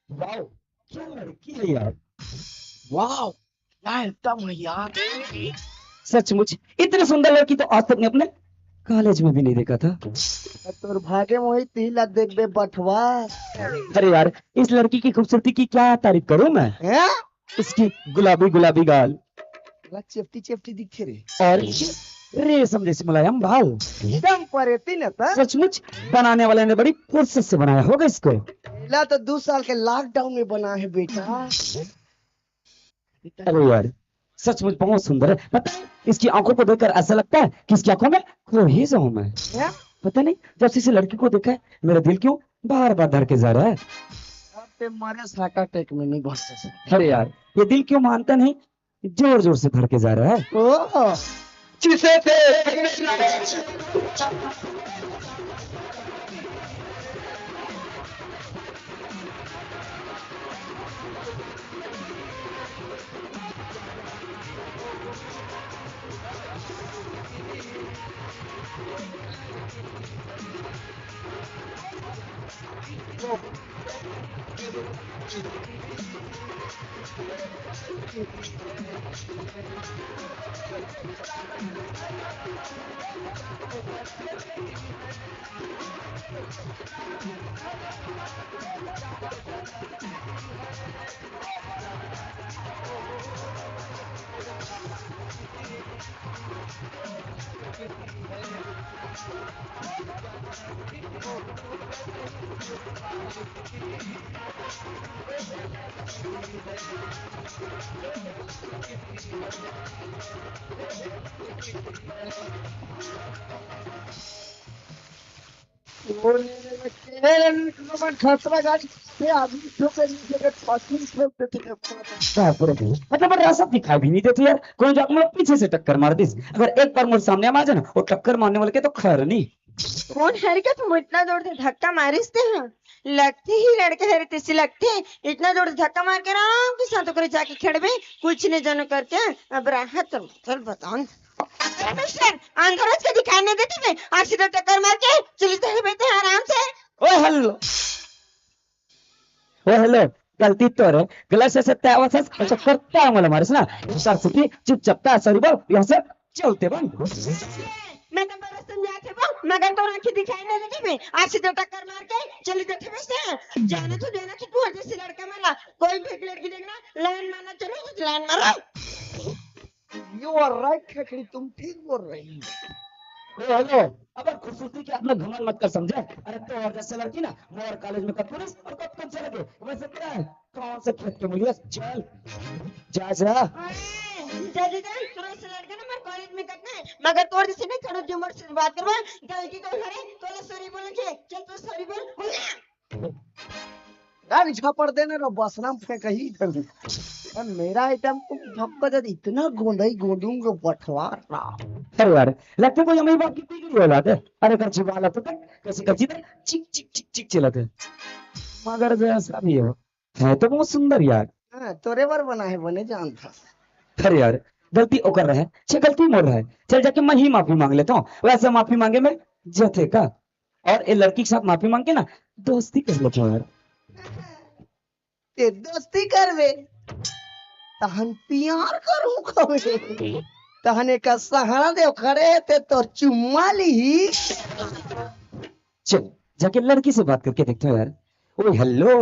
वाओ, क्या लड़की है यार। वाओ, क्या आइटम है यार। सचमुच इतनी सुंदर लड़की तो आज तक मैं अपने कॉलेज में भी नहीं देखा था। अब तोर भागे मोहित, तिला देखबे बठवा। अरे यार, इस लड़की की खूबसूरती की क्या तारीफ करूं मैं? हैं? इसकी गुलाबी गुलाबी गाल। ला चेपटी चेपटी दिखे रे। और रेशम जैसी मुलायम बाल। एकदम परेती न था। सचमुच बनाने वाले ने बड़ी फुर्सत से बनाया होगा इसको। ला तो दो साल के लॉकडाउन में बना है बेटा। अरे यार, सचमुच बहुत सुंदर है। पता है, इसकी आंखों को देखकर ऐसा लगता है कि इसकी आंखों में खो ही जाऊं मैं। क्या? पता नहीं, जब से इस लड़की को देखा है, मेरा दिल क्यों बार बार धड़के जा रहा है। अब ते मरे हार्ट अटैक में नहीं बच सकता। अरे यार, ये दिल क्यों मानता नहीं, जोर जोर से धड़के जा रहा है। ओह। जिसे देखने खतरा गाड़ी से आदमी ठोके नीचे के पच्चीस ठोक देते थे। बाप रे। मतलब, बड़ा रास्ता दिखाई भी नहीं देती यार, कोई जाके मेरे पीछे से टक्कर मार दी। अगर एक बार मेरे सामने आ जाए ना, वो टक्कर मारने वाले के तो खैर नहीं। कौन है रे, क्या तुम इतना जोर से धक्का मारिस ते हैं? लगते ही लड़के है रे, तेसी लगते। इतना जोर से धक्का मार के आराम के साथ ओकरे जाके खेड़बे, कुछ नहीं जानो करके। अब राहत तो चल बताऊं। ए मिस्टर, अंधरज के दिखाई नहीं देती मैं, आज सीधा टक्कर मार के चली जाए बेटे आराम से। ओ हेलो, ओ हेलो, गलती तोर है, गलत से सत्या आवत है, अच्छा करता है मला मारिस ना, सर सुखी चुपचाप ता सॉरी बोल, यहाँ से चलते बन। मैं तो बड़ा समझाते वो, मगर तोर आंखें दिखाई नहीं देती मैं, आज सीधा टक्कर मार के चली जाते बस। जाना तो, जाना तो तू हर जैसे लड़का मारा, कोई भी एक लड़की देखना, लाइन मारना चलो, लाइन मारो। You are right, खखड़ी, तुम ठीक बोल रही हो। ए, हेलो। अब खूबसूरती के अपना घमंड मत कर, समझे? अरे, तोर जैसे लड़की ना मोर कॉलेज में कब पुलिस और कब तुम चले गए, वैसे पता है कौन से खेत के मुलिया? चल, जा, जा। अरे, जल्दी चल, तोर जैसे लड़का ना मोर कॉलेज में कतना है, मगर तोर जैसे नहीं खड़ो जो मोर से बात करवा, गलती तो हरे, तोला सॉरी बोले के, चल तू सॉरी बोल, बोल ना। यार, झापड़ देने रो बसराम फेंकही इधर। यार, मेरा आइटम तुम सबका जब इतना गोंदई गोंदूंगा बंटवार रहा। अरे यार, लगता कोई हमारी बाप की बिगड़ी औलाद है। अरे कर जीवाला तो देख, कैसे कर जीते, चिक चिक चिक चिक चलाते। मगर जैसा भी हो, है तो बहुत सुंदर यार। हाँ, तोरे बर बना है, बने जान था। अरे यार, गलती ओकर रहे, छे गलती मोर रहे, चल जाके मैं ही माफी मांग लेता हूँ। वैसे माफी मांगे में जथे का? और ए लड़की के साथ माफी मांग के ना दोस्ती कर लेता हूँ यार। ते दोस्ती करबे, तहन प्यार करूँ कबे, तहन एक सहारा दे खड़े ते तोर चुम्मा ली। चल, जाके लड़की से बात करके देखता हूँ यार। ओ हेलो।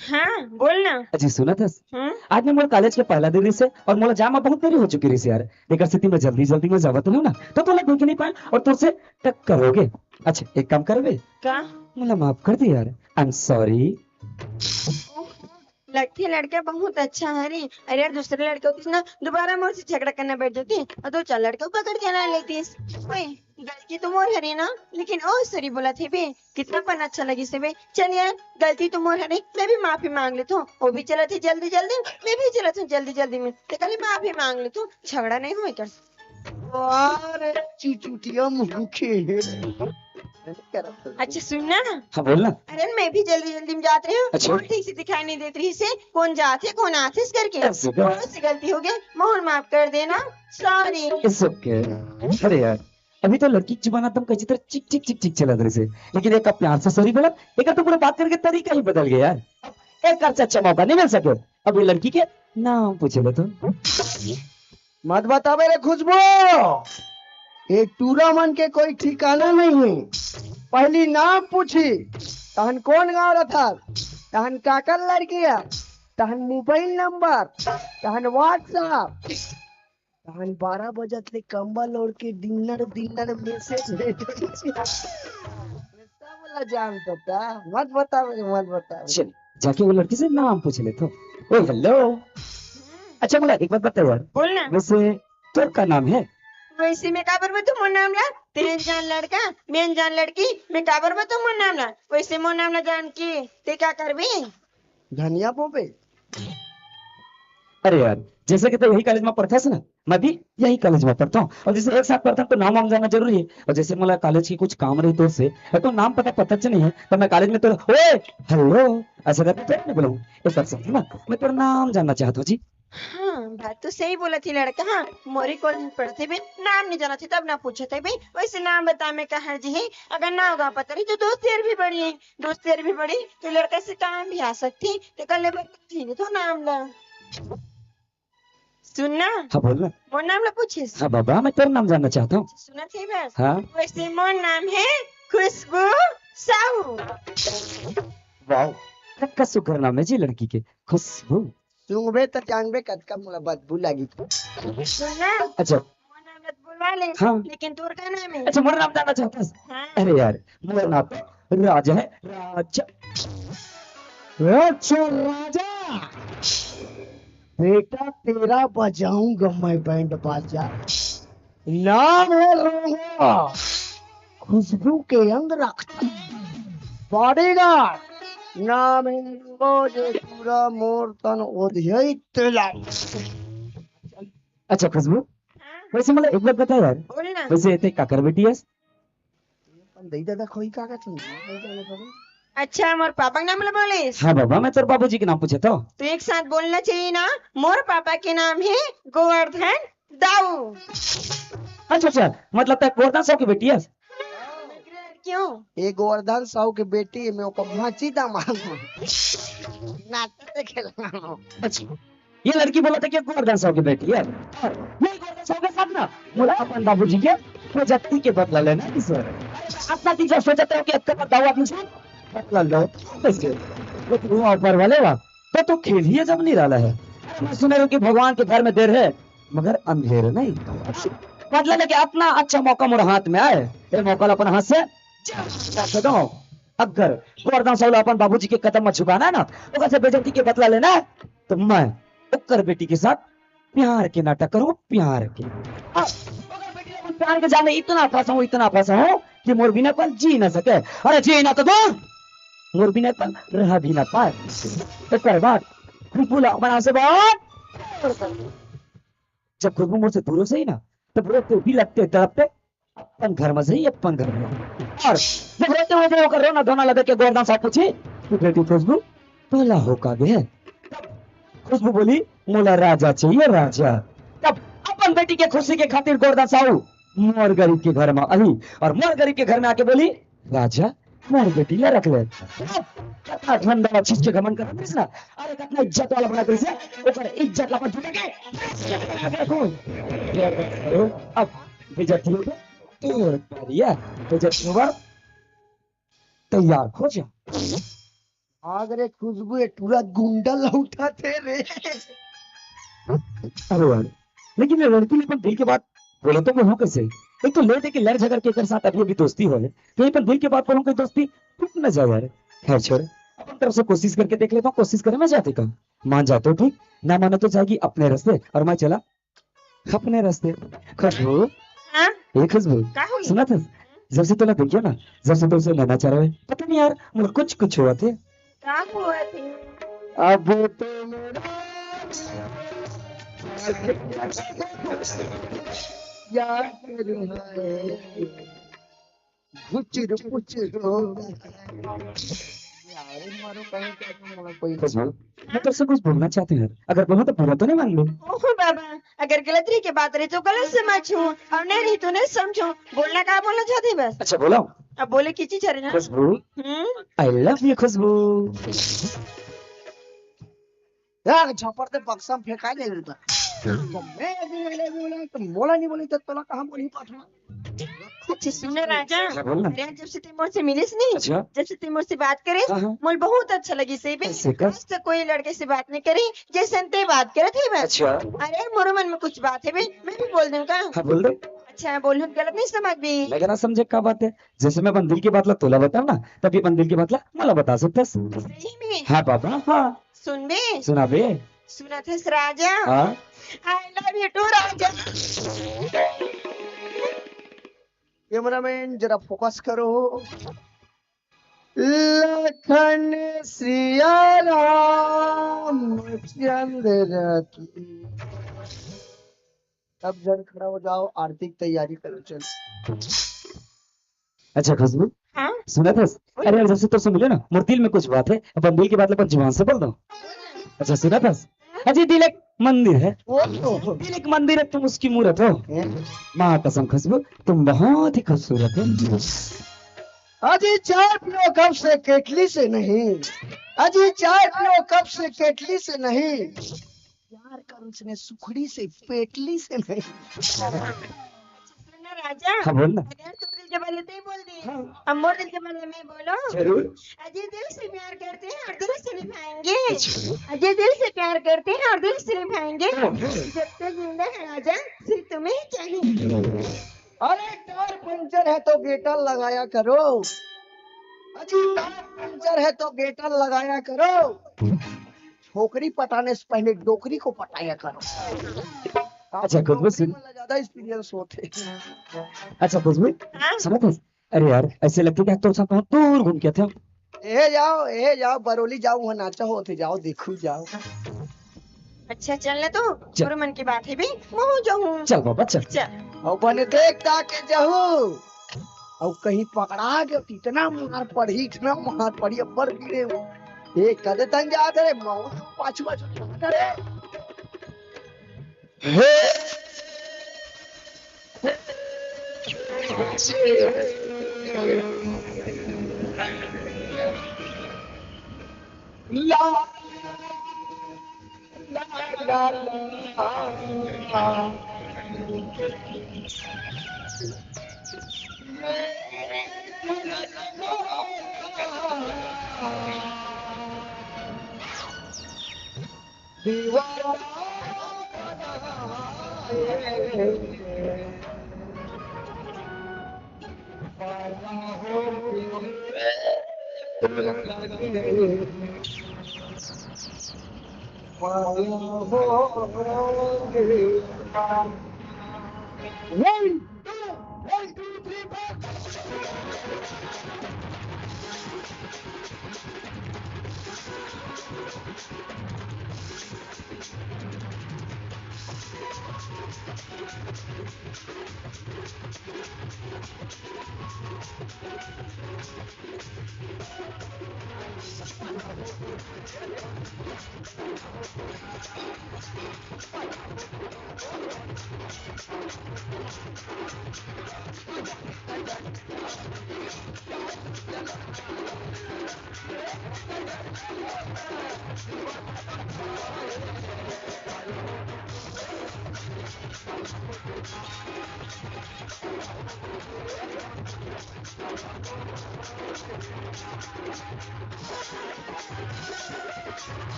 हाँ, बोल ना। अजी सुनत हस? हम्म? आज मैं मोर कॉलेज के पहला दिन से और मोला जाए में बहुत देरी हो चुकी रही यार। एकर सेती मैं जल्दी जल्दी में जावत रहूं ना, तो तोला देख नहीं पाए और तोर से टक्कर हो गए। अच्छा, एक काम करबे? का? मोला माफ कर दे यार, I'm sorry। लगथे लड़का बहुत अच्छा हरे। अरे यार, दूसरे लड़का होतिस ना, दोबारा मोर से झगड़ा करना बैठ जाती और दो चार लड़का पकड़ के ला लेतिस। ओए, गलती तो मोर हरे ना, लेकिन ओ सॉरी बोला थे बे, कितना पन अच्छा लगिस हे बे। चल यार, गलती तो मोर हरे, मैं भी माफी मांग लेथों। वो भी चलत हे जल्दी जल्दी, मैं भी चलत हूँ जल्दी जल्दी में, ते खाली माफी मांग लेथों, झगड़ा नहीं होए कर। अरे चुचुटिया मुखी। अच्छा सुन ना। हाँ बोल ना। अरे मैं भी जल्दी जल्दी में जात रही हूँ। अच्छा। कौन ठीक से दिखाई नहीं देत रही से, कौन जात है कौन आत है इस करके। ऐसे क्या? बहुत सी गलती हो गई, मोहन माफ कर देना। सॉरी। It's okay। अरे यार, अभी तो लड़की के जमाना तुम कैसी तरह चिक चिक चिक चिक चला रहे से, लेकिन एक प्यार से सॉरी बोला, एक तो पूरा बात करके तरीका ही बदल गया यार। अब एक कर से अच्छा मौका नहीं मिल सके। अब ये लड़की के नाम पूछे ले तो। मत बतावे रे खुशबू, ये टूरा मन के कोई ठिकाना नहीं है। पहली नाम पूछी, तहन कौन गाँव रथा, तहन काकर लड़की है, तहन मोबाइल नंबर, तहन WhatsApp, तहन बारह बजत ले कंबल ओढ़ के डिनर डिनर मैसेज भेजे। सब ला जान पता, मत बतावे, मत बतावे। चल, जाके वो लड़की से नाम पूछ ले तो। ओ हेलो। अच्छा बोला, एक बात बता यार। बोल ना। वैसे तोर का नाम है? वैसे मैं काबर बतू मोर नाम ला? तेन जान लड़का, मैं जान लड़की, मैं काबर बतू मोर नाम ला? वैसे मोर नाम ला जान के ते का करबे? धनिया बोबे। अरे यार, जैसे कि तो यही कॉलेज में पढ़ता है ना, मैं भी यही कॉलेज में पढ़ता हूँ। और जैसे एक साथ पढ़ता हूँ तो नाम वाम जानना जरूरी है। और जैसे मोला कॉलेज की कुछ काम रही तो से, तो नाम पता पता च नहीं है, तो मैं कॉलेज में तो ओए हेलो ऐसा करके तो नहीं बोलूँ। एक बात समझो ना, मैं तेरा नाम जानना चाहता हूँ जी। हाँ, बात तो सही बोला थी लड़का। हाँ, मोरी कॉलेज में पढ़ते भी नाम नहीं जाना थी तब ना पूछे थे भी। वैसे नाम बता मैं कहाँ जी है, अगर नाम गाँव पता रही तो दोस्त यार भी बढ़िए, दोस्त यार भी बढ़ी तो लड़का से काम भी आ सकती। तो कल ले ठीक है तो नाम ला। सुन ना। हाँ बोल ना। मोर नाम ला पूछिस। हाँ बाबा, मैं तेरा नाम जानना चाहता हूँ। सुना थे बस। हाँ। वैसे मोर नाम है खुशबू साहू। वाह, कतका सुघर नाम है जी लड़की के, खुशबू। सूंघबे त जानबे कतका मोला बदबू लागी। सुन ना। अच्छा। मोर नाम ला तो बुलवा ले। हाँ। लेकिन तोर का नाम है? अच्छा, मोर नाम जानना चाहता है। हाँ। अरे यार, मोर नाम तो राजा है, राजा। अच्छा राजा, बेटा तेरा बजाऊंगा मैं बैंड बाजा। नाम है रोंगो, खुशबू के अंग रखता, बॉडीगार्ड। नाम है रोंगो, जे पूरा मोर तन ओधियई तेला। अच्छा खुशबू, हाँ। वैसे मोला एक बात बता यार, बोल ना। वैसे ते काकर बेटी है? अपन दई दादा खोई का का चुन। अच्छा, मोर पापा के नाम ला बोलिस? हाँ बाबा, मैं तोर बाबूजी के नाम पूछे तो। तो एक साथ बोलना चाहिए ना, मोर पापा के नाम है गोवर्धन दाऊ। अच्छा अच्छा, मतलब ते गोवर्धन साहू की बेटी है? क्यों? ये गोवर्धन साहू की बेटी है, मैं ओकर भांची दामाद हूँ। नाटक खेलना। अच्छा। ये लड़की बोला था कि गोवर्धन साहू की बेटी है। और यही गोवर्धन साहू के साथ ना मोला अपन बाबूजी के बेइज्जती के बदला लेना है किसी और। अतना दिन से सोचत हूँ कि अतका बड़ा दाऊ आदमी से बदला लो। कैसे? लेकिन वो ऊपर वाले वा, तो तू खेल ही जब निराला है। अरे मैं सुने रहूं कि भगवान के घर में देर है, मगर अंधेर नहीं। बदला लेके अतना अच्छा मौका मोर हाथ में आए, ए मौका ला अपन हाथ से जा सकत हूँ। अगर गोरदान साहू ला अपन बाबूजी के कदम में झुकाना है ना, ओकर से बेइज्जती के बदला लेना है, तो मैं ओकर बेटी के साथ प्यार के नाटक करूँ, प्यार के। अब ओकर बेटी ला अपन प्यार के जाल में इतना फंसाऊँ, इतना फंसाऊँ कि मोर बिना अपन जी ना सके। अरे जी ना तो दूर, मोर बिना अपन रह भी ना पाए। ओकर बाद खुशबू ला अपन से बात, जब खुशबू मोर से दूर हो सही ना, तब रोते बिलखते तड़पते अपन घर में सही, अपन घर में। और जब रोते हुए ओकर रोना धोना लगे के गोरदान साहू पूछी कि बेटी खुशबू, तोला हो का गे? खुशबू बोली, मोला राजा चाहिए, राजा। तब अपन बेटी के खुशी के खातिर गोरदान साहू मोर गरीब के घर में आई और मोर गरीब के घर में आके बोली, राजा, मोर बेटी ला रख ले। अब कतना ठंडा चीज के घमंड करत रहिस ना, अरे कतना इज्जत वाला बना करिस, ओकर इज्जत ला अपन जूता के देखो। अब बेइज्जती हो गया, तो बढ़िया, बेइज्जती होगा, तैयार हो जा। भाग रे खुशबू, ये टूरा गुंडा लौटा थे रे। अरे यार, लेकिन ये लड़की ने अपन दिल की बात बोले तो बोलूं कैसे? एक तो ले दे के लड़ झगड़ के एकर साथ अभी अभी दोस्ती हो है, तो अपन दिल की बात बोलूं कि दोस्ती टूट ना जाए यार। खैर छोड़, अपन तरफ से कोशिश करके देख लेता हूँ, कोशिश करे मैं जाते का। मान जाते हो ठीक, ना माने तो जाएगी अपने रास्ते और मैं चला अपने रास्ते। खुशबू, हाँ? ए खुशबू, का होई? सुना था, जब से तोला देखियो ना, जब से तोसे नैना चारा है, पता नहीं यार, मोला कुछ कुछ हुआ थे। का हुआ थे? अब तो मेरा यार करूँ है। घुचुर पुचुर हो गया। यार, मारो कहीं का तो मोला कोई खुशबू, मैं तेरे से कुछ बोलना चाहती हूँ यार। अगर बोलूँ तो बुरा तो नहीं मान लो? ओहो बाबा, अगर गलत रही के बात रही तो गलत समझ हूँ और नहीं रही तो नहीं समझो। बोलना का बोलना चाहती बस। अच्छा बोलो। अब बोले की चीज है ना? खुशबू, हम्म। I love you खुशबू। यार, झापड़ दे बक्सा में फेंका दे बेटा। तो मैं भी बोले, बोले, तो मोला नहीं बोली तो तोला कहाँ बोली पाठवा? अच्छा, सुन ना राजा। हाँ, बोल ना। अरे, जब से ते मोर से मिलिस नहीं, अच्छा। जब से ते मोर से बात करे, हाँ, हाँ। मोला बहुत अच्छा लगिस हे बे। कैसे का? आज तक कोई लड़के से बात नहीं करी, जैसे ते बात करत हे बस। अच्छा। अरे, मोर मन में कुछ बात हे बे, मैं भी बोल दूं का? हाँ, बोल दे। अच्छा, बोलूं तो गलत नहीं समझ बे। मैं ना समझे का बात है, जैसे मैं अपन दिल की बात ला तोला बताऊं ना, तब ये अपन दिल की बात ला मोला बता सकता है। सही में? हाँ बाबा, हाँ। सुन बे। सुना बे। सुनत हस राजा? हाँ। I love you too Raja. Cameraman जरा फोकस करो। लखन सिया राम चंद्र की। सब जन खड़ा हो जाओ, आरती की तैयारी करो, चल। अच्छा खुशबू, हाँ? सुनत हस? बोल। अरे यार, जब से तोसे मिले ना, मोर दिल में कुछ बात है, अपन दिल की बात अपन जुबान से बोल दो। अच्छा सुनत हस? अजी दिल एक मंदिर है, वो तो। दिल एक मंदिर है, तुम उसकी मूरत हो। हैं? माँ कसम खुशबू, तुम बहुत ही खूबसूरत हो। अजी चाय पियो कप से केटली से नहीं, अजी चाय पियो कप से केटली से नहीं, प्यार कर उसने सुखड़ी से पेटली से नहीं। सुन ना राजा। हाँ, बोल ना। अगर तू दिल के बात ते बोल दे, हाँ। अब मोर दिल के बात मैं बोलो। जरूर। अजय दिल से प्यार करते हैं और दिल से निभाएंगे। अच्छा। अजय दिल से प्यार करते हैं और दिल से निभाएंगे। हाँ। जब तक जिंदा है राजा, सिर्फ तुम्हें ही चाहिए। अरे टायर पंचर है तो गेटर लगाया करो। अजी टायर पंचर है तो गेटर लगाया करो। छोकरी पटाने से पहले डोकरी को पटाया करो। अच्छा, खुशबू सुन। वाला ज्यादा एक्सपीरियंस होते। अच्छा, खुशबू, हाँ? सुनत हस? अरे यार, ऐसे लगथे कि आज तोर साथ बहुत दूर घूम के आथे। ए जाओ, ए जाओ, बरौली जाओ, वहाँ नाचा होथे, जाओ, देखू, जाओ। अच्छा, चल ना तो, चल। तोर मन की बात है बे, महूँ जाहूँ। चल बाबा, चल। चल। अउ बने देख ताके जाहू। अउ कहीं पकड़ा गयो तो इतना मार पड़ही, इतना मार पड़ही, अब्बड़ पीड़े हो। ए, कदे तन जात रे, मऊ पाछू पाछू जात रे। हे। ला। One, two, one, two, three, four.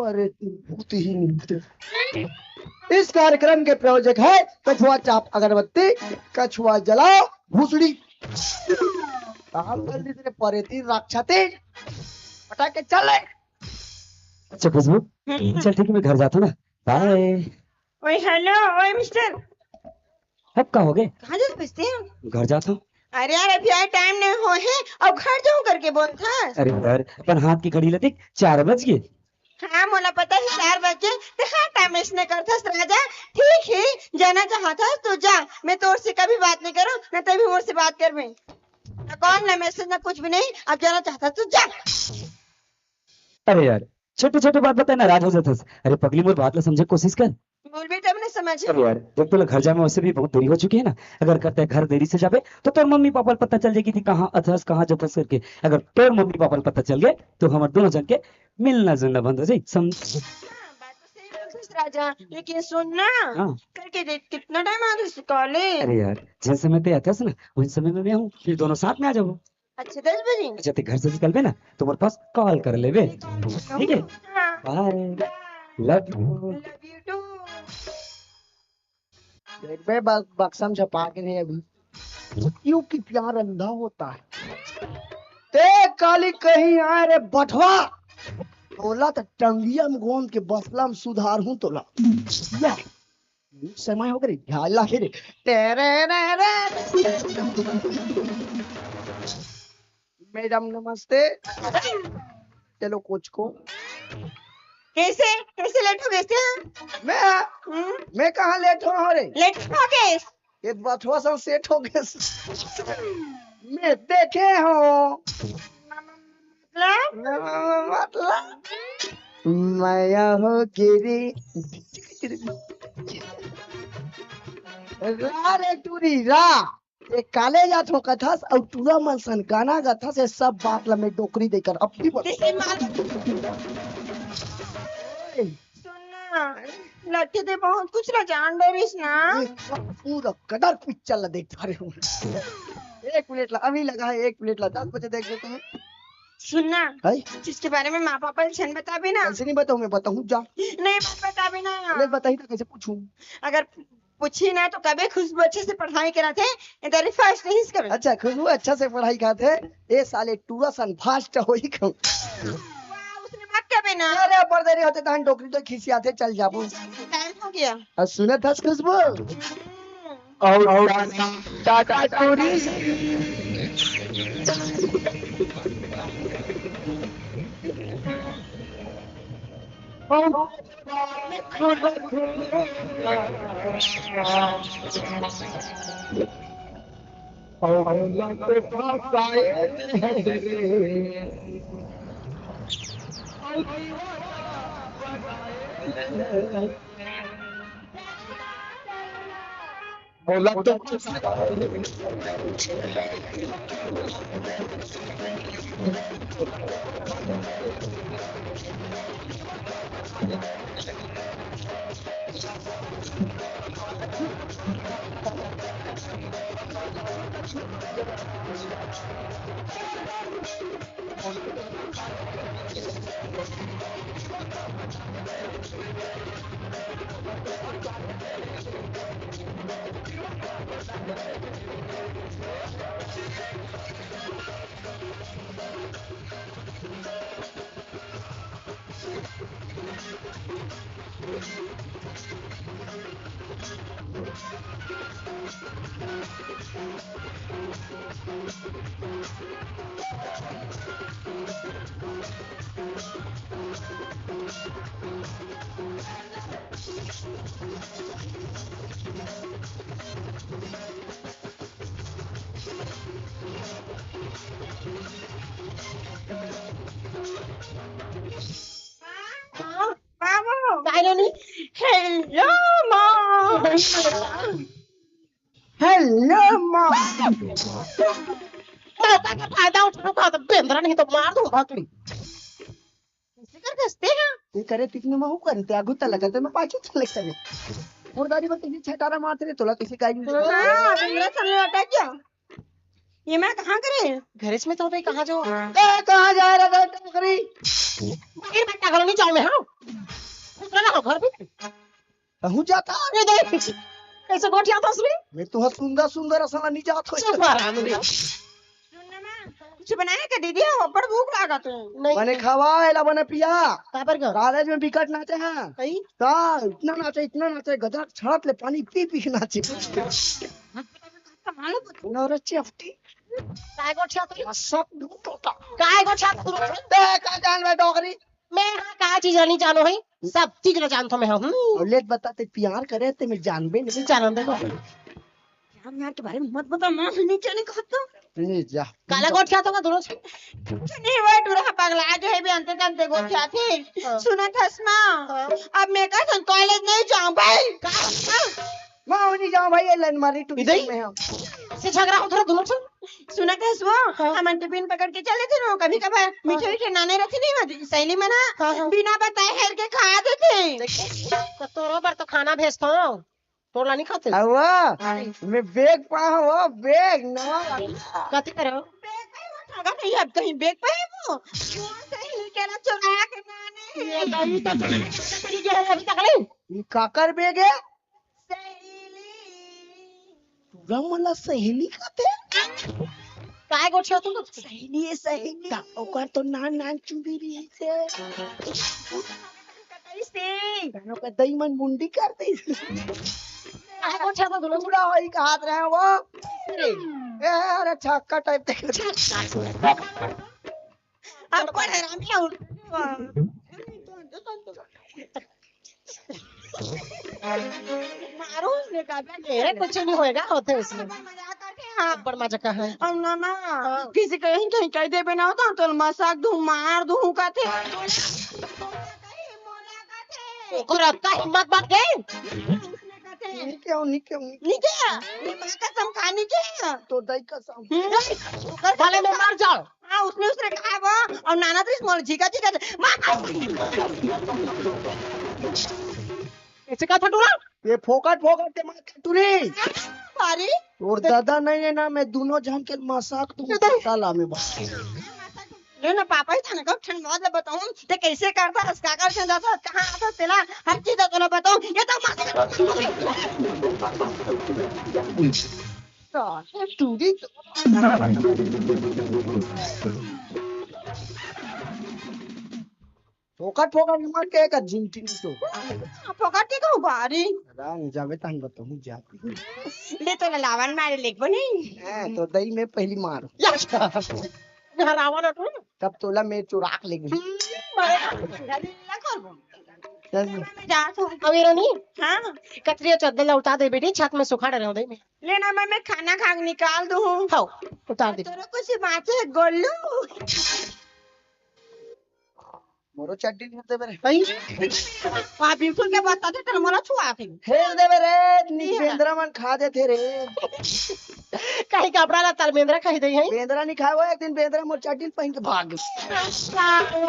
अरे, तू भूत ही नहीं। इस कार्यक्रम के प्रायोजक है कछुआ चाप अगरबत्ती, कछुआ जलाओ भूसड़ी। काम कर ली तेरे परेती राक्षसी। पटा के चल ले। अच्छा खुशबू, हम्म। चल ठीक है, मैं घर जाता हूँ ना, बाय। ओए हेलो, ओए मिस्टर। अब का हो गए? कहाँ जात हस? घर जाता हूँ। अरे यार, अभी आए टाइम नहीं हो है, अब घर जाऊँ करके बोलथस। अरे यार, अपन हाथ की घड़ी ला देख, चार बज गए। हाँ, मोला पता है चार बज गए, ते हर टाइम ऐसने करथस राजा। ठीक है, जाना चाहथस तो जा, मैं तोर से कभी बात नहीं करूँ, ना तभी मोर से बात करबे। ना कॉल, ना मैसेज, ना कुछ भी नहीं, अब जाना चाहथस तो जा। अरे यार, छोटे छोटे बात बताए नाराज हो जाथस। अरे पगली, मोर बात ला समझे के कोशिश कर। बोलबे तब ना समझ। अरे यार, देख, तोला घर जाए में वैसे भी बहुत देरी हो चुकी है ना। अगर करते घर देरी से जाबे तो तोर मम्मी पापा ला पता चल जाए कि कहाँ अथस, कहाँ जथस करके। अगर तोर मम्मी पापा ला पता चल गए तो हमर दोनों जन के मिलना जुलना बंद हो जाए, समझ? हाँ, बात तो सही बोलथस राजा, लेकिन सुन ना, हाँ। कल के डेट कितना टाइम आ रही कॉलेज? अरे यार, जिस समय ते आथस ना, उस समय में मैं हूँ, फिर दोनों साथ में आ जाबो। अच्छा, दस बजे? अच्छा, ते घर से निकलबे ना तो मोर पास कॉल कर लेबे। ठीक है? हाँ। Bye. Love you. Love you too. देखबे, बक-, बक्सा में छपा के नहीं अभी। क्यों कि प्यार अंधा होता है। ते काली कहीं आए रे बठवा, तोला त टंगिया में गोंद के बसला में सुधार हूँ तोला। या। समय हो गए रे, ध्यान लागे रे। टेरे रे रे। मैडम नमस्ते। चलो कोच को। कैसे, कैसे लेट हो गए थे? मैं, हम्म? मैं कहाँ लेट हो रे? लेट हो गए। ये बथवा सन सेट हो गए। मैं देखे हो। मतलब? मतलब? माया हो गिरी। रा रे टूरी, रा। ये काले जात हो कथस अउ टूरा मन सन गाना गथस, ये सब बात ला मैं डोकरी देकर अब भी बोल। जैसे मान सुन ना, लट्ठी ते बहुत कुछ ला जान डरिस ना। ये पूरा कदर पिक्चर ला देख रहे हो। एक मिनट ला, अभी लगा है, एक मिनट ला, दस बजे देख लेते हैं। सुन ना, है? जिसके बारे में माँ पापा ला छन बताबे ना। कैसे नहीं बताऊँ मैं, बताऊँ जा। नहीं, मत बताबे ना। नहीं बताई तो कैसे पूछूं? अगर पूछी ना तो कबे खुशबू अच्छे से पढ़ाई कराथे, इधर फर्स्ट नहीं इसका। अच्छा, खुशबू अच्छा से पढ़ाई कराथे, ए साले टूरा सन फास्ट होई कहूं। वाह, उसने मत कबे ना। अरे, बड़ देरी होते तहन डोकरी तो खिसियाथे, चल जाबो। टाइम हो गया। आ, सुनत हस खुशबू? हम्म। और टाटा टूरी। बाबू। काय रे नी? हेलो माँ। हेलो माँ। मौका का फायदा उठाओ, का तो बेंदरा नहीं तो मार दूं भाकड़ी। कैसे कर हंसते हैं? ये करे तिकने महू करे, ते आगू तलक करे, ते मैं पाछू तलक करे। मुर्दारी में किसी छटारा मारते रे, तोला किसी गाय नहीं। हाँ, बेंदरा सामने अटक गया। ये मैं कहाँ करे? घरेच में तो भाई कहाँ जो? ए, कहाँ जा रहा था टोकरी? बाहर बैठा करो, नहीं जाऊँ मैं, हाँ। दूसरा ना हो घर पे। कहूँ जाता? ये देख, कैसे गोठिया था उसने? मैं तो सुंदर सुंदर असल नहीं जात हो। चुप रहा, मुझे। सुन ना माँ, कुछ बनाया क्या दीदी? हो, बड़ भूख लागा तू। नहीं। बने खावा, एला बने पिया। काबर का? कॉलेज में बिकट नाचे हैं। कहीं? ता, इतना नाचे, इतना नाचे, गदर छाप ले पानी पी पी के नाचे। कमाल है। नौरची अफ्टी। काय गोठिया तू? सब टोटा। काय गोठिया तू? बे, का जान बे डोकरी? मैं हाँ का चीज नहीं जानो है, सब चीज ना जानतो मैं हूँ। हम्म। और लेट बता, ते प्यार करे ते मैं जानबे नहीं। जानन दे। प्यार, प्यार के बारे में मत बता, माँ नीचे नहीं कहता। ले जा। काला गोठियाथो का दोनों झन? नहीं, वो टूरा पगला जो है, बे अंते तंते गोठियाथे। हाँ। सुनत हस माँ? हाँ। अब मैं का सन कॉलेज नहीं जाऊँ भाई। का? हाँ। माँ, नहीं जाऊँ भाई, ये लाइन मारी टूरी इधर ही? में हम। से झगड़ा होत रहा दोनों झन? सुनत हस वो? हाँ। हमन टिफिन पकड़ के चले थे ना, कभी कभार मीठे हाँ। मीठे नाने रहते नहीं, सहेली मन हाँ, हाँ। बिना बताए हेर के खा देथे। देख, तो तोरो बर तो खाना भेजथो। तोर ला नहीं खाते? अवा, मैं बैग पाहा वो, बैग नवा वाला। कथी करे हो? बैग पे वो ठगा नहीं, अब कहीं बैग पे है वो। वो सहेली के ला चुरा के लाने हैं। ये तो, ये तो चली गया है अभी तक नहीं। ये काकर बैग है? सहेली। पूरा मला सहेली खाते? काय गोठियाथो? सहेली है, सहेली। ता ओकर तो नान नान चुंदी रही से। कटाई से। कानो का दई मन मुंडी कर दे। काय गोठियाथो दोनों? पूरा वही हाथ रहे वो। अरे। ए, अरे छक्का टाइप देख। अब कौन हरामी है? मारो उसने का बेटे। ए, कुछ नहीं होएगा, होते उसमें। मजाक करके, हाँ। ऊपर मजा का है। और ना, ना, हाँ। किसी को यहीं कहीं कह देबे ना होता, तो मजाक दूँ, मार दूँ, कहते। ओकर अतका हिम्मत बात गई। उसने कहते। नहीं क्या, नहीं क्या, नहीं। नहीं क्या? ये माँ कसम खानी क्या? तो दाई कसम। हम्म। भले मैं मर जाऊँ। हाँ, उसने, उसने कहा वो, और नाना तो इस मोर झिका, झिका, झिका, माँ। ऐसे का फटूरा? ये फोकट, फोकट के मार फटूरी। अरे? और दादा नहीं है ना, मैं दोनों झन के मजाक दूँ, इधर। ताला में बस। ले ना पापा ही था ना, कब ठंड मौत ले बताऊँ, ते कैसे करता है, इसका कर से जाता, कहाँ आता तेला, हर चीज तो ना बताऊँ, ये तो मजाक। साले टूरी तो। फोकट, फोकट मत के कर जिंटी नहीं तो। फोकट के कहूँ बारी। राम जावे तन बताऊँ जा। ले तो लावन मारे लेक बनी। हाँ, तो दई में पहली मार। या। हरावन अटू। तब तोला मैं चुराक लेगी। मैं करबो। चल। मैं जा तो। अबे रानी। हाँ। कथरिया चद्दर ला उतार दे बेटी, छत में सुखा डरे हो दई में। लेना मैं, मैं खाना खा के निकाल दूँ। हाँ, उतार दे। तोरो कुछ बात है गोलू। मोरो चड्डी फेर देबे रे। भाई, आप बिल्कुल के बात आते तेरे मोला छुआ थे। फेर देबे रे, नी हाँ। बेंदरा मन खा देथे रे। कहीं कपड़ा ला तार बेंदरा खाई दे है। बेंदरा नहीं खाए वो, एक दिन बेंदरा मोर चड्डी पहन के भाग गए। अच्छा,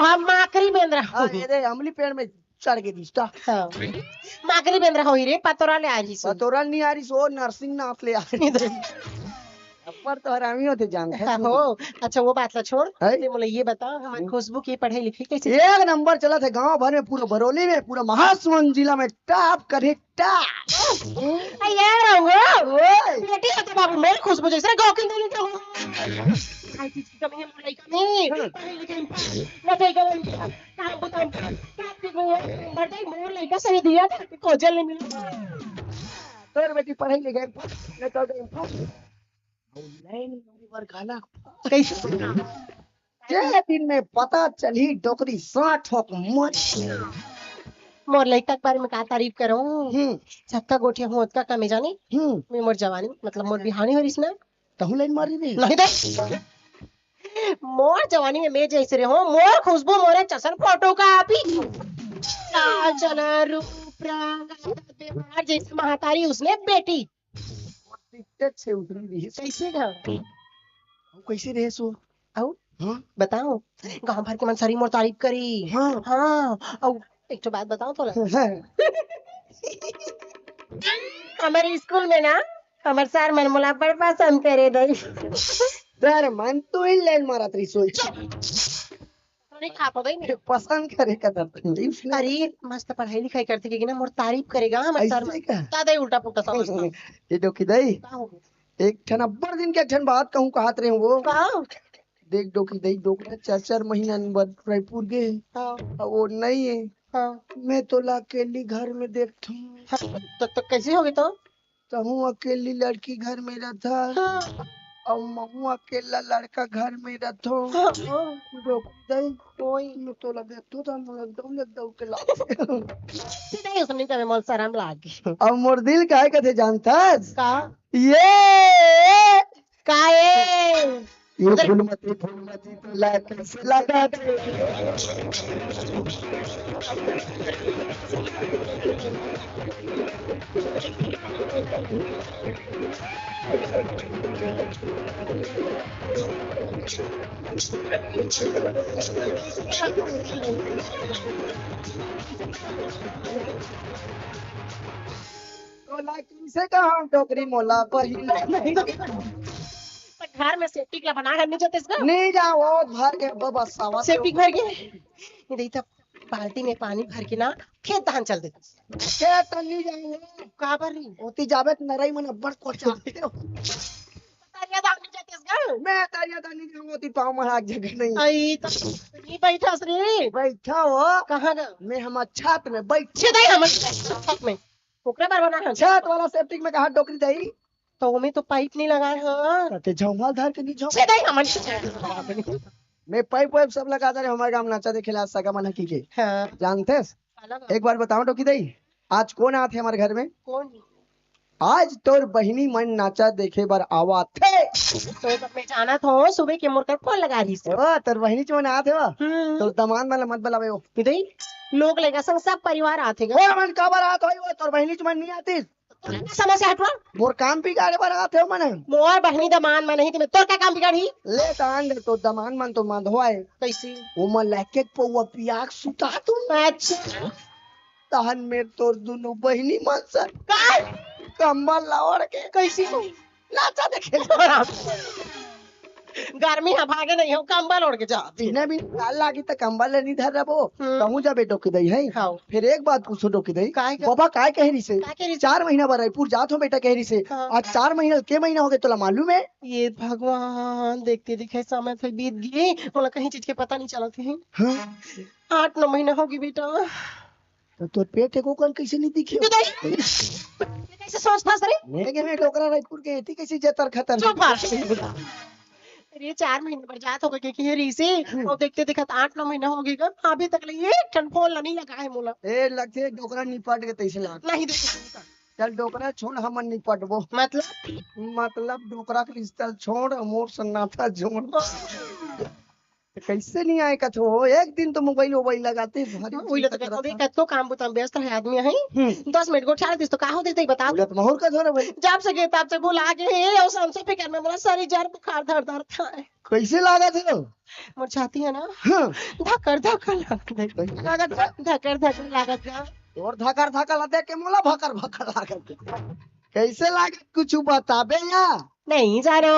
हम माकरी बेंदरा। हाँ, ये दे अमली पेड़ में चढ़ के दिस्ता। हाँ। माकरी बेंदरा होही रे, पतोरा ले आ रही सो। पतोरा नहीं आ रही सो, नरसिंह नाथ ले आ रही। अब्बड़ तो हरामी होथे जानथस। हो, अच्छा वो बात ला छोड़। है? ते मोला ये बता, हमार हम्म। खुशबू के पढ़ाई लिखाई कैसे? एक नंबर चलत हे गांव भर में, पूरा बरौली में, पूरा महासमुंद जिला में टॉप करे टॉप। अरे यार, हो। ओए। बेटी है तो बाबू, मेरी खुशबू जैसे गांव की नहीं तो। आई चीज की कमी है, मोर लइका में। हम्म। पढ़ाई लिखाई में पास, नौकरी का बन गया, काम को काम, काम की वो, बढ़ गई, मोर लइका सही दिया था, कोजल नहीं मिला। तोर बेटी पढ़ाई लिखाई में पास, नौकरी में पास। अउ लाइन मारे बर घाला। कैसे? जे दिन में पता चलही डोकरी साठ ठोक मर। मोर लइका के बारे में का तारीफ करूं? हम्म। जतका गोठियाहूं ओतका कमे जानी। हम्म। मैं मोर जवानी, मतलब मोर बिहानी हो रहीस ना। तहूं लाइन मारी रे। नहीं दे। मोर जवानी में मैं जैसे रहे हो, मोर खुशबू मोरे चसन फोटो का आप ही। लाल चना रूप रंग, आदत व्यवहार जैसे महतारी उसने बेटी। दिक्कत से उतरी रही है। कैसे घर? अउ कैसे रहे सो? अउ? हाँ? बताओ, गांव भर के मन सरी मोर तारीफ करी। हाँ। हाँ, अउ एक ठो बात बताओ तो ना। हाँ। हमारे स्कूल में ना, हमारे सर मन मोला बड़ पसंद करे दई। सर मन तो ही लाइन मारत रही सोई। नहीं खा पावे नहीं। पसंद करे का दर्द नहीं। अरे, मस्त पढ़ाई लिखाई करथे कि ना, मोर तारीफ करेगा, हमर सर ऐसे में। का? ज्यादा ही उल्टा पुल्टा समझता हूँ। ये डोकी दई, का हो गया? एक ठन अब्बड़ दिन के एक ठन बात कहूँ कहत रहे हूँ वो। का? देख डोकी दई, डोकरा चार चार महीना बर रायपुर गे हे। हाँ। अब वो नहीं है। हाँ। मैं तो ला अकेली घर में देखता हूँ। हाँ, तो, तो कैसे होगे तो? तहूँ अकेली लड़की घर में रहथा, हाँ। अउ महूँ अकेला लड़का घर में रहथो। हाँ, हाँ। डोकरी दई, ओए। मैं तोला देखथो त मोला एकदम ले दौड़ के लागे। नहीं, उसने कहे मोला शरम लागे। अब मोर दिल काहे कथे जानथस? का? ये! का ये? ये उधर फूलमती, फूलमती तोला कैसे लगा दे? तोला किसे कहा डोकरी मोला बहिन? नहीं, नहीं, नहीं। तो घर में सेप्टिक ला बना कर नहीं जाते इसका? नहीं जाओ, भर के बबा सावा सेप्टिक भर के। ये देखी त बाल्टी में पानी भर के ना खेत धान चल देते। खेत तो नहीं जाओ। का बर नहीं? ओती जाबे त नरई मन अब्बड़ कोचा देते हो। तरिया धान नहीं जाते इसका? मैं तरिया धान नहीं जाऊँ, ओती पाँव में हाथ जगह नहीं। आई तो नहीं बैठा रे। बैठा हो। कहाँ गा? मैं हम छत में बैठ छे दाई हम छत में। ओकरे बर बना है। छत वाला सेप्टिक में कहा डोकरी दाई? तो ओमे तो पाइप नहीं लगाए ह। ते झौंघा धर के नहीं झौंघा। छे दाई हम मैं पाइप वाइप सब लगा दे रहे हमारे गांव नाचा देखे ला सगा मन की के। हाँ। जानते हैं? अलग एक बार बताओ डोकी दाई, आज कौन आते हमारे घर में? कौन? आज तोर बहिनी मन नाचा देखे बर आवा थे। तो जब मैं जाना था सुबह के मोर कर फोन लगा रही से। ओ, तोर बहिनी चो नाच हे वो। हम्म। तो दमान वाला मत बुलावे वो। नहीं, लोग लेगा संग सब परिवार आथे गा। ओ, मन काबर आत होई वो, तोर बहिनी चो मन नहीं आती। तोला का समस्या हटवा? मोर काम बिगाड़े बर आत हे वो मन। मोर बहिनी दमान मन नहीं ते मैं तोर का काम बिगाड़ी? ले दान दे तो दमान मन तो मंदवाए। कैसे? वो मन लेके पौवा पियाक सुता तू। अच्छा। तहन में तोर दुनू बहिनी मन सर का? कंबल ला ओढ़ के कैसी को? नाचा देखे। गर्मी ह भागे नहीं हो, कंबल ओढ़ के जा। बिना भी लाल लागी त कंबल ले नहीं धर रबो। हम्म। कहूँ जाबे डोकी दई है। हाँ। फिर एक बात पूछो डोकी दई। काय का? बाबा काय कह रही से? काय कह रही से? चार महीना बर रायपुर जात हो बेटा कह रही से। हाँ। आज चार महीना के महीना हो गए तोला मालूम है? ये भगवान देखते दिखे समय फिर बीत गए, बोला कहीं चीज के पता नहीं चलत है। हाँ। आठ नौ महीना होगी बेटा। तो तोर पेट एको कन कैसे नहीं दिखे? ये दाई, ये कैसे सोचता सरे? मैं के मैं डोकरा रायपुर के एती कैसे जतर खतर चुप है। अरे चार महीने बर जात होगा के के रीसे। हम्म। और देखते देखत आठ नौ महीना हो गए गा, अभी तक ले एक ठन फोन ला नहीं लगा है मोला। ए लगथे डोकरा निपट के तैसे लाग। नहीं देखो। चल डोकरा छोड़ हमन निपटबो। मतलब? मतलब डोकरा के रिश्ता छोड़ मोर सन्नाटा जोड़। तो कैसे नहीं आए कथो? एक दिन तो मोबाइल वोबाइल लगाते भारी वही चिंता लगता है, करत कभी था। कतको काम बुता में व्यस्त है आदमी है। हम्म। दस मिनट गोठिया लेतिस तो का होते तई बता। बोलत महूर का धोरे भाई। जब से गए तब से भुला गए हे, और हमसे फिकर में मोला सारी जर बुखार धर धर था। कैसे लागत हे? मोर छाती है ना? हाँ। धकर धकर लागत हे। कैसे लागत हे? धकर धकर लागत हे। तोर धकर धकर ला देख के मोला भकर भकर लागत हे। कैसे लागत कुछ बताबे या? नहीं जानो।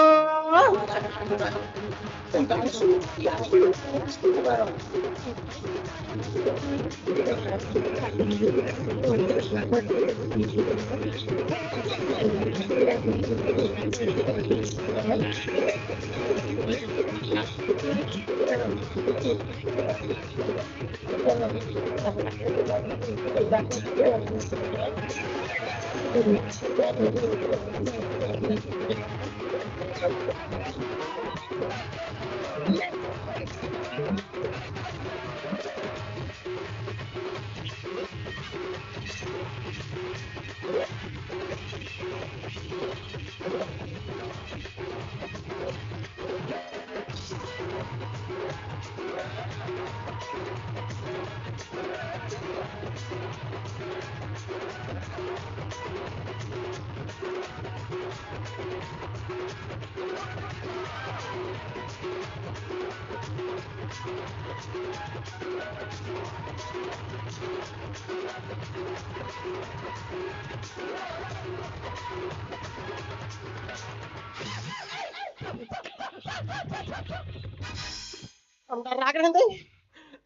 हम डर लाग रहे हैं।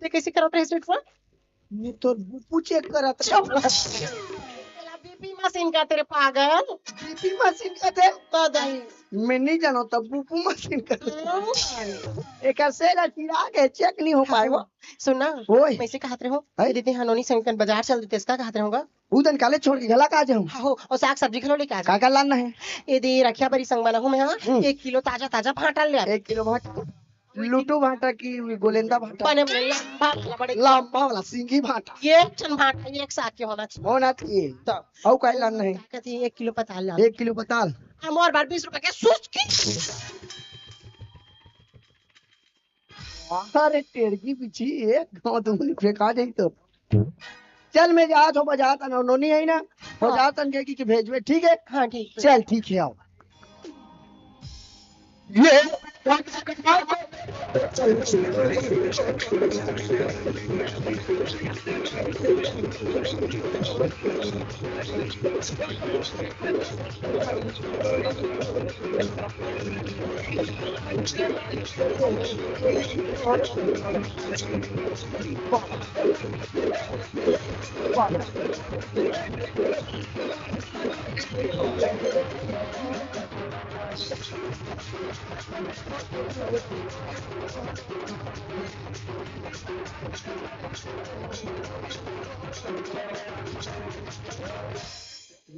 ते कैसे करत रहे स्वीट फॉर? मैं तो बुपू चेक करत रहे। चुप। तेला बीपी मशीन का तेरे पागल। बीपी मशीन का थे? तो दही। मैं नहीं जानो तब बुपू मशीन का थे। हम्म। एक सेल चिराग है, चेक नहीं हो पाए वो। सुन ना, ओए। मैं से कहत रहे हो, हैं? दीदी हनोनी संग कन बाजार चल देते, इसका कहत रहे होगा। उदन काले छोड़ के घला का जाऊं? हाँ हो, और साग सब्जी घलो लेके आ जा। का का लाना है? ये दे रखिया बरी संग बना हूँ मैं, हाँ? हम्म। एक किलो ताजा ताजा भाटा ले आ। एक किलो भाटा। लुटू भाटा की गोलेंदा भाटा? बने बने लंबा वाला, बड़े लंबा वाला सिंगी भाटा। ये एक ठन भाटा, ये एक साग के होना चाहिए। होना चाहिए। तो अउ का लाना है? का कहती है, एक किलो पताल ला। एक किलो पताल। हम और बार बीस रुपए के सुस्त की। अरे टेड़की बिछी, एक घाव दुगनी फेंका जाई तो। चल, मैं जात हूँ, बजात हूँ, नोनी है ना, हाँ। बजात हूँ, के, के भेजबे, ठीक है? हाँ, ठीक है। चल, ठीक है, आओ।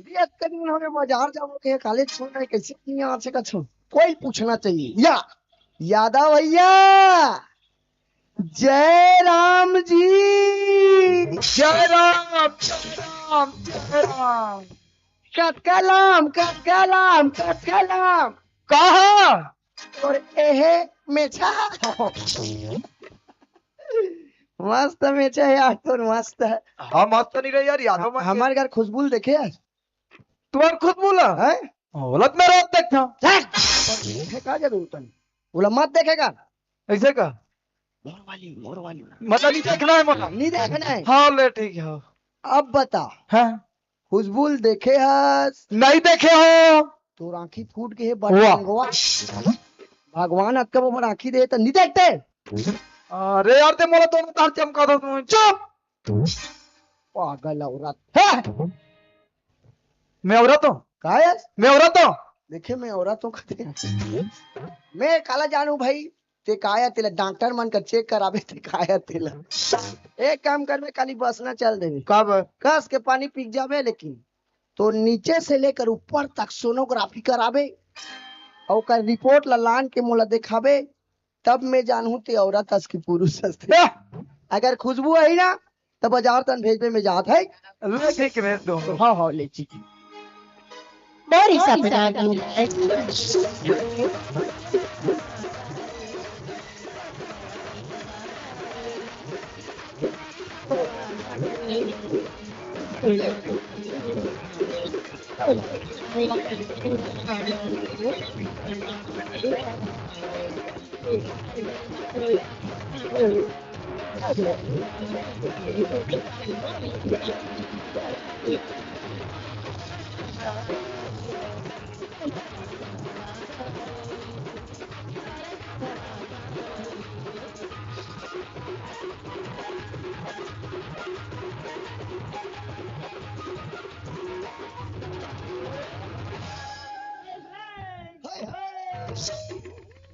ये अतका दिन हो गए बाजार जाबो के, कॉलेज छोड़ के कैसे नहीं आ सकत हो? कोई पूछना चाहिए या यादव भैया। जय राम जी। जय राम, जय राम, जय राम। कतका लाम, कतका लाम, कतका लाम। कहाँ? तोर एहे मेछा। मस्त मेछा है यार, तोर मस्त है। हाँ, मस्त नहीं रहे यार, यादव मन के। हमारे घर खुशबू ल देखे यार। तुम्हार खुशबू ल? हैं? ओला त मैं रोज देखता हूँ। देखे का जरूरत है? ओला मत देखेगा। ऐसे का? मोर वाली, मोर वाली। मतलब नहीं देखना है मोला? नहीं देखना है। हाँ, ले ठीक है। अब बता। हाँ। खुशबू ल देखे हस? नहीं देखे हो। तोर आँखी फूट के हे वाह। बटंगवा। भगवान अतका बड़ आँखी दे त नहीं देखते। अरे यार, ते मोला दोनों तार चमका दो तुम। चुप। पागल औरत। हैं? मैं औरत हूँ? का है? मैं औरत हूँ? देखे, मैं औरत हूँ, कहते हैं। मैं काला जानू भाई, ते का या तेला डॉक्टर मन का चेक कराबे, ते का या तेला। एक काम करबे, काली बस ना चल देबे। कब? कस के पानी पी जाबे, लेकिन तो नीचे से लेकर ऊपर तक सोनोग्राफी कराबे, अउ ओकर रिपोर्ट ला लान के मोला देखाबे, तब मैं जानहूँ ते औरत अस कि पुरुष अस ते। अगर खुशबू आई ना, तब बाजार तन भेजबे में जात है। ले ठीक है, भेज दो। हाँ, हाँ, ले ठीक है। बड़ी सपना।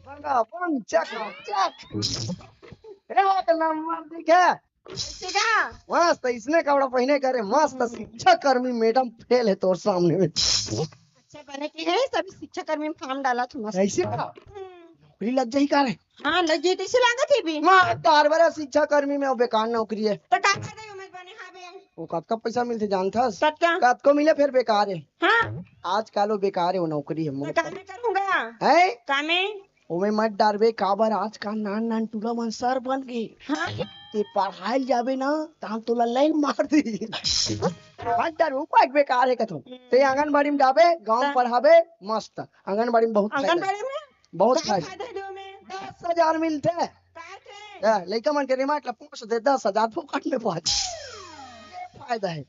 बंगा बंग, चक चक। एक नंबर दिखे। ठीक है। मस्त, इसने कपड़ा पहने करे, मस्त शिक्षा कर्मी मैडम फेल है तोर सामने में। अच्छा बने की है, सभी शिक्षा कर्मी में फॉर्म डाला था मस्त। ऐसे का? हम्म। नौकरी लग जाही का रे? हाँ, लग जाही, तैसे लागत है भी। मार तार बरा शिक्षा कर्मी में वो बेकार नौकरी है। तो का कर रही हूँ मैं बने, हाँ बे? वो कतका पैसा मिलथे जानथस? कतका? कतको मिले फिर बेकार है। हाँ। आजकल वो बेकार है, वो नौकरी है तो मोर का पर। मैं करूँगा? हैं? का मैं? ओमे मत डारबे, काबर आजकल नान नान टूरा मन सर बन गे। हाँ। ते पढ़ाई ल जाबे ना, तहां तोला लाइन मार दी। मत डार, वो पाक बेकार है कथो। ते आंगनबाड़ी में जाबे, गांव में हाँ। पढ़ाबे, मस्त। आंगनबाड़ी में बहुत फायदा है। आंगनबाड़ी में? बहुत का फायदा। फायदा है ओमे? दस हजार मिलथे। का के? हाँ, लइका मन के रिमांड ला पूछ दे, दस हजार फोकट में पहुंच। ये फायदा है।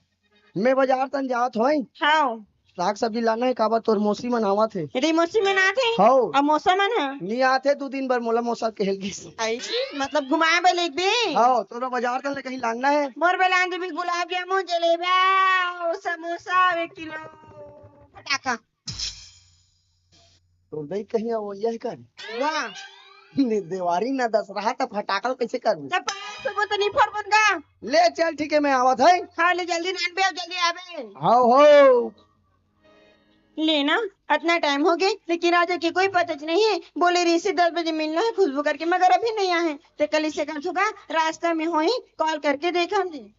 मैं बाजार तन जात होई। हाँ। साग सब्जी लाना है, काबर तोर मौसी मन आवत हे। रे मौसी मन आत हे? हौ। अब मौसा मन ह? नी आत हे, दू दिन बर मोला मौसा कहेल गिस। ऐसी? मतलब घुमाए बर लेगबे? हौ, तोला बाजार तन ले कहीं लाना है। मोर बर लान देबे गुलाब जामुन, जलेबा, समोसा, एक किलो फटाका। तोर दई कहीं वो यह कर। वाह। ने देवारी ना दसरहा त फटाका ल कैसे करबू? जब पास होबो त नहीं फोड़बन गा। ले चल, ठीक है, मैं आवत है। हाँ, ले जल्दी नान बे, जल्दी आबे। हाव, हाव। ले ना, अतना टाइम हो गए, लेकिन राजा के कोई पता नहीं है। बोले रहिसे दस बजे मिलना है खुशबू करके, मगर अभी नहीं आए हैं। ते कल इसे कर चुका, रास्ता में होई, कॉल करके देखा हमने।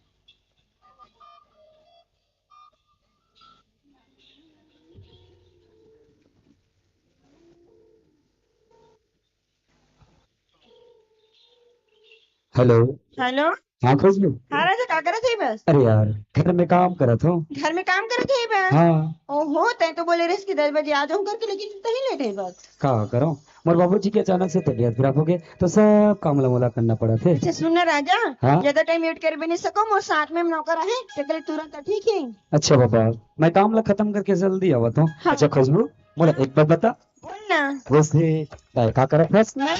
हेलो। हेलो। हाँ खुशबू। हाँ राजा, का करत हे बस? अरे यार, घर में काम करत हो। घर में काम करत हे बस? हाँ। ओहो, तैं तो बोले रहिस कि दस बजे आ जाऊं करके, लेकिन तहीं लेट हे बस। का करो, मोर बाबूजी के अचानक से तबीयत खराब हो गए, तो सब काम ला मोला करना पड़त हे। अच्छा सुन ना राजा, हाँ? ज्यादा टाइम वेट कर भी नहीं सको, मोर साथ में नौकर आहे, तेकरे तुरंत ठीक है। अच्छा बाबा, मैं काम ला खत्म करके जल्दी आवत हूँ। हाँ। अच्छा खुशबू, मोला एक बात बता, बोल ना। वैसे तैं का करत हस? मैं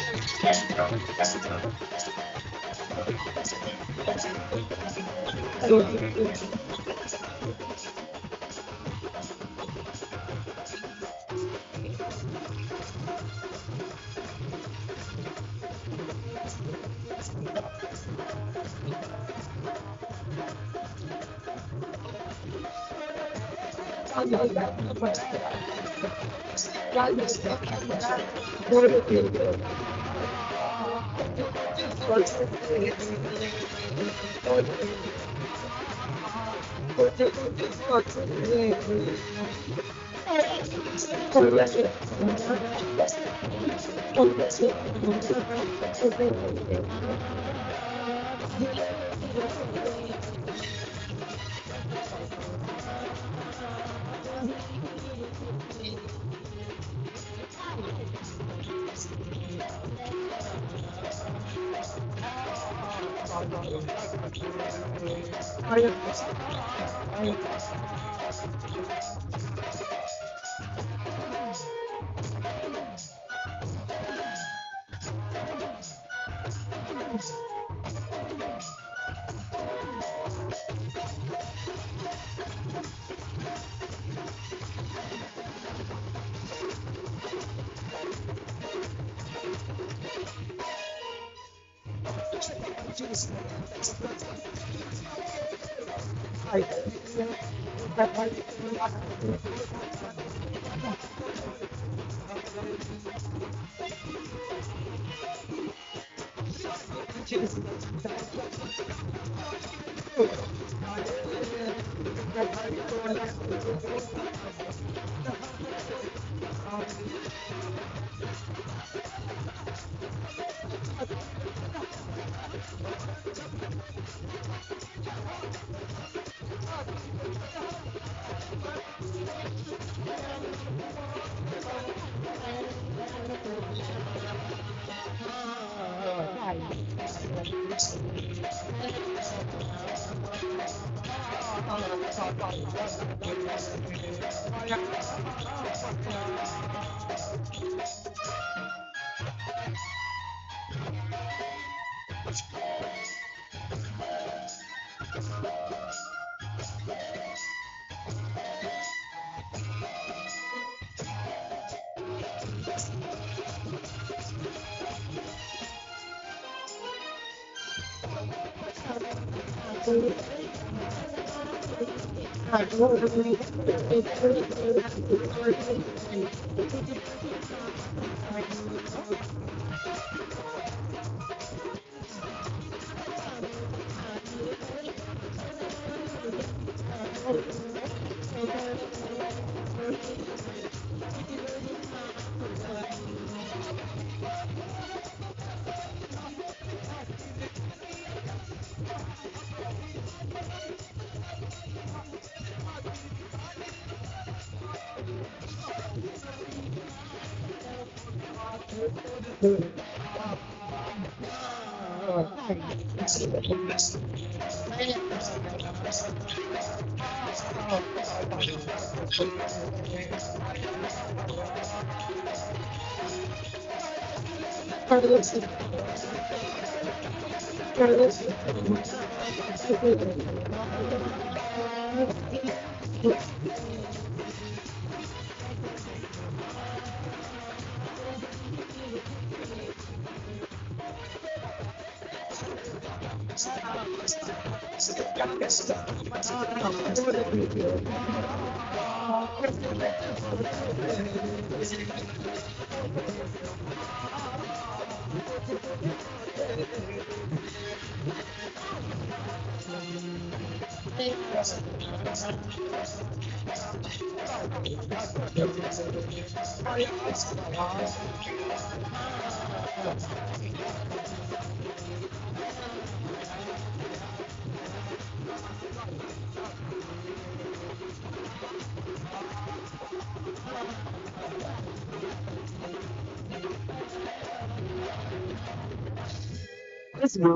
खुशबू।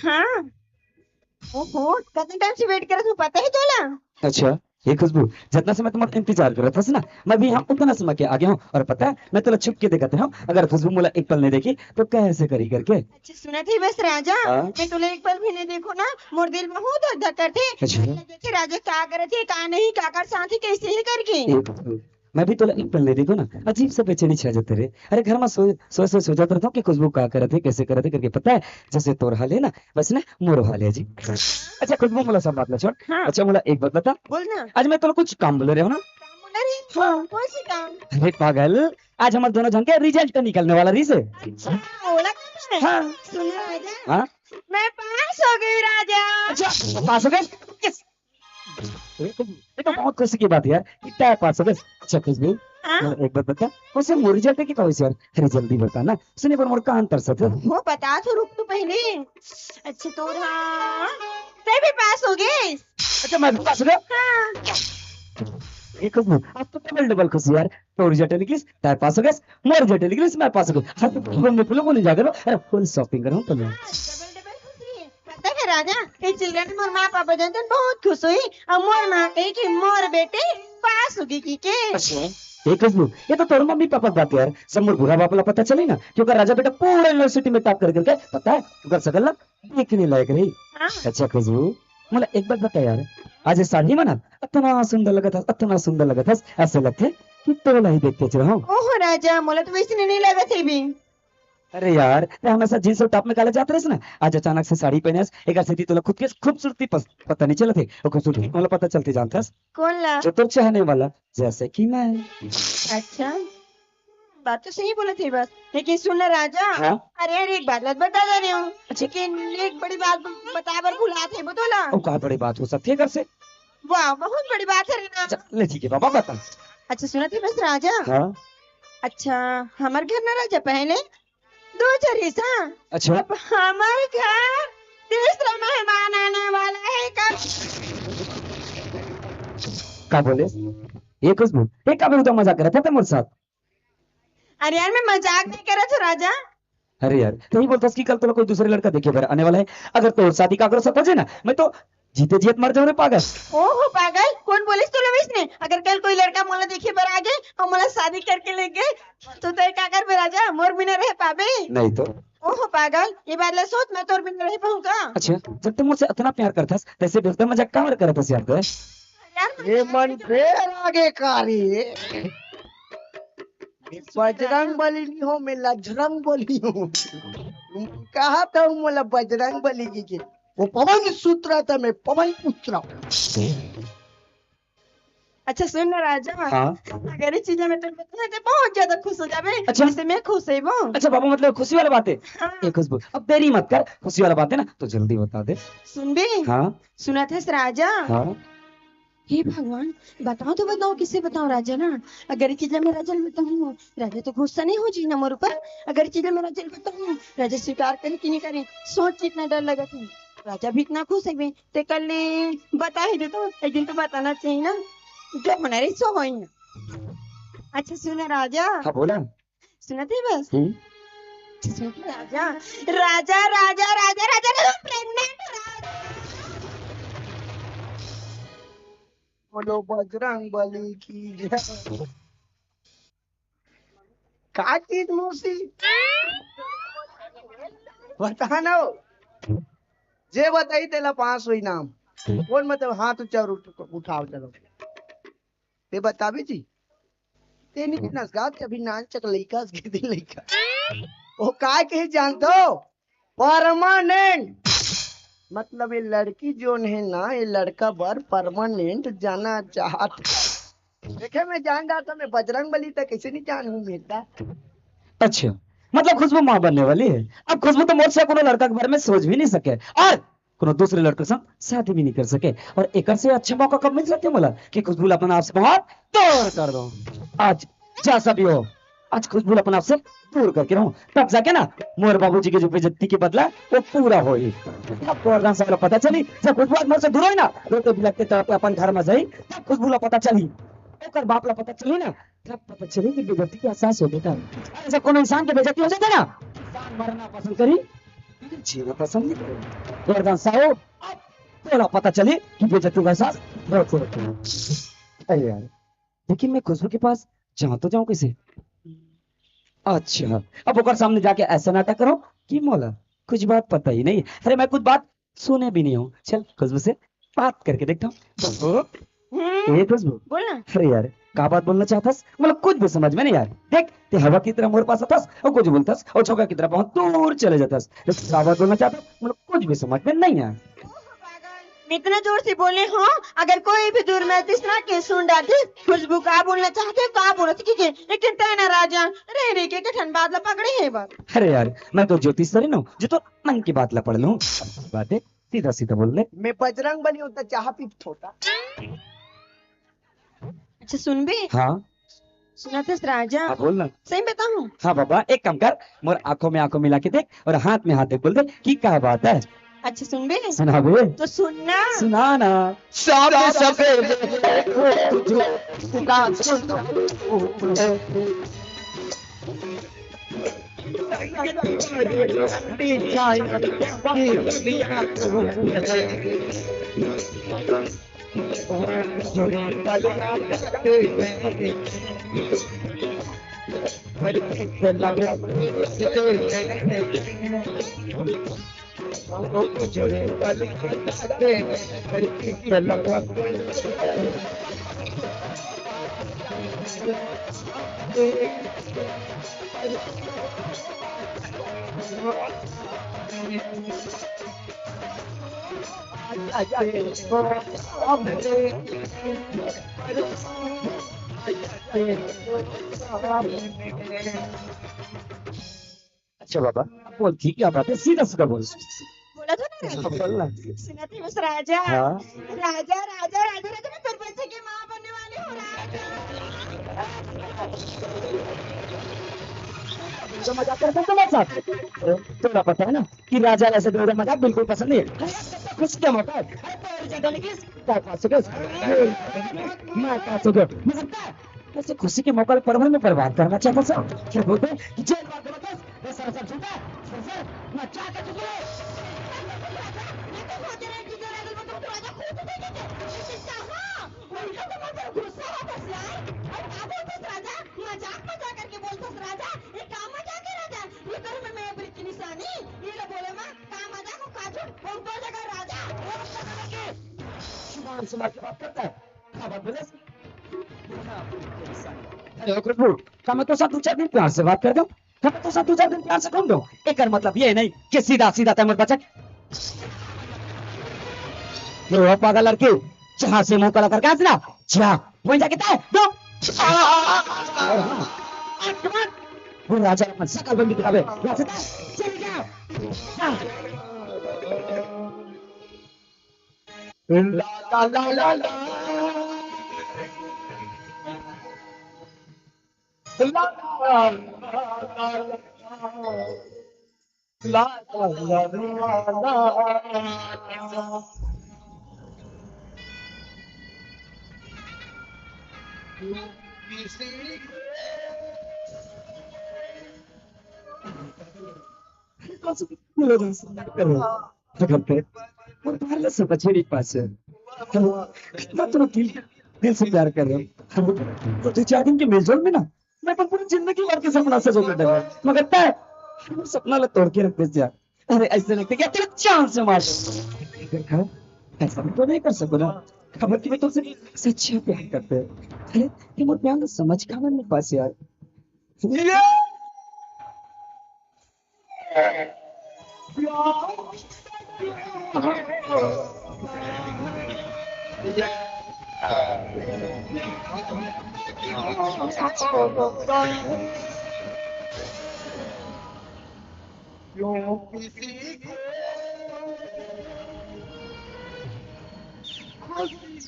हाँ। ओहो, कतने टाइम से वेट करत हूँ, पता है तोला? अच्छा, ये खुशबू, जितना समय तुम्हारा इंतजार करत हस ना, मैं भी यहाँ उतना समय के आगे हूँ। और पता है, मैं तोला छुप के देखत हूँ, अगर खुशबू मोला एक पल नहीं देखी, तो कैसे करी करके? अच्छा, सुनत ही बस राजा, हाँ? मैं तोला एक पल भी नहीं देखो ना, मोर दिल बहुत धक धक करथे। अच्छा। लगे कि राजा का करत है, का नहीं, का कर साथ ही, कैसे ही करके। ये खुशबू, मैं भी तोला एक पल नहीं देखो ना, अजीब सा बेचैनी छा जाते रे। अरे घर में सो, सो, सो, सो जात रहता हूँ कि खुशबू का करत है, कैसे करत है करके। पता है, जैसे तोर हाल है ना, वैसे ना मोरो हाल है जी। अच्छा खुशबू, मोला सब बात ला छोड़। हाँ। अच्छा मोला एक बात बता। बोल ना। आज मैं तोला कुछ काम बोले रहे हो ना? काम बोले रहे? हाँ। कौन सी काम? अरे पागल, आज हमारे दोनों जन के रिजल्ट निकलने वाला रही से। अच्छा, ओला काम है? हाँ। सुन राजा। हाँ? मैं पास हो गई राजा। अच्छा, पास हो गए? Yes। ये तो, ये तो बहुत खुशी की बात है यार, कितना है पास हो गए। अच्छा खुशबू, हाँ? यार, एक बात बता, वैसे मोर रिजल्ट है कि तो यार, अरे जल्दी बता ना, सुने पर मोर कान तरसत है। वो बता तो, रुक तो पहले। अच्छा तो हाँ, तै भी पास हो गए। अच्छा मैं भी पास हो गया। हाँ। ये खुशबू, आज तो डबल डबल खुशी यार, तोर रिजल्ट निकलिस, तै पास हो गए, मोर रिजल्ट निकलिस, मैं पास हो गया। हाँ तो फूलों में फूलों को नहीं जाकर, अरे फुल शॉपिंग करूँ तो मैं। हाँ, डबल डबल खुशी। पता है राजा, ये चिल्ला के मोर माँ पापा जान तो बहुत खुश हुई। और मोर माँ कही कि मोर बेटे पास हो गई की के। अच्छा। ये खुशबू, ये तो तोर मम्मी पापा की बात है यार। सब मोर बूढ़ा बाप ला पता चली ना कि ओकर राजा बेटा पूरा यूनिवर्सिटी में टॉप कर करके, पता है, ओकर सकल ला देखने लायक रही। हाँ। अच्छा खुशबू, मोला एक बात बता यार, आज ये साड़ी में ना इतना सुंदर लगत हस, इतना सुंदर लगत हस, ऐसे लगथे कि तोला ही देखते रहो। ओहो राजा, मोला तो वैसे नहीं लगत है भी। अरे यार, ते हमेशा जींस और टॉप में काले जात रहिस ना, आज अचानक से साड़ी पहने हस, एकर सेती तोला खुद के खूबसूरती पस-, पता नहीं चलत हे। और खूबसूरती मोला पता चलथे जानथस? कौन ला? जो तोर चाहने वाला, जैसे कि मैं। अच्छा, बात तो सही बोलत हे बस, लेकिन सुन ना राजा। हाँ? अरे यार, एक बात ला बता जा रही हूँ, अच्छा। लेकिन एक बड़ी बात बताए बर भुलात हे वो तोला। ओ, का बड़ी बात हो सकथे एकर से? वाह, बहुत बड़ी बात है रे ना। अच्छा, ले ठीक है बाबा, बता। अच्छा, सुनत हे बस राजा। हाँ? अच्छा, हमर घर ना राजा पहले दो झन रिहिस, हाँ। अच्छा। अब हमर घर तीसरा मेहमान आने वाला है कब? का बोले? ये खुशबू, ये का बेहुदा मजाक करत हस ते मोर साथ? अरे यार, मैं मजाक नहीं करत हूँ राजा। अरे यार, तही बोलथस कि कल तोला कोई दूसरे लड़का देखे बर आने वाला है। अगर तोर शादी काकरो साथ हो जाए ना, मैं तो जीते जियत मर जाऊं रे पागल। ओहो पागल, कौन बोलिस तोला वइसने? अगर कल कोई लड़का मोला देखे बर आ गे और मोला शादी करके ले गे, तो तय का करबे राजा, मोर बिना रह पाबे? नहीं तो। ओहो पागल, ये बात ला सोच, मैं तोर बिना रह पाऊं का? अच्छा, जब तू मुझसे इतना प्यार करथस, तैसे बेहुदा मजाक काबर करथस यार तू? यार, ये मन फेर आगे का रे? बजरंग बली नहीं हो, मैं लजरंग बली हूँ। तुम कहा था मोला बजरंग बली की के? वो पवन सूत्र था, मैं पवन पुत्र हूँ। अच्छा सुन ना राजा, हाँ। अगर ये चीज मैं तोला बताऊं ना, तो बहुत ज्यादा खुश हो जाबे। अच्छा। जैसे मैं खुश है वो। अच्छा बाबू, मतलब खुशी वाला बात है। हाँ। ए खुशबू, अब देरी मत कर, खुशी वाला बात है ना, तो जल्दी बता दे। सुनबे? हाँ। सुनत हस राजा? हाँ। हे भगवान, बताओ तो बताओ, किसे बताओ राजा ना? अगर ये चीज मैं राजा ला बताऊं, राजा तो गुस्सा नहीं हो जी ना मोर ऊपर? अगर ये चीज मैं राजा ला बताऊं, राजा स्वीकार करे कि नहीं करे? सोच के इतना डर लगत है। राजा भी इतना खुश है बे, ते कर ले, बता ही दे तो, एक दिन तो बताना चाहिए ना। जो होना रही सो होई ना। अच्छा सुन राजा। हाँ बोला। सुनत हे बस? हम्म। सुन राजा, राजा, राजा, राजा, राजा, राजा, प्रेग्नेंट राजा। बोलो बजरंग बली की जय। का चीज मौसी? बता ना हो। जे बताही तेला पाँच सौ इनाम। कौन मतलब हाथ ऊंचा उठ-, उठाओ चलो। ते बताबे जी। तेनी के नसगात के अभी नान चक लइका अस गे दिन लइका। वो काय कहे जानथो? परमानेंट। मतलब ये लड़की जोन है ना, ये लड़का बर परमानेंट जाना चाहत। देखे मैं जान जाता मैं बजरंग बली तक कैसे नहीं जानहूँ बेटा। अच्छा, मतलब खुशबू माँ बनने वाली है। अब खुशबू तो मोर से कोनो लड़का के बारे में सोच भी नहीं सके। और कोनो दूसरे लड़के संग शादी भी नहीं कर सके। और एकर से अच्छा मौका कब मिल सकथे मोला कि खुशबू ला अपन आप से बहुत दूर कर दो। आज जैसा भी हो, आज खुशबू ला अपन आप से दूर करके रहूं, तब जाके ना मोर बाबूजी के जो बेइज्जती के बदला वो पूरा होई। तब गोवर्धन साहू ला पता चली, जब खुशबू आज मोर से दूर होई ना, रोते बिलखते तड़पते अपन घर में जाई, तब खुशबू ला पता चली, ओकर बाप ला पता चली ना, तब पता चली कि बेइज्जती के एहसास होथे का। अरे, जब कोनो इंसान के बेइज्जती हो जाथे ना, इंसान मरना पसंद करी, जीना पसंद नहीं करे। गोवर्धन साहू, अब तोला पता चली कि बेइज्जती का एहसास होथे। अरे यार, लेकिन मैं खुशबू के पास जाऊं तो जाऊं कैसे? अच्छा, अब ओकर सामने जाके ऐसा नाटक करो कि मोला कुछ बात पता ही नहीं। अरे, मैं कुछ बात सुने भी नहीं हूँ। चल, खुशबू से बात करके देखता हूँ। हम्म, ए खुशबू, बोल ना। अरे यार, का बात बोलना चाहतस? मतलब कुछ भी समझ में नहीं यार। देख, ते हवा की तरह मोर पास आथस और कुछ बोलतस और झोंका की तरह बहुत दूर चले जातस। देख, का बात बोलना चाहतस? मतलब कुछ भी समझ में नहीं यार। मैं इतना जोर से बोले हूँ, अगर कोई भी दूर में तीसरा के सुन डालते, खुशबू का बोलना चाहते, का बोलत की के, लेकिन तय ना राजा, रे रे के कठिन बात ला पकड़े है बात। अरे यार, मैं तो ज्योतिष सर ही ना हूँ, जो तो मन की बात ला पढ़ लूँ। बात है, सीधा सीधा बोल ले। मैं बजरंग बली हूँ तो चाह पी थोटा। अच्छा सुनबे। हाँ। सुनत हस राजा? हाँ, बोल ना। सही बताऊं? हाँ बाबा, एक काम कर, मोर आंखों में आंखों मिला के देख और हाथ में हाथ देख, बोल दे कि का बात है। अच्छा सुनबे। सुनाबे। तो सुन ना। सुना ना। शाम सवेरे तुझे सुना सुन। अच्छा बाबा, बोल, ठीक क्या बात है? सीधा सीधा बोल। बोला था ना राजा। हाँ, बोल ना। सुनत हस राजा। हाँ। राजा, राजा, राजा, राजा, मैं तोर बच्चे के माँ बनने वाली हूँ, राजा। तो मजाक करते हो तुम्हारे साथ? तोला पता है ना कि राजा ऐसे डोरा मजाक बिल्कुल पसंद नहीं है। अरे, खुशी का मौका है। अरे, तैयारी ज्यादा नहीं की, क्या खा सके? मैं खा सके। मुझे लगता है, ऐसे खुशी के मौका पर में बर्बाद करना चाहता सर। क्या बोलते हैं कि जेल बार करता है, ये सर, सर, झूठा, सर, सर, मैं क्या कर चुका हूँ? मैं तो सोच रहा हूँ कि जो राजा, मतलब, राजा खुद नहीं कहते। हाँ, उल्टा तो मैं तेरा गुस्सा वापस लाए। और क्या बोलते राजा? मजाक, मजाक करके बोलते राजा। ये क्या मजाक है राजा? ये करूँ मैं, मैं ब्रिज की निशानी? ये लो बोले मैं, का मजाक हो, का झूठ? और दो जगह राजा, और दो जगह के। जुबान संभाल के बात करता है। का बात बोले? अरे ओ खुशबू, का मैं तो साथ दो चार दिन प्यार से बात कर दूं? का मैं तो साथ दो चार दिन प्यार से घूम दूं? एकर मतलब ये नहीं कि सीधा सीधा तैं मोर बचक। ये वो पागल लड़की, जहाँ से मुंह काला करके आज ना, जा, वहीं जाके तैं दो। आ, आ, आ, आ, आ, आ, आ, वो राजा अपन सकल बंदी दिखावे, यहाँ से तैं चली जा। जा। ला, ला, ला, ला, ला। ला, ला, ला, ला, ला। ला, ला, ला, ला, ला। अगर ते मोर प्यार ला समझ ही नहीं पास है, तो कितना तो दिल, दिल से प्यार कर रहे हो। तो दो चार दिन के मिलजुल में ना, मैं अपन पूरी जिंदगी भर के सपना सजो कर देंगे, मगर तैं हमर सपना ला तोड़ के रख दे यार। अरे, ऐसे लगता है कि तेरा चांद से मार दे। देखा, ऐसा भी तो नहीं कर सको ना। खबर कि मैं तुमसे सच्चा प्यार करते हैं। अरे, ये मोर प्यार ला समझ काबर नहीं पास यार। ये का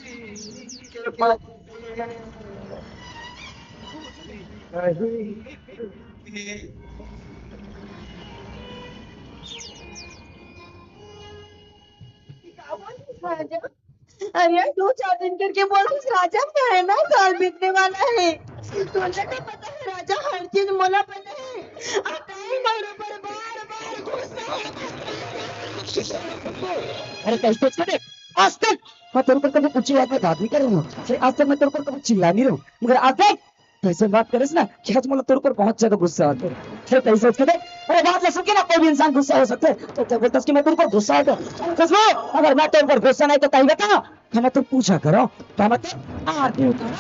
बोलिस राजा? अरे, दो चार दिन करके बोलिस राजा, महीना साल बीतने वाला है। तुझे तो पता है राजा, हर चीज मोला पता है। और टाइम और ऊपर बार बार गुस्सा। अरे, कइसे सोच के देख, आज तक मैं तोर ऊपर कभी ऊंची आवाज में बात नहीं करे हूँ, आज तक मैं तोर ऊपर कभी चिल्लाए नहीं रहे हूँ, मगर आज देख, तइसे बात करेस ना कि आज मोला तोर ऊपर बहुत ज्यादा गुस्सा आथे। फिर तइसे सोच के देख, अरे, बात ला सुन के ना कोई भी इंसान गुस्सा हो सकथे। तो क्या बोलथस कि मैं तोर ऊपर गुस्सा आथे? खुशबू, अगर मैं तोर ऊपर गुस्सा नहीं तो कहीं बता, हम तो पूजा करो, हम तो आरती उतारो।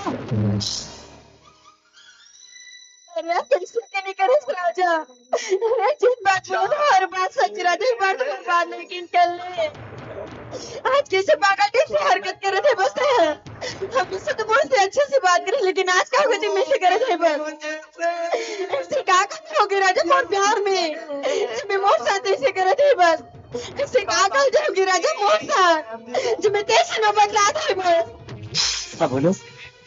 अरे, कइसे के नहीं करेस राजा? अरे, जिन बात बोलो, हर बात सच राजा, एक बार तो हर बात लेकिन कर ले। आज कइसे पागल जइसे हरकत करत हे बस। हम तुझसे तो बहुत से अच्छे से बात करे, लेकिन आज का होगे जी मेरे से करत हे बस। अइसे का कमी होगे राजा मोर प्यार में, जी मैं मोर साथ अइसे करत हे बस? अइसे का गलती होगे राजा मोर साथ, जी मैं तेरे से न बदलात हे बस? का बोले?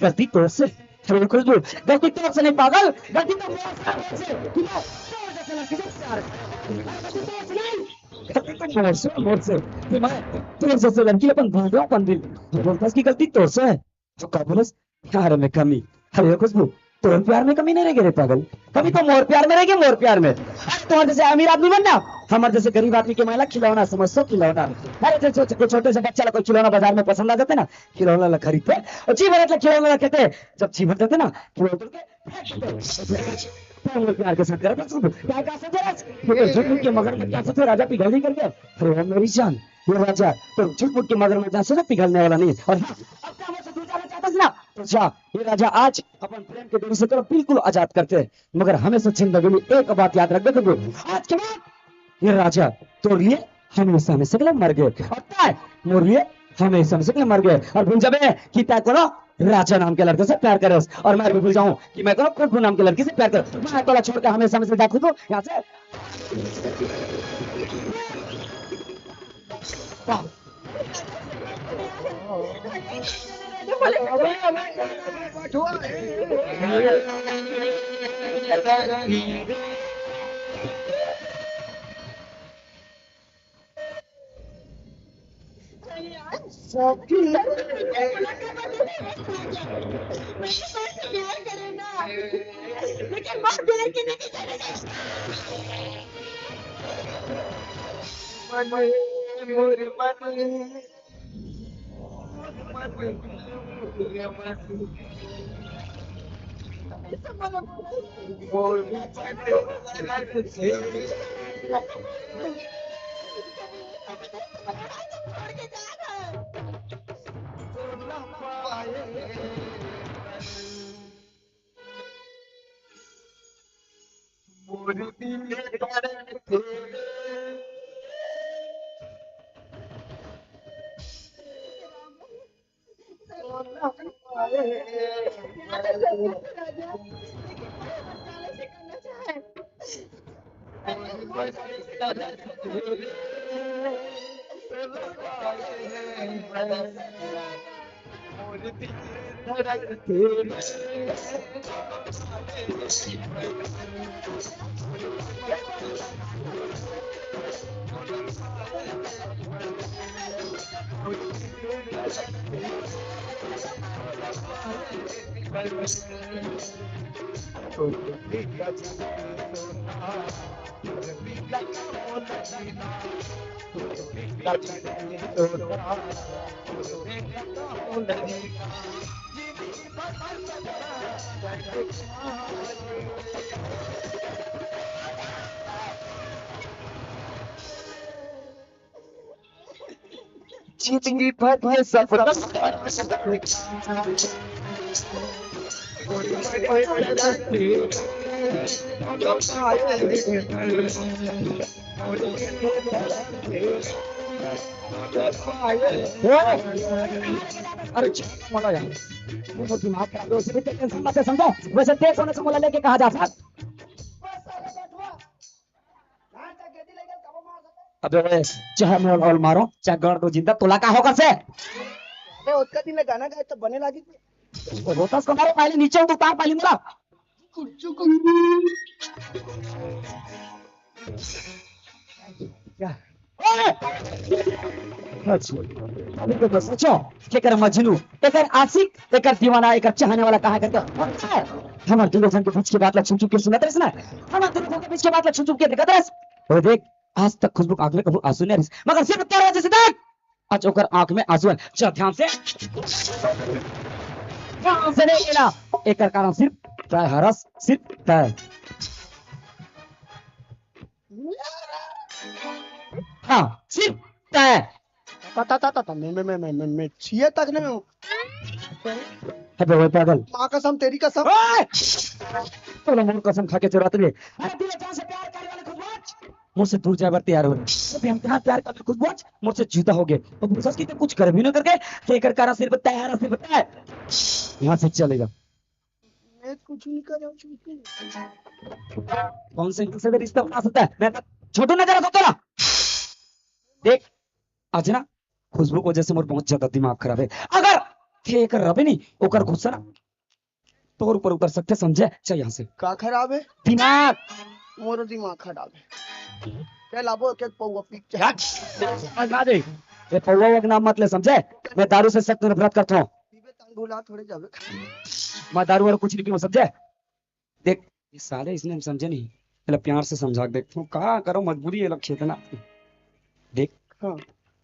गलती तोर से? अरे खुशबू, गलती तोर से नहीं पागल, गलती तो मोर से, तोर जैसे लड़की से प्यार। गलती तो मोर से, मोर से। मैं तोर जैसे लड़की अपन दिल दो, अपन दिल। बोलथस कि गलती तोर से है। तो का बोलस? प्यार में कमी। अरे खुशबू, तोर प्यार में कमी नहीं रह गे रे पागल, कमी तो मोर प्यार में रह गे, मोर प्यार में। अरे तोर जैसे अमीर आदमी बनना, हमर जैसे गरीब आदमी के माला खिलौना समझ सो, खिलौना। अरे जो, जो, जो छोटे से बच्चा ला कोई खिलौना बाजार में पसंद आ जाथे ना, खिलौना ला खरीदथे और जी भर ला खिलौना ला खेलथे। जब जी भर देथे ना, खिलौना तोड़ के फेंक देथे। तो मोर प्यार के साथ करत हस, प्यार का साथ करत हस। ये तो झूठ मूठ के मगर में क्या सोचे राजा पिघल नहीं करके? अरे ओ मेरी जान, ये राजा तो झूठ मूठ के मगर में जा सोचे पिघलने वाला नहीं है। और हाँ, अब क्या हमसे दूर जाना चाहता है ना? तो जा, ये राजा आज अपन प्रेम के डोरी से तोला बिल्कुल आजाद करथे, मगर हमेशा जिंदगी में एक बात याद रख दे तू, आज के बाद ये राजा तोर लिए हमेशा हमेशा के लिए मर गे और तैं मोर लिए हमेशा हमेशा के लिए मर गे। और भूल जाबे कि तैं कोनो राजा नाम के लड़के से प्यार करेस और मैं भी भूल जाऊं कि मैं कोनो खुशबू नाम के लड़की से प्यार करेस। मैं तोला छोड़ के हमेशा हमेशा जात हूं यहाँ से। जिंदगी भर ये सपना। अरे, मोला यार, वो दिमाग खराब है, उसे भी टेंशन मत दे, समझा? वैसे तेरे सोने से मोला लेके कहाँ जा सकता? अबे ओए, चाहे मैं ऑल मारो, चाहे गड़ दो जिंदा, तोला का होकर से? मैं ओतका दिन ले गाना गाए त बने लागी। रोहतास को मारो, पहले नीचे उतार, पहले मोला। अच्छा, अभी तो बस सोचो, एकर मजनू, एकर आशिक, एकर दीवाना, एकर चाहने वाला कहाँ करके हमर दोनों जन के बीच के बात ला छुप छुप के सुनत रहिस ना। हमर दोनों जन के बीच के बात ला छुप छुप के देखत रहिस। ओ देख, आज तक खुशबू के आँख में कभू आंसू नहीं रहिस, मगर सिर्फ तोर वजह से देख, आज ओकर आँख में आंसू हे। चल ध्यान से, ध्यान से नहीं लेना, एकर कारण सिर्फ तय हरस, सिर्फ तय। हाँ, सिर्फ तय। ता, ता, ता, ता, ता, मैं, मैं, मैं, मैं, मैं, मैं छिए तक नहीं हूँ। अबे वो पागल। माँ कसम, तेरी कसम। ओए! तोला मोर कसम खा के चुरात रहे। अरे दिल जान से प्यार करे वाले खुद बाज। मोर से दूर जाए बर तैयार हो। अबे हम इतना प्यार कर खुद बाज, मोर से जुदा हो गए। अब सच की तो कुछ कर भी ना करके, तेकर कारण सिर्फ तय हरस, सिर्फ तय। यहाँ से चले जा। मैं कुछ नहीं कर रहा हूँ, छोटू। कौन से इंसान से रिश्ता बना सकता है? मैं तो छोटू नजर आता हूँ तोला। देख, आज ना खुशबू की वजह से मोर बहुत ज्यादा दिमाग खराब है। अगर तेकर रबे नहीं, ओकर गुस्सा ना तोर ऊपर उतर सकथे, समझे? चल यहाँ से। का खराब है? दिमाग। मोरो दिमाग खराब है। चल आबो एक एक पौवा पी के। यार, समझ ना दे। ये पौवा वौवा के नाम मत ले, समझे? मैं दारू से सख्त नफरत करता हूँ। पीबे तन भुला थोड़े जाबे। मैं दारू वारू कुछ नहीं पीऊँ, समझे? देख, ये साले इसने समझे नहीं। मतलब प्यार से समझा के देखता हूँ, का करो, मजबूरी है, लग खेतना। देख, हाँ।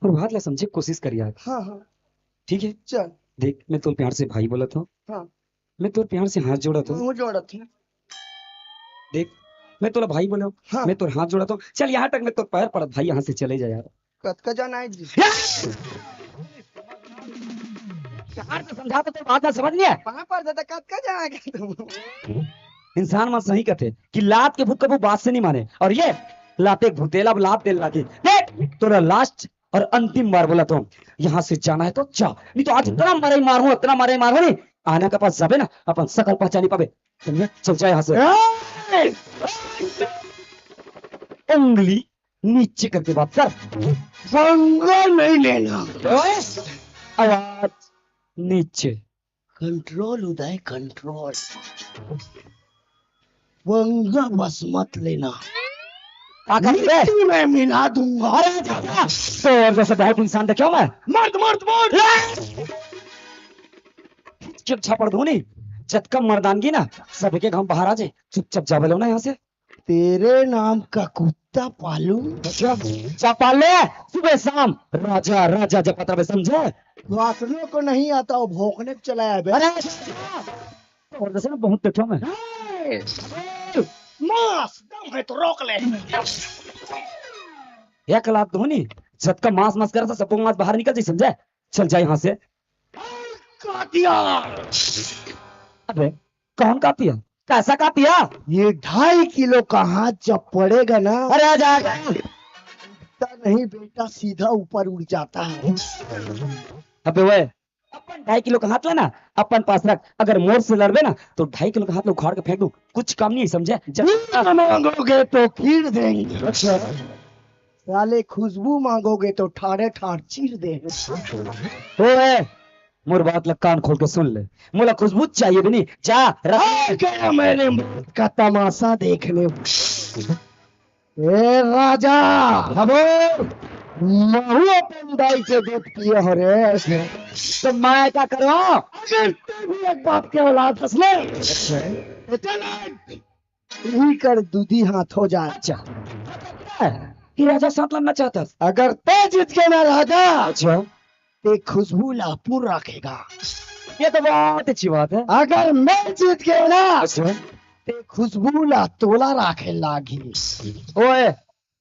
और बात ला समझे, कोशिश कर यार। हाँ, हाँ। ठीक है? चल। देख, मैं तोर प्यार से भाई बोलत हूँ। हाँ। मैं तोर प्यार से हाथ जोड़त हूँ। मुँह जोड़त हूँ। देख, मैं तोला भाई बोले हूँ। हाँ। मैं तोर हाथ जोड़त हूँ। चल, यहाँ तक मैं तोर पैर पड़त भाई, यहाँ से चले जा यार। कतका जाना है जी? प्यार से समझा तो तोर बात ना समझ नहीं है। पाँव पर जाता, कतका जाना है तुम? इंसान मन सही कहथे कि लात के भूत कभू बात से नहीं माने, और ये लाते के भूत, एला अब लात दे लागी। देख, तोला लास्ट और अंतिम बार बोलत हूँ, यहाँ से जाना है तो जा, नहीं तो आज इतना मारे मारूँ, इतना मारे मारूँ नहीं, आना के पास जाबे ना, अपन सकल पहचानी पाबे। समझे? चल जा यहाँ से। ए! उंगली नीचे करके बात कर। पंगा नहीं लेना। ओए, आवाज नीचे। कंट्रोल उदय, कंट्रोल। पंगा बस मत लेना। का कर बे? मिट्टी में मिला दूंगा। अरे जा, जा। तोर जैसे बहुत इंसान देखे हूँ मैं। मर्द, मर्द, मर्द। चुप छापड़ धोनी, जतका मर्दानगी ना, सबके घाम बाहर आ जाए। चुपचाप जाबे लो ना यहाँ से। तेरे नाम का कुत्ता पालूं? अच्छा, जा पाल ले, सुबह शाम राजा, राजा जपत रहे, समझे? वासनों को नहीं आता, वो भौंकने को चला है बे। अरे, और जैसे ना बहुत देखे मैं। ए, मांस दम है तो रोक ले। एक लात धोनी, जतका मांस मांस करता, सबको मांस बाहर निकल जाए, समझे? चल जाए यहाँ से। कातिया। अबे, कौन कातिया? कैसा कातिया? ये ढाई किलो का हाथ जब पड़ेगा ना, अरे, आ जाएगा। गिरता नहीं बेटा, सीधा ऊपर उड़ जाता है। अबे ओए, अपन ढाई किलो का हाथ लेना, अपन पास रख। अगर मोर से लड़बे ना, तो ढाई किलो का हाथ ला उखाड़ के फेंक दूं। कुछ काम नहीं है, समझे? जा। भीख मांगोगे तो खीर देंगे। अच्छा। साले खुशबू मांगोगे तो ठाड़े ठाड़ चीर देंगे। ओए, मोर बात ला कान खोल के सुन ले, मोला खुशबू चाहिए भी नहीं। जा, रख। आ गया मेरे मौत का तमाशा देखने। ए राजा, हबो, महू अपन दाई के दूध पिए हो रे। तो मैं क्या करूं? अगर तू भी एक बाप के औलाद हस ले, तो चल आज। यही कर दूधी हाथ हो जाए। अच्छा, कि राजा साथ लड़ना चाहता है? अगर तय जीत के ना राजा, अच्छा। ते खुशबू ला पूर रखेगा। ये तो बहुत अच्छी बात है। अगर मैं जीत गया ना, अच्छा। ते खुशबू ला तोला राखे लागी। ओए,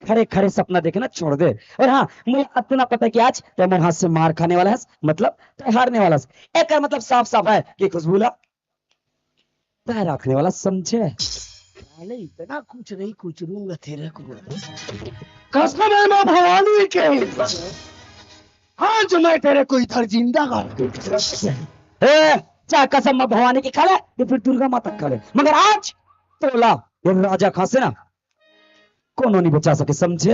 खड़े खड़े सपना देखना छोड़ दे। और हाँ, मुझे इतना पता है कि आज ते मोर हाथ से मार खाने वाला है, मतलब ते हारने वाला है। एकर मतलब साफ साफ है कि खुशबू ला तय राखने वाला, समझे? साले इतना कुछ नहीं कुछ रूंगा तेरे को। कसम है माँ भवानी के, आज मैं तेरे को इधर जिंदा गाड़ दूंगा। ए, चाहे कसम माँ भवानी की खा ले, या फिर दुर्गा माता की खा ले, मगर आज तोला ये राजा खासे ना कोनो नहीं बचा सके, समझे?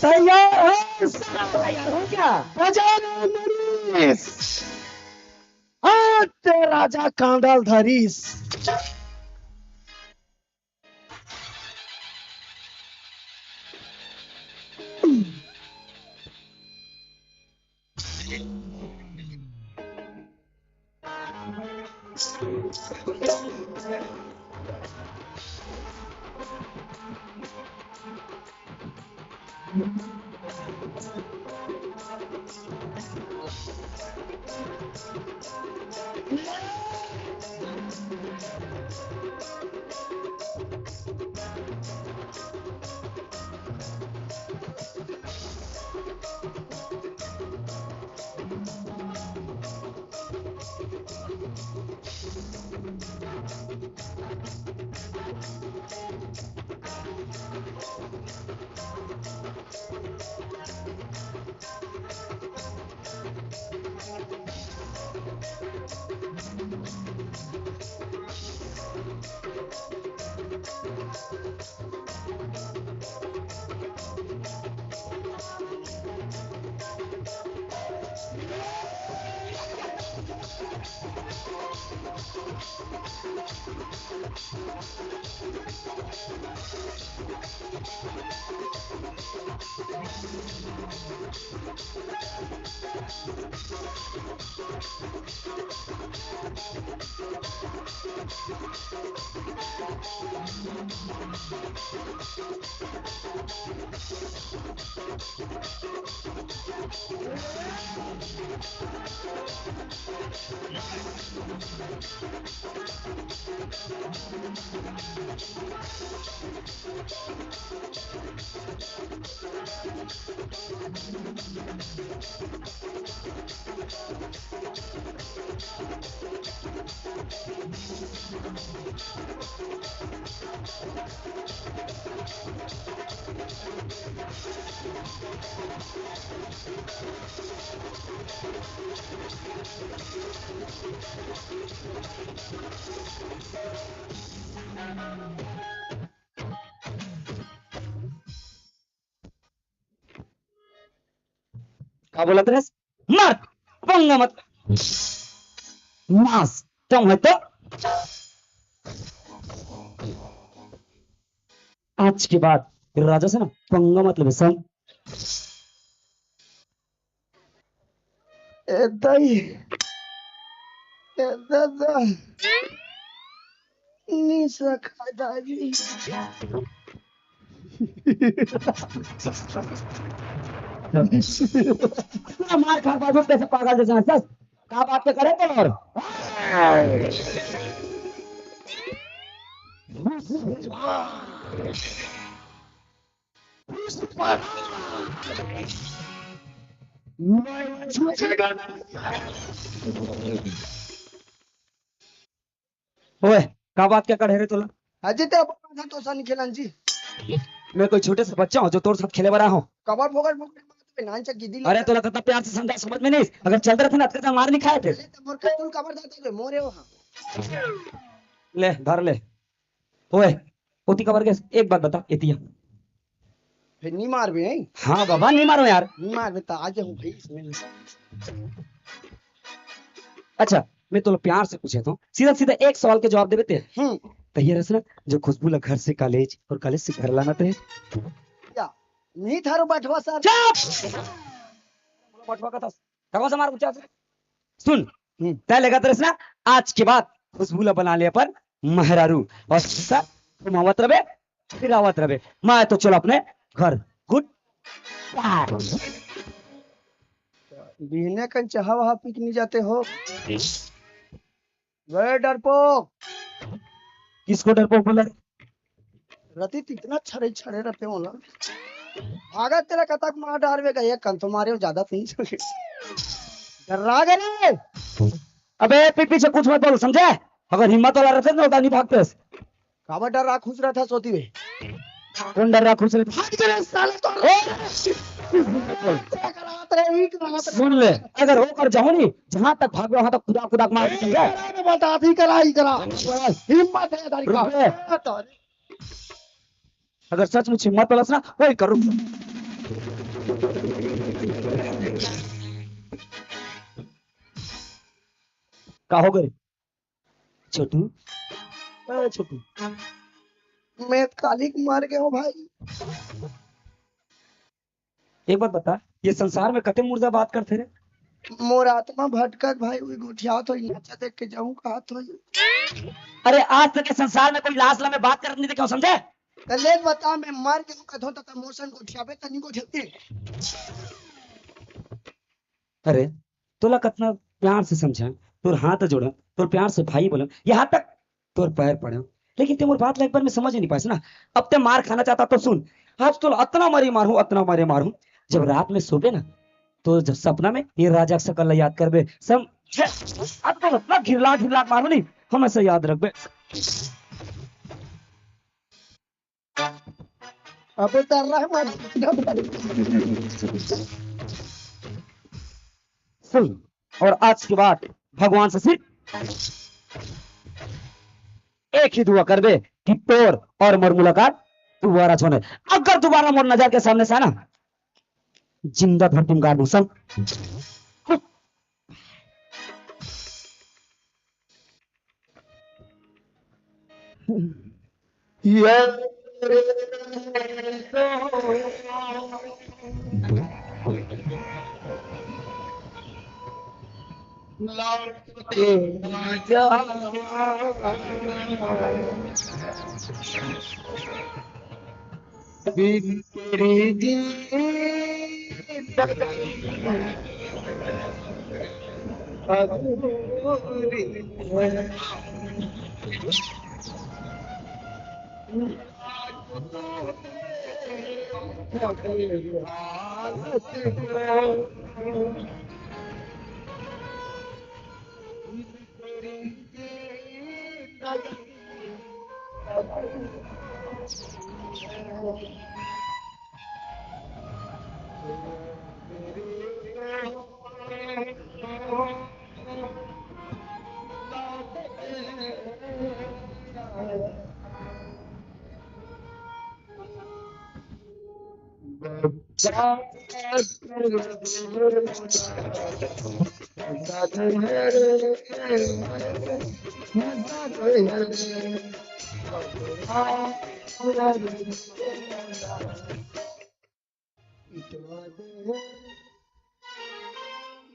तैयार है? तैयार हो गया? बजा रे मरीज। ते राजा कांदा ल धरिस। का बोलत रहे? मार, पंगा मत, नास, कम है तो। आज के बाद राजा से ना पंगा मत लेबे, समझ? ए दाई, ए दादा, निशा खा डाली। पूरा मार खा के बाजू कैसे पागल जैसे हंसस? का बात के करे तो और? ओए, का बात के करे रे तोला? अजय, ते अपन माथा तो सन खेलन जी। मैं कोई छोटे से बच्चा हूँ जो तोर साथ खेले बर आया हूँ? कबर फोकट फोकट मारत बे, नान चक गिद्दी अरे, ले। तोला कितना प्यार से समझा, समझ में नहीं। अगर चलते रहते ना, अतका मार नहीं खाए थे। अरे, तो मोर कतुल कबर जाते बे, मोरे वहाँ। ले, धर ले। ओए, ओती कबर के एक बात बता, एतिया। फिर नहीं मार बे, हैं? हाँ बाबा, नहीं मारो यार। नहीं मार बे, तो आ जाऊँ भाई इसमें। अच्छा, मैं तोला प्यार से पूछे तो, सीधा सीधा एक सवाल के जवाब देबे ते। हम्म। तो ये रचना, जो खुशबू ला घर से कॉलेज और कॉलेज से घर लाना ते। क्या? नहीं थारो बठवा सर। चुप! बठवा का था। कहाँ से मार पूछा? सुन, हम्म। तय लगा तेरे से ना, आज के बाद खुशबू ला बना ले अपन मेहरारू। और सर, घुमावत रहे, फिरावत रहे। मैं तो चलो अपने घर। गुड बाय। बिहने कन चाहा वहा पिकनिक जाते हो। वे डरपोक। किसको डरपोक बोला? रति त इतना छड़े छड़े रहते हो ना। भागा तेरा कतक मार डार में गए, कन तो मारे हो, ज्यादा तो नहीं। डर्रा गए रे। अबे पीठ पीछे कुछ मत बोल, समझे? अगर हिम्मत वाला रहते ना, तो नहीं भागते। काबर डर्रा खुश रहता सोती में? कौन डर्रा खुश रहता? भाग चले साले तो। ए! सुन ले, अगर वो कर जाओ नहीं, जहां तक भाग वहां तक कुदा कुदा के मार देंगे। बता दी करा ही करा। हिम्मत है दारी का। रुक बे। अगर सचमुच हिम्मत वाला ना, वही करो। का हो गे रे? छोटू, ए छोटू, मैं काली के मर गए हूँ भाई। एक बात बता, ये संसार में कते मुर्दा बात करथे रे? मोर आत्मा भटकत भाई, उही गोठियात होही, नाचा देख के जाऊं कहत होही। अरे, आज तक ये संसार में कोई लाश ला मैं बात करत नहीं देखे हूं, समझे? त ले बता, मैं मर गए हूं कथों त मोर संग गोठियाबे त नहीं गोठियाते? अरे, तोला कतना प्यार से समझा, तोर हाथ जोड़ा, तोर प्यार से भाई बोला, यहाँ तक तोर पैर पड़ा, लेकिन ते मोर बात ला एक बार में समझ नहीं पास ना। अब ते मार खाना चाहता तो सुन, आज तोला अतना मारे मारहूं, अतना मारे मारहूं, जब रात में सोबे ना, तो जब सपना में ये राजा के शकल ला याद करबे, समझे? अब तो अतना घिरला घिरला मारहूं नहीं, हमेशा याद रखबे। अबे तर रहा है मार। सुन, और आज के बाद भगवान से सिर्फ एक ही दुआ करबे कि तोर और मोर मुलाकात दोबारा होने। अगर दोबारा मोर नजर के सामने से आना, जिंदा धरती में गाड़ दूं, समझ?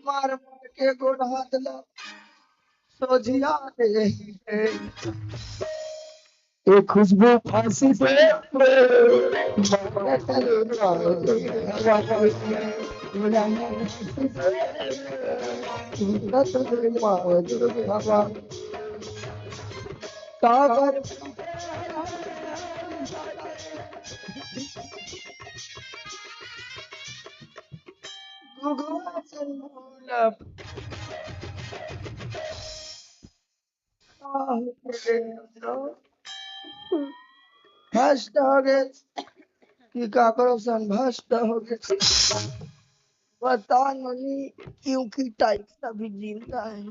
मार मार के गोड़ हाथ ला सोझिया रे। ए खुशबू फांसी पे। काबर गुगुआ संगुलप। भ्रष्ट हो गए कि काकरो सन भ्रष्ट हो गए। बता नोनी, क्योंकि टाइगर अभी जिंदा है,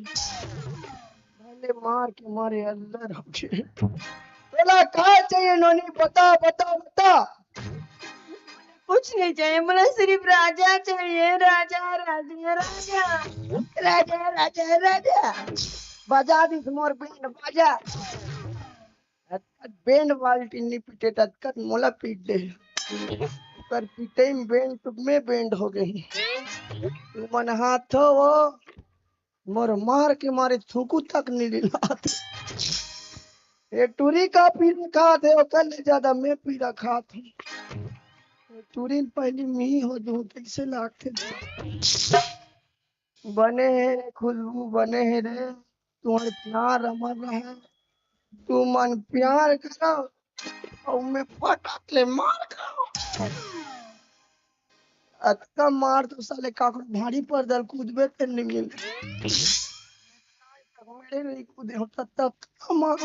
भले मार के मारे अंदर हो गए। तोला का चाहिए नोनी, बता, बता, बता। कुछ नहीं चाहिए, मुझे सिर्फ राजा चाहिए, राजा, राजा, राजा, राजा, राजा, राजा। बजा दिस मोर बैंड बाजा। बैंड बाल्टी नहीं पीटे, ततकत मोला पीट दे। पर पीटे में बैंड टुक में बैंड हो गई। तुमन हाथ हो वो मोर मार के मारे थूकू तक नहीं लिलात। ये टूरी का पीरा खात है, ओकर ले ज्यादा मैं पीरा खात हूँ। टूरी पहली मी हो जो कैसे लागथे। बने हे रे खुशबू, बने हे रे, तुम्हारे प्यार अमर रहे, तुमन प्यार करो और मैं फटाक ले मार खाओ। अतका मार तो साले काकरो भारी पर्दा ल कूदबे ते नहीं मिले। मेरे नहीं कूदे होता तब तो मार।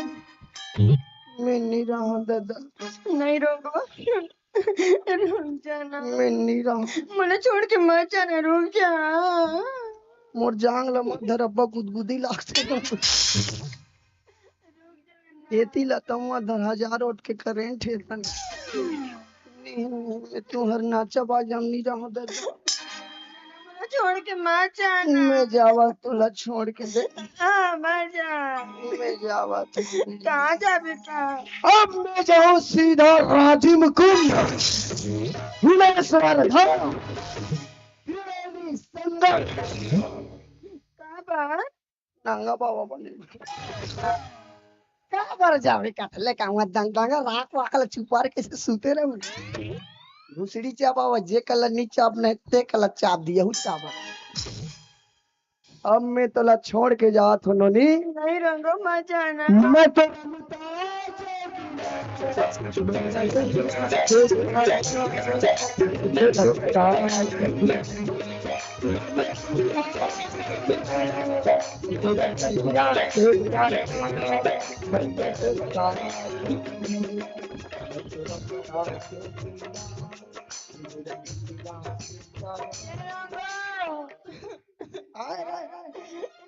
मैं नहीं रहा दादा। नहीं रोगो। रुक जाना। मैं नहीं रहा। मुझे छोड़ के मत जाना, रुक जा। मोर जांग ल मत धर, अब्बा गुदगुदी लागथे। एती ला तमुआ धर, हजार वोल्ट के करंट हे तन। नहीं, नहीं, मैं तुहर नाचा बाजा में नहीं रहूं दादा। छोड़ के मत जाना। मैं जावा तोला छोड़ के दे। हाँ, मत जा। मैं जावा तो। कहाँ जाबे का? अब मैं जाऊँ सीधा राजिम कुंड, हुलेश्वर धाम, त्रिवेणी संगम। का बा? नंगा बाबा बने। का बर जावे कथले का हुआ दंग दंग राख वाकल चुपार के से सुते रहे। घुसड़ी चाबा हुआ जे कल नी चाप नहीं ते कल चाप दिया हूँ चाबा। अब मैं तोला छोड़ के जात हूँ नोनी। नहीं रंगो मत जाना। मैं तो आय, आय, आय।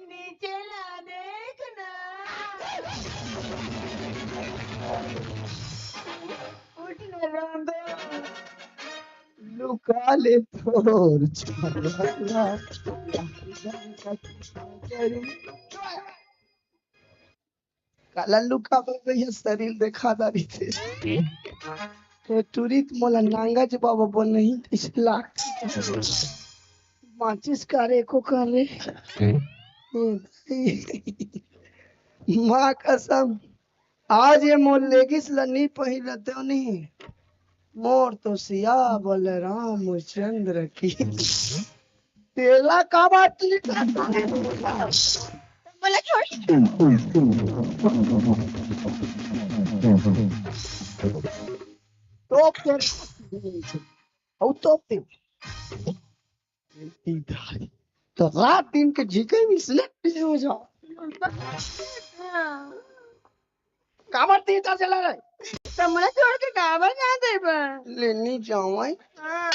नीचे ला देख ना। उठ ना रंगो। लुका ले तोर छाया। काला लुका भैया शरीर देखा दारी थे। तो तुरंत मोला नांगा जब बाबा बोल नहीं तो इसे लाग। माचिस का रे को कर रे। माँ कसम, आज ये मोर लेगिस ला नी पहिरते हो नहीं। मोर तो सिया बोले रामचंद्र की। तेला का बात नी करता। बोला छोड़। टोप तेरे। और टोप तेरे। तो रात दिन के झिके में से हो जाओ। काबर तीता चला रहे? तो मने छोड़ के काबर ना देबा? ले नी जाऊं आई। हाँ।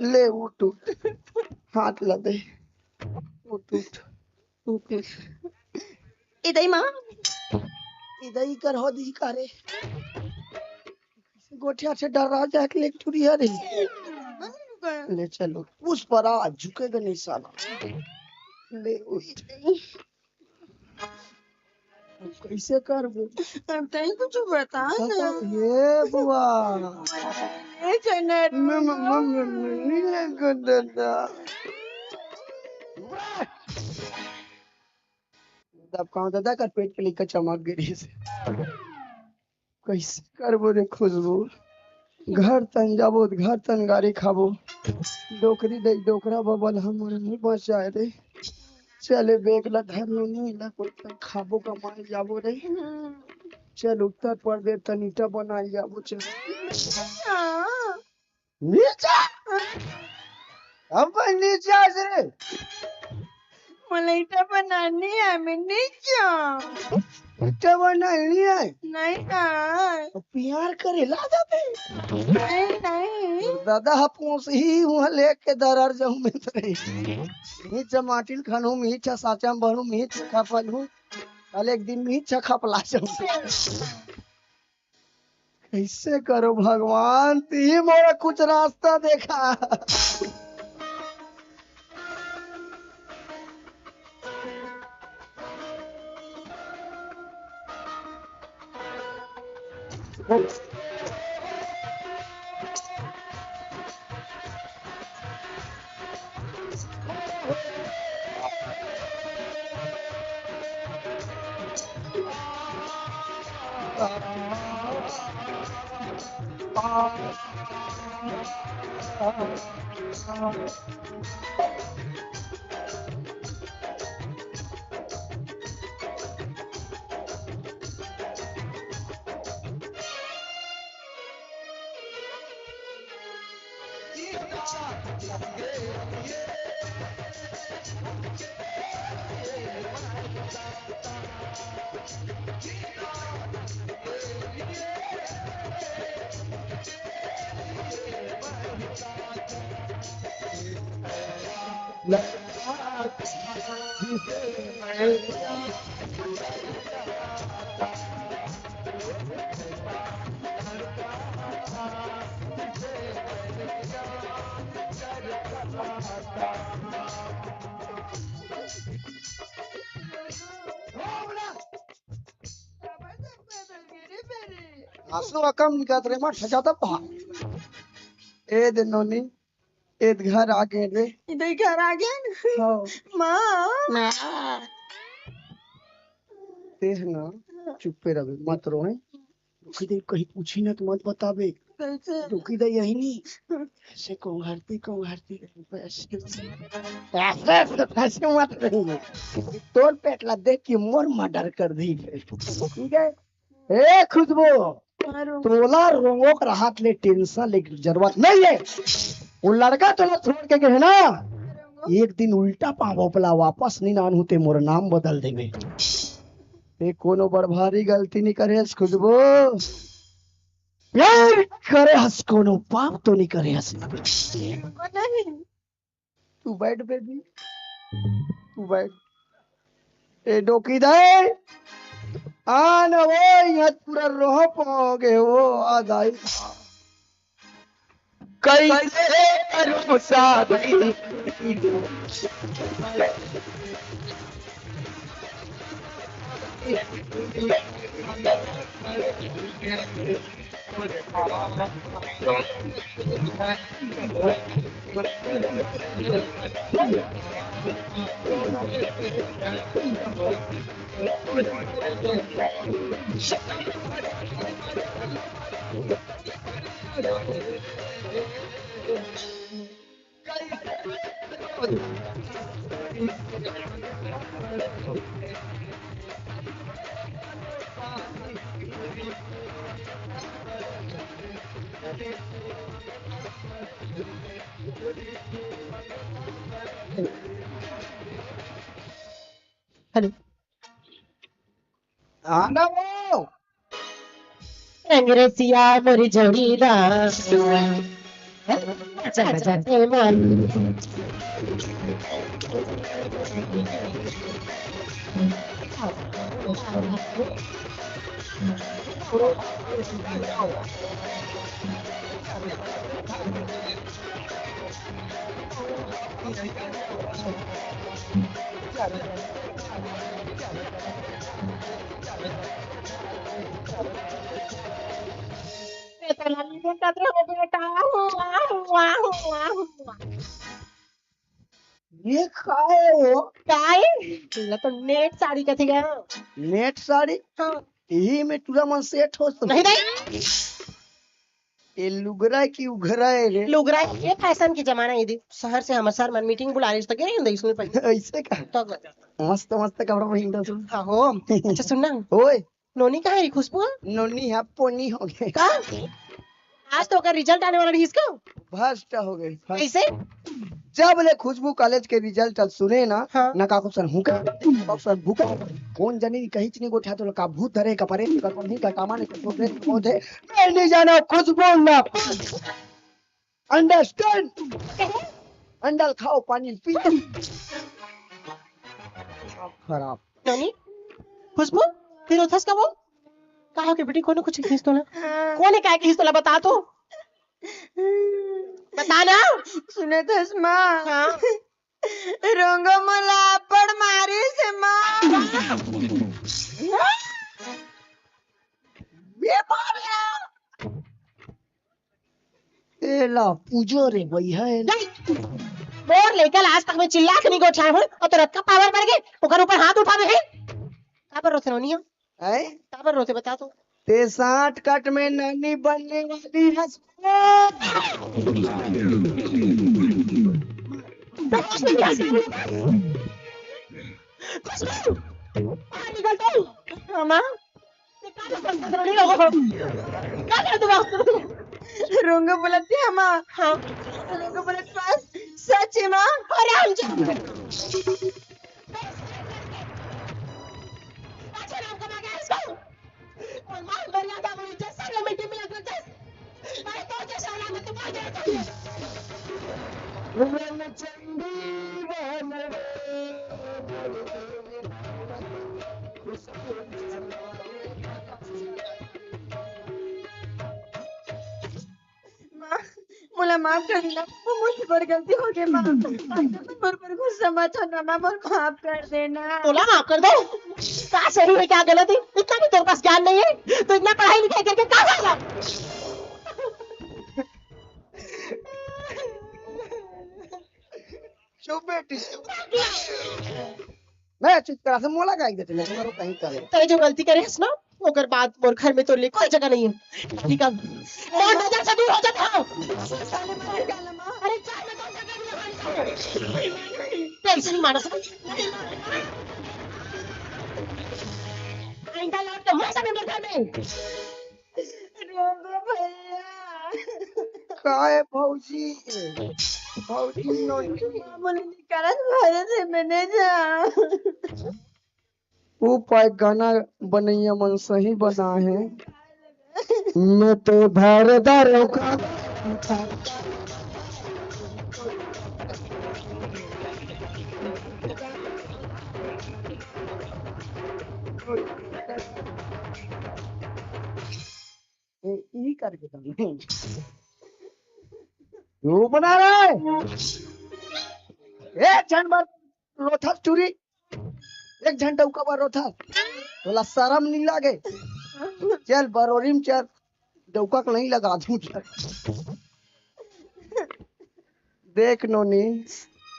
ले उठ उठ। हाथ ला दे। उठ उठ। उठ। इदई माँ। इदई कर हो दी करे। गोठिया से डरा जाके ले टुरिया रे। ले चलो, उस पर आ, झुकेगा नहीं साला। ले उठ। अब कैसे करबो? अब तई कुछ बता ना। ये बुआ। ले चना मैं, मैं, मैं, मैं, मैं नहीं लेकर देता। तब कहाँ दादा कर पेट के लेकर चमक गिरी से। कैसे करबो रे खुशबू? घर तन जाबो, घर तन गारी खाबो। डोकरी दे, डोकरा बबल हमर नहीं बचाए रे। चले बेग ला धर लो, नहीं ला कोई तन खाबो कमाए जाबो रे। चल उत्तर प्रदेश तन ईटा बनाए जाबो चल। हाँ। नीचा? अब कोई नीचा से रे? मोला ईटा बनानी है, मैं नीचा। ईटा बनानी है? नहीं है। तो प्यार करे ला जाते। नहीं, नहीं। दादा हा पोस ही हुआ लेके दरार जाऊं मैं तो नहीं। नीचा माटिल खानू, मीठा साचा में बनू, मीठा खपल हूँ। कल एक दिन मीठा खपला जाऊं। कैसे करो भगवान, ती मोरा कुछ रास्ता देखा। आंसू अकम निकलत रहे, मां ठचा दब भा। ए दे नोनी, ए दे घर आ गे रे। इधर घर आ गे। हाँ। मां। ते ह ना, चुप्पे रहे, मत रोए। रुकी दे, कहीं पूछी ना तो मत बताबे। कैसे? रुकी दे, यही नहीं। ऐसे कोंघरती, कोंघरती, ऐसे, ऐसे, ऐसे मत रही। तोर पेट ला देख के मोर मर्डर कर दी। ठीक है? ए खुशबू, हाँ, रोंगो। तोला रोंगो के रहत ले टेंशन ले जरूरत नहीं है। वो लड़का तोला छोड़ के गए ना, एक दिन उल्टा पाँव ओपला वापस नहीं नान होते, मोर नाम बदल देवे। ते कोनो बड़ भारी गलती नहीं करे हस खुशबू। प्यार करे हस, कोनो पाप तो नहीं करे हस। नहीं। तू बैठ बेबी, तू बैठ। ए डोकी दे, आ ना वो, यहाँ पूरा रोह पाओगे वो, आ दाई। कैसे करूं शादी? हेलो। हाँ ना वो। रंग रसिया मोरी जोड़ीदार। चल जाते मन। ये काय है वो? काय? तुला तो नेट साड़ी कथे गा। नेट साड़ी? हाँ। यही में टूरा मन सेट हो तो। नहीं, नहीं। ये लुगरा की उघरा है रे। लुगरा है, ये फैशन के जमाना है। ये शहर से हमर सर मन मीटिंग बुला रहे, तो गए हैं इसमें पहले। ऐसे का? तो मस्त मस्त कपड़ा पहिन रहा तू। हाँ हो। अच्छा सुन ना। ओए। नोनी कहाँ है खुशबू? नोनी है, पोनी हो गए। का? आज तो ओकर रिजल्ट आने वाला रहिस का? भ्रष्ट हो गई, भ्रष्ट। कैसे? जब ले खुशबू कॉलेज के रिजल्ट अब सुने ना, हाँ। ना का कुछ हुका, कुछ भूखा, कौन जानी कहीं नहीं गोठा तो का भूत धरे का परे का कोनी का कामा ने को दे को दे। मैं नहीं जाना खुशबू ना। अंडरस्टैंड? अंडा ल खाओ, पानी ल पी। खराब। नोनी, खुशबू, फिर उठस का वो? का हो के बेटी, कोनो कुछ किस तोला? हाँ। कोने काय किस तोला, बता तो। बता ना। सुनत हस माँ? हाँ। रोंगो मोला अब्बड़ मारिस हे माँ। ये मार ले। एला पूजो रे भैया, एला। नहीं। मोर लइका ला आज तक मैं चिल्ला के नहीं गोठाए हूँ, और तोर अतका पावर बढ़ गए, ओकर ऊपर हाथ उठावे है। काबर रोथे नोनी हो? हैं? काबर रोथे बता तो। ते साठ कट में नानी बनने वाली है। खुशबू, बाहर निकल तू। हाँ, माँ। रोंगो बोलत हे माँ। हाँ। रोंगो बोलत बस सच हे माँ। अरे हम जा। अच्छा नाम कमा गया इसको। और माँ मर्यादा वो इज्जत सगले मिट्टी में लग जाए। मैं तो जैसा औलाद है, तुम्हारे जैसा ही है। माँ, मोला माफ कर देना, वो मुझसे बड़ गलती हो गई माँ। मोर पर गुस्सा मत होना माँ, मोला माफ कर देना। बोला माफ कर दो। का सही है, क्या गलत है, इतना भी तेरे पास ज्ञान नहीं है, तो इतना पढ़ाई लिखाई करके क्या फायदा? चुप बेटी, चुप। मैं चुप करा से मोला गाई देते, मैं तुम्हारे कहीं करे। तैं जो गलती करे हस ना, ओकर बाद मोर घर में तोर लिए कोई जगह नहीं है। ठीक है, मोर नजर से दूर हो जा। अरे जा, मैं तो जगह नहीं है। टेंशन मानस। आइंदा लौट के मत आबे मोर घर में। रोको भैया। का है भौजी? भौजी नोनी। मामूली निकालत भरे से मैंने जा। वो पाए गाना बनैया मन सही बना है। मैं तो भरदार का ए, ई करके तो नहीं। तू बना रहे। ए, झन बार रोथा चूरी। एक झन डौका बार रोथा। तोला शरम नहीं लागे। चल, बरोरी में चल। डौका को नहीं लगा दूं। देख नोनी,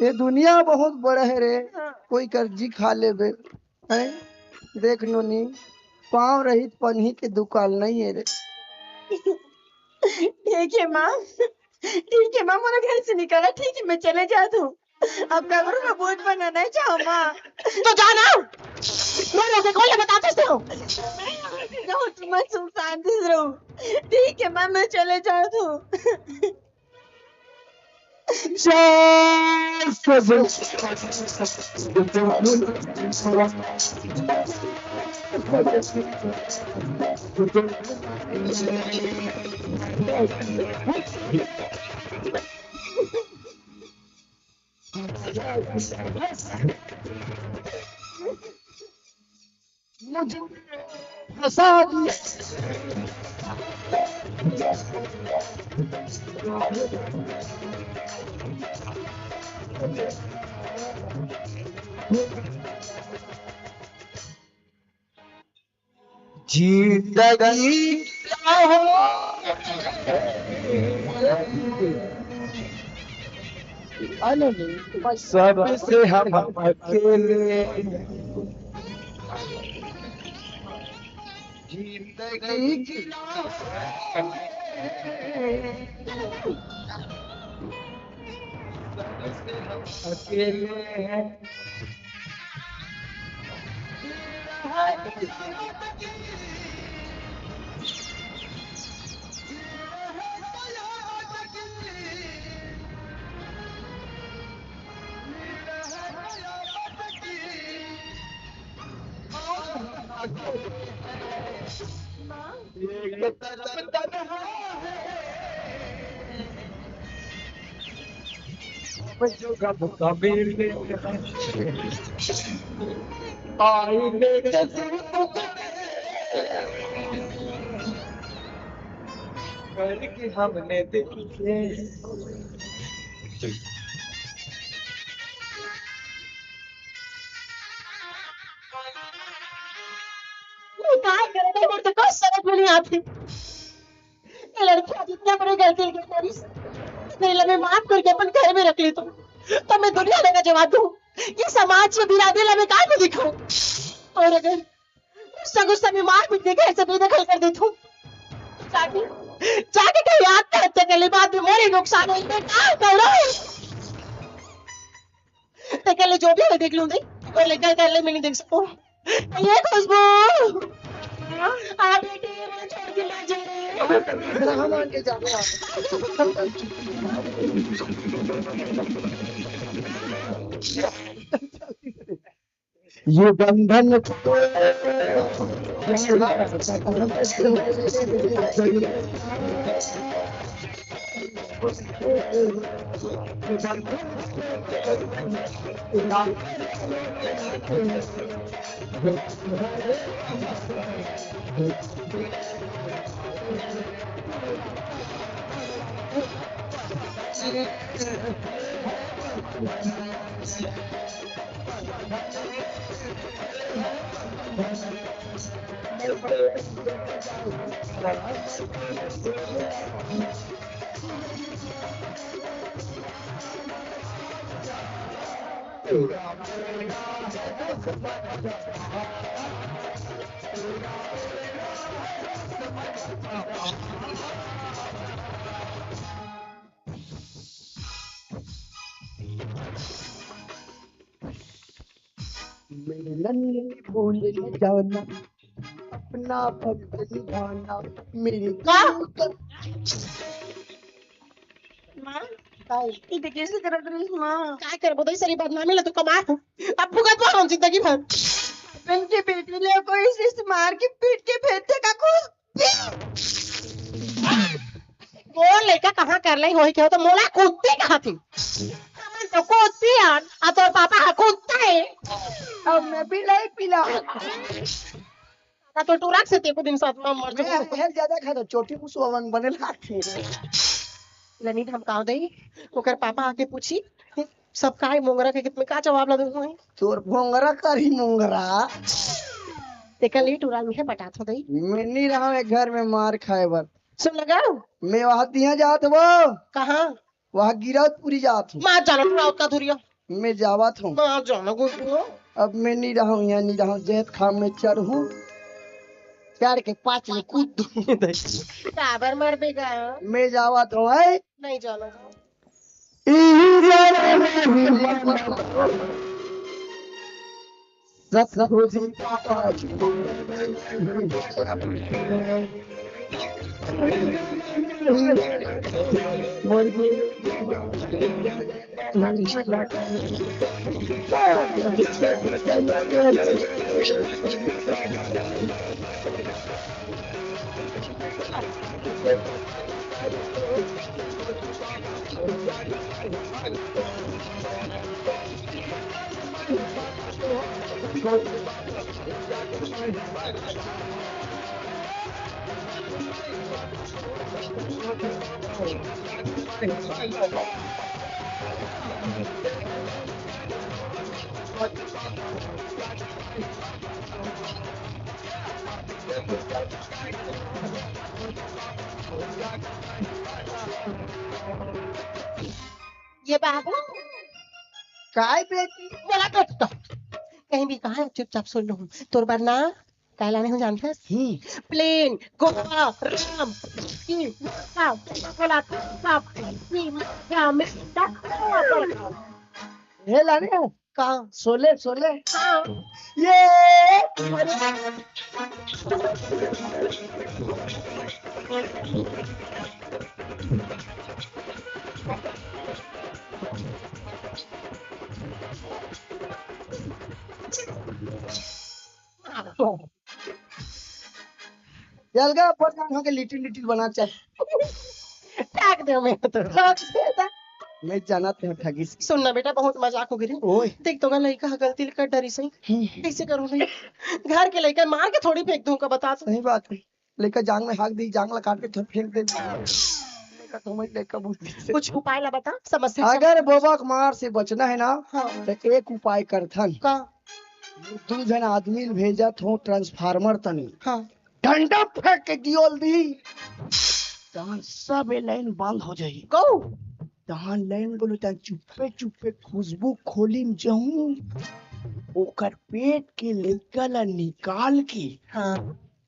ये दुनिया बहुत बड़ा है रे। हाँ। कोई कर जी खा लेबे। हैं? देख नोनी, पाँव रहित पनही के दुकान नहीं है रे। ठीक है माँ, ठीक है माँ, मोला घर से निकाला, ठीक है, मैं चले जात हूँ। अब ककरो मैं बोझ बना नहीं चाहूँ माँ। तो जा ना, मैं रोके कौन ले बता कैसे हो? मैं यहाँ से रहूँ, तुम सुनसान से रहो। ठीक है माँ, मैं चले जात हूँ। मुझे फंसा दिया। जिंदगी क्या हो, सबसे हम अकेले। जिंदगी की अकेले हैं। करके हमने देखे। ये काय करे, मोर तो कुछ समझ में नहीं आती। ये लड़की आज इतना बड़ी गलती कर करिस, नहीं ला मैं माफ करके अपन घर में रख लेतों, तो मैं दुनिया ला का जवाब दूं। ये समाज के बिरादरी ला मैं काय में दिखाऊं? और अगर गुस्सा गुस्सा में मार पीट के घर से बेदखल कर देतों, जाके, जाके कहीं आत्महत्या कर ले, बाद में मोर ही नुकसान होही, मैं का करूं? तेकर ले जो भी होही देख लूं दे, पर लेकर कर ले, मैं नहीं देख सकूं। ये खुशबू, आ बेटी, मुझे छोड़ के ना जा। ये बंधन मेरे नन्हे भोले जाना, अपना फर्ज निभाना, मेरे का? दिल का। माँ, काय? ई त कैसे करत रहिस, माँ? काय करबो, दई सरी बदनामी ला तो कमा। अब भुगत मा हम जिंदगी भर। अपन के बेटी ले कोई इस मार के पीट के भेजथे का कुछ? कोन लइका कहाँ कर लई होही, केहो तो मोला कुत्ती कहाथे। हमन तो कुत्ती आन, आ तोर पापा ह कुत्ता हे। अब मैं भी नहीं पीला। ना तो टूरा से तेको दिन साथ में मर मैं जाऊँ। हेल ज्यादा खाता, चोटी मुसवा मन बने लागथे। लनी धमकाव दई, ओकर पापा आके पूछी, सब काय मोंगरा के कित में का जवाब ला दूँ? तोर भोंगरा करी मोंगरा। तेकर ले टूरा में पटात हो दई। मैं नहीं रहा एक घर में मार खाए बर। सुन लगा? मैं वहाँ तिहाँ जात हूँ। कहाँ? वहाँ गिरौदपुरी जात हूँ। मार जाना टूरा ओतका धुरिया। मैं जावत हूँ। मार जाना गुड्डू। अब मैं नहीं रहूँ, यहाँ नहीं रहूँ, जैत खाम में चढ़ूँ, चढ़ के पाँच में कूद दूँ। काबर मरबे गा? मैं जावत हूँ, है? नहीं जाना। ये बाबू। काय बेटी? बोला बेटी तो। कहीं भी कहा है, चुपचाप सुन लूँ। तोर बर ना, काय लाने हूँ जानथस? हम्म। प्लेन, गोवा, राम, की, का, बोला, का, की, का, में, का, का, हे लाने? का? शोले, शोले। हाँ। ये। ये अलगा अपन नाम होके लिटिल लिटिल बना चल। टाक दे मैं तो। मैं जाना थे ठगी से। सुन ना बेटा, बहुत मजाक हो गई रे। ओए। देख तो लइका ह गलती कर डरिस हे। हम्म। कैसे करूँ मैं? घर के लइका मार के थोड़ी फेंक दूँ का, बता तो। सही बात है। लइका जांग में हाक दी, जांग ला काट के थोड़ा फेंक दे। लइका तो मैं लइका बुद्धि से। कुछ उपाय ला बता, समस्या का। अगर बोबक मार से बचना है ना, हाँ। तो एक उपाय करथन। का? दू झन आदमी ल भेजत हो ट्रांसफार्मर तनी। हाँ। डंडा फेंक के गियोल दी। तहन सब ए लाइन बंद हो जाही। कहू। तहन लाइन बोलो, तहन चुप्पे चुप्पे खुशबू खोली म जाऊं। ओकर पेट के लइका ला निकाल के। हाँ।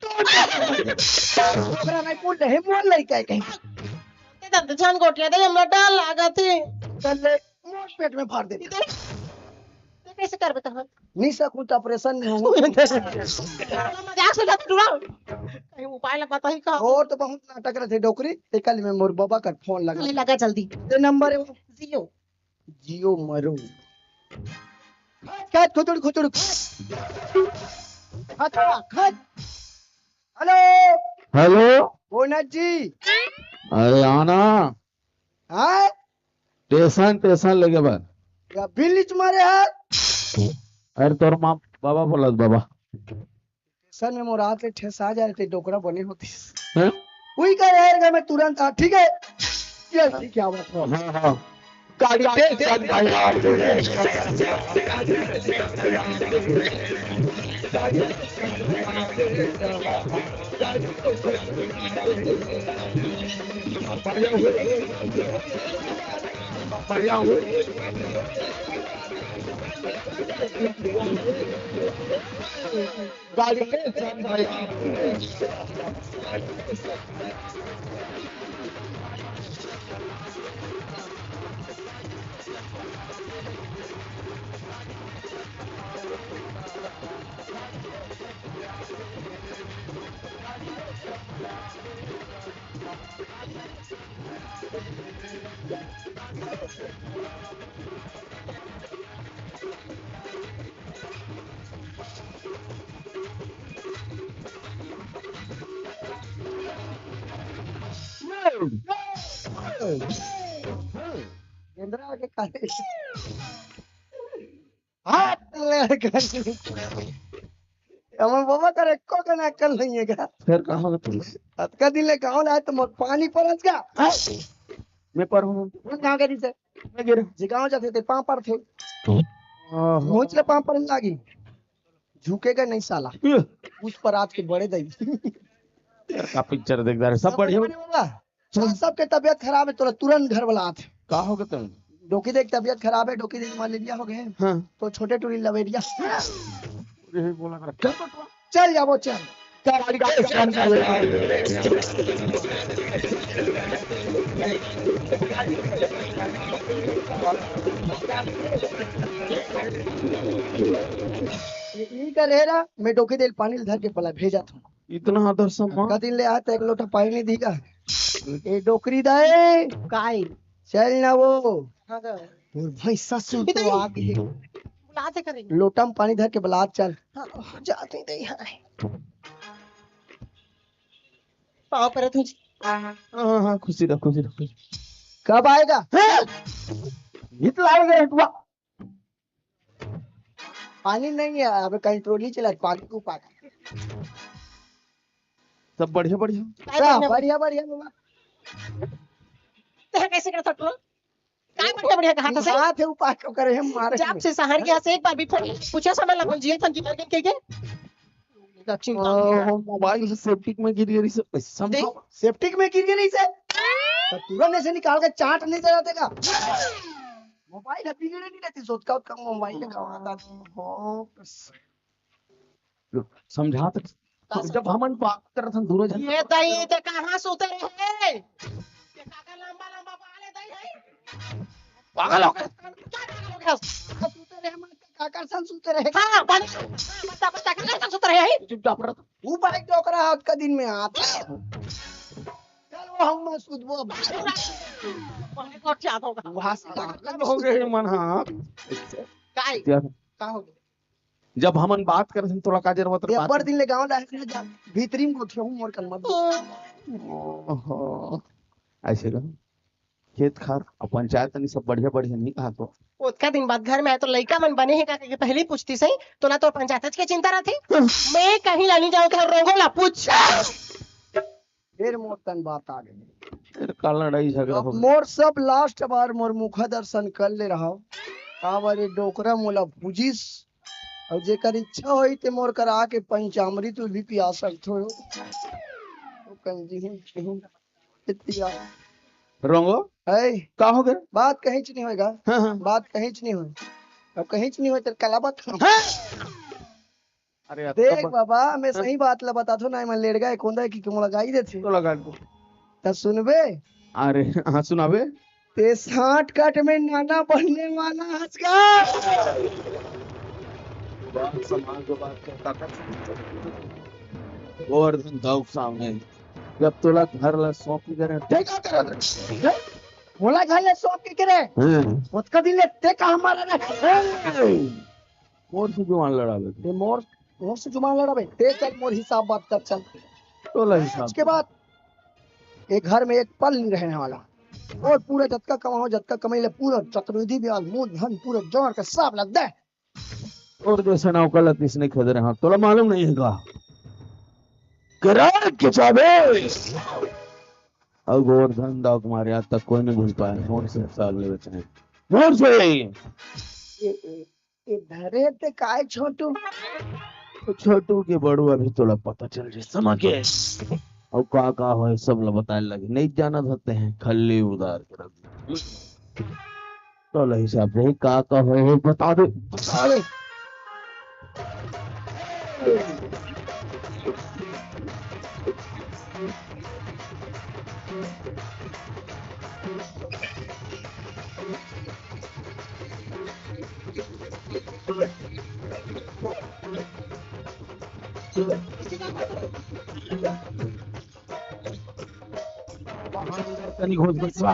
ओकरा नहीं बोल रहे, मोर लइका है कहीं। ते तब तो जान गोटिया दे, हमरा डर लागत हे। चल ले, मोर पेट में फाड़ दे। ते कैसे करबे तहन? नहीं सकूं तो ऑपरेशन में हूँ। मजाक से जात टूरा। कहीं उपाय लग बताही का? और तो बहुत नाटक रहते डोकरी। ते कल में मोर बाबा का फोन लगा। ले लगा जल्दी। ये नंबर है वो। जियो। जियो मरो। खट, खट, खुचुड़, खुचुड़, खट। खट, खट। हेलो। हेलो। बोनस जी। अरे आना। हाँ? टेसन, टेसन लेगे बर। या बिल नीच मारे है? अरे तोर माँ, बाबा बोलत, बाबा। टेसन में मोर हाथ ले ठेसा जाए ते डोकरा बने होतिस। हैं? उही का यार, मैं तुरंत आ, ठीक है? जल्दी क्या बात हो? हाँ, हाँ। गाड़ी तेज चल भाई। बढ़िया हुए। गाड़ी तेज चल भाई। गेंदरा के काहे? हाथ ले कर। हमर बाबा कर एको कन अक्कल नहीं है का? फिर कहाँ हो तुम? अतका दिन ले गाँव लाए तो मोर पानी परस का। हाँ? मैं पर हूँ। वो कहाँ गई से? मैं गिर। जे गाँव जाते ते पाँव पड़ते। ओहो। पहुँच ले पाँव पड़ने लागी। झुकेगा नहीं साला। उस पर आज के बड़े दई। का पिक्चर देखता रहे, सब सब बढ़िया। बढ़िया बाबा। हाँ, सबके तबीयत खराब है, तोला तुरंत घर वाला आथे। का हो गए तुम? डोकी देख तबीयत खराब है, डोकी देख मलेरिया हो गए। हाँ। तो छोटे टूरी लवेरिया। यही बोला कर। चल बटवा। चल जाबो, चल। ये, ये कर रहा, मैं डोकी देल पानी धर के पला भेजा था। इतना आदर सम्मान। का दिन ले आता एक लोटा पानी नहीं दीगा। ए डोकरी दाए। काय? चल ना वो। हाँ का? तोर भैंसा सु तो इधर ही। आ गई। बुलाते करेंगे। लोटा में पानी धर के बुलात चल। हाँ, जाते ही दे, हाँ। पाँव परत हूँ जी। हाँ, हाँ, खुशी रहो, खुशी रहो, खुशी। कब आएगा? हाँ? इतना आ गया, इतना। पानी नहीं है, अबे कंट्रोल ही चला, पानी को पानी। सब बढ़िया, बढ़िया। काय सब बढ़िया? बढ़िया, बढ़िया बाबा। ते कैसे करता तू? काय बढ़िया, बढ़िया कहा था से? बात है, उपाय को करे हम मारे। जब से शहर गया से एक बार भी फोन पूछे समय लगन जिए तन की मर गई के? दक्षिण ओ, का? मोबाइल सेप्टिक में गिर गई से, समझो। देख। सेप्टिक में गिर गई से? तो तुरंत ऐसे निकाल के चाट नहीं देना देगा। मोबाइल है, बिगड़े नहीं रहती, सोच का, उसका मोबाइल का आता। हाँ, बस। समझा तक, का जब समझा? हमन बात करत हन दोनों जन। ये दई, ये ते कहाँ सुते रहे? ये काका लंबा लंबा बाल है दई है? पागल हो गए। क्या पागल हो गया? सुते रहे, मन काका सन सुते रहे। हाँ, पानी, हाँ, बता, बता, काका सन सुते रहे है? चुपचाप रह। ऊपर एक डोकरा हाथ का दिन में हाथ। चल वो हम मसूद वो। पानी को क्या होगा? वहाँ से पागल हो गए मन, हाँ। काय? क्या? का हो गया? जब हमन बात करत हन, तोला का जरूरत ये बात? अब्बड़ दिन ले गाँव लाए ना जा, भीतरी में गोठिया हूँ मोर कन मत। ओहो, ऐसे का? खेत खार, अब पंचायत नहीं, सब बढ़िया, बढ़िया नहीं कहा तो। ओतका दिन बाद घर में आए तो लइका मन बने हे का कहिके पहली पूछती सही, तोला तो पंचायत के चिंता रहती। मैं कहीं ला नहीं जाऊँ, तो रोंगो ला पूछ। फिर मोर तन बात आ गई। फिर का लड़ाई झगड़ा अब हो गया? मोर सब लास्ट बार मोर मुखा दर्शन कर ले रहा। काबर ये डोकरा मोला पूजिस, और जेकर इच्छा होई ते मोर करा के पंचामृत भी पिया सकत हो। तो कंजी हूँ, हूँ, इतिया। रोंगो? है। का हो गया? बात कहीं च नहीं होएगा। हाँ, हाँ। बात कहीं च नहीं होए। अब कहीं च नहीं होए तो कला बात। हाँ। अरे, अब देख कब बाबा, मैं हाँ। सही बात ला बताथो ना, मैं लेड़गा एक होंदा कि मोला गाई देथे। तो लगा दो। त सुनबे? अरे, हाँ, सुनाबे। ते साठ कट में नाना बनने वाला हस का? बात समाज के बात करता था। गोवर्धन दाऊ के सामने जब तोला घर ला सौंप के करे, ते का करत रहे? मोला घर ला सौंप के करे? हाँ। ओतका दिन ले ते का हमारा रहे? मोर से जुबान लड़ाबे। ते मोर, मोर से जुबान लड़ाबे। ते चल मोर हिसाब बात कर चल। तोला हिसाब। आज के बाद ये घर में एक पल नहीं रहने वाला। और पूरा जतका कमाओ, जतका कमाई ले, पूरा चक्रवृद्धि ब्याज, मूलधन, पूरा जोड़ के सब लग दे। और जैसे नौका ला किसने खरीद रहे हैं, तोला मालूम नहीं है का? करार के जाबे। अउ गोवर्धन दाऊ के मारे आज तक कोई नहीं भूल पाए। मोर से हिसाब लेवे चाहे। मोर से। ए, ए, ए, धरे ते काय छोटू? तो छोटू के बड़ू अभी तोला पता चल जाए, समझ गए? अउ का का होय, सब ला बताए लगी। नहीं जाना सकते हैं, खल्ली उधार के रख दे। तो ले हिसाब रही, का का होय हे, बता दे, बता दे। तनी घोष बसवा।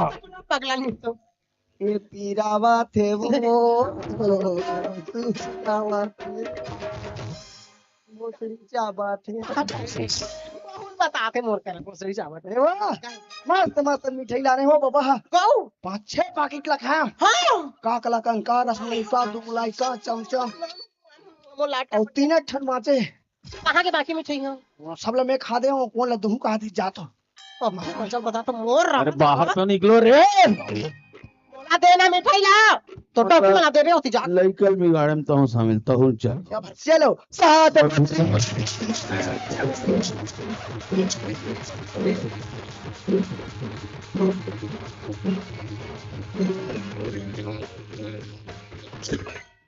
पगला नहीं तो। ये पीरावा थे वो, पीरावा थे। वो सही क्या बात है? बहुत बताते मोर कर, वो सही क्या बात है? वाह, मस्त, मस्त मिठाई लाने हो बाबा। गौ। पाँच छह पैकेट ला खाया। हाँ। का कलाकंद का, रसमलाई का, दो मलाई का, चमचम। वो लाटा। और तीन ठन बाँचे। कहाँ के बाकी मिठाई हो? वो सब ला मैं खा दे हूँ, कौन ला दूँ, कहा दी जा तो। ओ, मैं चल बता तो मोर रहा। अरे बाहर तो निकलो रे। बोला देना मिठाई ला। तो टोपी बना दे रहे होती जा। लइकल बिगाड़े में तो शामिल, तो हूँ चल। चलो, साथ।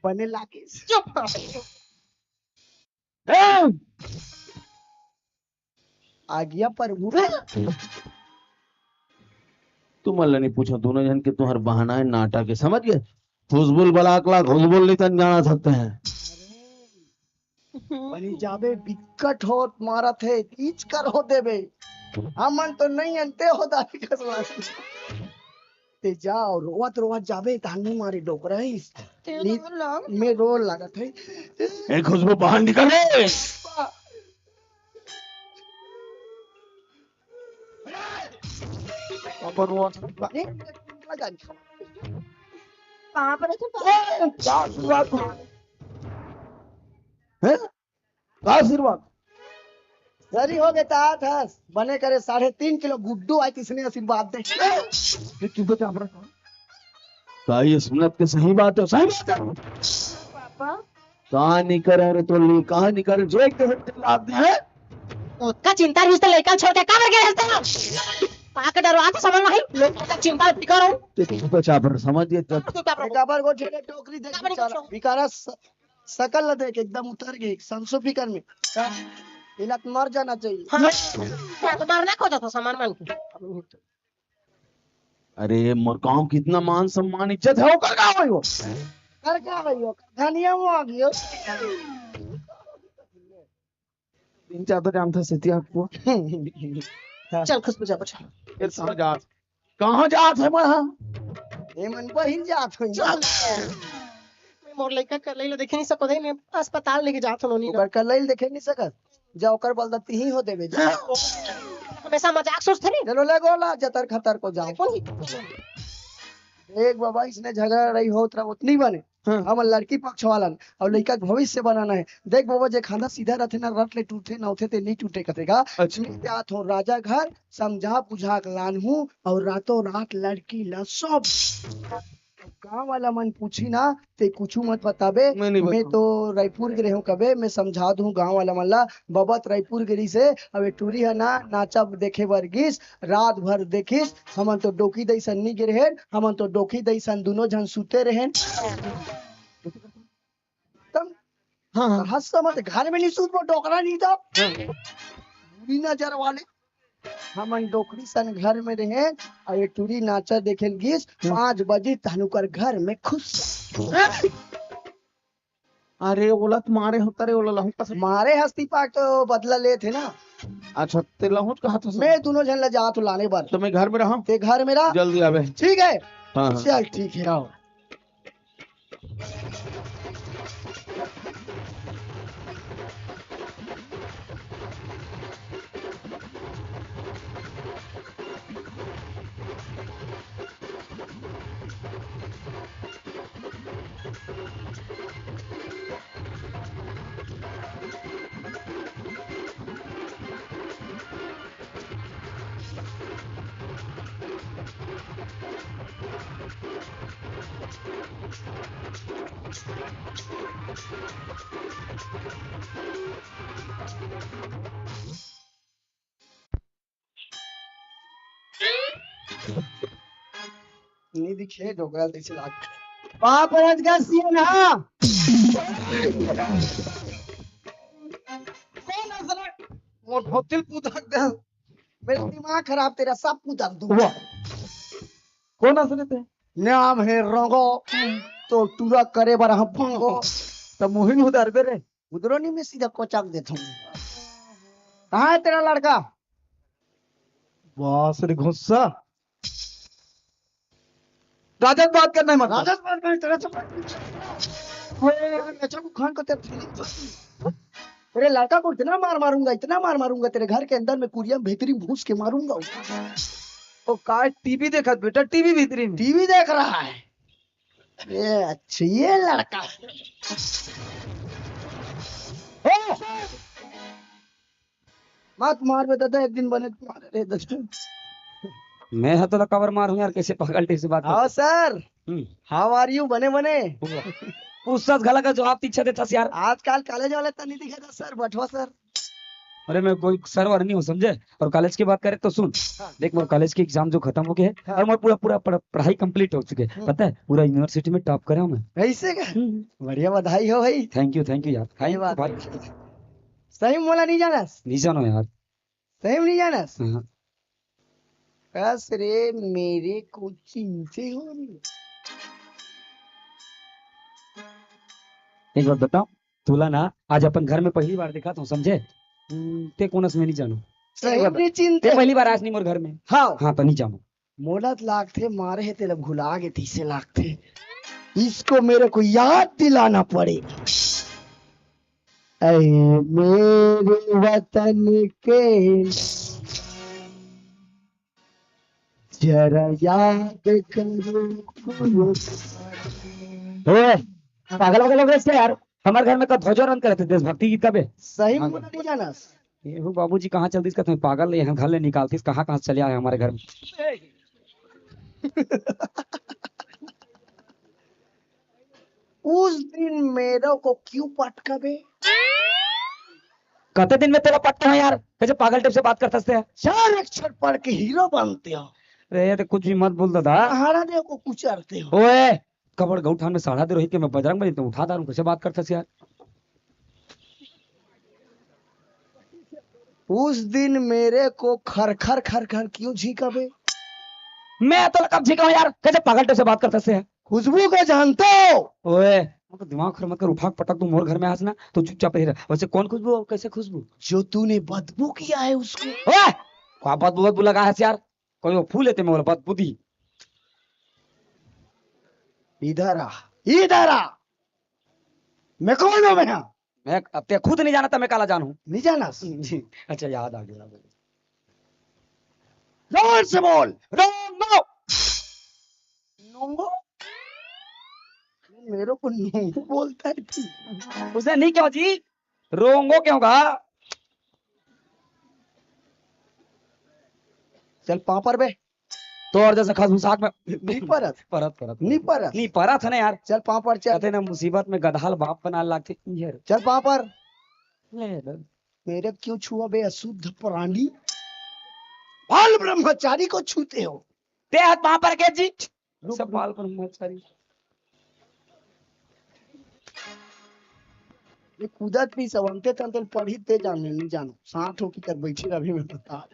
बने लागे। चुप। ए! आ गया प्रभु। तुमन ला नहीं पूछो, दोनों झन के तुहर बहाना है नाटक के, समझ गए? खुशबुल बलाक ला, खुशबुल नहीं तन जाना सकते हैं। बनी जाबे, बिकट होत मारत हे, कीच कर हो देबे। हमन तो नहीं अंते हो दारी कसवा। ते जाओ, रोवत रोवत जाबे, तानी मारे डोकराइस। ते नी-, रोल लाग। मैं रोल लागत है। ए, खुशबू, बाहर निकल रे। अपन वो ए, लगा। कहाँ पर है तू? हैं? का आशीर्वाद? सरी हो गे तात हस, बने करे साढ़े तीन किलो गुड्डू आय, तिसने आशीर्वाद दे। ये चुप चाप रहा। का ये सुनत के सही बात है? सही बात है। पापा। कहाँ निकर रे तो ली, कहाँ निकर रे? एक डेढ़ घंटे लाद दे। ओतका चिंता रिहिस त लइका छोड़ के काबर गे हस तेला? पाक डरवा तो समझ में आई, लोग का चिंता फिकर हो। ते चुप चाप रहा, समझ ये तब। तू क्या एक बार को झेले टोकरी देख काबर बेचारा, निकल भिखारा स-, सकल ला देख, एकदम उतर गई, संसो फिकर में। इला तो मर जाना चाहिए। हाँ, मैं तो मरना खोजत हो सामान मान के। अरे, मोर गांव कितना मान सम्मान इज्जत है, ओकर का होई हो? कर का होई हो? धनिया में आ गयो। तीन चार तो जानता सेती आपको। चल, खुशबू जा, बचा। ये समझ आ कहाँ जात हे मैं, हाँ? ए मन बहिन जात होई। चल। मैं मोर लइका कलई ला देखे नहीं सकत हे, मैं अस्पताल लेके जात हों नोनी ला। ओकर कलई ला देखे नहीं सकत? जा ओकर बलदती ही हो देबे, जा। हमेशा मजाक सोचथे नहीं। चलो ले गोला, जतर खतर को जाओ। कौन ही? देख बाबा, इसने झगड़ा लड़ाई होत रहा, उतनी बने। हाँ। हमन लड़की पक्ष वालन अउ लइका के भविष्य बनाना है। देख बाबा, जे खांदा सीधा रथे ना, रट ले टूटे ना होथे, ते नहीं टूटे कथे का। अच्छा। मैं जात हों राजा घर, समझा बुझा के लानहूँ अउ रातों रात लड़की ला सब। गांव वाला मन पूछी ना, ते कुछू मत बताबे। मैं नहीं मैं बताऊँ। तो रायपुर गे रहेंव कबे, मैं समझा दूँ गांव वाला मन ला। बबत रायपुर गे रहिस हे, अब ए टूरी ह ना नाचा देखे बर गिस, रात भर देखिस, हमन तो डोकी दई सन नी गे रहेन, हमन तो डोकी दई सन दुनों झन सुते रहेन। तब हाँ, हाँ। हंस समझ घर में नहीं सूतबो, डोकरा नहीं तो। हाँ। बुरी नजर वाले। हमन डोकरी सन घर में रहेन, अउ ए टूरी नाचा देखे ल गिस, हाँ। पाँच बजे तहन ओकर घर में खुश। अरे, ओला त मारे होता रे, ओला लहू कस मारे हस्ती पाक तो बदला लेत हे ना। अच्छा, ते लहू कहा था? मैं दुनों झन ला जात हूँ लाने बर। तो मैं घर में रहा? ते घर में रहा। जल्दी आवे। ठीक है। हाँ, हाँ। चल, ठीक है, आओ। नहीं दिखे, डोकरा जैसे लाग। बाप रज का सीन हा। कौन असला? मोर धोतिल पुदक दे। मेरा दिमाग खराब, तेरा सब पुदक दूंगा। वाह। कौन असले ते? नाम है रोंगो। तो टूरा करे बर हम पंगो। तो मुहिन उधर बे रे। उधरो नहीं, मैं सीधा कोचाक देता हूँ। कहाँ है तेरा लड़का? बास रे घुस्सा। राजा से बात करना है, मत कर। राजा से बात करना है, तेरा से बात करना है। ओए, नचा को खान को तेरे, तेरे लड़का को इतना मार मारूंगा, इतना मार मारूंगा, तेरे घर के अंदर में कुरिया में भीतरी में घुस के मारूंगा उसको। ओ, काय टीवी देखत बेटा, टीवी भीतरी में। टीवी देख रहा है। ये अच्छा, ये लड़का। ओ! मत मार बे दादा, एक दिन बने मार रे दादा। मैं ह तोला काबर मारहूं यार, कैसे पागल टाइप से बात हाँ करता? Sir, hmm. How are you? बने बने। पूछतास घला का जवाब तीछा देतास यार। आजकल कॉलेज वाले तो नहीं दिखे था सर, बठवा सर। अरे मैं कोई सर वर नहीं हूँ समझे, और कॉलेज की बात करे तो सुन, हाँ। देख मोर कॉलेज की एग्जाम जो खत्म हो गए है हाँ। और मोर पूरा पूरा पढ़-, पढ़ाई कंप्लीट हो चुके है, हम्म। पता है पूरा यूनिवर्सिटी में टॉप करे हूँ मैं। ऐसे का? हम्म। बढ़िया, बधाई हो भाई। Thank you, thank you यार, सही thank you बात भाई। है। सही में मोला नहीं जानस? नहीं जानो यार। सही में नहीं जानस? हाँ। कस रे, मेरे को चिंते हो रही। एक बात बताओ, तोला ना आज अपन घर में पहली बार देखा तो समझे, हम्म, ते कोनस में नहीं जानो। सही एक बात, में चिंते। ते पहली बार आज नहीं मोर घर में। हाँ। हाँ, तो नहीं जानो। मोला तो लागथे मारे हे तेला भुला गे तइसे लागथे। इसको मेरे को याद दिलाना पड़ेगा। ऐ मेरे वतन के जरा याद करो। ओए, पागल वागल हो गए इससे यार। हमारे घर में का ध्वजारोहण करते देशभक्ति गीत का बे। सही में हाँ। नहीं जानस। ये हो बाबूजी कहाँ चल दिस का तुम्हें पागल, यहाँ घर ले निकालतीस, कहाँ कहाँ से चले आए हमारे घर में। उस दिन मेरे को क्यों पटका बे? कते दिन में तेला पटका है यार, कैसे पागल टाइप से बात करता है? चार अक्षर पढ़ के हीरो बनते हो। रे, ये तो कुछ भी मत बोल दादा। सहारा दे को कुचरते हो। ओए, कबड़ गौठान में सहारा दे रही कि मैं बजरंग बली तो उठा दारू, कैसे बात करता है यार? उस दिन मेरे को खर खर खर खर क्यों झींका बे? मैं तो कब झींका हूँ यार, कैसे पागल टाइप से बात करता है? खुशबू को जानते हो? ओए, दिमाग खराब मत कर, उफाक पटक दूं मोर घर में आज ना, तो चुपचाप रही रहा। वैसे कौन खुशबू और कैसे खुशबू? जो तूने बदबू किया है उसको। ओए, का बदबू, बदबू लगा है यार? कोई वो फूल लेते में बोला बदबू दी। इधर आ, इधर आ। मैं कौन हूँ मैं? मैं, अब ते खुद नहीं जाना था, मैं काला जानू। नहीं जाना? जी, अच्छा, याद आ गया। जोर से बोल, रोंगो। नोंगो? मेरे को नोंगो बोलता है तू? उसे नहीं क्यों जी, रोंगो क्यों कहा? चल पापड़ बे। तो और जैसे खसबूसाक में नहीं परत। परत, परत। नहीं परत। नहीं परत है ना यार। चल पापड़ चल। कहते ना मुसीबत में गधाल बाप बना लागते यार। चल पापड़। ले ले। मेरे क्यों छुआ बे अशुद्ध प्राणी? बाल ब्रह्मचारी को छूते हो। ते हाथ पापड़ के जी। रुक, सब रुक। बाल ब्रह्मचारी। ये कूदत भी सब अंते तंते पढ़ी ते जाने नहीं जानो। साथ हो की कर बैठी रही मैं बता।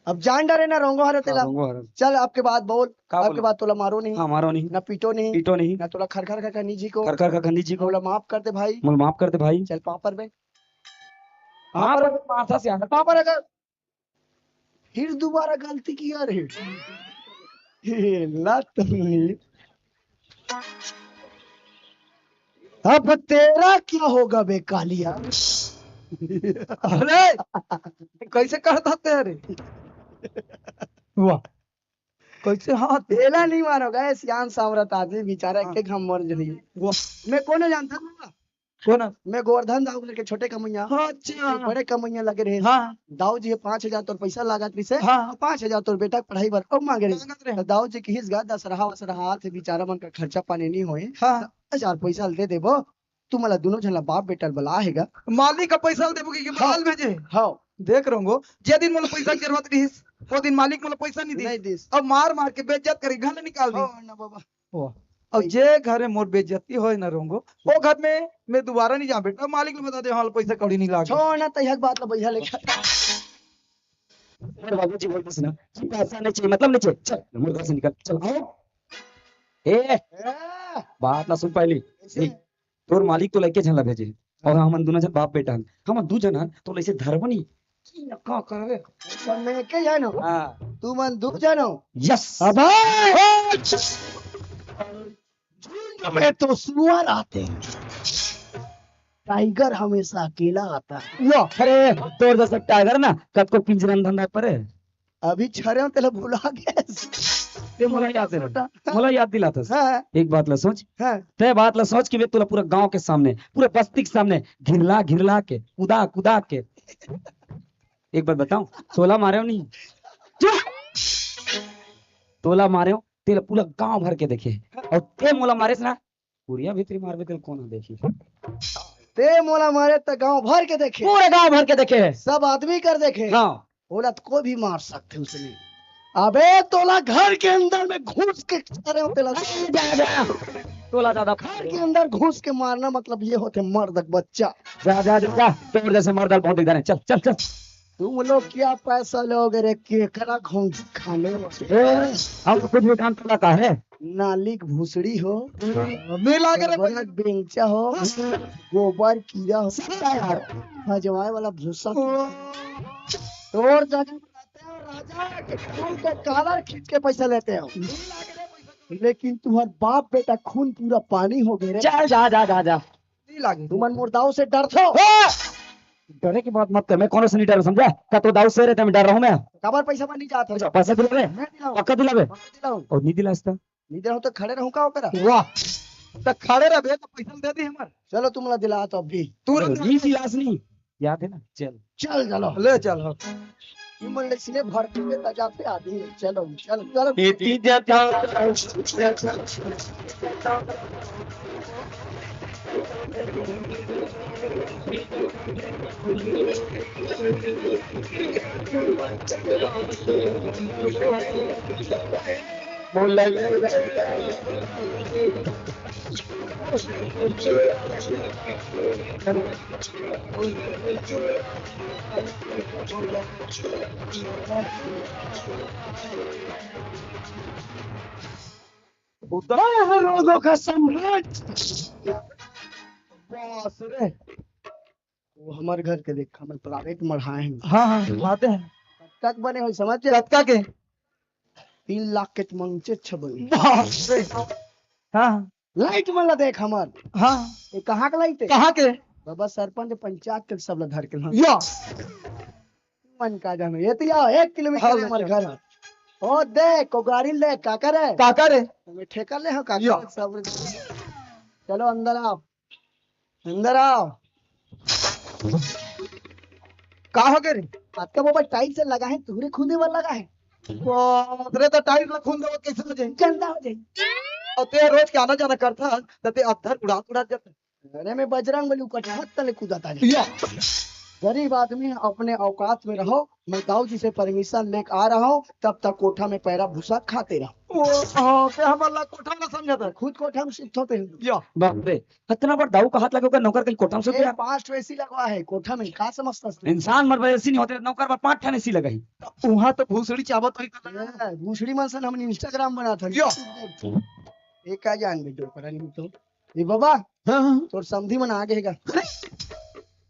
अब जान डरे ना रोंगो हरे तेला। हाँ, रोंगो हरे। चल, अब के बाद बोल। का अब के बोलूं? बाद तोला मारो नहीं। हाँ, मारो नहीं। ना पीटो नहीं। पीटो नहीं। ना तोला खर खर खर खर नहीं जी को। खर खर खर खर नहीं जी को। मोला माफ कर दे भाई। मोला माफ कर दे भाई। चल पापड़ बे। पापड़। माथा से आना। पापड़ अगर फिर दोबारा गलती किया रे। हे, ला तुमने। अब तेरा क्या होगा बे कालिया? अरे, कैसे कर देते हैं रे? वाह, कैसे हाथ। तेला नहीं मारोगा, ये सियान सावरत आदमी बेचारा हाँ। के घम मर जाइए। वाह। मैं कौन जानता हूँ? कोन? मैं गोवर्धन दाऊ करके छोटे कमैया। हाँ, अच्छा। बड़े कमैया लगे रहे। हाँ। दाऊ जी, पाँच हजार तोर पैसा लागत रहिसे। हाँ। पाँच हजार तोर बेटा के पढ़ाई बर अउ मांगे रहे। मांगत रहे। तो दाऊ जी किहिस गा, दसरहा वसरहा आथे, बिचारा मन का खर्चा पानी नहीं होए। हाँ। हजार पैसा दे देबो, तुमन ला दुनों झन ला बाप बेटा ला बला हे गा। मालिक का पैसा देबो कि, कि हाँ। माल भेजे? हाँ। देख रहूंगो, जे दिन मोला पैसा के जरूरत रहिस, वो दिन मालिक मोला पैसा नहीं दिस। नहीं दिस। अब मार मार के बेइज्जत करके घर ले निकाल दिस। हाँ ना बाबा। ओ, अब जे घर में मोर बेइज्जती होए ना रहूंगो, वो घर में मैं दोबारा नहीं जाऊं बेटा। मालिक ने बता दे, हाँ, पैसा कौड़ी नहीं लागे। छोड़ ना, तैहक बात ला बढ़िया लेके। अरे बाबूजी बोल बस ना कि पैसा नहीं चाहिए, मतलब नहीं चाहिए। चल, मोर घर से निकल, चल। आओ। ए, ए, बात ला सुन पहली। कैसे? देख, तोर मालिक तो लइके झन ला भेजे हे, और हमन दुनों झन बाप बेटा हन, हमन दू झन हन, तो लइसे धरबो नहीं। की न का करबे? पर मैं के जानो? हाँ। तुमन दू झन हो? Yes। अबे! झुंड में तो सुअर आते हैं, टाइगर हमेशा अकेला आता है। यो, अरे, तोर जैसा टाइगर ना, कतको पिंजरा में धंधा परे। अभी छरे हो, तेला भुला गेस। ते मोला याद दिला, मोला याद दिलाथस। हाँ। एक बात ला सोच। हाँ। ते बात ला सोच कि मैं तोला पूरा गांव के सामने, पूरे बस्ती के सामने घिरला घिरला के, कुदा कुदा के। एक बात बताऊं, तोला मारे हो नहीं? चुप! तोला मारे हो, तेला पूरा गांव भर के देखे। और ते मोला मारेस ना, कुरिया भीतरी मारबे, तेला कौन देखी? ते मोला मारे त गांव भर के देखे। पूरे गांव भर के देखे। सब आदमी कर देखे। हाँ। ओला तो कोई भी मार सकथे उसने। अबे तोला घर के अंदर में घुस के करे हो तेला। ए, जा, जा। तोला ज्यादा घर के अंदर घुस के मारना मतलब ये होथे मर्द के बच्चा। जा, जा, जा, जा। तोर जैसे मर्द बहुत दिखता है। चल, चल, चल। तुम लोग क्या पैसा लोगे रे? केकरा घूम खाने? ए, हम तो कुछ भी काम चला का है। नाली के भूसड़ी हो, नहीं लागे रे बड़ा पैसा। बेंचा हो, गोबर कीड़ा हो, सब है यार। हजवाए वाला भूसा। ओ। तोर जगह में रहते हो राजा, के खून के कॉलर खींच के पैसा लेते हो। लेकिन तुम्हार बाप बेटा खून पूरा पानी हो गए रे। जा, जा, जा, जा, जा। नहीं लागे। तुमन मोर दाऊ से डरथो? ए! डरे के बात मत कर, मैं कोनो से नहीं डरूं, समझा? का तो दाऊ से रहता, मैं डर रहा हूं मैं। काबर पैसा बर नहीं जात हो? पैसा दिलावे? मैं दिलाऊं। पक्का दिलावे? पक्का दिलाऊं। और नहीं दिलास त? नहीं दिलाऊं तो खड़े रहूं का ओकरा? वाह, तो खड़े रहबे तो पैसा दे दी हमर। चलो तुमन ला दिला तो अभी। तुरंत नहीं दिलास नहीं, याद है ना? चल। चल, चलो। ले चल, हाँ। तुमन ले इसने भर्ती में त जाते आदमी। चलो, चलो, चलो। उदय रोगों का सम्राट। बास रे। वो हमर घर के देख, हमर प्राइवेट मढ़ाए हैं। हाँ, हाँ, आते हैं। कतका के बने हो, समझ जा? कतका के? तीन लाख के तो मंगचे अच्छा बने। बाप रे। हाँ, हाँ। लाइट मन ला देख हमर। हाँ। ये कहाँ का लाइट है? कहाँ के? बाबा सरपंच पंचायत के सब ला धर के ला। या। मन का जानो, ये तो या एक किलोमीटर हाँ, है हमर अच्छा। घर। ओ देख, को गाड़ी ले, काका रे। काका रे। मैं ठेका ले हूँ, काका या। रे, सब। चलो अंदर आओ। अंदर आओ। का हो गए रे? आपका मोबाइल टाइल्स से लगा है, तुहरे खुदे वाला लगा है। बाप रे, तो टाइल्स ला खून देवत कैसे हो जाए? गंदा हो जाए। और ते रोज के आना जाना करता, तो ते अधर उड़ा उड़ा जाता। अरे, मैं बजरंग बली ऊपर छत तले कूदा था। या। गरीब आदमी, अपने औकात में रहो। मैं दाऊ जी से परमिशन लेके आ रहा हूँ, तब तक कोठा में पैरा भूसा खाते रहो। ओ, हाँ, ते हमर ला कोठा ना समझता। खुद कोठा में शिफ्ट होते हैं। या। बाप रे, इतना बड़ दाऊ का हाथ लगे, ओकर नौकर कहीं कोठा में सोते ए, यार? पांच ठो एसी लगवा है कोठा में, का समझता है? इंसान मर एसी नहीं होते, नौकर बर पांच ठन एसी लगा ही। वहाँ तो भूसड़ी चावत होई। ए, भूसड़ी मन सन हम Instagram बनात हन। या। ये का जान बेटो, पता नहीं तो। ए बाबा, हाँ, हाँ। तोर समधी मन आगे हे गा।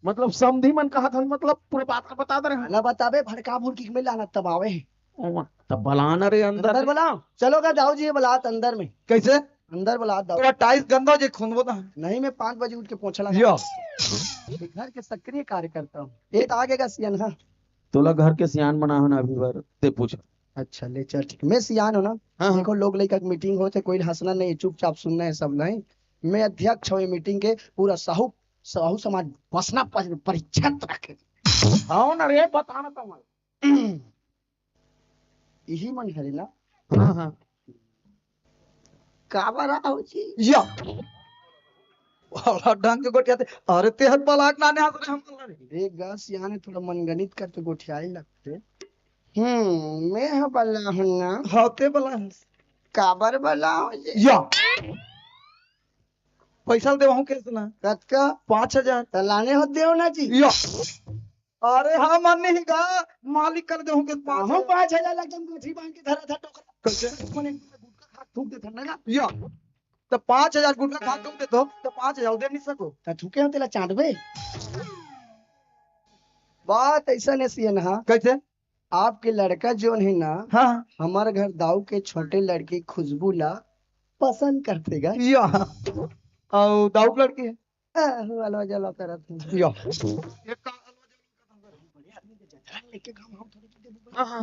मतलब समधी मन कहा था, मतलब पूरा बात का बता दे रहे हैं। ना बताबे, भड़का भुड़की में लाना तब आवे है। ओमा, तब बलाना रे अंदर। अंदर बलाओ। चलो गा, दाऊ जी, बलात अंदर में। कैसे? अंदर बलात दाऊ। तोरा टाइल्स गंदा हो जे, खून बता। नहीं, मैं पाँच बजे उठ के पोछा लगा। या। ये घर के सक्रिय कार्यकर्ता हूँ। ये तो आगे का सियन, हाँ। तोला घर के सियान बना हो ना अभी बार, ते पूछ। अच्छा, ले चल, ठीक। मैं सियान हूँ ना। हाँ, हाँ। देखो, लोग लइका के मीटिंग होत हे, कोई हंसना नहीं, चुपचाप सुनना है सब, नहीं। मैं अध्यक्ष हूँ ये मीटिंग के, पूरा साहू सहू समाज बसना पर-, परीक्षा रखे। हाँ ना रे, बताना तो मैं। इही मन हरे ना। हाँ, हाँ। काबर आओ जी? या। वाला ढंग के गोठियाथे। अरे, ते हर बलाक नाने हाथ रे हम रे। देख गा सियाने, थोड़ा मनगणित करते गोठियाई लगते। हम्म, मैं ह बला हूँ ना। हाँ, ते बला हस। काबर बला हो जी? या। पैसा ल देवाहूँ केस ना। कतका? पाँच हजार। त लाने हो देव ना जी। या। अरे हाँ, मान्य ही गा, मालिक कर देहूँ के पाँच हजार। पाँच हजार ला एकदम गोठी बांध के धरा था टोकरा। कैसे? मने गुटखा खा थूक देथन ना। या। त पाँच हजार गुटखा खा थूक देथो, त पाँच हजार दे नहीं सको। त थूके हो तेला चाटबे। बात ऐसा नहीं सियन हा। कैसे? आपके लड़का जोन है ना, हाँ। हमारे घर दाऊ के छोटे लड़की खुशबू ला पसंद करते गा। या। अउ दाऊ के लड़की है? हाँ, वो अलवा जलवा करत है। या। एक काम, बड़े आदमी के जतरा लेके गाँव हम थोड़ी देबो। हाँ, हाँ।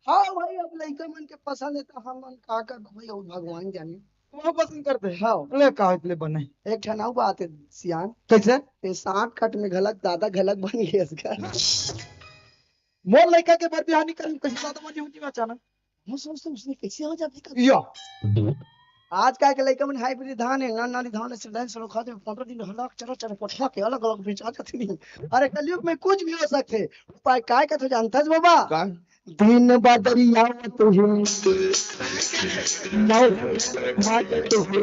हाँ भाई, अब लइका मन के पसंद है तो हम मन का कर भाई, और भगवान जाने। वो पसंद करते हैं। हाँ। ले का इतने बने। एक ठन अउ बात है सियान। कैसे? ये साठ कट में घलक दादा घलक बन गए इसका। मोर लइका के बर बिहाव नहीं करूँ, कहीं ज्यादा मनी हो जीवा अचानक। मैं सोचता हूँ, उसने कैसे हो जाती कभी? या। आज काल के लइका मन हाइब्रिड धान है, ना नाली धान है, सिरधान सरो खाते हैं, पंद्रह दिन हलाक चरा चरा पठा के अलग अलग बेचा जाते नहीं। अरे कलयुग में कुछ भी हो सकते। उपाय काय का तो जानता है बाबा? का? दिन बदरियावत है, नौ बाजत है।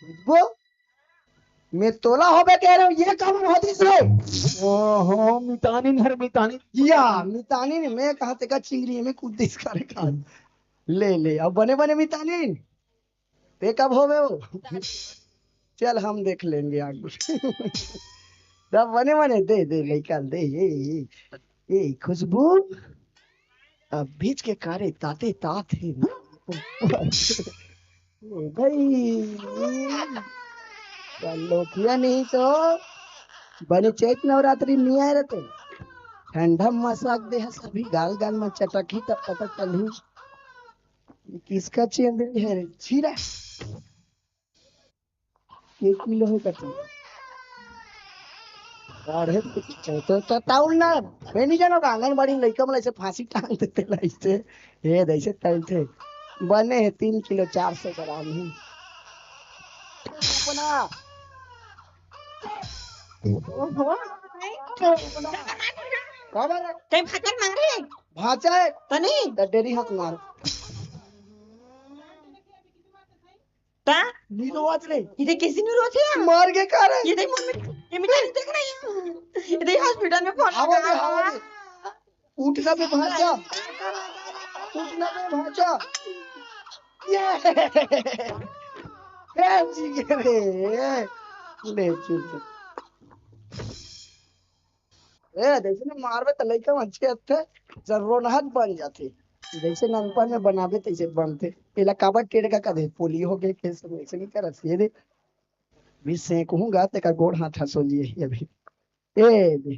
खुशबू, मैं तोला होबे कह रहा हूँ, ये काम होती से। ओहो, मितानिन हर मितानिन। या, मितानिन, मैं कहा तेका चिंगरी में कूद दिस करे का। ले, ले, अब बने बने मितानिन। ते कब होबे हो? चल, हम देख लेंगे आगू। तब बने बने दे, दे, लइका दे, ये, ये, ये खुशबू। अब बीच के कारे ताते तात है ना। ओ भाई, चल लोकिया नहीं तो बने चैत नवरात्रि नहीं आए रहते। ठंडा मसाक दे है सभी गाल गाल में चटकी तब पता चलही। ये किसका चेंदरी है रे? छीरा। एक किलो है कति? साढ़े तीन सौ। तो, तो ताउल ना, मैं नहीं जानो का आंगनबाड़ी में लइका मन ऐसे फांसी टांग देते ला ऐसे। ये दैसे तैलथे। बने है तीन किलो चार सौ ग्राम ही। अपना। ओहो। अपना। का बात है? कहीं भाचन मारे? भाचा है? तो नहीं? तो डेरी हाथ मार। ता? नी रोवत रे। ये देख कैसे नी रोवत है? मर के का रे? ये देख, मम्मी, ये मिठाई देख रही है। ये देख, हॉस्पिटल में फोन आवा दे, लगा। आवा दे। उठना बे भांचा। उठना बे भांचा। ये। ए, जी के रे। ले, चुप, चुप। ए, जैसे ना मारबे त लइका मन अच्छे अच्छे जरूर नहक बन जाथे। जैसे नानपन में बनाबे तैसे बनथे। एला काबर टेढ़ का कथे, पोलियो हो गए, कैसे, ऐसे नहीं करत, ये दे। भी सेंकहूँ गा, तेका गोड़ हाथ हंसो लिए ही अभी। ए दे।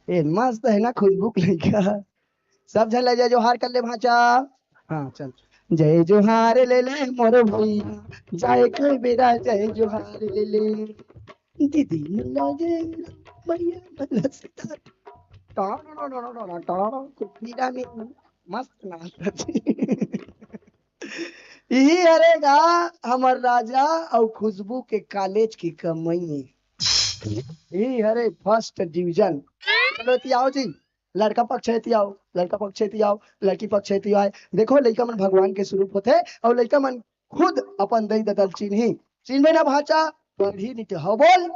ए, मस्त है ना खुशबू के लइका। सब झन ले जा, जोहार कर ले भांचा। हाँ, चल। जय जोहार ले ले मोर भैया, जाए के बेरा जय जोहार ले ले। दीदी मुन्ना जय भैया, मुन्ना सीता। टाड़ा, टाड़ा, टाड़ा, टाड़ा, कुपीरा में मस्त नाच रही। इही हरे गा हमर राजा अउ खुशबू के कॉलेज की कमई। इही हरे फर्स्ट डिवीजन। चलो, एती आओ जी, लड़का पक्ष एती आओ, लड़का पक्ष एती आओ, लड़की पक्ष एती आए। देखो, लइका मन भगवान के स्वरूप होथे, अउ लइका मन खुद अपन दई ददा ल चिन्ही। चिन्हबे ना भांचा, पढ़ी नहीं तो हो बोल।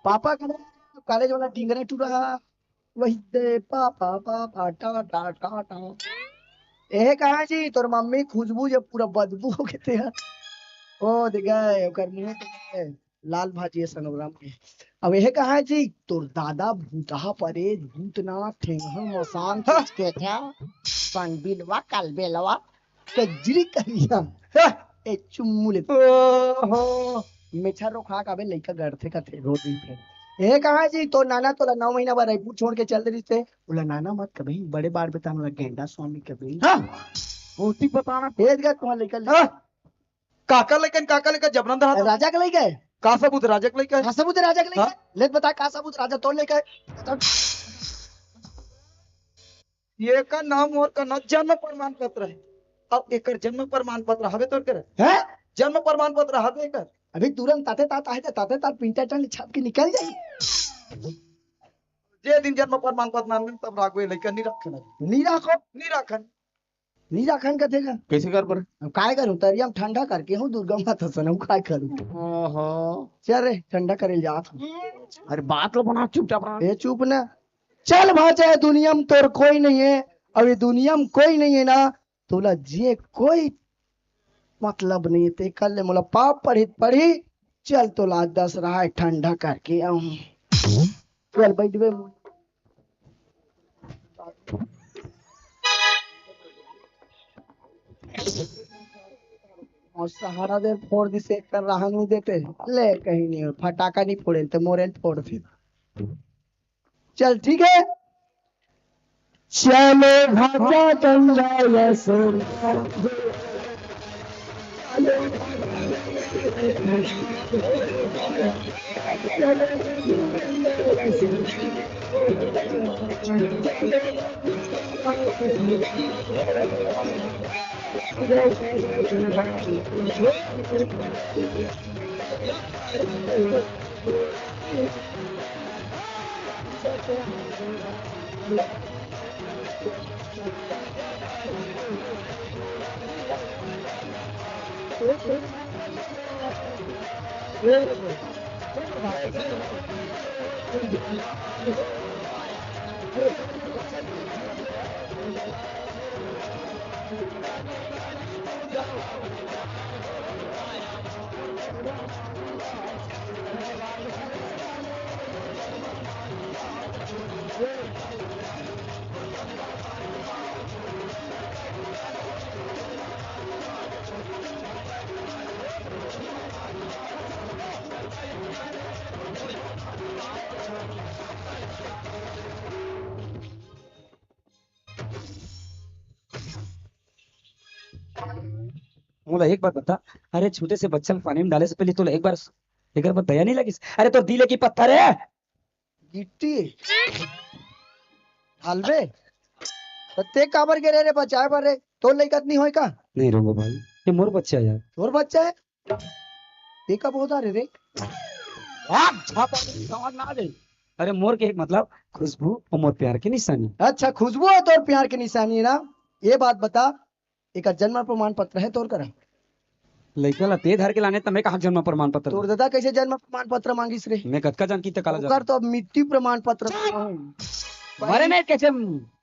पापा का कॉलेज वाला टिंगरा टूरा, वही दे पापा, पापा, टा, टा, टा, टा। ए कहाँ जी, तोर मम्मी खुशबू जब पूरा बदबू हो गए थे। ओ, दे गए, ओकर मुंह पे लाल भाजी है सनोग्राम के। अब यह कहा है जी, तोर दादा भूतहा परे, भूतनाथ, ठेंगहा, मसान, हाँ। केचा, संगबिलवा, कलबेलवा, कजरी करिया। हाँ। ए चुम्मू ले। ओहो। मेछा रोखा काबे लइका गढ़थे कथे रोज दिन फेर। ए कहा जी, तोर नाना तोला नौ महीना बर रायपुर छोड़ के चल रहिस ते, ओला नाना मत कबे, बड़े बार बेटा मोला गेंडा स्वामी कबे। हाँ। होती बताना। भेज गा तुम्हार लइका ले। हाँ। काकर लइका, काकर लइका जबरन रहा था। राजा के लइका है। का सबूत राजा के लइका है? का सबूत राजा के लइका है? हाँ? ले बता, का सबूत राजा तोर लइका है? ये का नाम और का ना जन्म प्रमाण पत्र है। अब एकर जन्म प्रमाण पत्र हवे तोर करे? हैं? जन्म प्रमाण पत्र हवे एकर? अभी तुरंत ताते तात आहे, ताते तात प्रिंटर टन छाप के निकल जाई। जे दिन जन्म प्रमाण पत्र ना मिल, तब राखबे लइका, नहीं राखन। नहीं राखो? नहीं राखन। नहीं राखन कथे का? कैसे कर पर? अब काय करूं? तरिया में ठंडा करके हूं, दुर्गा माता सन, हूं काय करूं? ओहो। चल रे, ठंडा करे जात हूं। अरे बात लो बना, चुपचाप रहा। ए चुप ना। चल भांचा, दुनिया में तोर कोई नहीं है, अउ ये दुनिया में कोई नहीं है ना, तोला जिए कोई मतलब नहीं है, ते कर ले, मोला पाप पढ़ी पढ़ी। चल तोला आज दस रहा है, ठंडा करके आऊं। चल बैठबे। अउ सहारा दे फोड़ दिसे, एकर रहा नहीं देते। ले कहीं नहीं हो, फटाका नहीं फोड़े, तो मोरेल फोड़ दे। चल ठीक है। चलो भांचा डंडा या सोना। मोला एक बात बता, अरे छोटे से बच्चा ल पानी में डाले से पहले तोला एक बार, एक बार दया नहीं लगिस? अरे तोर दिल की पत्थर है। गिट्टी ढालबे त ते काबर गे रहे रे बचाए बर रे? तोर लइका त नहीं होय का? नहीं रोंगो भाई, ये मोर बच्चा है यार। तोर बच्चा है? ये कब होता रे रे? भाग, झापा समझ ना आ जाए। अरे मोर के एक मतलब खुशबू और मोर प्यार की निशानी। अच्छा, खुशबू है तोर प्यार की निशानी है ना? ये बात बता, एकर जन्म प्रमाण पत्र है तोर करा? लइका ला ते धर के लाने, त मैं कहाँ जन्म प्रमाण पत्र तोर दूँ? दादा कैसे जन्म प्रमाण पत्र मांगिस रे? मैं कतका जान की त काला ओकर जान। तो अब मृत्यु प्रमाण पत्र मांगू। मरे में कैसे?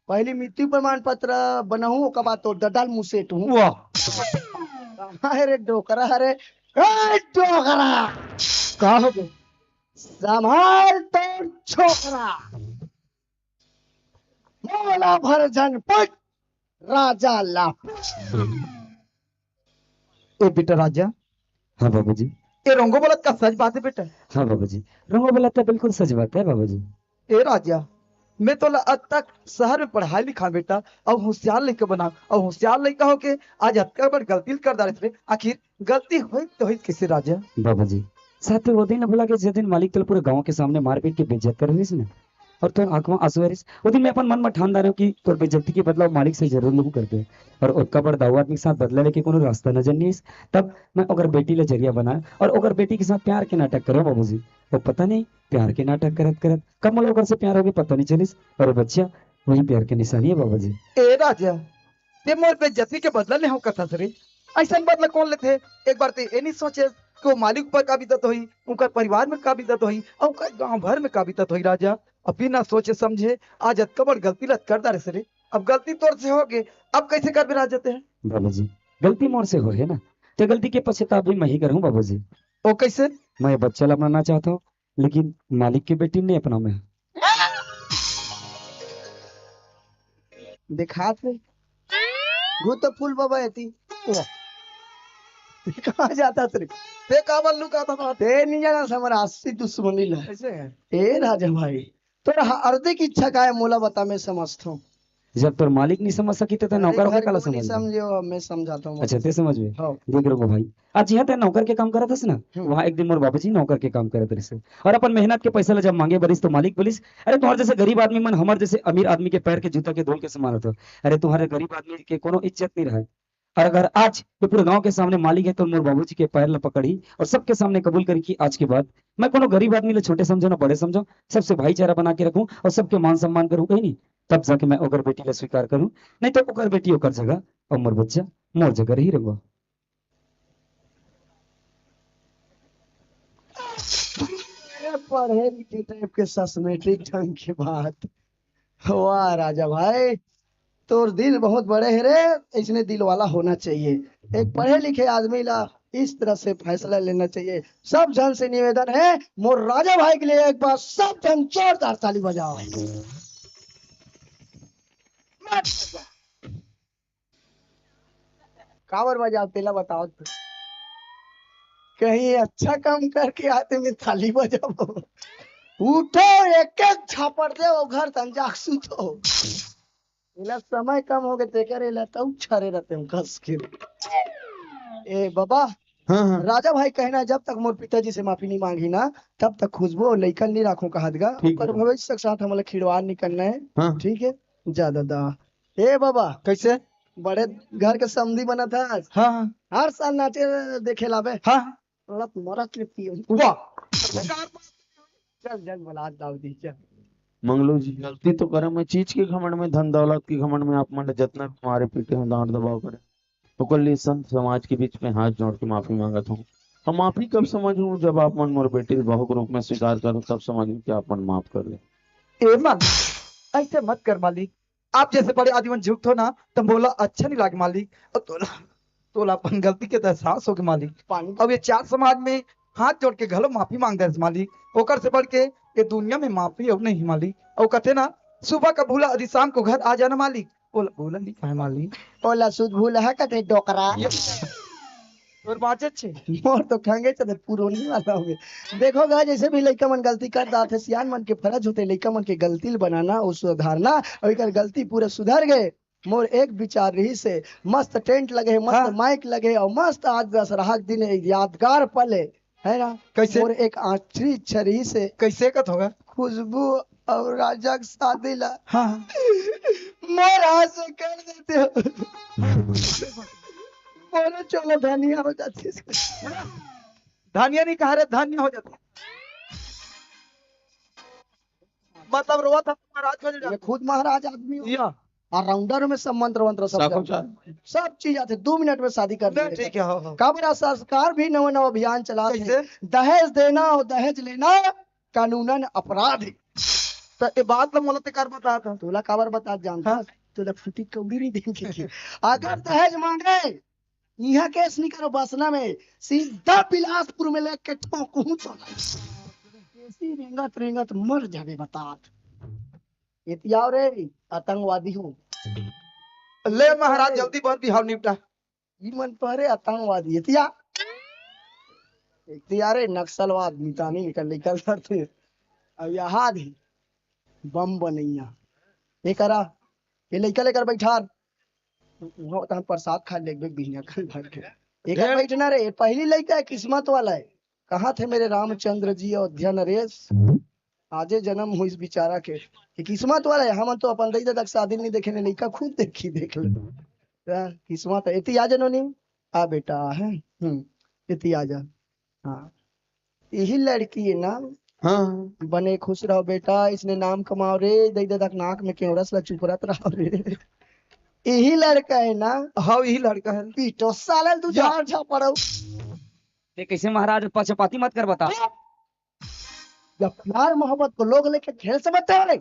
पहली मृत्यु प्रमाण पत्र बनाहूँ, ओकर बाद तोर दादा ल मुसेट हूँ। वाह। हाय रे डोकरा, अरे ए डोकरा, का हो गए? संभाल तोर छोकरा। मोला भर झन पट राजा ला। ए बेटा राजा। हाँ बाबूजी। ए रोंगो बोलत का सच बात है बेटा? हाँ बाबूजी, रोंगो बोलत का बिल्कुल सच बात है बाबूजी। ए राजा, मैं तोला अतका शहर में पढ़ाए लिखाए बेटा, अउ होशियार लइका बना, अउ होशियार लइका होके आज अतका बड़ गलती ल कर डारे रे। आखिर गलती होई तो होई कैसे राजा? बाबा जी, साथे वो दिन भुला के, जे दिन मालिक तोला पूरा गांव के सामने मार पीट के बेइज्जत करे रहिस ना, और तोर आंख में आंसू आ रहिस, वो दिन मैं अपन मन में ठान डारे हूं कि तोर बेइज्जती के बदला मालिक से जरूर लूं करके। और ओतका बड़ दाऊ आदमी के साथ बदला लेके कोनो रास्ता नजर नहीं आइस। तब मैं ओकर बेटी ला जरिया बनाए और ओकर बेटी के साथ प्यार के नाटक करे बाबूजी। वो पता नहीं प्यार के नाटक करत करत कब मोला ओकर से प्यार होगे, पता नहीं चलिस। और वो बच्चा वही प्यार के निशानी है बाबा जी। ए राजा, ते मोर बेइज्जती के बदला ले हूं कथस रे। अइसन बदला कौन लेथे? एक बार ते ए नहीं सोचे कि वो मालिक ऊपर का बीतत होही, उनकर परिवार में का बीतत होही, अउ उनकर गांव भर में का बीतत होही राजा। अभी ना सोचे समझे आज अतका बड़ गलती ला कर डारे से रे। अब गलती तोर से होगे, अब कैसे करबे राजा ते? बाबा जी, गलती मोर से होहे ना, ते गलती के पछतावा भी मैं ही करहूं बाबा जी। ओ कैसे? मैं बच्चा ला अपनाना चाहता हूं, लेकिन मालिक के बेटी नहीं अपना मैं। देखात हे। घू तो फूल बाबा एती। वाह। ते कहाँ जाता तेरे? ते काबर लुकाता था? ते नहीं जाना समर आसी दुश्मनी ला। कैसे है? ए राजा भाई, तोर हार्दिक इच्छा का है मोला बता, मैं समझता हूँ। जब तोर मालिक नहीं समझ सकी, तो ते अरे नौकर होके घर काला को नहीं समझ? समझे हो, मैं समझाता हूँ। अच्छा, ते समझ में? हाँ। देख रहो भाई, आज यहाँ ते नौकर के काम करत हस ना, हम्म। वहाँ एक दिन मोर बाबूजी नौकर के काम करत रहिस। और अपन मेहनत के पैसा ला जब मांगे बरिस, तो मालिक बोलिस, "अरे, तुम्हारे जैसे गरीब आदमी मन हमारे जैसे अमीर आदमी के पैर के जूता के धूल के समान होते हो। अरे, तुम्हारे गरीब आदमी के कोनो इज्जत नहीं रहे।" और अगर आज ये पूरे गांव के सामने मालिक है, तो मोर बाबूजी के पैर ला पकड़ी और सबके सामने कबूल करी कि आज के बाद मैं कोनो गरीब आदमी ला छोटे समझो ना बड़े समझो, सबसे भाईचारा बना के रखूं और सबके मान सम्मान करूं, कहीं नहीं। तब जाके मैं ओकर बेटी ला स्वीकार करूं, नहीं तो ओकर बेटी ओकर जगह और मोर बच्चा मोर जगह रही रहुआ। अरे पढ़े लिखे टाइप के सस्मेटिक ढंग के बात। वाह राजा भाई, तोर दिल बहुत बड़े है रे, इसने दिल वाला होना चाहिए। एक पढ़े लिखे आदमी ला इस तरह से फैसला लेना चाहिए। सब जन से निवेदन है, मोर राजा भाई के लिए एक बार सब जन जोरदार ताली बजाओ। काबर बजाओ, तेला बताओ तो। कहीं अच्छा काम करके आते में ताली बजाओ। उठो, एक एक झापड़ दे, वो घर तन जाके सुतो। एला समय कम हो गए, तेकर एला तऊ छरे रहते हम कस के। ए बाबा, हाँ, हाँ। राजा भाई कहना, जब तक मोर पिताजी से माफी नहीं मांगी ना, तब तक खुशबू और लइका नहीं राखूं कहत गा। ठीक ओकर है। भविष्य के साथ हमला खिलवाड़ नहीं करना है। हाँ। ठीक है, जा दादा। ए बाबा, कैसे? बड़े घर के समधी बनत हस। हाँ, हाँ। हर साल नाचे देखे लाबे। हाँ, हाँ। लत मरत ले पियो। वाह। चल, चल, बलात दाऊ दी, चल। मंगलू जी, गलती तो करे, मैं चीज के घमंड में, धन दौलत के घमंड में आप मन ल जतना भी मारे पीटे हो, डांट दबाव करे, ओकर लिए संत समाज के बीच में हाथ जोड़ के माफी मांगत हूँ। हम माफी कब समझूं, जब आप मन मोर बेटी ल बहू के रूप में स्वीकार करो, तब समझूं कि आप मन माफ कर दे। ए मालिक, ऐसे मत कर मालिक। आप जैसे बड़े आदमी मन झुकथो ना, त मोला अच्छा नहीं लागे मालिक। अउ तोला, तोला अपन गलती के तो एहसास होगे मालिक। पानी। अब ये चार समाज में हाथ जोड़ के घलो माफी मांग दे मालिक। ओकर से बढ़ के ये दुनिया में माफी अउ नहीं मालिक। अउ कथे ना, सुबह का भूला यदि शाम को घर आ जाना मालिक। ओला भूला नहीं पाए मालिक। ओला सुध भूला है कथे डोकरा। तोर बाँचे छे। मोर तो खंगे चले पुरोनी वाला होगे। देखो गा, जैसे भी लइका मन गलती कर डारथे, सियान मन के फरज होथे लइका मन के गलती ल बनाना अउ सुधारना, अउ एकर गलती पूरा सुधर गए। मोर एक विचार रहिस हे, मस्त टेंट लगे हे, मस्त हाँ। माइक लगे हे, अउ मस्त आज दशहरा के दिन एक यादगार पल हे, है ना? कैसे? मोर एक आखिरी इच्छा रहिस हे। कैसे कत होगा? खुशबू अउ राजा के शादी ला हाँ, हाँ। मोर हाथ से कर देते हो। मोरो चलो धनिया हो जाती। धनिया नहीं कहा रे, धन्य हो जाती। मतलब रोवत हे महाराज को ये खुद महाराज आदमी हो। या। और राउंडर में सब मंत्र वंत्र सब साखो जानते हैं। चार। सब चीज आथे, दो मिनट में शादी कर नहीं, देंगे। ठीक है, हाँ, हाँ। काबर आज सरकार भी नवा नवा अभियान चला थे। कैसे? दहेज देना और दहेज लेना कानूनन अपराध हे। तो ये बात ला मोला ते कर बता था। तोला काबर बता जानता? हाँ। तोला फूटी कौड़ी नहीं देंगे। अगर दहेज मांगे, यहाँ केस नहीं करो बसना में, सीधा बिलासपुर में लेके ठोकूं तो। ऐसी रेंगत रेंगत मर जावे बतात। एतियाव रे, आतंकवादी हो। ले महाराज, जल्दी बन बिहाव निपटा। ई मन पहरे आतंकवादी, एतिया। एतिया रे, नक्सलवाद, मितानी निकल, निकल करते। अब यहाँ दी। बम बनैया। ये करा, ये लइका लेकर बैठार। वहाँ तो हम प्रसाद खा लेबे बिहिया कल भर के। एकर बैठना रे, ये पहली लइका है, किस्मत वाला है। कहाँ थे मेरे रामचंद्र जी, अयोध्या नरेश? आजे जन्म हुई इस बेचारा के। ये किस्मत वाला है, हमन तो अपन दई ददा के शादी नहीं देखे ने, लइका खुद देखी, देख ले। हाँ, किस्मत है। एती आ जा नोनी, आ बेटा, है। हम्म, एती आ जा। हाँ, यही लड़की है ना? हाँ। बने खुश रहो बेटा, इसने नाम कमाओ रे, दई ददा के नाक में केवड़स ला चुपरत रहो रे। यही लड़का है ना? हाँ, यही लड़का है। पीटो साला तू या। झाड़ झापड़ो। ते कैसे महाराज, पक्षपाती मत कर, बता। जब प्यार मोहब्बत को लोग लेके खेल समझते हो नहीं?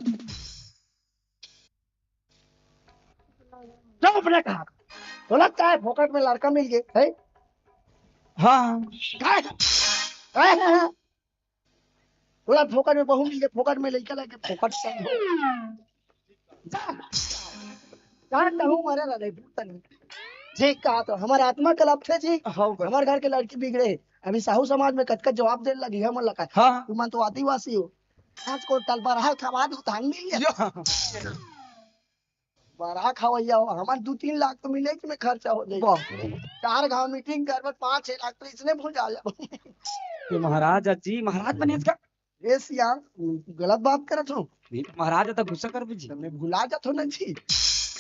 चुप रे कहा। बोला काय फोकट में लड़का मिल गए है? हाँ। काय? काय है? बोला फोकट में बहू मिल गए, फोकट में लड़का लगे, फोकट से। जा। जा, कहूँ मरे रहे, भूत नहीं। जी, कहा तो हमारे आत्मा कलप थे जी। हाँ, बस। हमारे घर के लड़की बिगड़े, अभी साहू समाज में कतका जवाब देने लगी है, मन लगा। हाँ। तुमन तो आदिवासी हो, पाँच क्विंटल बरहा खवा दो, धान मिल गया। या। बरहा खवैया हो, हमारे दो तीन लाख तो मिले कि में खर्चा हो जाए। वाह। चार गांव मीटिंग करबे, पाँच छह लाख तो इसने भुला जाबो। ये महाराज जी, महाराज बने इसका। ए सियान, गलत बात करत हो। नहीं, महाराज तो गुस्सा कर जी। मैं भुला जात हो ना जी।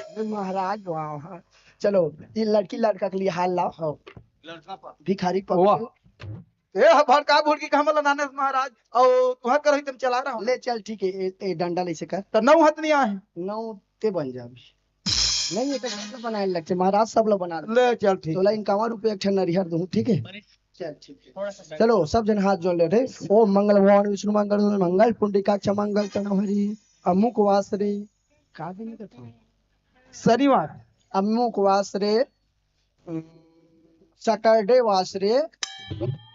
मैं महाराज, वाह, हाँ। चलो, ये लड़की लड़का के लिए हाल लाओ। हाँ। भिखारी पक्ष। वाह। ए, ह भड़का भुड़की के हमला नाने महाराज, अउ तुहर करही तुम चला रहा हूँ। ले चल, ठीक है, ए, ए, डंडा ले से कर। तो नौ हाथ नहीं आए। नौ ते बन जा अभी। नहीं, ये तो मतलब बनाए लग से, महाराज सब लोग बना ले। चल, ठीक। तोला इनकावन रुपये एक ठन नरिहर दूँ, ठीक है? चल, ठीक है। चलो, सब जन हाथ जोड़ ले रे। ओम मंगल भगवान विष्णु मंगल, मंगल पुंडरीकाक्ष मंगल तनहरी, अमुक वासरे, का दिन के था? शनिवार। अमुक वासरे, सैटरडे वासरे,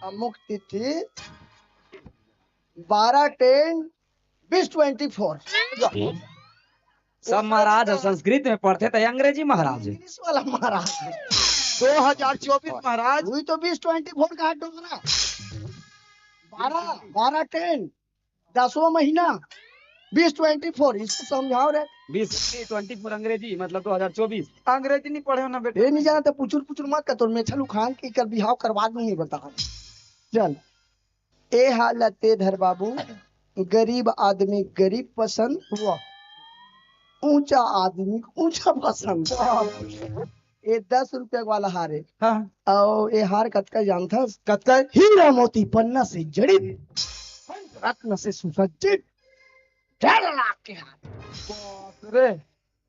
अमुक तिथि, बारह टेन, बीस ट्वेंटी फोर। सब महाराज ह, संस्कृत में पढ़थे त अंग्रेजी महाराज। इंग्लिश वाला महाराज। दो हजार चौबीस महाराज। वही तो बीस ट्वेंटी फोर का डोंगरा। बारह, बारह टेन, दसवाँ महीना, बीस ट्वेंटी फोर, इसको समझाओ रे। बीस ट्वेंटी फोर अंग्रेजी, मतलब दो हजार चौबीस। अंग्रेजी नहीं पढ़े हो ना बेटा। ये नहीं जाना तो पुचुर पुचुर मत कर, तोर मेछल उखाड़ के कर बिहाव करवा दूंगी, बता। चल, ए हालत ते धर बाबू, गरीब आदमी गरीब पसंद, वाह। ऊंचा आदमी ऊंचा पसंद। ये दस रुपया वाला हार है। हाँ। अउ ये हार कतका जानथस? कतका? हीरा मोती पन्ना से जड़ित, रत्न से सुसज्जित, डेढ़ लाख के हार। बाप रे।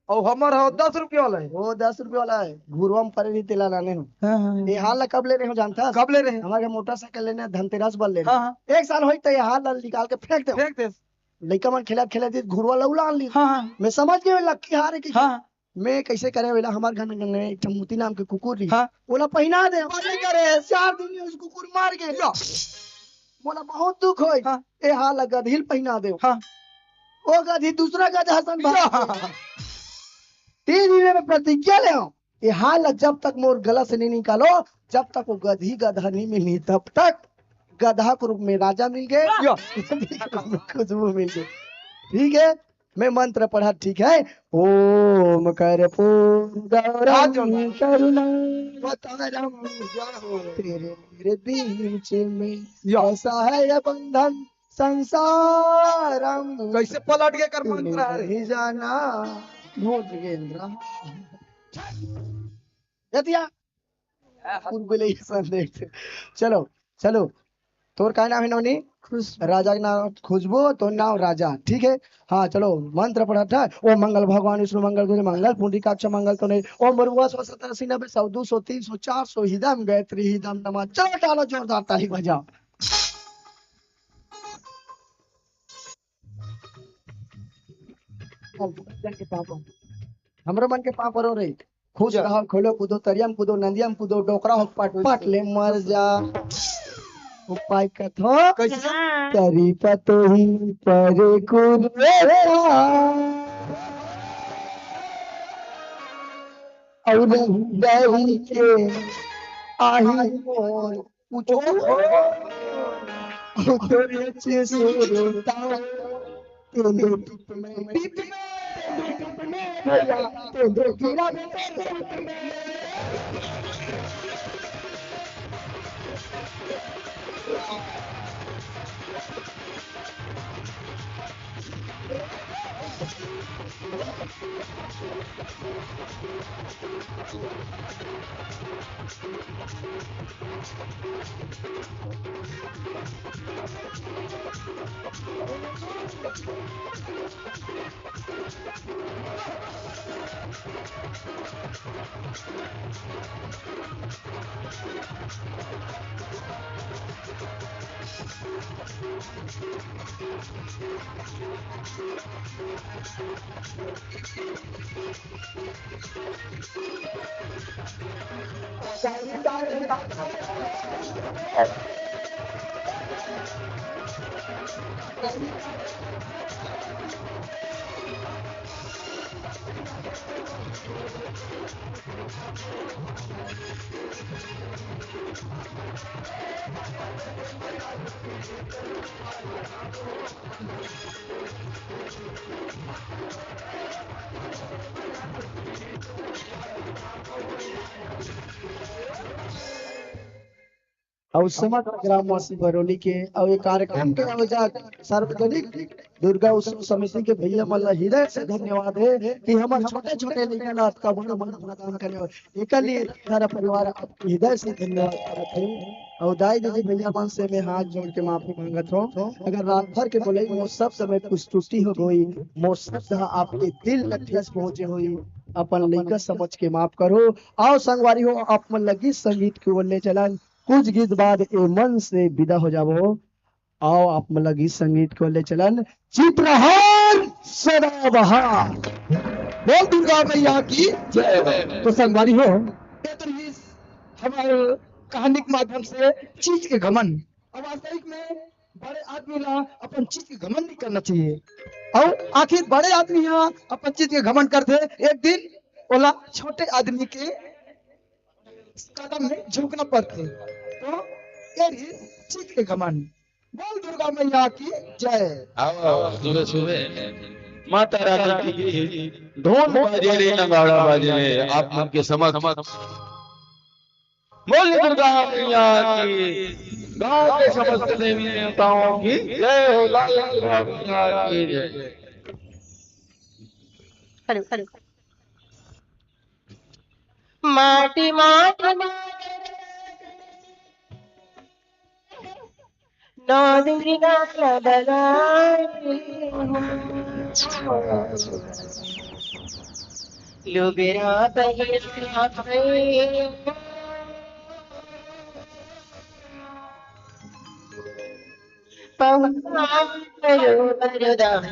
अउ हमर हो दस रुपया वाला है। वो दस रुपया वाला है, घुरवा में परे रही तेला लाने हो। हाँ, हाँ, हाँ। ये हार ला कब ले रहे हो जानथस? कब ले रहे? हमारे मोटरसाइकिल लेने धनतेरस बर ले रहे। हाँ, हाँ। एक साल होई त ये हार ला निकाल के फेंक दे। फेंक दे। लइका मन खेलत खेलत ये घुरवा ला उलान ली। हाँ, हाँ। मैं समझ गए लक्की हार है कि हाँ। मैं कैसे करे वेला, हमार घर में एक ठन मोती नाम के कुकुर रही। हाँ। ओला पहिना दे। अरे करे। चार दिन में उस कुकुर मर गए। या। मोला बहुत दुख होई। हाँ। ए हाल गधी ल पहिना दे। हाँ। ओ गधी दूसरा गधा सन भाग। या। तीन दिन में प्रतिज्ञा ले हो। ए हाल जब तक मोर गला से नहीं निकालो, जब तक वो गधी गधा नहीं मिली, तब तक गधा के रूप में राजा मिल गए। या। खुशबू मिल गई। ठीक है, मैं मंत्र पढ़ा, ठीक है? ओम कर्पूर गौरम करुणा अवतारम, तेरे मेरे बीच में या। ऐसा है ये बंधन संसारम। कैसे पलट गए कर मंत्र है? नहीं जाना भोजगेंद्र। जतिया। कुकुर बिलाई संदेश। चलो, चलो। तोर का नाम है नवनी? खुशबू। राजा के नाम खुशबू, तोर नाम राजा, ठीक है? हाँ, चलो, मंत्र पढ़त है। ओम मंगल भगवान विष्णु मंगल गुरु मंगल पुंडरीकाक्ष मंगल तो नहीं। ओम भूर्भुवः स्वः सतर्षि नभः सौ दो सौ तीन सौ चार सौ हिदम गायत्री हिदम नमः। चलो, डालो जोरदार ताली बजाओ। हमरो मन के पाँव परो रे। खुश रहो, खेलो कूदो, तरिया में कूदो, नदिया में कूदो, डोकरा हो पट पट ले मर जा। उपाय कथो। कैसे? तरी पतोही परे कूदे। और डरी के आही मोर पूछो। तोरे से सुरता। तेंदू टिप में, टिप में, तेंदू टिप में, भैया, तेंदू गिरा दे तेरे टिप में। अउ समस्त ग्रामवासी बरौली के अउ ये कार्यक्रम के आयोजक सार्वजनिक दुर्गा उत्सव समिति के भैया मन ला हृदय से धन्यवाद हे कि हमर छोटे-छोटे लइका ला अतका बड़ मंच प्रदान करे हे। एकर लिए सारा परिवार आपके हृदय से धन्यवाद करत हे। अउ दाई दीदी भैया मन से मैं हाथ जोड़ के माफी मांगत हूँ, अगर रात भर के बोलई मोर सब समय कुछ त्रुटि हो गई, मोर शब्द ह आपके दिल तक ठेस पहुँचे होई, अपन लइका समझ के माफ करो। अउ संगवारी हो, आप मन ला गीत संगीत के ओर ले चलन, कुछ गीत बाद ए मंच से विदा हो जाबो। अउ आप मन ला गीत संगीत के ओर ले चलन चित्रहार सदाबहार। बोल दुर्गा मैया की जय। तो संगवारी हो, ए तो रहिस हमर कहानी के माध्यम से चीज के घमंड। अब वास्तविक में बड़े आदमी ला अपन चीज के घमंड नहीं करना चाहिए। अउ आखिर बड़े आदमी हा अपन चीज के घमंड करथे, एक दिन ओला छोटे आदमी के कदम में झुकना पड़थे। तो ये रहिस चीज के घमंड। बोल दुर्गा मैया की जय। आओ, सुबह सुबह माता रानी की ढोल बाजे रे, नगाड़ा बाजे रे, आप मन के समक्ष। बोल दुर्गा मैया की, गांव के समस्त देवी देवताओं की जय हो, लाल दुर्गा मैया की जय। Hello, hello. माटी, माटी, माटी। नौ दुर्गा लगाए हो। लुगरा पहिरा भई। पहुना करो वरदान।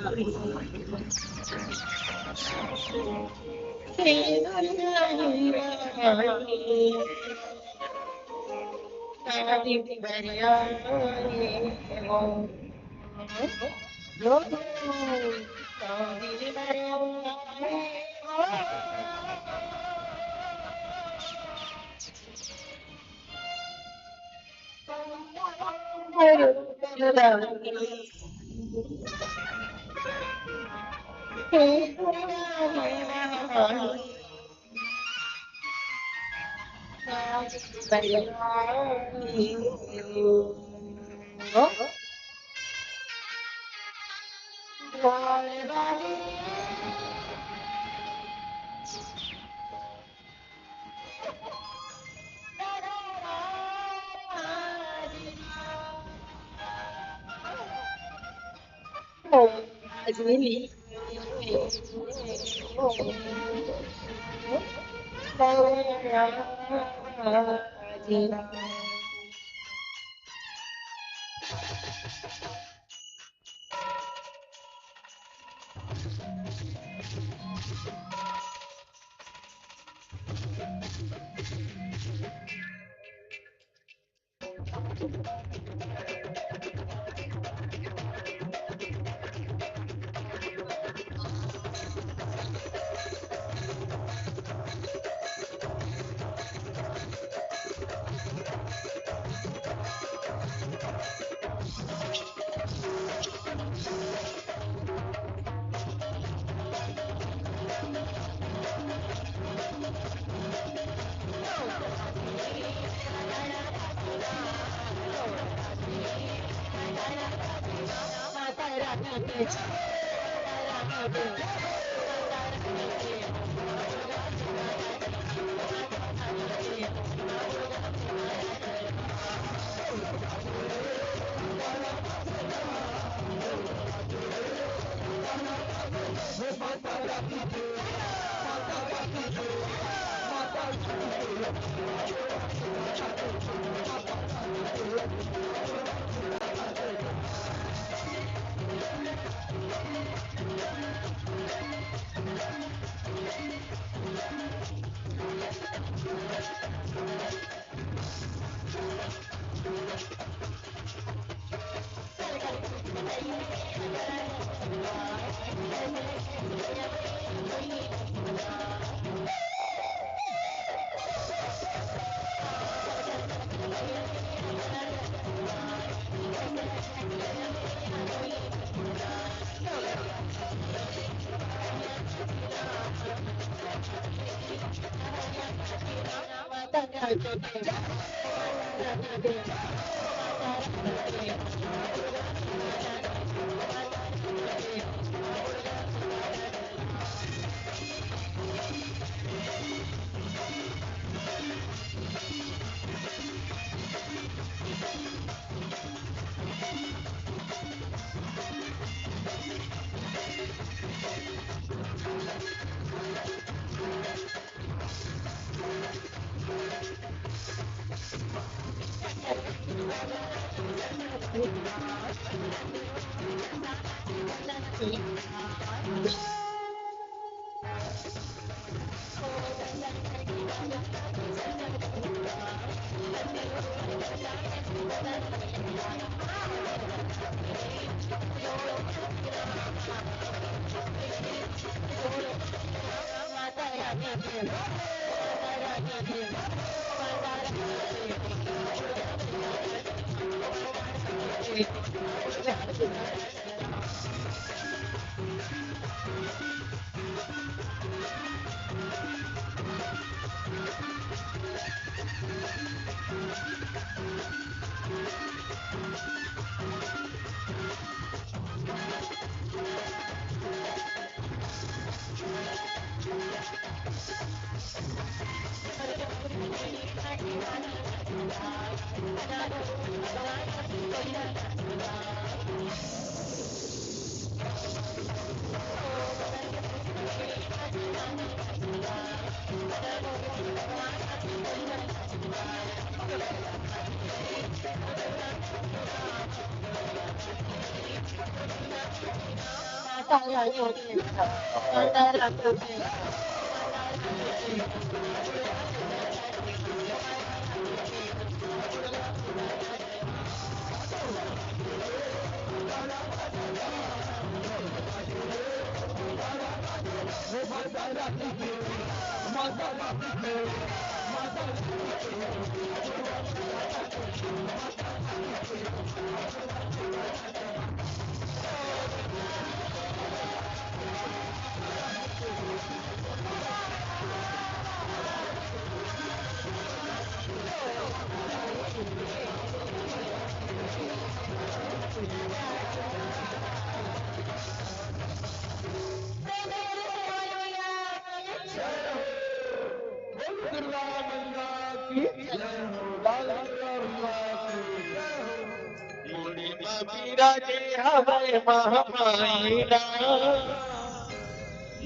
मुड़ी म बिराजे हवय महामाई राम,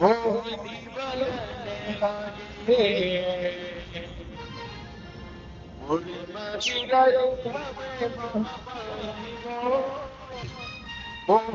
मोर जीवन लागे। मुड़ी म बिराजे हवय महामाई राम, मोर